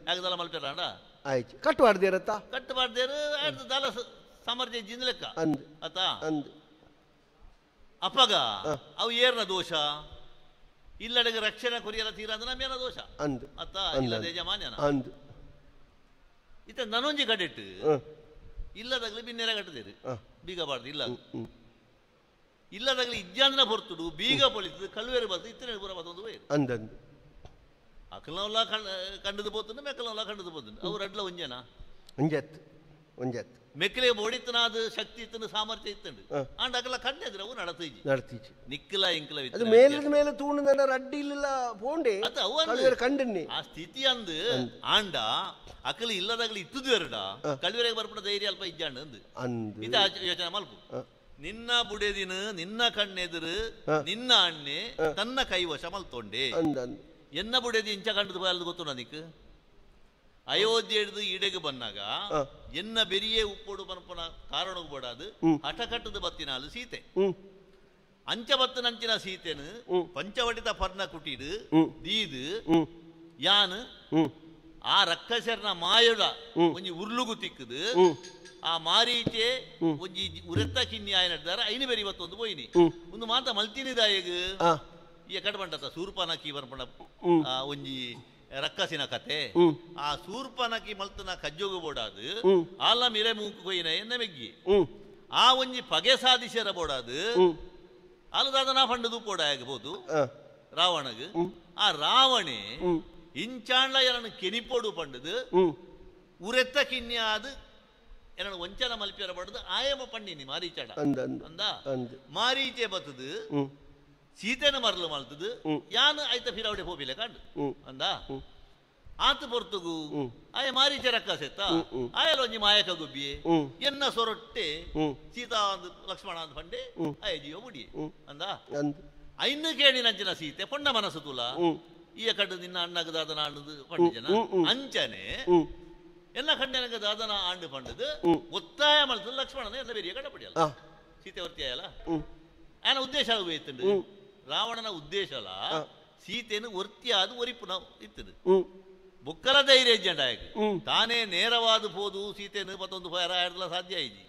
ಯಾಕದಲ್ಲ ಮಲ್ಪೆರಾಂಡ ಆಯ್ತು ಕಟ್ಟುಪಾಡ್ದೇರತ್ತ ಕಟ್ಟುಪಾಡ್ದೇರು ದಾಲ ಸಾಮರ್ಥ್ಯ ಜಿಂದ ಲೆಕ್ಕ ಅತ್ತ ಅಪ್ಪಗ ಅವು ಏರ್ನ ದೋಷ ಇಲ್ಲಡೆಗೆ ರಕ್ಷಣೆ ಕೊರಿಯರ ತೀರ ಅಂದ್ರೆ ನಮ್ಮೇನ ದೋಷ ಅತ್ತ ಇಲ್ಲದ ಯಜಮಾನ್ಯನ ಇತ್ತ ನನೊಂಜಿ ಕಡೆಟ್ಟು ಇಲ್ಲದಾಗಲಿ ಬಿನ್ನೆರ ಕಟ್ಟದೇರು ಬೀಗ ಬಾರ್ದು ಇಲ್ಲ ಇಲ್ಲದಾಗಲಿ ಇಜ್ಜಾಂದ್ರ ಹೊರ್ತುಡು ಬೀಗ ಪೊಳಿತು ಕಳುವೇರು ಬರ್ತದೆ ಇತ್ತನೆ ಪೂರ ಬತ್ತೊಂದು ಪೋಯಿರು ಅಂದಂದು ಅಕಲವಲ್ಲ ಕಂಡದು ಪೋತುಂಡು ಮೆಕ್ಕಲವಲ್ಲ ಕಂಡದು ಪೋತುಂಡು ಅವ್ರು ಅಡ್ಲ ಒಂಜನ ಒಂಜತ್ ಒಂಜತ್ ಮೆಕ್ಲೆ ಬೋಡಿತನಾದ ಶಕ್ತಿ ಇತ್ತನ ಸಾಮರ್ಥ್ಯ ಇತ್ತಂಡು ಆಂಡ ಅಕಲ ಕಣ್ಣೆದ್ರವು ನಡತಿಜಿ ನಡತಿಜಿ ನಿಕ್ಕಲ ಇಂಕಲ ಅದು ಮೇಲಿನ ಮೇಲೆ ತೂಣದ ರಡ್ಡಿ ಇಲ್ಲ ಪೋಂಡೆ ಅದು ಕಂಡನ್ನಿ ಆ ಸ್ಥಿತಿ ಅಂದು ಆಂಡ ಅಕಲ ಇಲ್ಲದಾಗಲಿ ಇತ್ತದು ಎರಡ ಕಳುವರೆಗೆ ಬರ್ಪುಣ ಧೈರ್ಯ ಅಲ್ಪ ಇಜ್ಜಾಂಡ ಅಂದು ಇದ ಯೋಚನೆ ಮಲ್ಪು ನಿನ್ನ ಬುಡೆದಿನ ನಿನ್ನ ಕಣ್ಣೆದುರು ನಿನ್ನ ಅಣ್ಣೆ ತನ್ನ ಕೈವಶ ಮಲ್ತೊಂಡೆ ಎನ್ನ ಬುಡೆದಿ ಇಂಚ ಕಂಡದು ಬಯಲ್ದು ಗೊತ್ತು ನಿಕ್ ಅಯೋಧ್ಯೆ ಹಿಡಿದು ಈಡೆಗೆ ಬಂದಾಗ ಎನ್ನ ಬೆರಿಯೇ ಉಪ್ಪೋಡು ಪನ್ಪನ ಕಾರಣ ಬೋಡಾದು ಹಠ ಕಟ್ಟದ ಬತ್ತಿನಾಲು ಸೀತೆ ಅಂಚ ಬತ್ತನಂಚಿನ ಸೀತೆನು ಪಂಚವಟಿತ ಪರ್ಣ ಕುಟೀಡು ದೀದು ಯಾನು ಆ ರಕ್ಕಸರ್ನ ಮಾಯುಡ ಒಂಜಿ ಉರ್ಲುಗು ತಿಕ್ಕದು ಆ ಮಾರೀಚೆ ಒಂಜಿ ಉರೆತ್ತ ಕಿನ್ನಿ ಆಯ ನಡ್ದಾರ ಐನು ಬೇರೆ ಇವತ್ತೊಂದು ಪೋಯಿನಿ ಒಂದು ಮಾತ ಮಲ್ತಿನಿದಾಯಗ ಈ ಕಡಬಂಟತ ಸೂರ್ಪನಕಿ ಬರ್ಪಣ ಒಂಜಿ ರಕ್ಕಸಿನ ಕತೆ ಆ ಸೂರ್ಪನಕಿ ಮಲ್ತನ ಕಜ್ಜೋಗು ಬೋಡಾದು ಆಲ ಮಿರೆ ಮೂಕು ಕೊಯ್ಯಿನ ಎನ್ನ ಮೆಗ್ಗಿ ಆ ಒಂಜಿ ಪಗೆ ಸಾಧಿಸರ ಬೋಡಾದು ಅಲ್ಲದಾದ ನಾ ಫಂಡದು ಪೋಡ ಆಗಬಹುದು ರಾವಣಗ್ ಆ ರಾವಣೆ ಇಂಚಾಂಡ್ಲ ಏನನ್ನು ಕೆನಿಪೋಡು ಪಂಡದು ಉರೆತ್ತ ಕಿನ್ಯಾದ ಏನನ್ನು ವಂಚನ ಮಲ್ಪಿಯರ ಪಡದು ಆಯಮ ಪಂಡಿನಿ ಮಾರೀಚಾಡ ಅಂದ ಮಾರೀಚೆ ಬತ್ತದು ಸೀತೆನ ಮರಲು ಮಲ್ತದು ಯಾನು ಆಯ್ತ ಫಿರಾವಡೆ ಹೋಗಿಲ್ಲ ಕಂಡು ಅಂದ ಆತ ಪೊರ್ತುಗು ಆಯ ಮಾರೀಚೆ ರಕ್ಕಸೆತ್ತ ಆಯಲ ಒಂಜಿ ಮಾಯಕ ಗುಬ್ಬಿಯೆ ಎನ್ನ ಸೊರೊಟ್ಟೆ ಸೀತಾ ಅಂದ್ ಲಕ್ಷ್ಮಣ ಅಂದ್ ಪಂಡೆ ಆಯ ಜೀವ ಮುಡಿಯೆ ಅಂದ ಐನು ಕೇಳಿ ನಂಚಿನ ಸೀತೆ ಪೊಣ್ಣ ಮನಸ್ಸು ತುಲ ಈ ಕಡ್ಡು ನಿನ್ನ ಅಣ್ಣಗ ದಾದನ ಆಂಡದು ಪಂಡ ಜನ ಅಂಚನೆ ಎಲ್ಲ ಖಂಡನಗ ದಾದನ ಆಂಡು ಪಂಡದು ಒತ್ತಾಯ ಮಲ್ತದ ಲಕ್ಷ್ಮಣನ ಎಲ್ಲ ಬೇರೆ ಕಡಪಡಿಯಲ್ಲ ಸೀತೆ ವರ್ತಿಯಲ್ಲ ಆನ ಉದ್ದೇಶ ಇತ್ತುಂಡು ರಾವಣನ ಉದ್ದೇಶ ಅಲ್ಲ ಸೀತೆಯನ್ನು ವರ್ತಿಯಾದ ಒರಿಪುನ ಇತ್ತದು ಬುಕ್ಕಲ ಧೈರ್ಯ ಇಜ್ಜಂಡಾಯಕ ತಾನೇ ನೇರವಾದ ಪೋದು ಸೀತೆಯನ್ನು ಮತ್ತೊಂದು ಫಯರ ಸಾಧ್ಯ ಇಜ್ಜಿ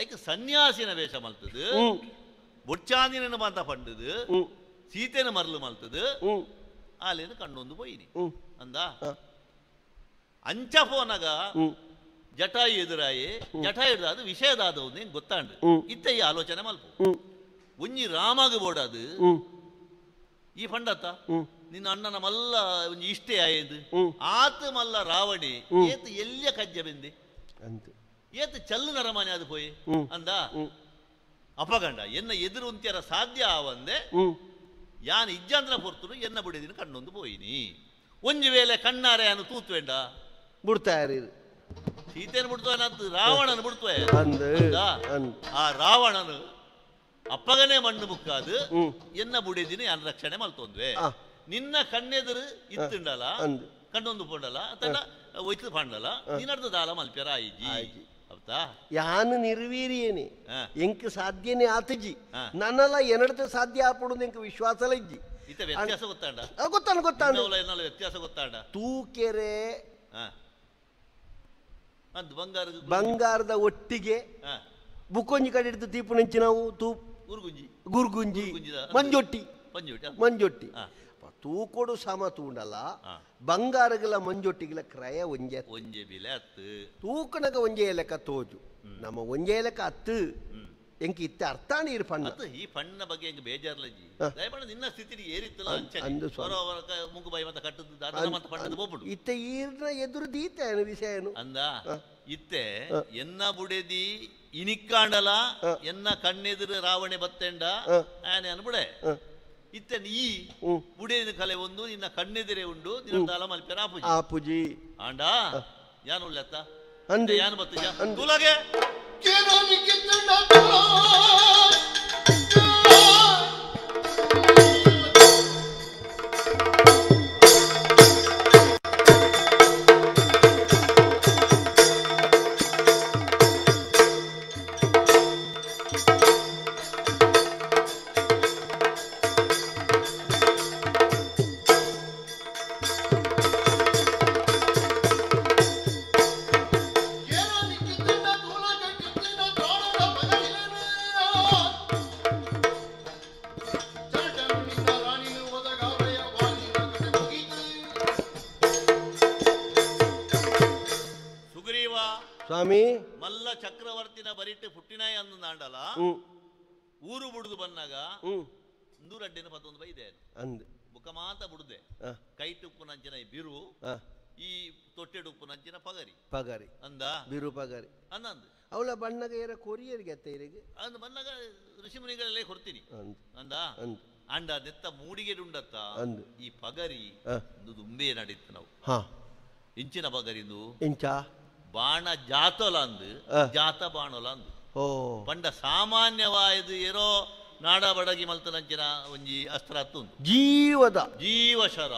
ಐಕ್ ಸನ್ಯಾಸಿನ ವೇಷ ಮಲ್ತದು ಬೊಚ್ಚಾಂದಿನ ಮಾತ ಪಂಡದು ಸೀತೆನ ಮರಲು ಮಲ್ತದು ಆಲೇನು ಕಣ್ಣೊಂದು ಪೋಯಿನಿ ಅಂದ ಅಂಚ ಪೋನಗ ಜಟಾಯು ಎದುರಾಯೆ ಜಟಾಯು ಎದುರಾದ ವಿಷಯದಾದ ಒಂದು ಗೊತ್ತಾಂಡು ಇತ್ತ ಈ ಆಲೋಚನೆ ಮಲ್ಪು ಒಂಜಿ ರಾಮಗ ಬೋಡಾದು ಈ ಫಂಡತ್ತ ನಿನ್ನ ಅಣ್ಣನ ಮಲ್ಲ ಒಂಜಿ ಇಷ್ಟೇ ಆಯದು ಆತ ಮಲ್ಲ ರಾವಣಿ ಏತು ಎಲ್ಲಿಯ ಕಜ್ಜ ಬೆಂದೆ ಏತು ಚಲ್ಲು ನರಮಾನೆ ಅದು ಪೋಯಿ ಅಂದ ಅಪಗಂಡ ಎನ್ನ ಎದುರು ಉಂತ್ಯರ ಸಾಧ್ಯ ಆವಂದೆ ಯಾನ್ ಇಜ್ಜಾಂದ್ರ ಪೊರ್ತುನು ಎನ್ನ ಬುಡಿದಿನ ಕಣ್ಣೊಂದು ಪೋಯಿನಿ ಒಂಜಿ ವೇಳೆ ಕಣ್ಣಾರೆ ಅನ್ನು ತೂತ್ವೇಂಡ ಬಿಡ್ತಾರೆ ಸೀತೆಯನ್ನು ಬಿಡ್ತಾನ ರಾವಣನು ಬಿಡ್ತವೆ ಆ ರಾವಣನು ಅಪ್ಪಗನೇ ಮಣ್ಣು ಮುಕ್ಕಾದು ಎನ್ನ ಬುಡಿದಿನ ಯಾನ್ ರಕ್ಷಣೆ ಮಲ್ತೊಂದ್ವೆ ನಿನ್ನ ಕಣ್ಣೆದುರು ಇತ್ತುಂಡಲ ಕಣ್ಣೊಂದು ಪೋಂಡಲ ತನ್ನ ಒಯ್ತು ಪಾಂಡಲ ನಿನ್ನರ್ಧ ದಾಲ ಮಲ್ಪ್ಯರ ಆಯಿಜಿ ಹೌದಾ ಯಾನು ನಿರ್ವೀರಿಯೇನೆ ಎಂಕ್ ಸಾಧ್ಯನೇ ಆತಜಿ ನನ್ನಲ್ಲ ಎನ್ನಡತ ಸಾಧ್ಯ ಆಪುಡು ಎಂಕ್ ವಿಶ್ವಾಸಲ ಇಜ್ಜಿ ಇತ್ತ ವ್ಯತ್ಯಾಸ ಗೊತ್ತಾಂಡ ಗೊತ್ತಾನ ಗೊತ್ತಾಂಡ ವ್ಯತ್ಯಾಸ ಗೊತ್ತಾಂಡ ತೂಕೆರೆ ಬಂಗಾರ ಬಂಗಾರದ ಒಟ್ಟಿಗೆ ಬುಕ್ಕೊಂಜಿ ಕಡೆ ಹಿಡಿದು ತೀಪು ನಂಚಿ ನಾವು ತೂ ಗುರ್ಗುಂಜಿ ಗುರ್ಗುಂಜಿ ಮಂಜೊಟ್ಟಿ ಮಂಜೊಟ್ಟಿ ತೂಕೊಡು ಸಮ ತೂಂಡಲ್ಲ ಬಂಗಾರಗಳ ಮಂಜೊಟ್ಟಿಗಳ ಕ್ರಯ ಒಂಜೆ ಒಂಜೆ ಬಿಲೆ ಹತ್ತು ತೂಕಣಗ ಒಂಜೆ ಲೆಕ್ಕ ತೋಜು ನಮ್ಮ ಒಂಜೆ ಲೆಕ್ಕ ಹತ್ತು ಎಂಕ್ ಇತ್ತ ಅರ್ಥ ನೀರು ಪಣ್ಣ ಈ ಪಣ್ಣ ಬಗ್ಗೆ ಎಂಕ್ ಬೇಜಾರ್ಲಜ್ಜಿ ದಯಮಾಡಿ ನಿನ್ನ ಸ್ಥಿತಿ ಏರಿತ್ತಲ್ಲ ಮುಂಗು ಬಾಯಿ ಮತ್ತೆ ಕಟ್ಟದ್ದು ದಾದನ ಮತ್ತೆ ಪಣ್ಣದ ಪೋಪುಡು ಇತ್ತ ಈರ್ನ ಎದುರು ದೀತ ವಿಷಯ ಏನು ಅಂದ ಇತ್ತೆ ಎನ್ನ ಬುಡೆದಿ ಇನಿಕ್ಕಾಂಡಲ ಎನ್ನ ಕಣ್ಣೆದುರು ರಾವಣೆ ಬತ್ತೆಂಡ ಆನೆ ಅನ್ಬಿಡೆ ಇತ್ತೆ ಈ ಬುಡೇನ ಕಲೆ ಒಂದು ನಿನ್ನ ಕಣ್ಣೆದಿರೆ ಉಂಡು ನಿನ್ನ ದಾಲ ಮಲ್ಪೆರ ಆಪುಜಿ ಆಪುಜಿ ಆಂಡ ಯಾನು ಉಳ್ಳತ್ತ ಅಂದೆ ಯಾನು ಬತ್ತಜ ತುಲಗೆ ಸ್ವಾಮಿ ಮಲ್ಲ ಚಕ್ರವರ್ತಿನ ಬರಿಟ್ಟು ಪುಟ್ಟಿನಾಯ ಅಂದು ನಾಂಡಲ ಊರು ಬುಡುದು ಬಂದಾಗ ನೂರಡ್ಡಿನ ಪತ್ತೊಂದು ಬೈದೆ ಅಂದ್ ಬುಕ್ಕ ಮಾತ ಬುಡುದೆ ಕೈ ತುಪ್ಪು ನಂಚಿನ ಬಿರು ಈ ತೊಟ್ಟೆಡುಪ್ಪು ನಂಚಿನ ಪಗರಿ ಪಗರಿ ಅಂದ ಬಿರು ಪಗರಿ ಅಂದಂದು ಅವಳ ಬಣ್ಣಗ ಏರ ಕೊರಿಯರಿಗೆ ಅತ್ತ ಇರಿಗೆ ಅಂದ್ ಬಣ್ಣಗ ಋಷಿಮುನಿಗಳಲ್ಲೇ ಕೊಡ್ತೀನಿ ಅಂದ ಅಂಡ ನೆತ್ತ ಮೂಡಿಗೆಡುಂಡತ್ತ ಈ ಪಗರಿ ಒಂದು ದುಂಬೆ ನಡೀತು ನಾವು ಇಂಚಿನ ಪಗರಿಂದು ಇಂಚ ಬಾಣ ಜಾತಲ ಅಂದು ಜಾತ ಬಾಣಲ ಅಂದು ಪಂಡ ಸಾಮಾನ್ಯವಾಯದು ಏರೋ ನಾಡ ಬಡಗಿ ಮಲ್ತನಂಚಿನ ಒಂಜಿ ಅಸ್ತ್ರ ಅತ್ತುಂದು ಜೀವದ ಜೀವಶರ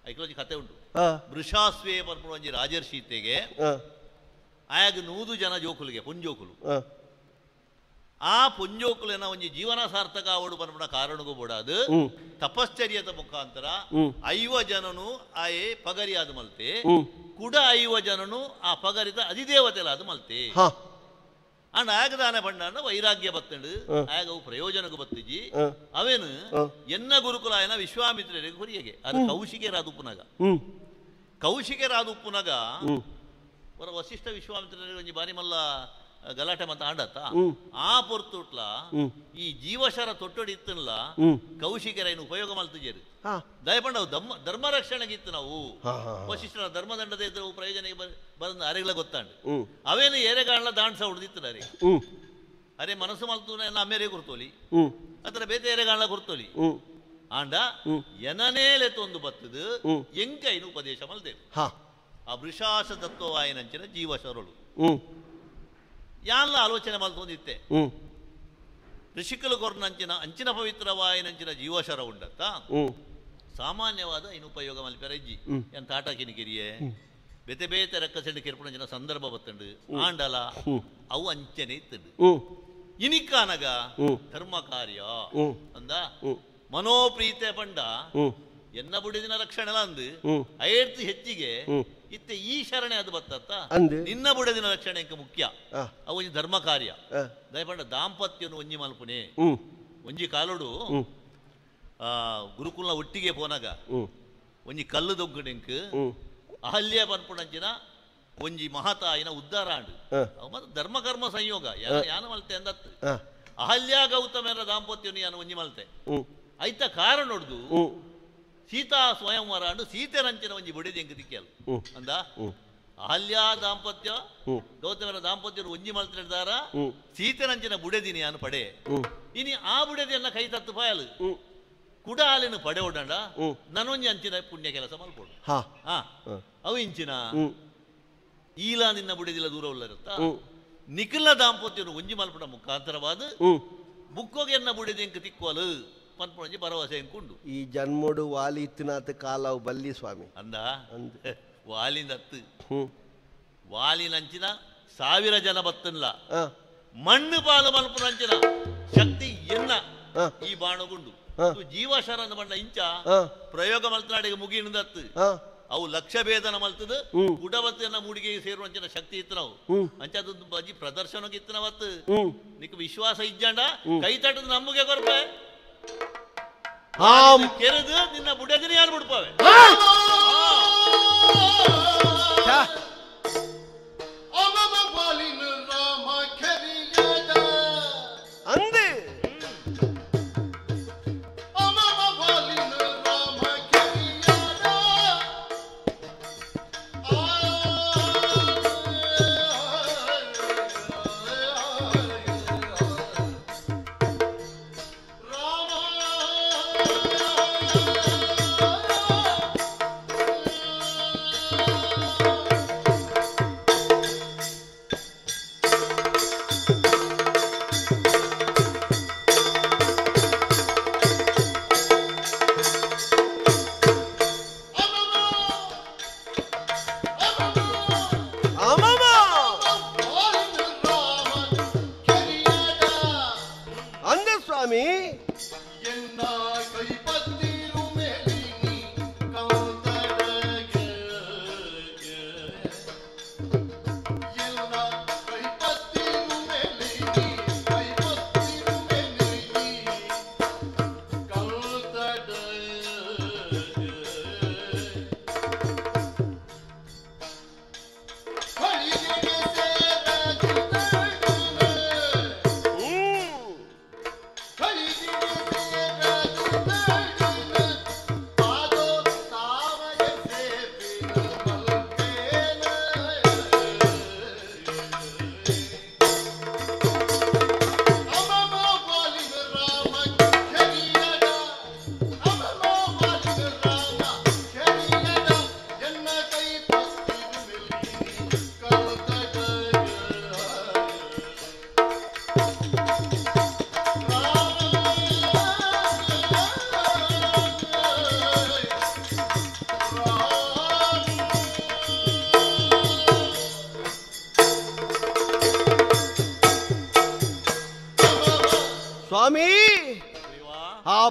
ಐಕ್ಲೊಂಜಿ ಕತೆ ಉಂಟು ವೃಷಾಸ್ವೇ ಪನ್ಪುಣ ಒಂಜಿ ರಾಜರ್ಷಿತೆಗೆ ಆಯಾಗ 100 ಜನ ಜೋಕುಲಿಗೆ ಪುಂಜೋಕುಲು ಆ ಪುಂಜೋಕುಲಿನ ಒಂಜಿ ಜೀವನ ಸಾರ್ಥಕ ಅವಡು ಪನ್ಪುಣ ಕಾರಣಗೂ ಬೋಡಾದು ತಪಶ್ಚರ್ಯದ ಮುಖಾಂತರ 50 ಜನನು ಆಯೆ ಪಗರಿಯಾದ ಮಲ್ತೆ ಕುಡ 50 ಜನನು ಆ ಪಗರಿದ ಅಧಿದೇವತೆಲಾದ ಮಲ್ತೆ ಅಂಡ್ ಆಗ ದಾನೆ ಬಣ್ಣ ವೈರಾಗ್ಯ ಬತ್ತಂಡು ಆಗ ಅವು ಪ್ರಯೋಜನಕ್ಕೂ ಬತ್ತಿಜಿ ಅವೇನು ಎನ್ನ ಗುರುಕುಲಾಯನ ವಿಶ್ವಾಮಿತ್ರರಿಗೆ ಹುರಿಯಗೆ ಅದು ಕೌಶಿಕರಾದ ಉಪ್ಪುನಗ ಕೌಶಿಕರಾದ ಉಪ್ಪುನಗ ಅವರ ವಸಿಷ್ಠ ವಿಶ್ವಾಮಿತ್ರರಿಗೆ ಒಂಜಿ ಬಾರಿ ಮಲ್ಲ ಗಲಾಟೆ ಮತ್ತ ಆಂಡತ್ತ ಆ ಪೊರ್ತುಟ್ಲ ಈ ಜೀವಶರ ತೊಟ್ಟೊಡಿ ಇತ್ತನ್ಲ ಕೌಶಿಕರೈನು ಉಪಯೋಗ ಮಲ್ತಿಜೇರು ದಯಪಂಡ ಅವು ಧರ್ಮ ರಕ್ಷಣೆಗಿತ್ತು ನಾವು ವಸಿಷ್ಠರ ಧರ್ಮದಂಡದ ಇದ್ರೆ ಪ್ರಯೋಜನ ಬರಂದ ಅರೆಗಳ ಗೊತ್ತಾಂಡು ಅವೇನು ಏರೆಗಾಣ್ಲ ದಾಂಡ್ಸ ಹೊಡೆದಿತ್ತು ಅರೆ ಅರೆ ಮನಸ್ಸು ಮಲ್ತು ಅಮ್ಮೇರೆ ಗುರ್ತೋಲಿ ಅತರ ಬೇತೆ ಏರೆಗಾಣ್ಲ ಗುರ್ತೋಲಿ ಆಂಡ ಎನನೇಲೆ ತೊಂದು ಬತ್ತದು ಎಂಕೈನು ಉಪದೇಶ ಮಲ್ದೇರು ಆ ವೃಷಾಸ ತತ್ವವಾಯಿನಂಚಿನ ಜೀವಶರಳು ಯಾನ್ಲ ಆಲೋಚನೆ ಮಲ್ತೊಂದಿತ್ತೆ ಋಷಿಕಲು ಕೊರ್ನಂಚಿನ ಅಂಚಿನ ಪವಿತ್ರವಾಯಿನಂಚಿನ ಜೀವಶರ ಉಂಡತ್ತ ಸಾಮಾನ್ಯವಾದ ಇನ್ನು ಉಪಯೋಗ ಮಲ್ಪೆರ ಇಜ್ಜಿ ಏನ್ ತಾಟಾಕಿನ ಕಿರಿಯೆ ಬೇತೆ ಬೇತೆ ರಕ್ಕಸೆಂಡು ಕಿರ್ಪುಣಂಚಿನ ಸಂದರ್ಭ ಬತ್ತಂಡು ಆಂಡಲ ಅವು ಅಂಚನೆ ಇತ್ತಂಡು ಇನಿಕಾನಗ ಧರ್ಮ ಕಾರ್ಯ ಅಂದ ಮನೋಪ್ರೀತೆ ಪಂಡ ಎನ್ನ ಬುಡಿದಿನ ರಕ್ಷಣೆ ಅಂದು ಐರ್ತು ಹೆಚ್ಚಿಗೆ ಇತ್ತೆ ಈ ಶರಣೆ ಅದು ಬತ್ತತ್ತ ನಿನ್ನ ಬುಡದಿನ ರಕ್ಷಣೆ ಮುಖ್ಯ ಅವು ಒಂಜಿ ಧರ್ಮ ಕಾರ್ಯ ದಯಪಂಡ ದಾಂಪತ್ಯನು ಒಂಜಿ ಮಲ್ಪುನೆ ಒಂಜಿ ಕಾಲೋಡು ಗುರುಕುಲ ಒಟ್ಟಿಗೆ ಪೋನಾಗ ಒಂಜಿ ಕಲ್ಲು ದೊಗ್ಗುಡೆಂಕ್ ಅಹಲ್ಯ ಪನ್ಪುಣಂಚಿನ ಒಂಜಿ ಮಹತಾಯಿನ ಉದ್ಧಾರ ಆಂಡು ಮತ್ತೆ ಧರ್ಮ ಕರ್ಮ ಸಂಯೋಗ ಯಾನ ಮಲ್ತೆ ಅಂದತ್ತು ಅಹಲ್ಯ ಗೌತಮರ ದಾಂಪತ್ಯನು ಯಾನ ಒಂಜಿ ಮಲ್ತೆ ಐತ ಕಾರಣ ನೋಡ್ದು ಸೀತಾ ಸ್ವಯಂವರ ಅಂಡು ಸೀತೆರಂಚಿನ ಒಂಜಿ ಬಡಿದ ಎಂಕ್ ದಿಕ್ಕಲ್ ಅಂದ ಅಹಲ್ಯ ದಾಂಪತ್ಯ ಗೌತಮರ ದಾಂಪತ್ಯ ಒಂಜಿ ಮಲ್ತಿರ್ದಾರ ಸೀತೆರಂಚಿನ ಬುಡೆದಿನಿ ಯಾನು ಪಡೆ ಇನಿ ಆ ಬುಡೆದಿಯನ್ನ ಕೈ ತತ್ತು ಪಾಯಲು ಕುಡ ಹಾಲಿನ ಪಡೆ ಓಡಂಡ ನನೊಂಜಿ ಅಂಚಿನ ಪುಣ್ಯ ಕೆಲಸ ಮಲ್ಪೋಡು ಅವು ಇಂಚಿನ ಈಲ ನಿನ್ನ ಬುಡೆದಿಲ್ಲ ದೂರ ಉಳ್ಳರುತ್ತ ನಿಖಿಲ ದಾಂಪತ್ಯನು ಒಂಜಿ ಮಲ್ಪಡ ಮುಖಾಂತರವಾದ ಬುಕ್ಕೋಗೆ ಎನ್ನ ಬುಡೆದಿ ಎಂಕ್ ತಿಕ್ಕೋಲು ಪನ್ಪುಣಂಜಿ ಭರವಸೆ ಎಂಕುಂಡು ಈ ಜನ್ಮೋಡು ವಾಲಿ ಇತ್ತಿನಾತ ಕಾಲವು ಬಲ್ಲಿ ಸ್ವಾಮಿ ಅಂದ ವಾಲಿಂದ ಹತ್ತು ವಾಲಿನಂಚಿನ 1000 ಜನ ಬತ್ತನ್ಲ ಮಣ್ಣು ಪಾಲು ಮಲ್ಪುನಂಚಿನ ಶಕ್ತಿ ಎನ್ನ ಈ ಬಾಣಗುಂಡು ಜೀವಶರನ ಬಣ್ಣ ಇಂಚ ಪ್ರಯೋಗ ಮಲ್ತನಾಡಿಗೆ ಮುಗಿನದತ್ತು ಅವು ಲಕ್ಷ ಭೇದನ ಮಲ್ತದ ಗುಡವತ್ತಿನ ಮೂಡಿಗೆ ಸೇರುವಂಚಿನ ಶಕ್ತಿ ಇತ್ತು ನಾವು ಅಂಚ ಅದೊಂದು ಬಜಿ ಪ್ರದರ್ಶನಕ್ಕೆ ಇತ್ತು ನಾವತ್ತು ನಿಕ್ ವಿಶ್ವಾಸ ಇಜ್ಜಾಂಡ ಕೈ ತಟ್ಟದ ನಮಗೆ ಕೊರ್ಪೆ ಕೆರೆದು ನಿನ್ನ ಬುಡದಿನ ಯಾರು ಬಿಡ್ಪಾವೆ ಅಂದೆ ರಾಮ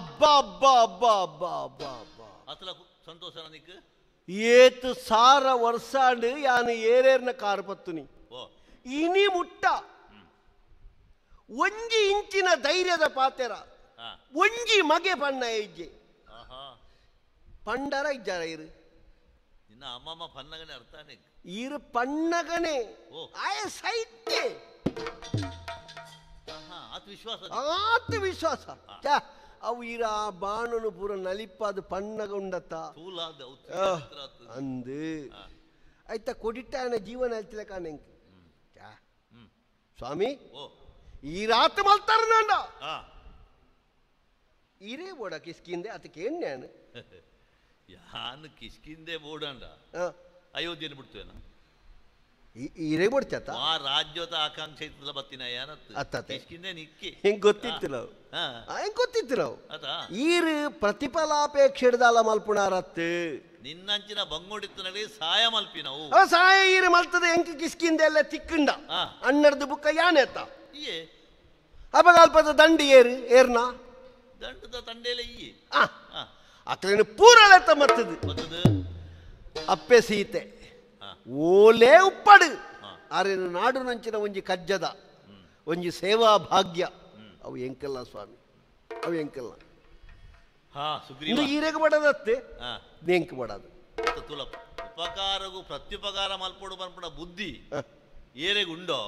ಅಬ್ಬಾ ಅಬ್ಬಾ ಅಬ್ಬಾ ಅಬ್ಬಾ ಅಬ್ಬಾ ಅಬ್ಬಾ ಅತಲ ಸಂತೋಷ ನಿಕ್ ಏತ್ ಸಾರ ವರ್ಷಾಂಡ್ ಯಾನು ಏರೇರ್ನ ಕಾರು ಪತ್ತುನಿ ಇನಿ ಮುಟ್ಟ ಒಂಜಿ ಇಂಚಿನ ಧೈರ್ಯದ ಪಾತೆರ ಒಂಜಿ ಮಗೆ ಪಣ್ಣ ಇಜ್ಜೆ ಪಂಡರ ಇಜ್ಜಾರ ಇರು ನಿನ್ನ ಅಮ್ಮಮ್ಮ ಪನ್ನಗನೆ ಅರ್ಥಾನೆ ಇರು ಪಣ್ಣಗನೆ ಆಯ ಸೈತೆ ಆತ್ಮವಿಶ್ವಾಸ ಆತ್ಮವಿಶ್ವಾಸ ಅವು ಇರ ಆ ಬಾಣನು ಪೂರ ನಲಿಪಾದ ಪಣ್ಣಗ ಉಂಡತ್ತ ಅಂದು ಆಯ್ತಾ ಕೊಡಿಟ್ಟ ಜೀವನ ಹೇಳ್ತಿಲ್ಲ ಕಾಣೆಂಕ್ ಸ್ವಾಮಿ ಈ ರಾತ್ ಮಲ್ತಾರ ನಾಂಡ ಇರೇ ಬೋಡ ಕಿಸ್ಕಿಂದೆ ಅದಕ್ಕೆ ಎಣ್ಣೆ ಯಾನು ಕಿಸ್ಕಿಂದೆ ಬೋಡಂಡ ಅಯೋಧ್ಯೆನ ಬಿಡ್ತೇನ ಇರೇ ಬೋಡ್ಚಾತ ಆ ರಾಜ್ಯದ ಆಕಾಂಕ್ಷೆ ಇತ್ತಲ್ಲ ಬತ್ತಿನ ಏನತ್ತ ಕಿಷ್ಕಿಂದೆ ನಿಕ್ಕಿ ಹೆಂಗ್ ಗೊತ್ತಿತ್ತು ನಾವು ಹೆಂಗ್ ಗೊತ್ತಿತ್ತು ನಾವು ಈರು ಪ್ರತಿಫಲಾಪೇಕ್ಷೆ ಹಿಡ್ದಲ್ಲ ಮಲ್ಪುಣಾರತ್ತು ನಿನ್ನಂಚಿನ ಬಂಗೋಡಿತ್ತು ನಡಿ ಸಹಾಯ ಮಲ್ಪಿ ನಾವು ಸಹಾಯ ಈರು ಮಲ್ತದ ಹೆಂಗ್ ಕಿಸ್ಕಿಂದೆ ಎಲ್ಲ ತಿಕ್ಕಂಡ ಅಣ್ಣರ್ದು ಬುಕ್ಕ ಯಾನೆತ್ತ ಅಪಗಲ್ಪದ ದಂಡಿ ಏರು ಏರ್ನ ದಂಡದ ತಂಡೇಲೆ ಈ ಅಕ್ಲೇನು ಪೂರಲೆತ್ತ ಮತ್ತದು ಅಪ್ಪೆ ಸೀತೆ ಓಲೇ ಉಪ್ಪಡು ಆರೇನು ನಾಡು ನಂಚಿನ ಒಂಜಿ ಕಜ್ಜದ ಒಂಜಿ ಸೇವಾ ಭಾಗ್ಯ ಅವು ಎಂಕಲ್ಲ ಸ್ವಾಮಿ ಅವು ಎಂಕಲ್ಲ ಈರೆಗೆ ಬಡದತ್ತೆ ಎಂಕ್ ಬಡದು ಉಪಕಾರಗೂ ಪ್ರತ್ಯುಪಕಾರ ಮಲ್ಪಡು ಮಲ್ಪಡ ಬುದ್ಧಿ ಏರೆಗುಂಡೋ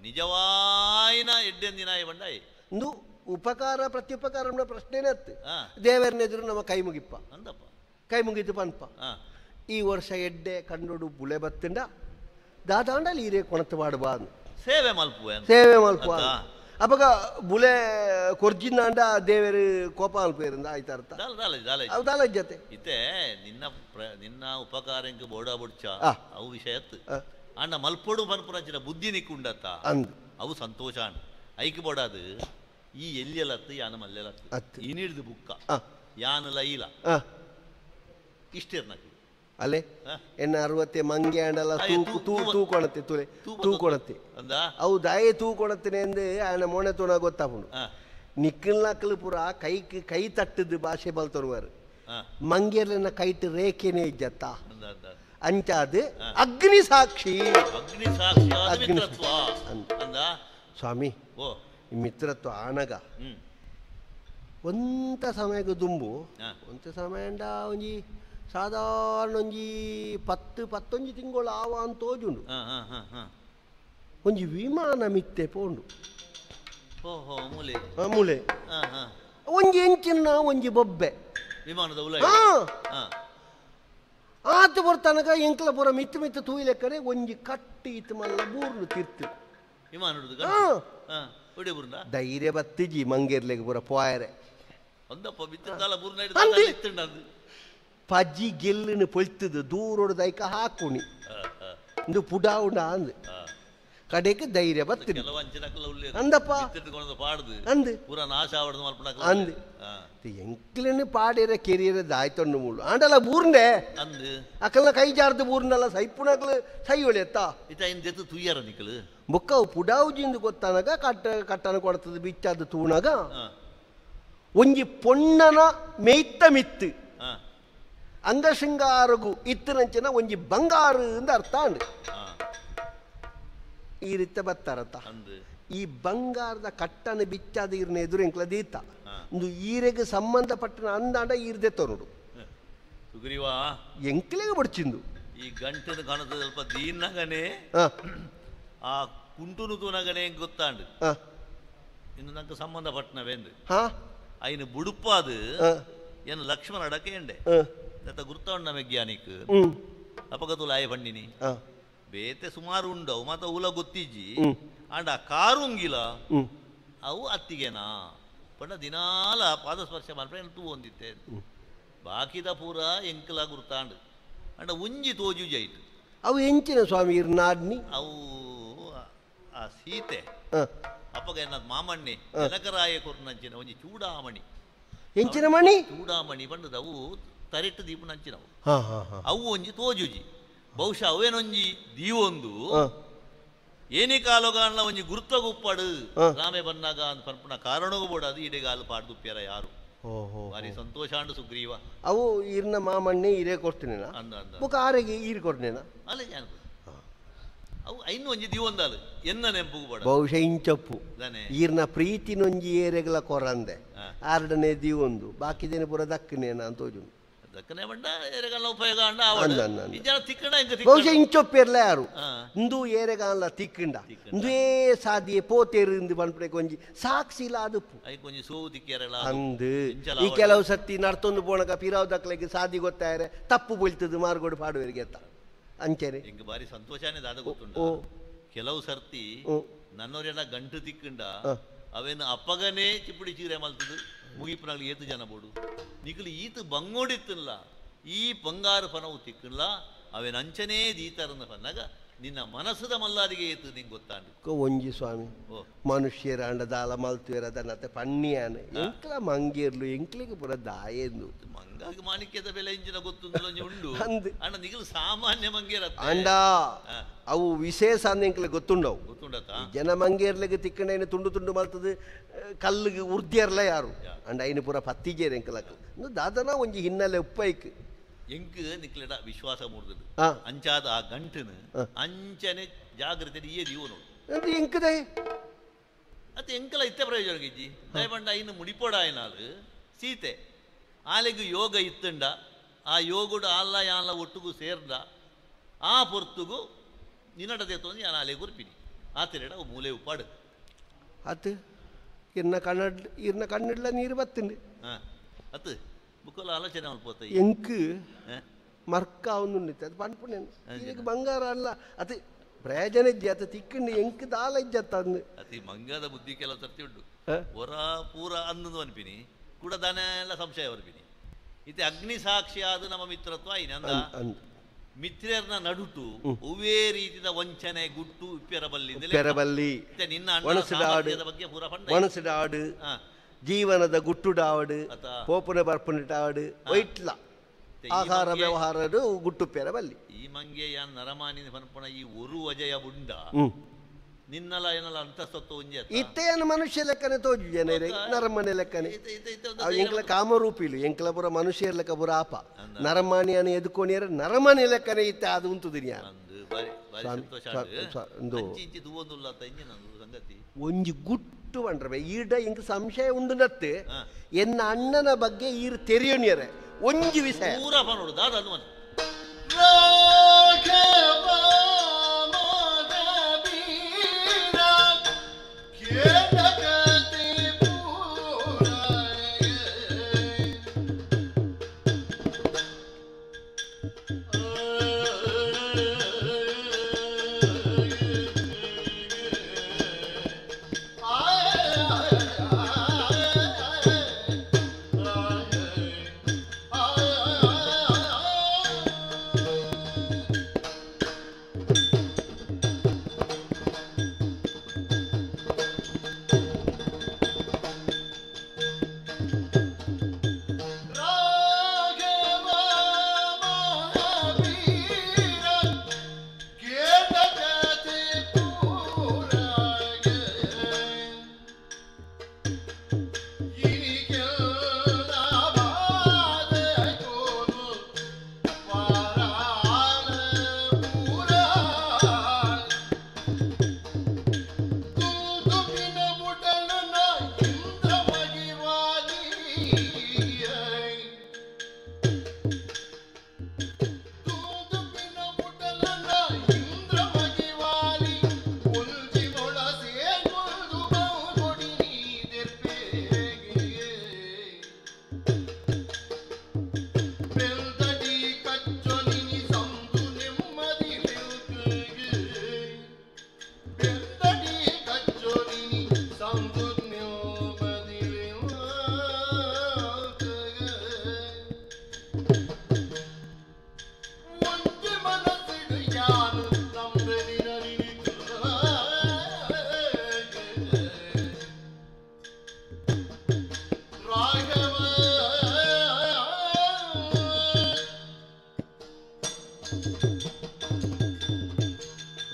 ನಿಜವಾಯಿನ ಎಡ್ಡೆಂದಿನ ಬಂಡಾಯಿ ಇಂದು ಉಪಕಾರ ಪ್ರತ್ಯುಪಕಾರ ಪ್ರಶ್ನೆನೇ ಅತ್ತು ದೇವರನೆದುರು ನಮ್ಮ ಕೈ ಮುಗಿಪ್ಪ ಅಂದಪ್ಪ ಕೈ ಮುಗಿದು ಪನ್ಪ ಈ ವರ್ಷ ಎಡ್ಡೆ ಕಂಡೋಡು ಬುಳೆ ಬತ್ತಂಡ ದಾದಾಂಡಲ್ಲಿ ಈರೆ ಕೊಣತು ಮಾಡುವ ಸೇವೆ ಮಲ್ಪುವ ಸೇವೆ ಮಲ್ಪುವ ಅಪಗ ಬುಳೆ ಕೊರ್ಜಿಂದಾಂಡ ದೇವರು ಕೋಪ ಮಲ್ಪೇರಿಂದ ಆಯ್ತಾ ಅರ್ಥ ದಾಲ ಜೊತೆ ಇತ್ತೆ ನಿನ್ನ ನಿನ್ನ ಉಪಕಾರ ಬೋಡ ಬುಡ್ಚ ಅವು ವಿಷಯತ್ ಅಣ್ಣ ಮಲ್ಪೊಡು ಪನ್ಪುನಂಚಿನ ಬುದ್ಧಿ ನಿಕ್ಕುಂಡತ್ತ ಅವು ಸಂತೋಷ ಅಣ್ಣ ಐಕ್ ಬೋಡಾದು ಈ ಎಲ್ಲಿಯಲತ್ತು ಯಾನ ಮಲ್ಲೆಲತ್ತು ಇನಿಡ್ದು ಬುಕ್ಕ ಯಾನ ಲೈಲ ಇಷ್ಟಿರ್ನಕ್ಲು ಅಲ್ಲೇ ಎನ್ನ ಅರವತ್ತೆ ಮಂಗೆ ಅಂಡಲ್ಲ ತೂ ತೂಕೊಣತ್ತೆ ತುಲೆ ತೂಕೊಣತ್ತೆ ಅವು ದಾಯೆ ತೂಕೊಣತ್ತೇನೆ ಎಂದು ಆಯನ ಮೋಣೆ ತೋಣ ಗೊತ್ತಾಪುಂಡು ನಿಕ್ಕಲ್ನಕ್ಲು ಪೂರ ಕೈಕ್ ಕೈ ತಟ್ಟದ್ದು ಭಾಷೆ ಬಲ್ತೊರುವಾರು ಮಂಗೇರ್ಲನ್ನ ಕೈಟ್ ರೇಖೆನೇ ಇಜ್ಜತ್ತ ಅಂಚಾದು ಅಗ್ನಿ ಸಾಕ್ಷಿ ಅಗ್ನಿ ಸಾಕ್ಷಿ ಅಗ್ನಿ ಸ್ವಾಮಿ ಮಿತ್ರತ್ವ ಆನಗ ಒಂತ ಸಮಯಕ್ಕೆ ದುಂಬು ಒಂತ ಸಮಯ ಒಂಜಿ ಸಾಧಾರಣ ಒಂಜಿ 10 ಪತ್ತೊಂಜಿ ತಿಂಗಳು ಆವ ಅಂತ ತೋಜುಂಡು ಒಂಜಿ ವಿಮಾನ ಮಿತ್ತೆ ಪೋಂಡು ಮೂಲೆ ಒಂಜಿ ಎಂಚಿನ ಒಂಜಿ ಬೊಬ್ಬೆ ಆತು ಬರ್ತನಕ ಎಂಕ್ಲ ಪೂರ ಮಿತ್ತು ಮಿತ್ತು ತೂಯಿಲೆಕ್ಕರೆ ಒಂಜಿ ಕಟ್ಟಿ ಇತ್ತು ಮಲ್ಲ ಬೂರ್ನು ತಿರ್ತು ಧೈರ್ಯ ಬತ್ತಿಜಿ ಮಂಗೇರ್ಲೆಗ್ ಪೂರ ಪೋಯರೆ ಪಜ್ಜಿ ಗೆಲ್ಲುನು ಪೊಲ್ತದು ದೂರೋಡು ದೈಕ ಹಾಕುಣಿ ಇಂದು ಪುಡಾವುಂಡ ಅಂದು ಕಡೆಗೆ ಧೈರ್ಯ ಬತ್ತಿನಿ ಅಂದಪ್ಪ ಅಂದು ಅಂದು ಎಂಕ್ಲನ್ನು ಪಾಡಿರ ಕೆರಿಯರ ದಾಯ್ತೊಂಡು ಮೂಳು ಆಂಡಲ ಬೂರ್ನೆ ಅಕಲ್ನ ಕೈ ಜಾರ್ದು ಬೂರ್ನಲ್ಲ ಸೈಪುನಕ್ಲು ಸೈ ಒಳೆತ್ತ ಬೊಕ್ಕ ಪುಡಾವುಜಿಂದು ಗೊತ್ತಾನಗ ಕಟ್ಟ ಕಟ್ಟನ ಕೊಡ್ತದ ಬಿಚ್ಚಾದ ತೂಣಗ ಒಂಜಿ ಪೊಣ್ಣನ ಮೇಯ್ತ ಮಿತ್ತು ಅಂಗಶೃಂಗಾರಗು ಇತ್ತನಂಚಿನ ಒಂಜಿ ಬಂಗಾರು ಅಂದ ಅರ್ಥ ಅಂಡು ಈ ರೀತಿ ಬತ್ತಾರತ್ತ ಈ ಬಂಗಾರದ ಕಟ್ಟನ ಬಿಚ್ಚಾದ ಈರ್ನ ಎದುರು ಎಂಕ್ಲ ದೀತ ಒಂದು ಈರೆಗೆ ಸಂಬಂಧಪಟ್ಟನ ಅಂದಾಂಡ ಈರ್ದೆ ತೋರುಡು ಸುಗ್ರೀವಾ ಎಂಕ್ಲೆಗೆ ಬಡ್ಚಿಂದು ಈ ಗಂಟದ ಕಾಣದ ಸ್ವಲ್ಪ ದೀನಗನೆ ಆ ಕುಂಟುನು ತೂನಗನೆ ಗೊತ್ತಾಂಡು ಇನ್ನು ನಂಗೆ ಸಂಬಂಧಪಟ್ಟನವೇಂದು ಐನು ಬುಡುಪಾದು ಏನು ಲಕ್ಷ್ಮಣ ಅಡಕೆ ಎಂಡೆ ದತ್ತ ಗುರ್ತವಣ್ಣ ಮೆಜ್ಞಾನಿಕ್ ಅಪಗತುಲ ಆಯ ಪಂಡಿನಿ ಬೇತೆ ಸುಮಾರು ಉಂಡವು ಮಾತ ಉಲ ಗೊತ್ತಿಜ್ಜಿ ಅಂಡ ಕಾರುಂಗಿಲ ಅವು ಅತ್ತಿಗೆನಾ ಪಂಡ ದಿನಾಲ ಪಾದಸ್ಪರ್ಶ ಮಲ್ಪೆ ತೂ ಹೊಂದಿತ್ತೆ ಬಾಕಿದ ಪೂರ ಎಂಕಲ ಗುರ್ತಾಂಡು ಅಂಡ ಉಂಜಿ ತೋಜು ಜೈತು ಅವು ಎಂಚಿನ ಸ್ವಾಮಿ ಇರ್ನಾಡ್ನಿ ಅವು ಆ ಸೀತೆ ಅಪ್ಪಗ ಎನ್ನ ಮಾಮಣ್ಣಿ ಜನಕರಾಯ ಕೊರ್ನಂಚಿನ ಒಂಜಿ ಚೂಡಾಮಣಿ ಎಂಚಿನ ಮಣಿ ಚೂಡಾಮಣಿ ಬಂದದ ಅವು ತರಿಟ್ಟು ದೀಪ ನಂಚಿನವು ಅವು ಒಂಜಿ ತೋಜುಜಿ ಬಹುಶಃ ಅವೇನೊಂಜಿ ದೀವೊಂದು ಏನಿ ಕಾಲೋಗಾಣ್ಲ ಒಂಜಿ ಗುರ್ತಗುಪ್ಪಾಡು ರಾಮೆ ಬನ್ನಾಗ ಅಂತ ಪನ್ಪುನ ಕಾರಣಗೂ ಬೋಡ ಅದು ಇಡೆಗಾಲು ಪಾಡ್ದುಪ್ಪ್ಯಾರ ಯಾರು. ಬಾರಿ ಸಂತೋಷ ಅಂಡು ಸುಗ್ರೀವ ಅವು ಈರ್ನ ಮಾಮಣ್ಣೆ ಈರೇ ಕೊಡ್ತೀನೇನ ಬೊಕ ಆರೆಗೆ ಈರು ಕೊಡ್ನೇನ ಅಲ್ಲ ಜಾನ ಅವು ಐನು ಒಂಜಿ ದಿವೊಂದಾಲು ಎನ್ನ ನೆಂಪುಗು ಬಡ ಬಹುಶಃ ಇಂಚಪ್ಪು ಈರ್ನ ಪ್ರೀತಿನೊಂಜಿ ಏರೆಗಲ ಕೊರಂದೆ ಆರಡನೆ ದಿವೊಂದು ಬಾಕಿದೇನೆ ಪೂರ ದಕ್ಕನೇನ ಅಂತ ಹೋಜುಂಡು ದಕ್ಕನೆ ಬಂಡ ಏರೆಗಲ ಉಪಯೋಗ ಅಂಡ ಆವಡ ಈ ಜನ ತಿಕ್ಕಂಡ ಇಂಕ ತಿಕ್ಕಂಡ ಬಹುಶಃ ಇಂಚೊಪ್ಪೇರ್ಲ ಯಾರು ಇಂದು ಏರೆಗಾನ್ಲ ತಿಕ್ಕಂಡ ಇಂದುವೇ ಸಾದಿಯೇ ಪೋತೇರು ಇಂದು ಪನ್ಪಡೆ ಒಂಜಿ ಸಾಕ್ಷಿಲ ಅದುಪ್ಪು ಐಕ್ ಒಂಜಿ ಸೋವು ತಿಕ್ಕಿಯರಲ್ಲ ಅಂದು ಈ ಕೆಲವು ಸತಿ ನಡ್ತೊಂದು ಪೋಣಕ ಪಿರಾವ್ ದಕ್ಲೆಗ್ ಸಾದಿ ಗೊತ್ತಾಯರೆ ತಪ್ಪು ಬೀಳ್ತದೆ ಮಾರ್ಗೋಡು ಪಾಡುವರಿಗೆ ಅತ್ತ ಅಂಚೆನೆ ಎಂಕ್ ಬಾರಿ ಸಂತೋಷನೇ ದಾದ ಗೊತ್ತುಂಡು ಕೆಲವು ಸರ್ತಿ ನನ್ನವರೆಲ್ಲ ಗಂಟು ತಿಕ್ಕಂಡ ಅವೇನು ಅಪ್ಪಗನೇ ಚಿಪ್ಪುಡಿ ಚೀರೆ ಮಲ್ತದು ಮುಗಿಪುನಾಗ್ಲಿ ಏತು ಜನ ಬೋಡು ನಿಕಲು ಈತು ಬಂಗೋಡಿತ್ತಲ್ಲ ಈ ಬಂಗಾರು ಫನವು ತಿಕ್ಕಲ್ಲ ಅವೇನ ಅಂಚನೇ ದೀತಾರನ್ನ ಫನ್ನಾಗ ನಿನ್ನ ಮನಸ್ಸದ ಮಲ್ಲಾದಿಗೆ ಏತು ನಿಂಗೆ ಗೊತ್ತಾಂಡು ಒಂಜಿ ಸ್ವಾಮಿ ಮನುಷ್ಯರ ಅಂಡ ದಾಲ ಮಲ್ತುವೇರ ಅದನ್ನತ್ತೆ ಪಣ್ಣಿಯಾನ ಎಂಕ್ಲ ಮಂಗೇರ್ಲು ಎಂಕ್ಲಿಗೆ ಪೂರ ದಾಯೆಂದು ಮಂಗಾಗಿ ಮಾಣಿಕ್ಯದ ಬೆಲೆ ಇಂಚಿನ ಗೊತ್ತುಂದು ಉಂಡು ಅಣ್ಣ ನಿಗಲು ಸಾಮಾನ್ಯ ಮಂಗೇರ ಅಂಡ ಅವು ವಿಶೇಷ ಅಂದ ಎಂಕ್ಲೆ ಗೊತ್ತುಂಡವು ಗೊತ್ತುಂಡತ ಜನ ಮಂಗೇರ್ಲಿಗೆ ತಿಕ್ಕಂಡ ತುಂಡು ತುಂಡು ಮಲ್ತದು ಕಲ್ಲಿಗೆ ಉರ್ದಿಯರ್ಲ ಯಾರು ಅಂಡ ಐನು ಪೂರ ಪತ್ತಿಜೇರ್ ಎಂಕ್ಲಕ್ ದಾದನ ಒಂಜಿ ಹಿನ್ನೆಲೆ ಉಪ್ಪೈಕ್ ಎಂಕ್ ನಿಕ್ಲೆಡ ವಿಶ್ವಾಸ ಮೂಡ್ದದು ಅಂಚಾದ ಆ ಗಂಟನು ಅಂಚನೆ ಜಾಗ್ರತೆ ಇಯೇ ದೀವನು ಎಂಕದೆ ಅತ್ತೆ ಎಂಕಲ ಇತ್ತೆ ಪ್ರಯೋಜನ ಗಿಜ್ಜಿ ದಯಪಂಡ ಇನ್ನು ಮುಡಿಪೋಡ ಆಯ್ನಾಲು ಸೀತೆ ಆಲೆಗು ಯೋಗ ಇತ್ತಂಡ ಆ ಯೋಗುಡು ಆಲ್ಲ ಯಾನ್ಲ ಒಟ್ಟುಗು ಸೇರ್ದ ಆ ಪೊರ್ತುಗು ನಿನ್ನಡದೆ ತೊಂದು ಯಾನ್ ಆಲೆ ಗುರ್ಪಿನಿ ಆತಿರೆಡ ಅವು ಮೂಲೆ ಉಪ್ಪಾಡು ಅತ್ತು ಇರ್ನ ಕಣ್ಣಡ್ ಇರ್ನ ಕಣ್ಣಿಡ್ಲ ನೀರು ಬತ್ತುಂಡು ಅತ್ತು ಬುಕ್ಕಲ ಆಲೋಚನೆ ಮಲ್ಪೋತ ಎಂಕ್ ಮರ್ಕ ಅವನುಂಡಿತ್ತು ಅದು ಪನ್ಪುಣೆ ಈಗ ಬಂಗಾರ ಅಲ್ಲ ಅದು ಪ್ರಯೋಜನ ಇಜ್ಜಿ ಅದು ತಿಕ್ಕಂಡು ಎಂಕ್ ದಾಲ ಇಜ್ಜತ್ತ ಅಂದು ಅತಿ ಮಂಗದ ಬುದ್ಧಿ ಕೆಲವು ಸರ್ತಿ ಉಂಟು ಹೊರ ಪೂರ ಅಂದು ಅನ್ಪಿನಿ ಕೂಡ ದಾನೆ ಎಲ್ಲ ಸಂಶಯ ಬರ್ಪಿನಿ ಇತ್ತೆ ಅಗ್ನಿ ಸಾಕ್ಷಿ ಆದ ನಮ್ಮ ಮಿತ್ರತ್ವ ಐನ ಅಂದ ಮಿತ್ರರ್ನ ನಡುಟು ಒವ್ವೇ ರೀತಿಯ ವಂಚನೆ ಗುಟ್ಟು ಉಪ್ಪೆರಬಲ್ಲಿ ಉಪ್ಪೆರಬಲ್ಲಿ ನಿನ್ನ ಅಣ್ಣ ಬಗ್ಗೆ ಪೂರ ಒಣಸಿಡಾಡು ಜೀವನದ ಗುಟ್ಟುಡಾವಡು ಪೋಪುನ ಬರ್ಪುನಿಟಾವಡು ಒಯ್ಟ್ಲ ಆಹಾರ ವ್ಯವಹಾರ ಗುಟ್ಟು ಪೆರಬಲ್ಲಿ ಈ ಮಂಗೆ ಯಾನ್ ನರಮಾನಿ ಪನ್ಪುಣ ಈ ಒರು ಅಜಯ ಉಂಡ ನಿನ್ನಲ ಏನಲ್ಲ ಅಂತಸ್ತತ್ವ ಒಂಜೆ ಇತ್ತೆಯನ್ನು ಮನುಷ್ಯ ಲೆಕ್ಕನೆ ತೋಜು ಜನರೇ ನರಮನೆ ಲೆಕ್ಕನೆ ಎಂಕ್ಲ ಕಾಮರೂಪಿಲು ಎಂಕ್ಲ ಪುರ ಮನುಷ್ಯ ಲೆಕ್ಕ ಪುರ ಆಪ ನರಮಾನಿಯನ್ನು ಎದುಕೋಣಿಯರ ನರಮಾನಿ ಲೆಕ್ಕನೆ ಇತ್ತೆ ಅದು ಉಂಟುದಿನಿ ಒಂಜಿ ಗುಟ್ಟು ಪಂಡ್ರೆ ಈಡ ಇಂಕ್ ಸಂಶಯ ಉಂಡು ನತ್ತು ಎನ್ನ ಅಣ್ಣನ ಬಗ್ಗೆ ಈರು ತೆರಿಯೋಣಿಯರೆ ಒಂಜಿ ವಿಷಯ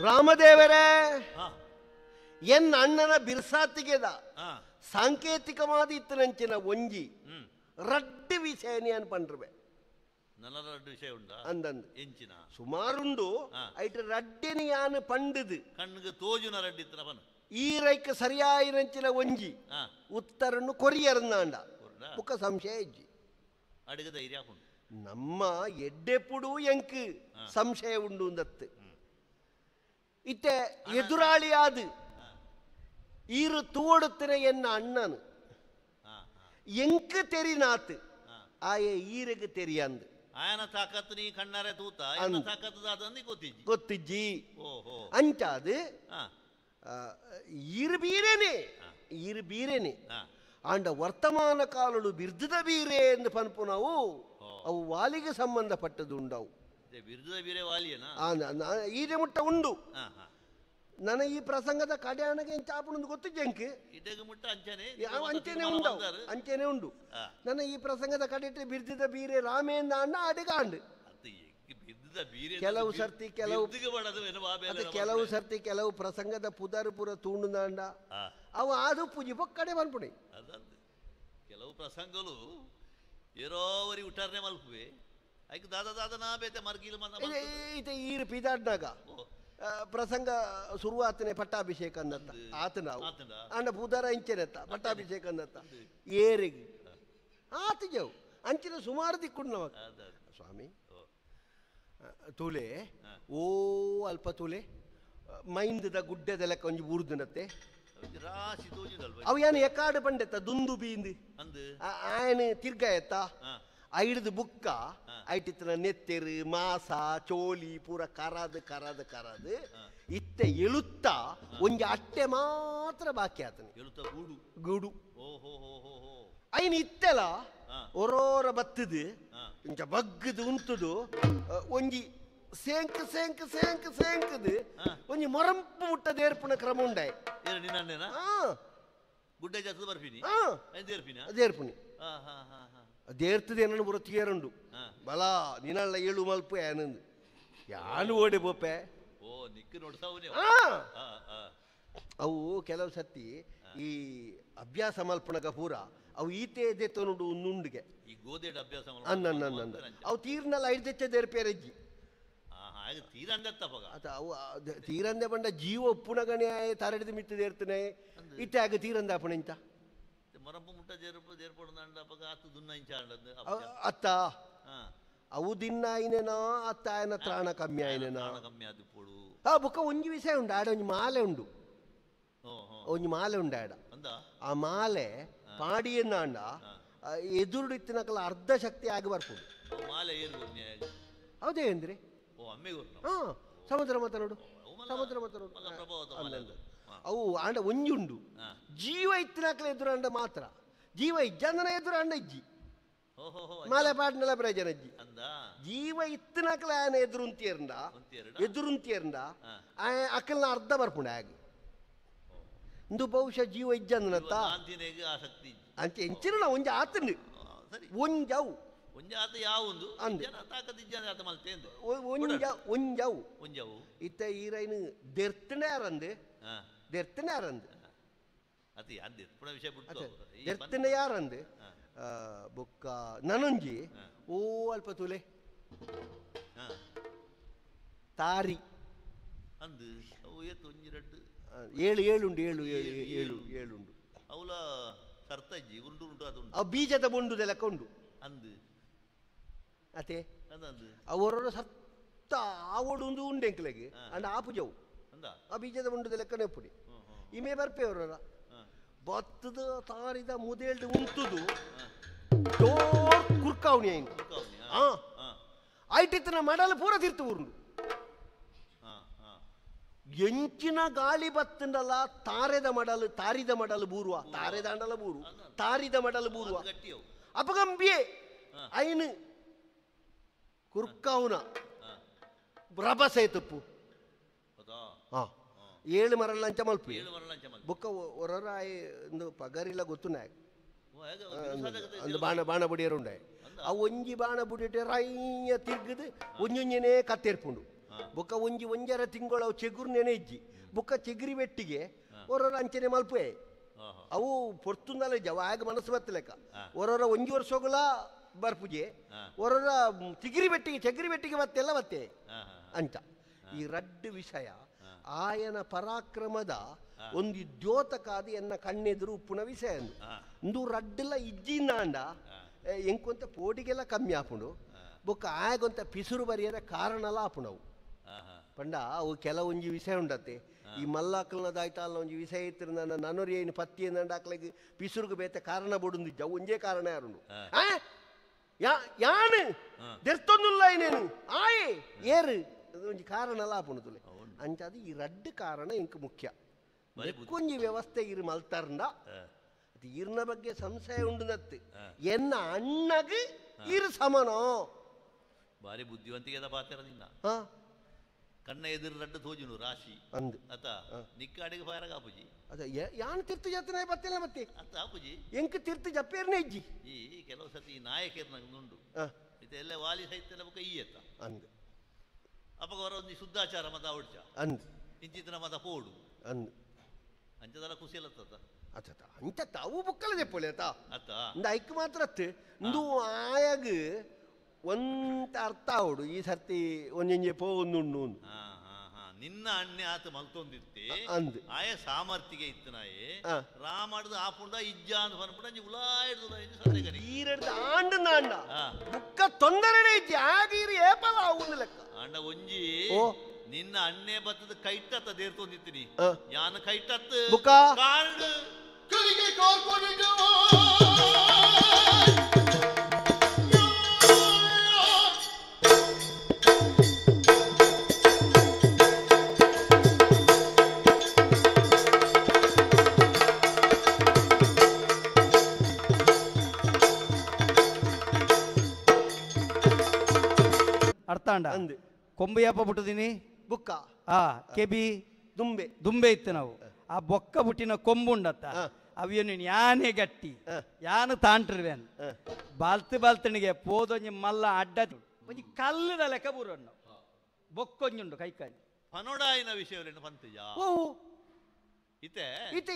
ರಾಮದೇವರೇ, ಎನ್ನ ಅಣ್ಣನ ಬಿರ್ಸಾತಿಗೆದ ಸಾಂಕೇತಿಕವಾದ ಇತ್ತನಂಚಿನ ಒಂಜಿ ರಡ್ಡು ವಿಷಯನಿ ಪಂಡ್ರಬೆ ನನ್ನ ರಡ್ಡು ವಿಷಯ ಉಂಟಾ ಅಂದಂದು ಎಂಚಿನ ಸುಮಾರುಂಡು ಐಟ್ ರಡ್ಡೆನಿ ಯಾನು ಪಂಡದು ಕಣ್ಣಿಗೆ ತೋಜುನ ರಡ್ಡಿತ್ತನ ಪನ ಈ ರೈಕ್ ಸರಿಯಾಯಿರಂಚಿನ ಒಂಜಿ ಉತ್ತರನ್ನು ಕೊರಿಯರ್ನಾಂಡ ಬುಕ್ಕ ಸಂಶಯ ಇಜ್ಜಿ ಅಡಿಗೆ ಧೈರ್ಯ ಹಾಕೊಂಡು ನಮ್ಮ ಎಡ್ಡೆಪುಡು ಎಂಕ್ ಸಂಶಯ ಉಂಡು ಅಂದತ್ತು ಇತ್ತೆ ಎದುರಾಳಿಯಾದ ಈರು ತೂಡುತ್ತಿನ ಎನ್ನ ಅಣ್ಣನು ಎಂಕ್ ತೆರಿನಾತ್ ಆಯೆ ಈರೆಗೆ ತೆರಿಯಂದು ಆಯನ ತಾಕತ್ತು ನೀ ಕಣ್ಣಾರೆ ತೂತ ಆಯನ ತಾಕತ್ತು ದಾದಂದು ಗೊತ್ತಿಜ್ಜಿ ಗೊತ್ತಿಜ್ಜಿ ಓಹೋ ಅಂಚಾದು ಈರು ಬೀರೇನೆ ಈರು ಬೀರೇನೆ ಆಂಡ ವರ್ತಮಾನ ಕಾಲಡು ಬಿರ್ದದ ಬೀರೆ ಎಂದು ಪನ್ಪು ನಾವು ಅವು ವಾಲಿಗೆ ಸಂಬಂಧಪಟ್ಟದ್ದು ಉಂಡವು ಬಿರ್ದದ ಬೀರೆ ವಾಲಿಯೇನಾ ಈರೆ ಮುಟ್ಟ ಉಂಡು ನನ್ನ ಈ ಪ್ರಸಂಗದ ಕಡ್ಯಾಣಗೆ ಚಾಪುಣಂದು ಗೊತ್ತು ಜಂಕ್ ಮುಟ್ಟ ಅಂಚನೆ ಅಂಚೆನೆ ಉಂಡವು ಅಂಚೆನೆ ಉಂಡು ನನ್ನ ಈ ಪ್ರಸಂಗದ ಕಡೆಟ್ ಬಿರ್ದಿದ ಬೀರೆ ರಾಮೇಂದ್ರ ಅಣ್ಣ ಅಡಿಗಾಂಡು ಕೆಲವು ಸರ್ತಿ ಕೆಲವು ಕೆಲವು ಸರ್ತಿ ಕೆಲವು ಪ್ರಸಂಗದ ಪುದರ್ ಪುರ ತೂಂಡುದಾಂಡ ಅವು ಅದು ಪೂಜೆ ಕಡೆ ಬಂದ್ಪುಣಿ ಕೆಲವು ಪ್ರಸಂಗಲು ಏರೋವರಿ ಉಟಾರ್ನೆ ಮಲ್ಪುವೆ ಐಕ್ ದಾದ ದಾದ ನಾ ಬೇತೆ ಮರ್ಗಿಲ್ ಮಂದ ಇತ್ತೆ ಈರು ಪಿದಾಡ್ನಾಗ ಪ್ರಸಂಗ ಶುರುವಾತನೆ ಪಟ್ಟಾಭಿಷೇಕ ಅಂದತ್ತ ಆತ ನಾವು ಅಂಡ ಪುದರ ಇಂಚೆನೆತ್ತ ಪಟ್ಟಾಭಿಷೇಕ ಅಂದತ್ತ ಏರಿಗೆ ಆತ ಜವು ಅಂಚಿನ ಸುಮಾರು ದಿಕ್ಕು ನಮಕ್ ಸ್ವಾಮಿ ತುಲೆ ಓ ಅಲ್ಪ ತುಲೆ ಮೈಂದದ ಗುಡ್ಡದ ಲೆಕ್ಕ ಒಂಜಿ ಬೂರ್ದುನತ್ತೆ ಅವು ಏನು ಎಕಾಡು ಪಂಡೆತ್ತ ದುಂದು ಬೀಂದು ಆಯನ ತಿರ್ಗ ಎತ್ತ ಐಡ್ದು ಬುಕ್ಕ ಐಟಿತ್ತನ ನೆತ್ತೆರು ಮಾಸ ಚೋಲಿ ಪೂರ ಕರಾದು ಕರಾದು ಕರಾದು ಇತ್ತೆ ಎಳುತ್ತ ಒಂಜಿ ಅಟ್ಟೆ ಮಾತ್ರ ಬಾಕಿ ಆತನ ಗೂಡು ಗೂಡು ಐನ್ ಇತ್ತೆಲ ಒರೋರ ಬತ್ತದು ಇಂಚ ಬಗ್ಗದು ಉಂತುದು ಒಂಜಿ ಸೇಂಕ್ ಸೇಂಕ್ ಸೇಂಕ್ ಸೇಂಕದು ಒಂಜಿ ಮೊರಂಪು ಮುಟ್ಟ ದೇರ್ಪುನ ಕ್ರಮ ಉಂಡಾಯ್ ಗುಡ್ಡೆ ಜಾತದ ಬರ್ಪಿನಿ ದೇರ್ಪುನಿ ದೇರ್ತದೆ ಏನನ್ನು ಬರೋ ತೀರುಂಡು ಬಲ ನಿನ್ನಲ್ಲ ಏಳು ಮಲ್ಪು ಏನಂದು ಯಾನು ಓಡಿ ಬೋಪೆ ಅವು ಕೆಲವು ಸತಿ ಈ ಅಭ್ಯಾಸ ಮಲ್ಪಣಗ ಪೂರ ಅವು ಈತೆ ದೆತ್ತನುಡು ನುಂಡಿಗೆ ಈ ಗೋದೆಡ್ ಅಭ್ಯಾಸ ಅನ್ನ ಅವು ತೀರ್ನಲ್ಲ ಐದು ದೇರ್ಪೇರಜ್ಜಿ ಅವು ತೀರಂದೆ ಬಂಡ ಜೀವ ಉಪ್ಪುನಗಣೆ ತರಡಿದ ಮಿತ್ತು ದೇರ್ತನೆ ಇತ್ತೆ ಆಗ ತೀರಂದ ಅಪ್ಪಣೆಂತ ಅತ್ತ ಅವು ದಿನ್ನ ಆಯ್ನೇನೋ ಅತ್ತ ಆಯನ ತ್ರಾಣ ಕಮ್ಮಿ ಆಯ್ನೇನೋ ಆ ಬುಕ್ಕ ಒಂಜಿ ವಿಷಯ ಉಂಡು ಆಡ ಒಂಜಿ ಮಾಲೆ ಉಂಡು ಒಂಜಿ ಮಾಲೆ ಉಂಡು ಆಡ ಆ ಮಾಲೆ ಪಾಡಿಯನ್ನಾಂಡ ಎದುರುಡು ಇತ್ತಿನಕಲ ಅರ್ಧ ಶಕ್ತಿ ಆಗಿ ಬರ್ಪುಡು ಹೌದೇ ಅಂದ್ರೆ ಹಾ ಸಮುದ್ರ ಮತ ನೋಡು ಸಮುದ್ರ ಮತ ನೋಡು ಅವು ಆಂಡ ಒಂಜಿ ಉಂಡು ಜೀವ ಇತ್ತಿನಕಲ ಎದುರಾಂಡ ಮಾತ್ರ ಜೀವ ಇಜ್ಜಂದನ ಎದುರಾಂಡ ಇಜ್ಜಿ ಮಾಲೆ ಪಾಟ್ನೆಲ್ಲ ಪ್ರಯೋಜನ ಇಜ್ಜಿ ಜೀವ ಇತ್ತಿನಕಲ ಆಯನ ಎದುರುಂತಿಯರ್ಂಡ ಎದುರುಂತಿಯರ್ಂಡ ಅಕಲ್ನ ಅರ್ಧ ಬರ್ಪುಂಡು ಆಗಿ ಇಂದು ಬಹುಶಃ ಜೀವ ಇಜ್ಜಂದನತ್ತ ಅಂಚೆ ಎಂಚಿನ ಒಂಜಿ ಆತಂಡು ಒಂಜವು ಒಂಜವು ಒಂಜವು ಇತ್ತ ಈರೈನು ದೆರ್ತನೆ ಯಾರಂದು ದೆರ್ತನೆ ಯಾರಂದು ದೆರ್ತನೆ ಯಾರಂದು ಬೊಕ್ಕ ನನೊಂಜಿ ಓ ಅಲ್ಪ ತುಲೆ ತಾರಿ ಏಳು ಏಳುಂಡು ಏಳು ಏಳು ಏಳು ಏಳುಂಡು ಅವಲ ಸರ್ತಜ್ಜಿ ಉಂಡು ಉಂಟು ಅದು ಅವು ಬೀಜದ ಬೊಂಡುದ ಲೆಕ್ಕ ಉಂಡು ಅಂದು ಅತೆ ಅವರೊರ ಸತ್ತ ಆವೊಡು ಉಂಡು ಎಂಕ್ಲೆಗೆ ಅಂಡ ಆಪುಜವು ಆ ಬೀಜದ ಬೊಂಡುದ ಲೆಕ್ಕನೆ ಉಪ್ಪುಡಿ ಇಮೆ ಬರ್ಪೆ ಅವರೊರ ಬತ್ತದ ತಾರಿದ ಮುದೇಲ್ದು ಉಂಟುದು ಜೋರ್ ಕುರ್ಕಾವಣಿ ಐನು ಹಾಂ ಐಟಿತ್ತಿನ ಮಡಲು ಪೂರ ತಿರ್ತು ಉರುಂಡು ಎಂಚಿನ ಗಾಳಿ ಬತ್ತಂಡಲ್ಲ ತಾರೆದ ಮಡಲು ತಾರಿದ ಮಡಲು ಬೂರುವ ತಾರೆದಾಂಡಲ ಬೂರು ತಾರಿದ ಮಡಲು ಬೂರುವ ಅಪಗಂಬಿಯೇ ಐನು ಕುರ್ಕಾವುನ ರಭಸೆ ತುಪ್ಪು ಹಾಂ ಏಳು ಮರಳ ಅಂಚ ಮಲ್ಪು ಬುಕ್ಕ ಒರರ ಒಂದು ಪಗರಿಲ್ಲ ಗೊತ್ತು ನಾಯ್ ಒಂದು ಬಾಣ ಬಾಣ ಬುಡಿಯರು ಉಂಡಾಯ್ ಅವು ಒಂಜಿ ಬಾಣ ಬುಡಿಟೆ ರೈಯ ತಿರ್ಗದು ಒಂಜೊಂಜನೇ ಕತ್ತೆರ್ಪುಂಡು ಬೊಕ್ಕ ಒಂಜಿ ಒಂಜರ ತಿಂಗಳು ಅವು ಚೆಗುರು ನೆನೆ ಇಜ್ಜಿ ಬೊಕ್ಕ ಚೆಗುರಿ ಬೆಟ್ಟಿಗೆ ಒರರ ಅಂಚನೆ ಮಲ್ಪೆ ಅವು ಪೊರ್ತುಂದಲ ಜವಾಗ ಮನಸ್ಸು ಬತ್ತಲೆಕ್ಕ ಒರೊರ ಒಂಜಿ ವರ್ಷಗಳ ಬರ್ಪುಜೆ ಒರೊರ ತಿಗಿರಿ ಬೆಟ್ಟಿಗೆ ಚಗಿರಿ ಬೆಟ್ಟಿಗೆ ಬತ್ತೆಲ್ಲ ಬತ್ತೆ ಅಂತ ಈ ರಡ್ಡು ವಿಷಯ ಆಯನ ಪರಾಕ್ರಮದ ಒಂದು ದ್ಯೋತಕಾದ ಎನ್ನ ಕಣ್ಣೆದುರು ಉಪ್ಪುನ ವಿಷಯ ಅಂದು ಇಂದು ರಡ್ಡುಲ ಇಜ್ಜಿಂದಾಂಡ ಎಂಕೊಂತ ಪೋಡಿಗೆಲ್ಲ ಕಮ್ಮಿ ಆಪುಂಡು ಬೊಕ್ಕ ಆಗೊಂತ ಪಿಸುರು ಬರಿಯದ ಕಾರಣಲ ಆಪುಣವು ಪಂಡ ಅವು ಕೆಲವೊಂಜಿ ವಿಷಯ ಉಂಡತ್ತೆ ಈ ಮಲ್ಲಾಕಲ್ನದಾಯ್ತಲ್ಲ ಒಂಜಿ ವಿಷಯ ಇತ್ತಿರ ನನ್ನ ನನೊರಿ ಏನು ಪತ್ತಿ ಎಂದಂಡ ಆಕ್ಲಗೆ ಪಿಸುರುಗು ಬೇತೆ ಕಾರಣ ಬೋಡುಂದಿಜ್ಜ ಒಂಜೇ ಕಾರಣ ಯಾರುಂಡು ಯಾನು ದೆರ್ತೊಂದುಲ್ಲ ಏನೇನು ಆಯೇ ಏರು ಒಂಜಿ ಕಾರಣಲ ಆಪುಣದುಲೆ ಅಂಚಾದ ಈ ರಡ್ಡು ಕಾರಣ ಇಂಕ್ ಮುಖ್ಯ ಒಂಜಿ ವ್ಯವಸ್ಥೆ ಇರು ಮಲ್ತರ್ಂಡ ಅದು ಇರ್ನ ಬಗ್ಗೆ ಸಂಶಯ ಉಂಡುನತ್ತು ಎನ್ನ ಅಣ್ಣಗೆ ಇರು ಸಮನೋ ಭಾರಿ ಬುದ್ಧಿವಂತಿಕೆದ ಪಾತ್ರ ನಿನ್ನ ಕಣ್ಣ ಎದುರು ರಡ್ಡು ತೋಜುನು ರಾಶಿ ಅಂದು ಅತ ನಿಕ್ಕಾಡಿಗೆ ಫಾಯರ್ ಆಪುಜಿ ಅದ ಯಾನ್ ತಿರ್ತು ಜತ್ತನೆ ಬತ್ತಿಲ್ಲ ಬತ್ತಿ ಅತ್ತ ಆಪುಜಿ ಎಂಕ್ ತಿರ್ತು ಜಪ್ಪೇರ್ನೆ ಇಜ್ಜಿ ಈ ಕೆಲವು ಸತಿ ಈ ನಾಯಕರ್ನಂಗೆ ಉಂಡು ಇದೆಲ್ಲ ವಾಲಿ ಸಹಿತ ಬೊಕ ಈ ಅತ್ತ ಅಂದು ಅಪಗ ಹೊರ ಒಂದು ಶುದ್ಧಾಚಾರ ಮತ ಅವಡ್ಚ ಅಂದು ಇಂಚಿತನ ಮತ ಪೋಡು ಅಂದು ಅಂಚದಲ್ಲ ಖುಷಿ ಅಲ್ಲತ್ತ ಅತ್ತ ಅಂಚ ತಾವು ಬುಕ್ಕಲ ದೆಪ್ಪೊಲೆ ಅತ್ತ ಅತ್ತ ಇಂದ ಐಕ್ ಮಾತ್ರ ಅತ್ತು ಇಂದು ಆಯಾಗ ಒಂತ ಅರ್ಥ ಆವಡು ಈ ಸರ್ತಿ ಒಂಜೊಂಜೆ ಪೋ ಒಂದುಂಡು ನಿನ್ನ ಅಣ್ಣೆ ಆತ ಮಲ್ತೊಂದಿತ್ತೆ ಅಂದು ಆಯ ಸಾಮರ್ಥ್ಯಗೆ ಇತ್ತು ನಾಯೆ ರಾಮಾಡ್ದು ಆಪುಂಡ ಇಜ್ಜ ಅಂತ ಪನ್ಪುಂಡ ಅಂಜಿ ಉಲಾಯ್ದು ಈರಡ್ದು ಆಂಡ ನಾಂಡ ಬುಕ್ಕ ತೊಂದರೆನೇ ಇಜ್ಜಿ ಆಗ ಇರು ಏಪಲ ಆವುಂದು ಲೆಕ್ಕ ಆಂಡ ಒಂಜಿ ನಿನ್ನ ಅಣ್ಣೆ ಬತ್ತದ ಕೈಟತ್ತ ದೇರ್ತೊಂದಿತ್ತೀನಿ ಯಾನ ಕೈಟತ್ತ ಬುಕ್ಕ ಕಾರ್ಡ್ ಕಲಿಗೆ ಕಾರ್ಕೊಂಡಿದ್ದು ಅರ್ಥಾಂಡ ಕೊಂಬೆಯಪ್ಪ ಬಿಟ್ಟಿದ್ದೀನಿ ಬುಕ್ಕ ಆ ಕೆಬಿ ದುಂಬೆ ದುಂಬೆ ಇತ್ತು ನಾವು ಆ ಬೊಕ್ಕ ಬುಟ್ಟಿನ ಕೊಂಬುಂಡತ್ತ ಅವಿಯನ್ನು ಯಾನೇ ಗಟ್ಟಿ ಯಾನು ತಾಂಟ್ರಿವೇನ್ ಬಾಲ್ತು ಬಾಲ್ತಣಿಗೆ ಪೋದೊಂಜಿ ಮಲ್ಲ ಅಡ್ಡ ಒಂಜಿ ಕಲ್ಲದ ಲೆಕ್ಕ ಬೂರಣ್ಣು ಬೊಕ್ಕೊಂಜುಂಡು ಕೈಕಾಯಿ ಪನೋಡಾಯಿನ ವಿಷಯವೇನು ಪಂತಜ ಓ ಇತ್ತೆ ಇತ್ತೆ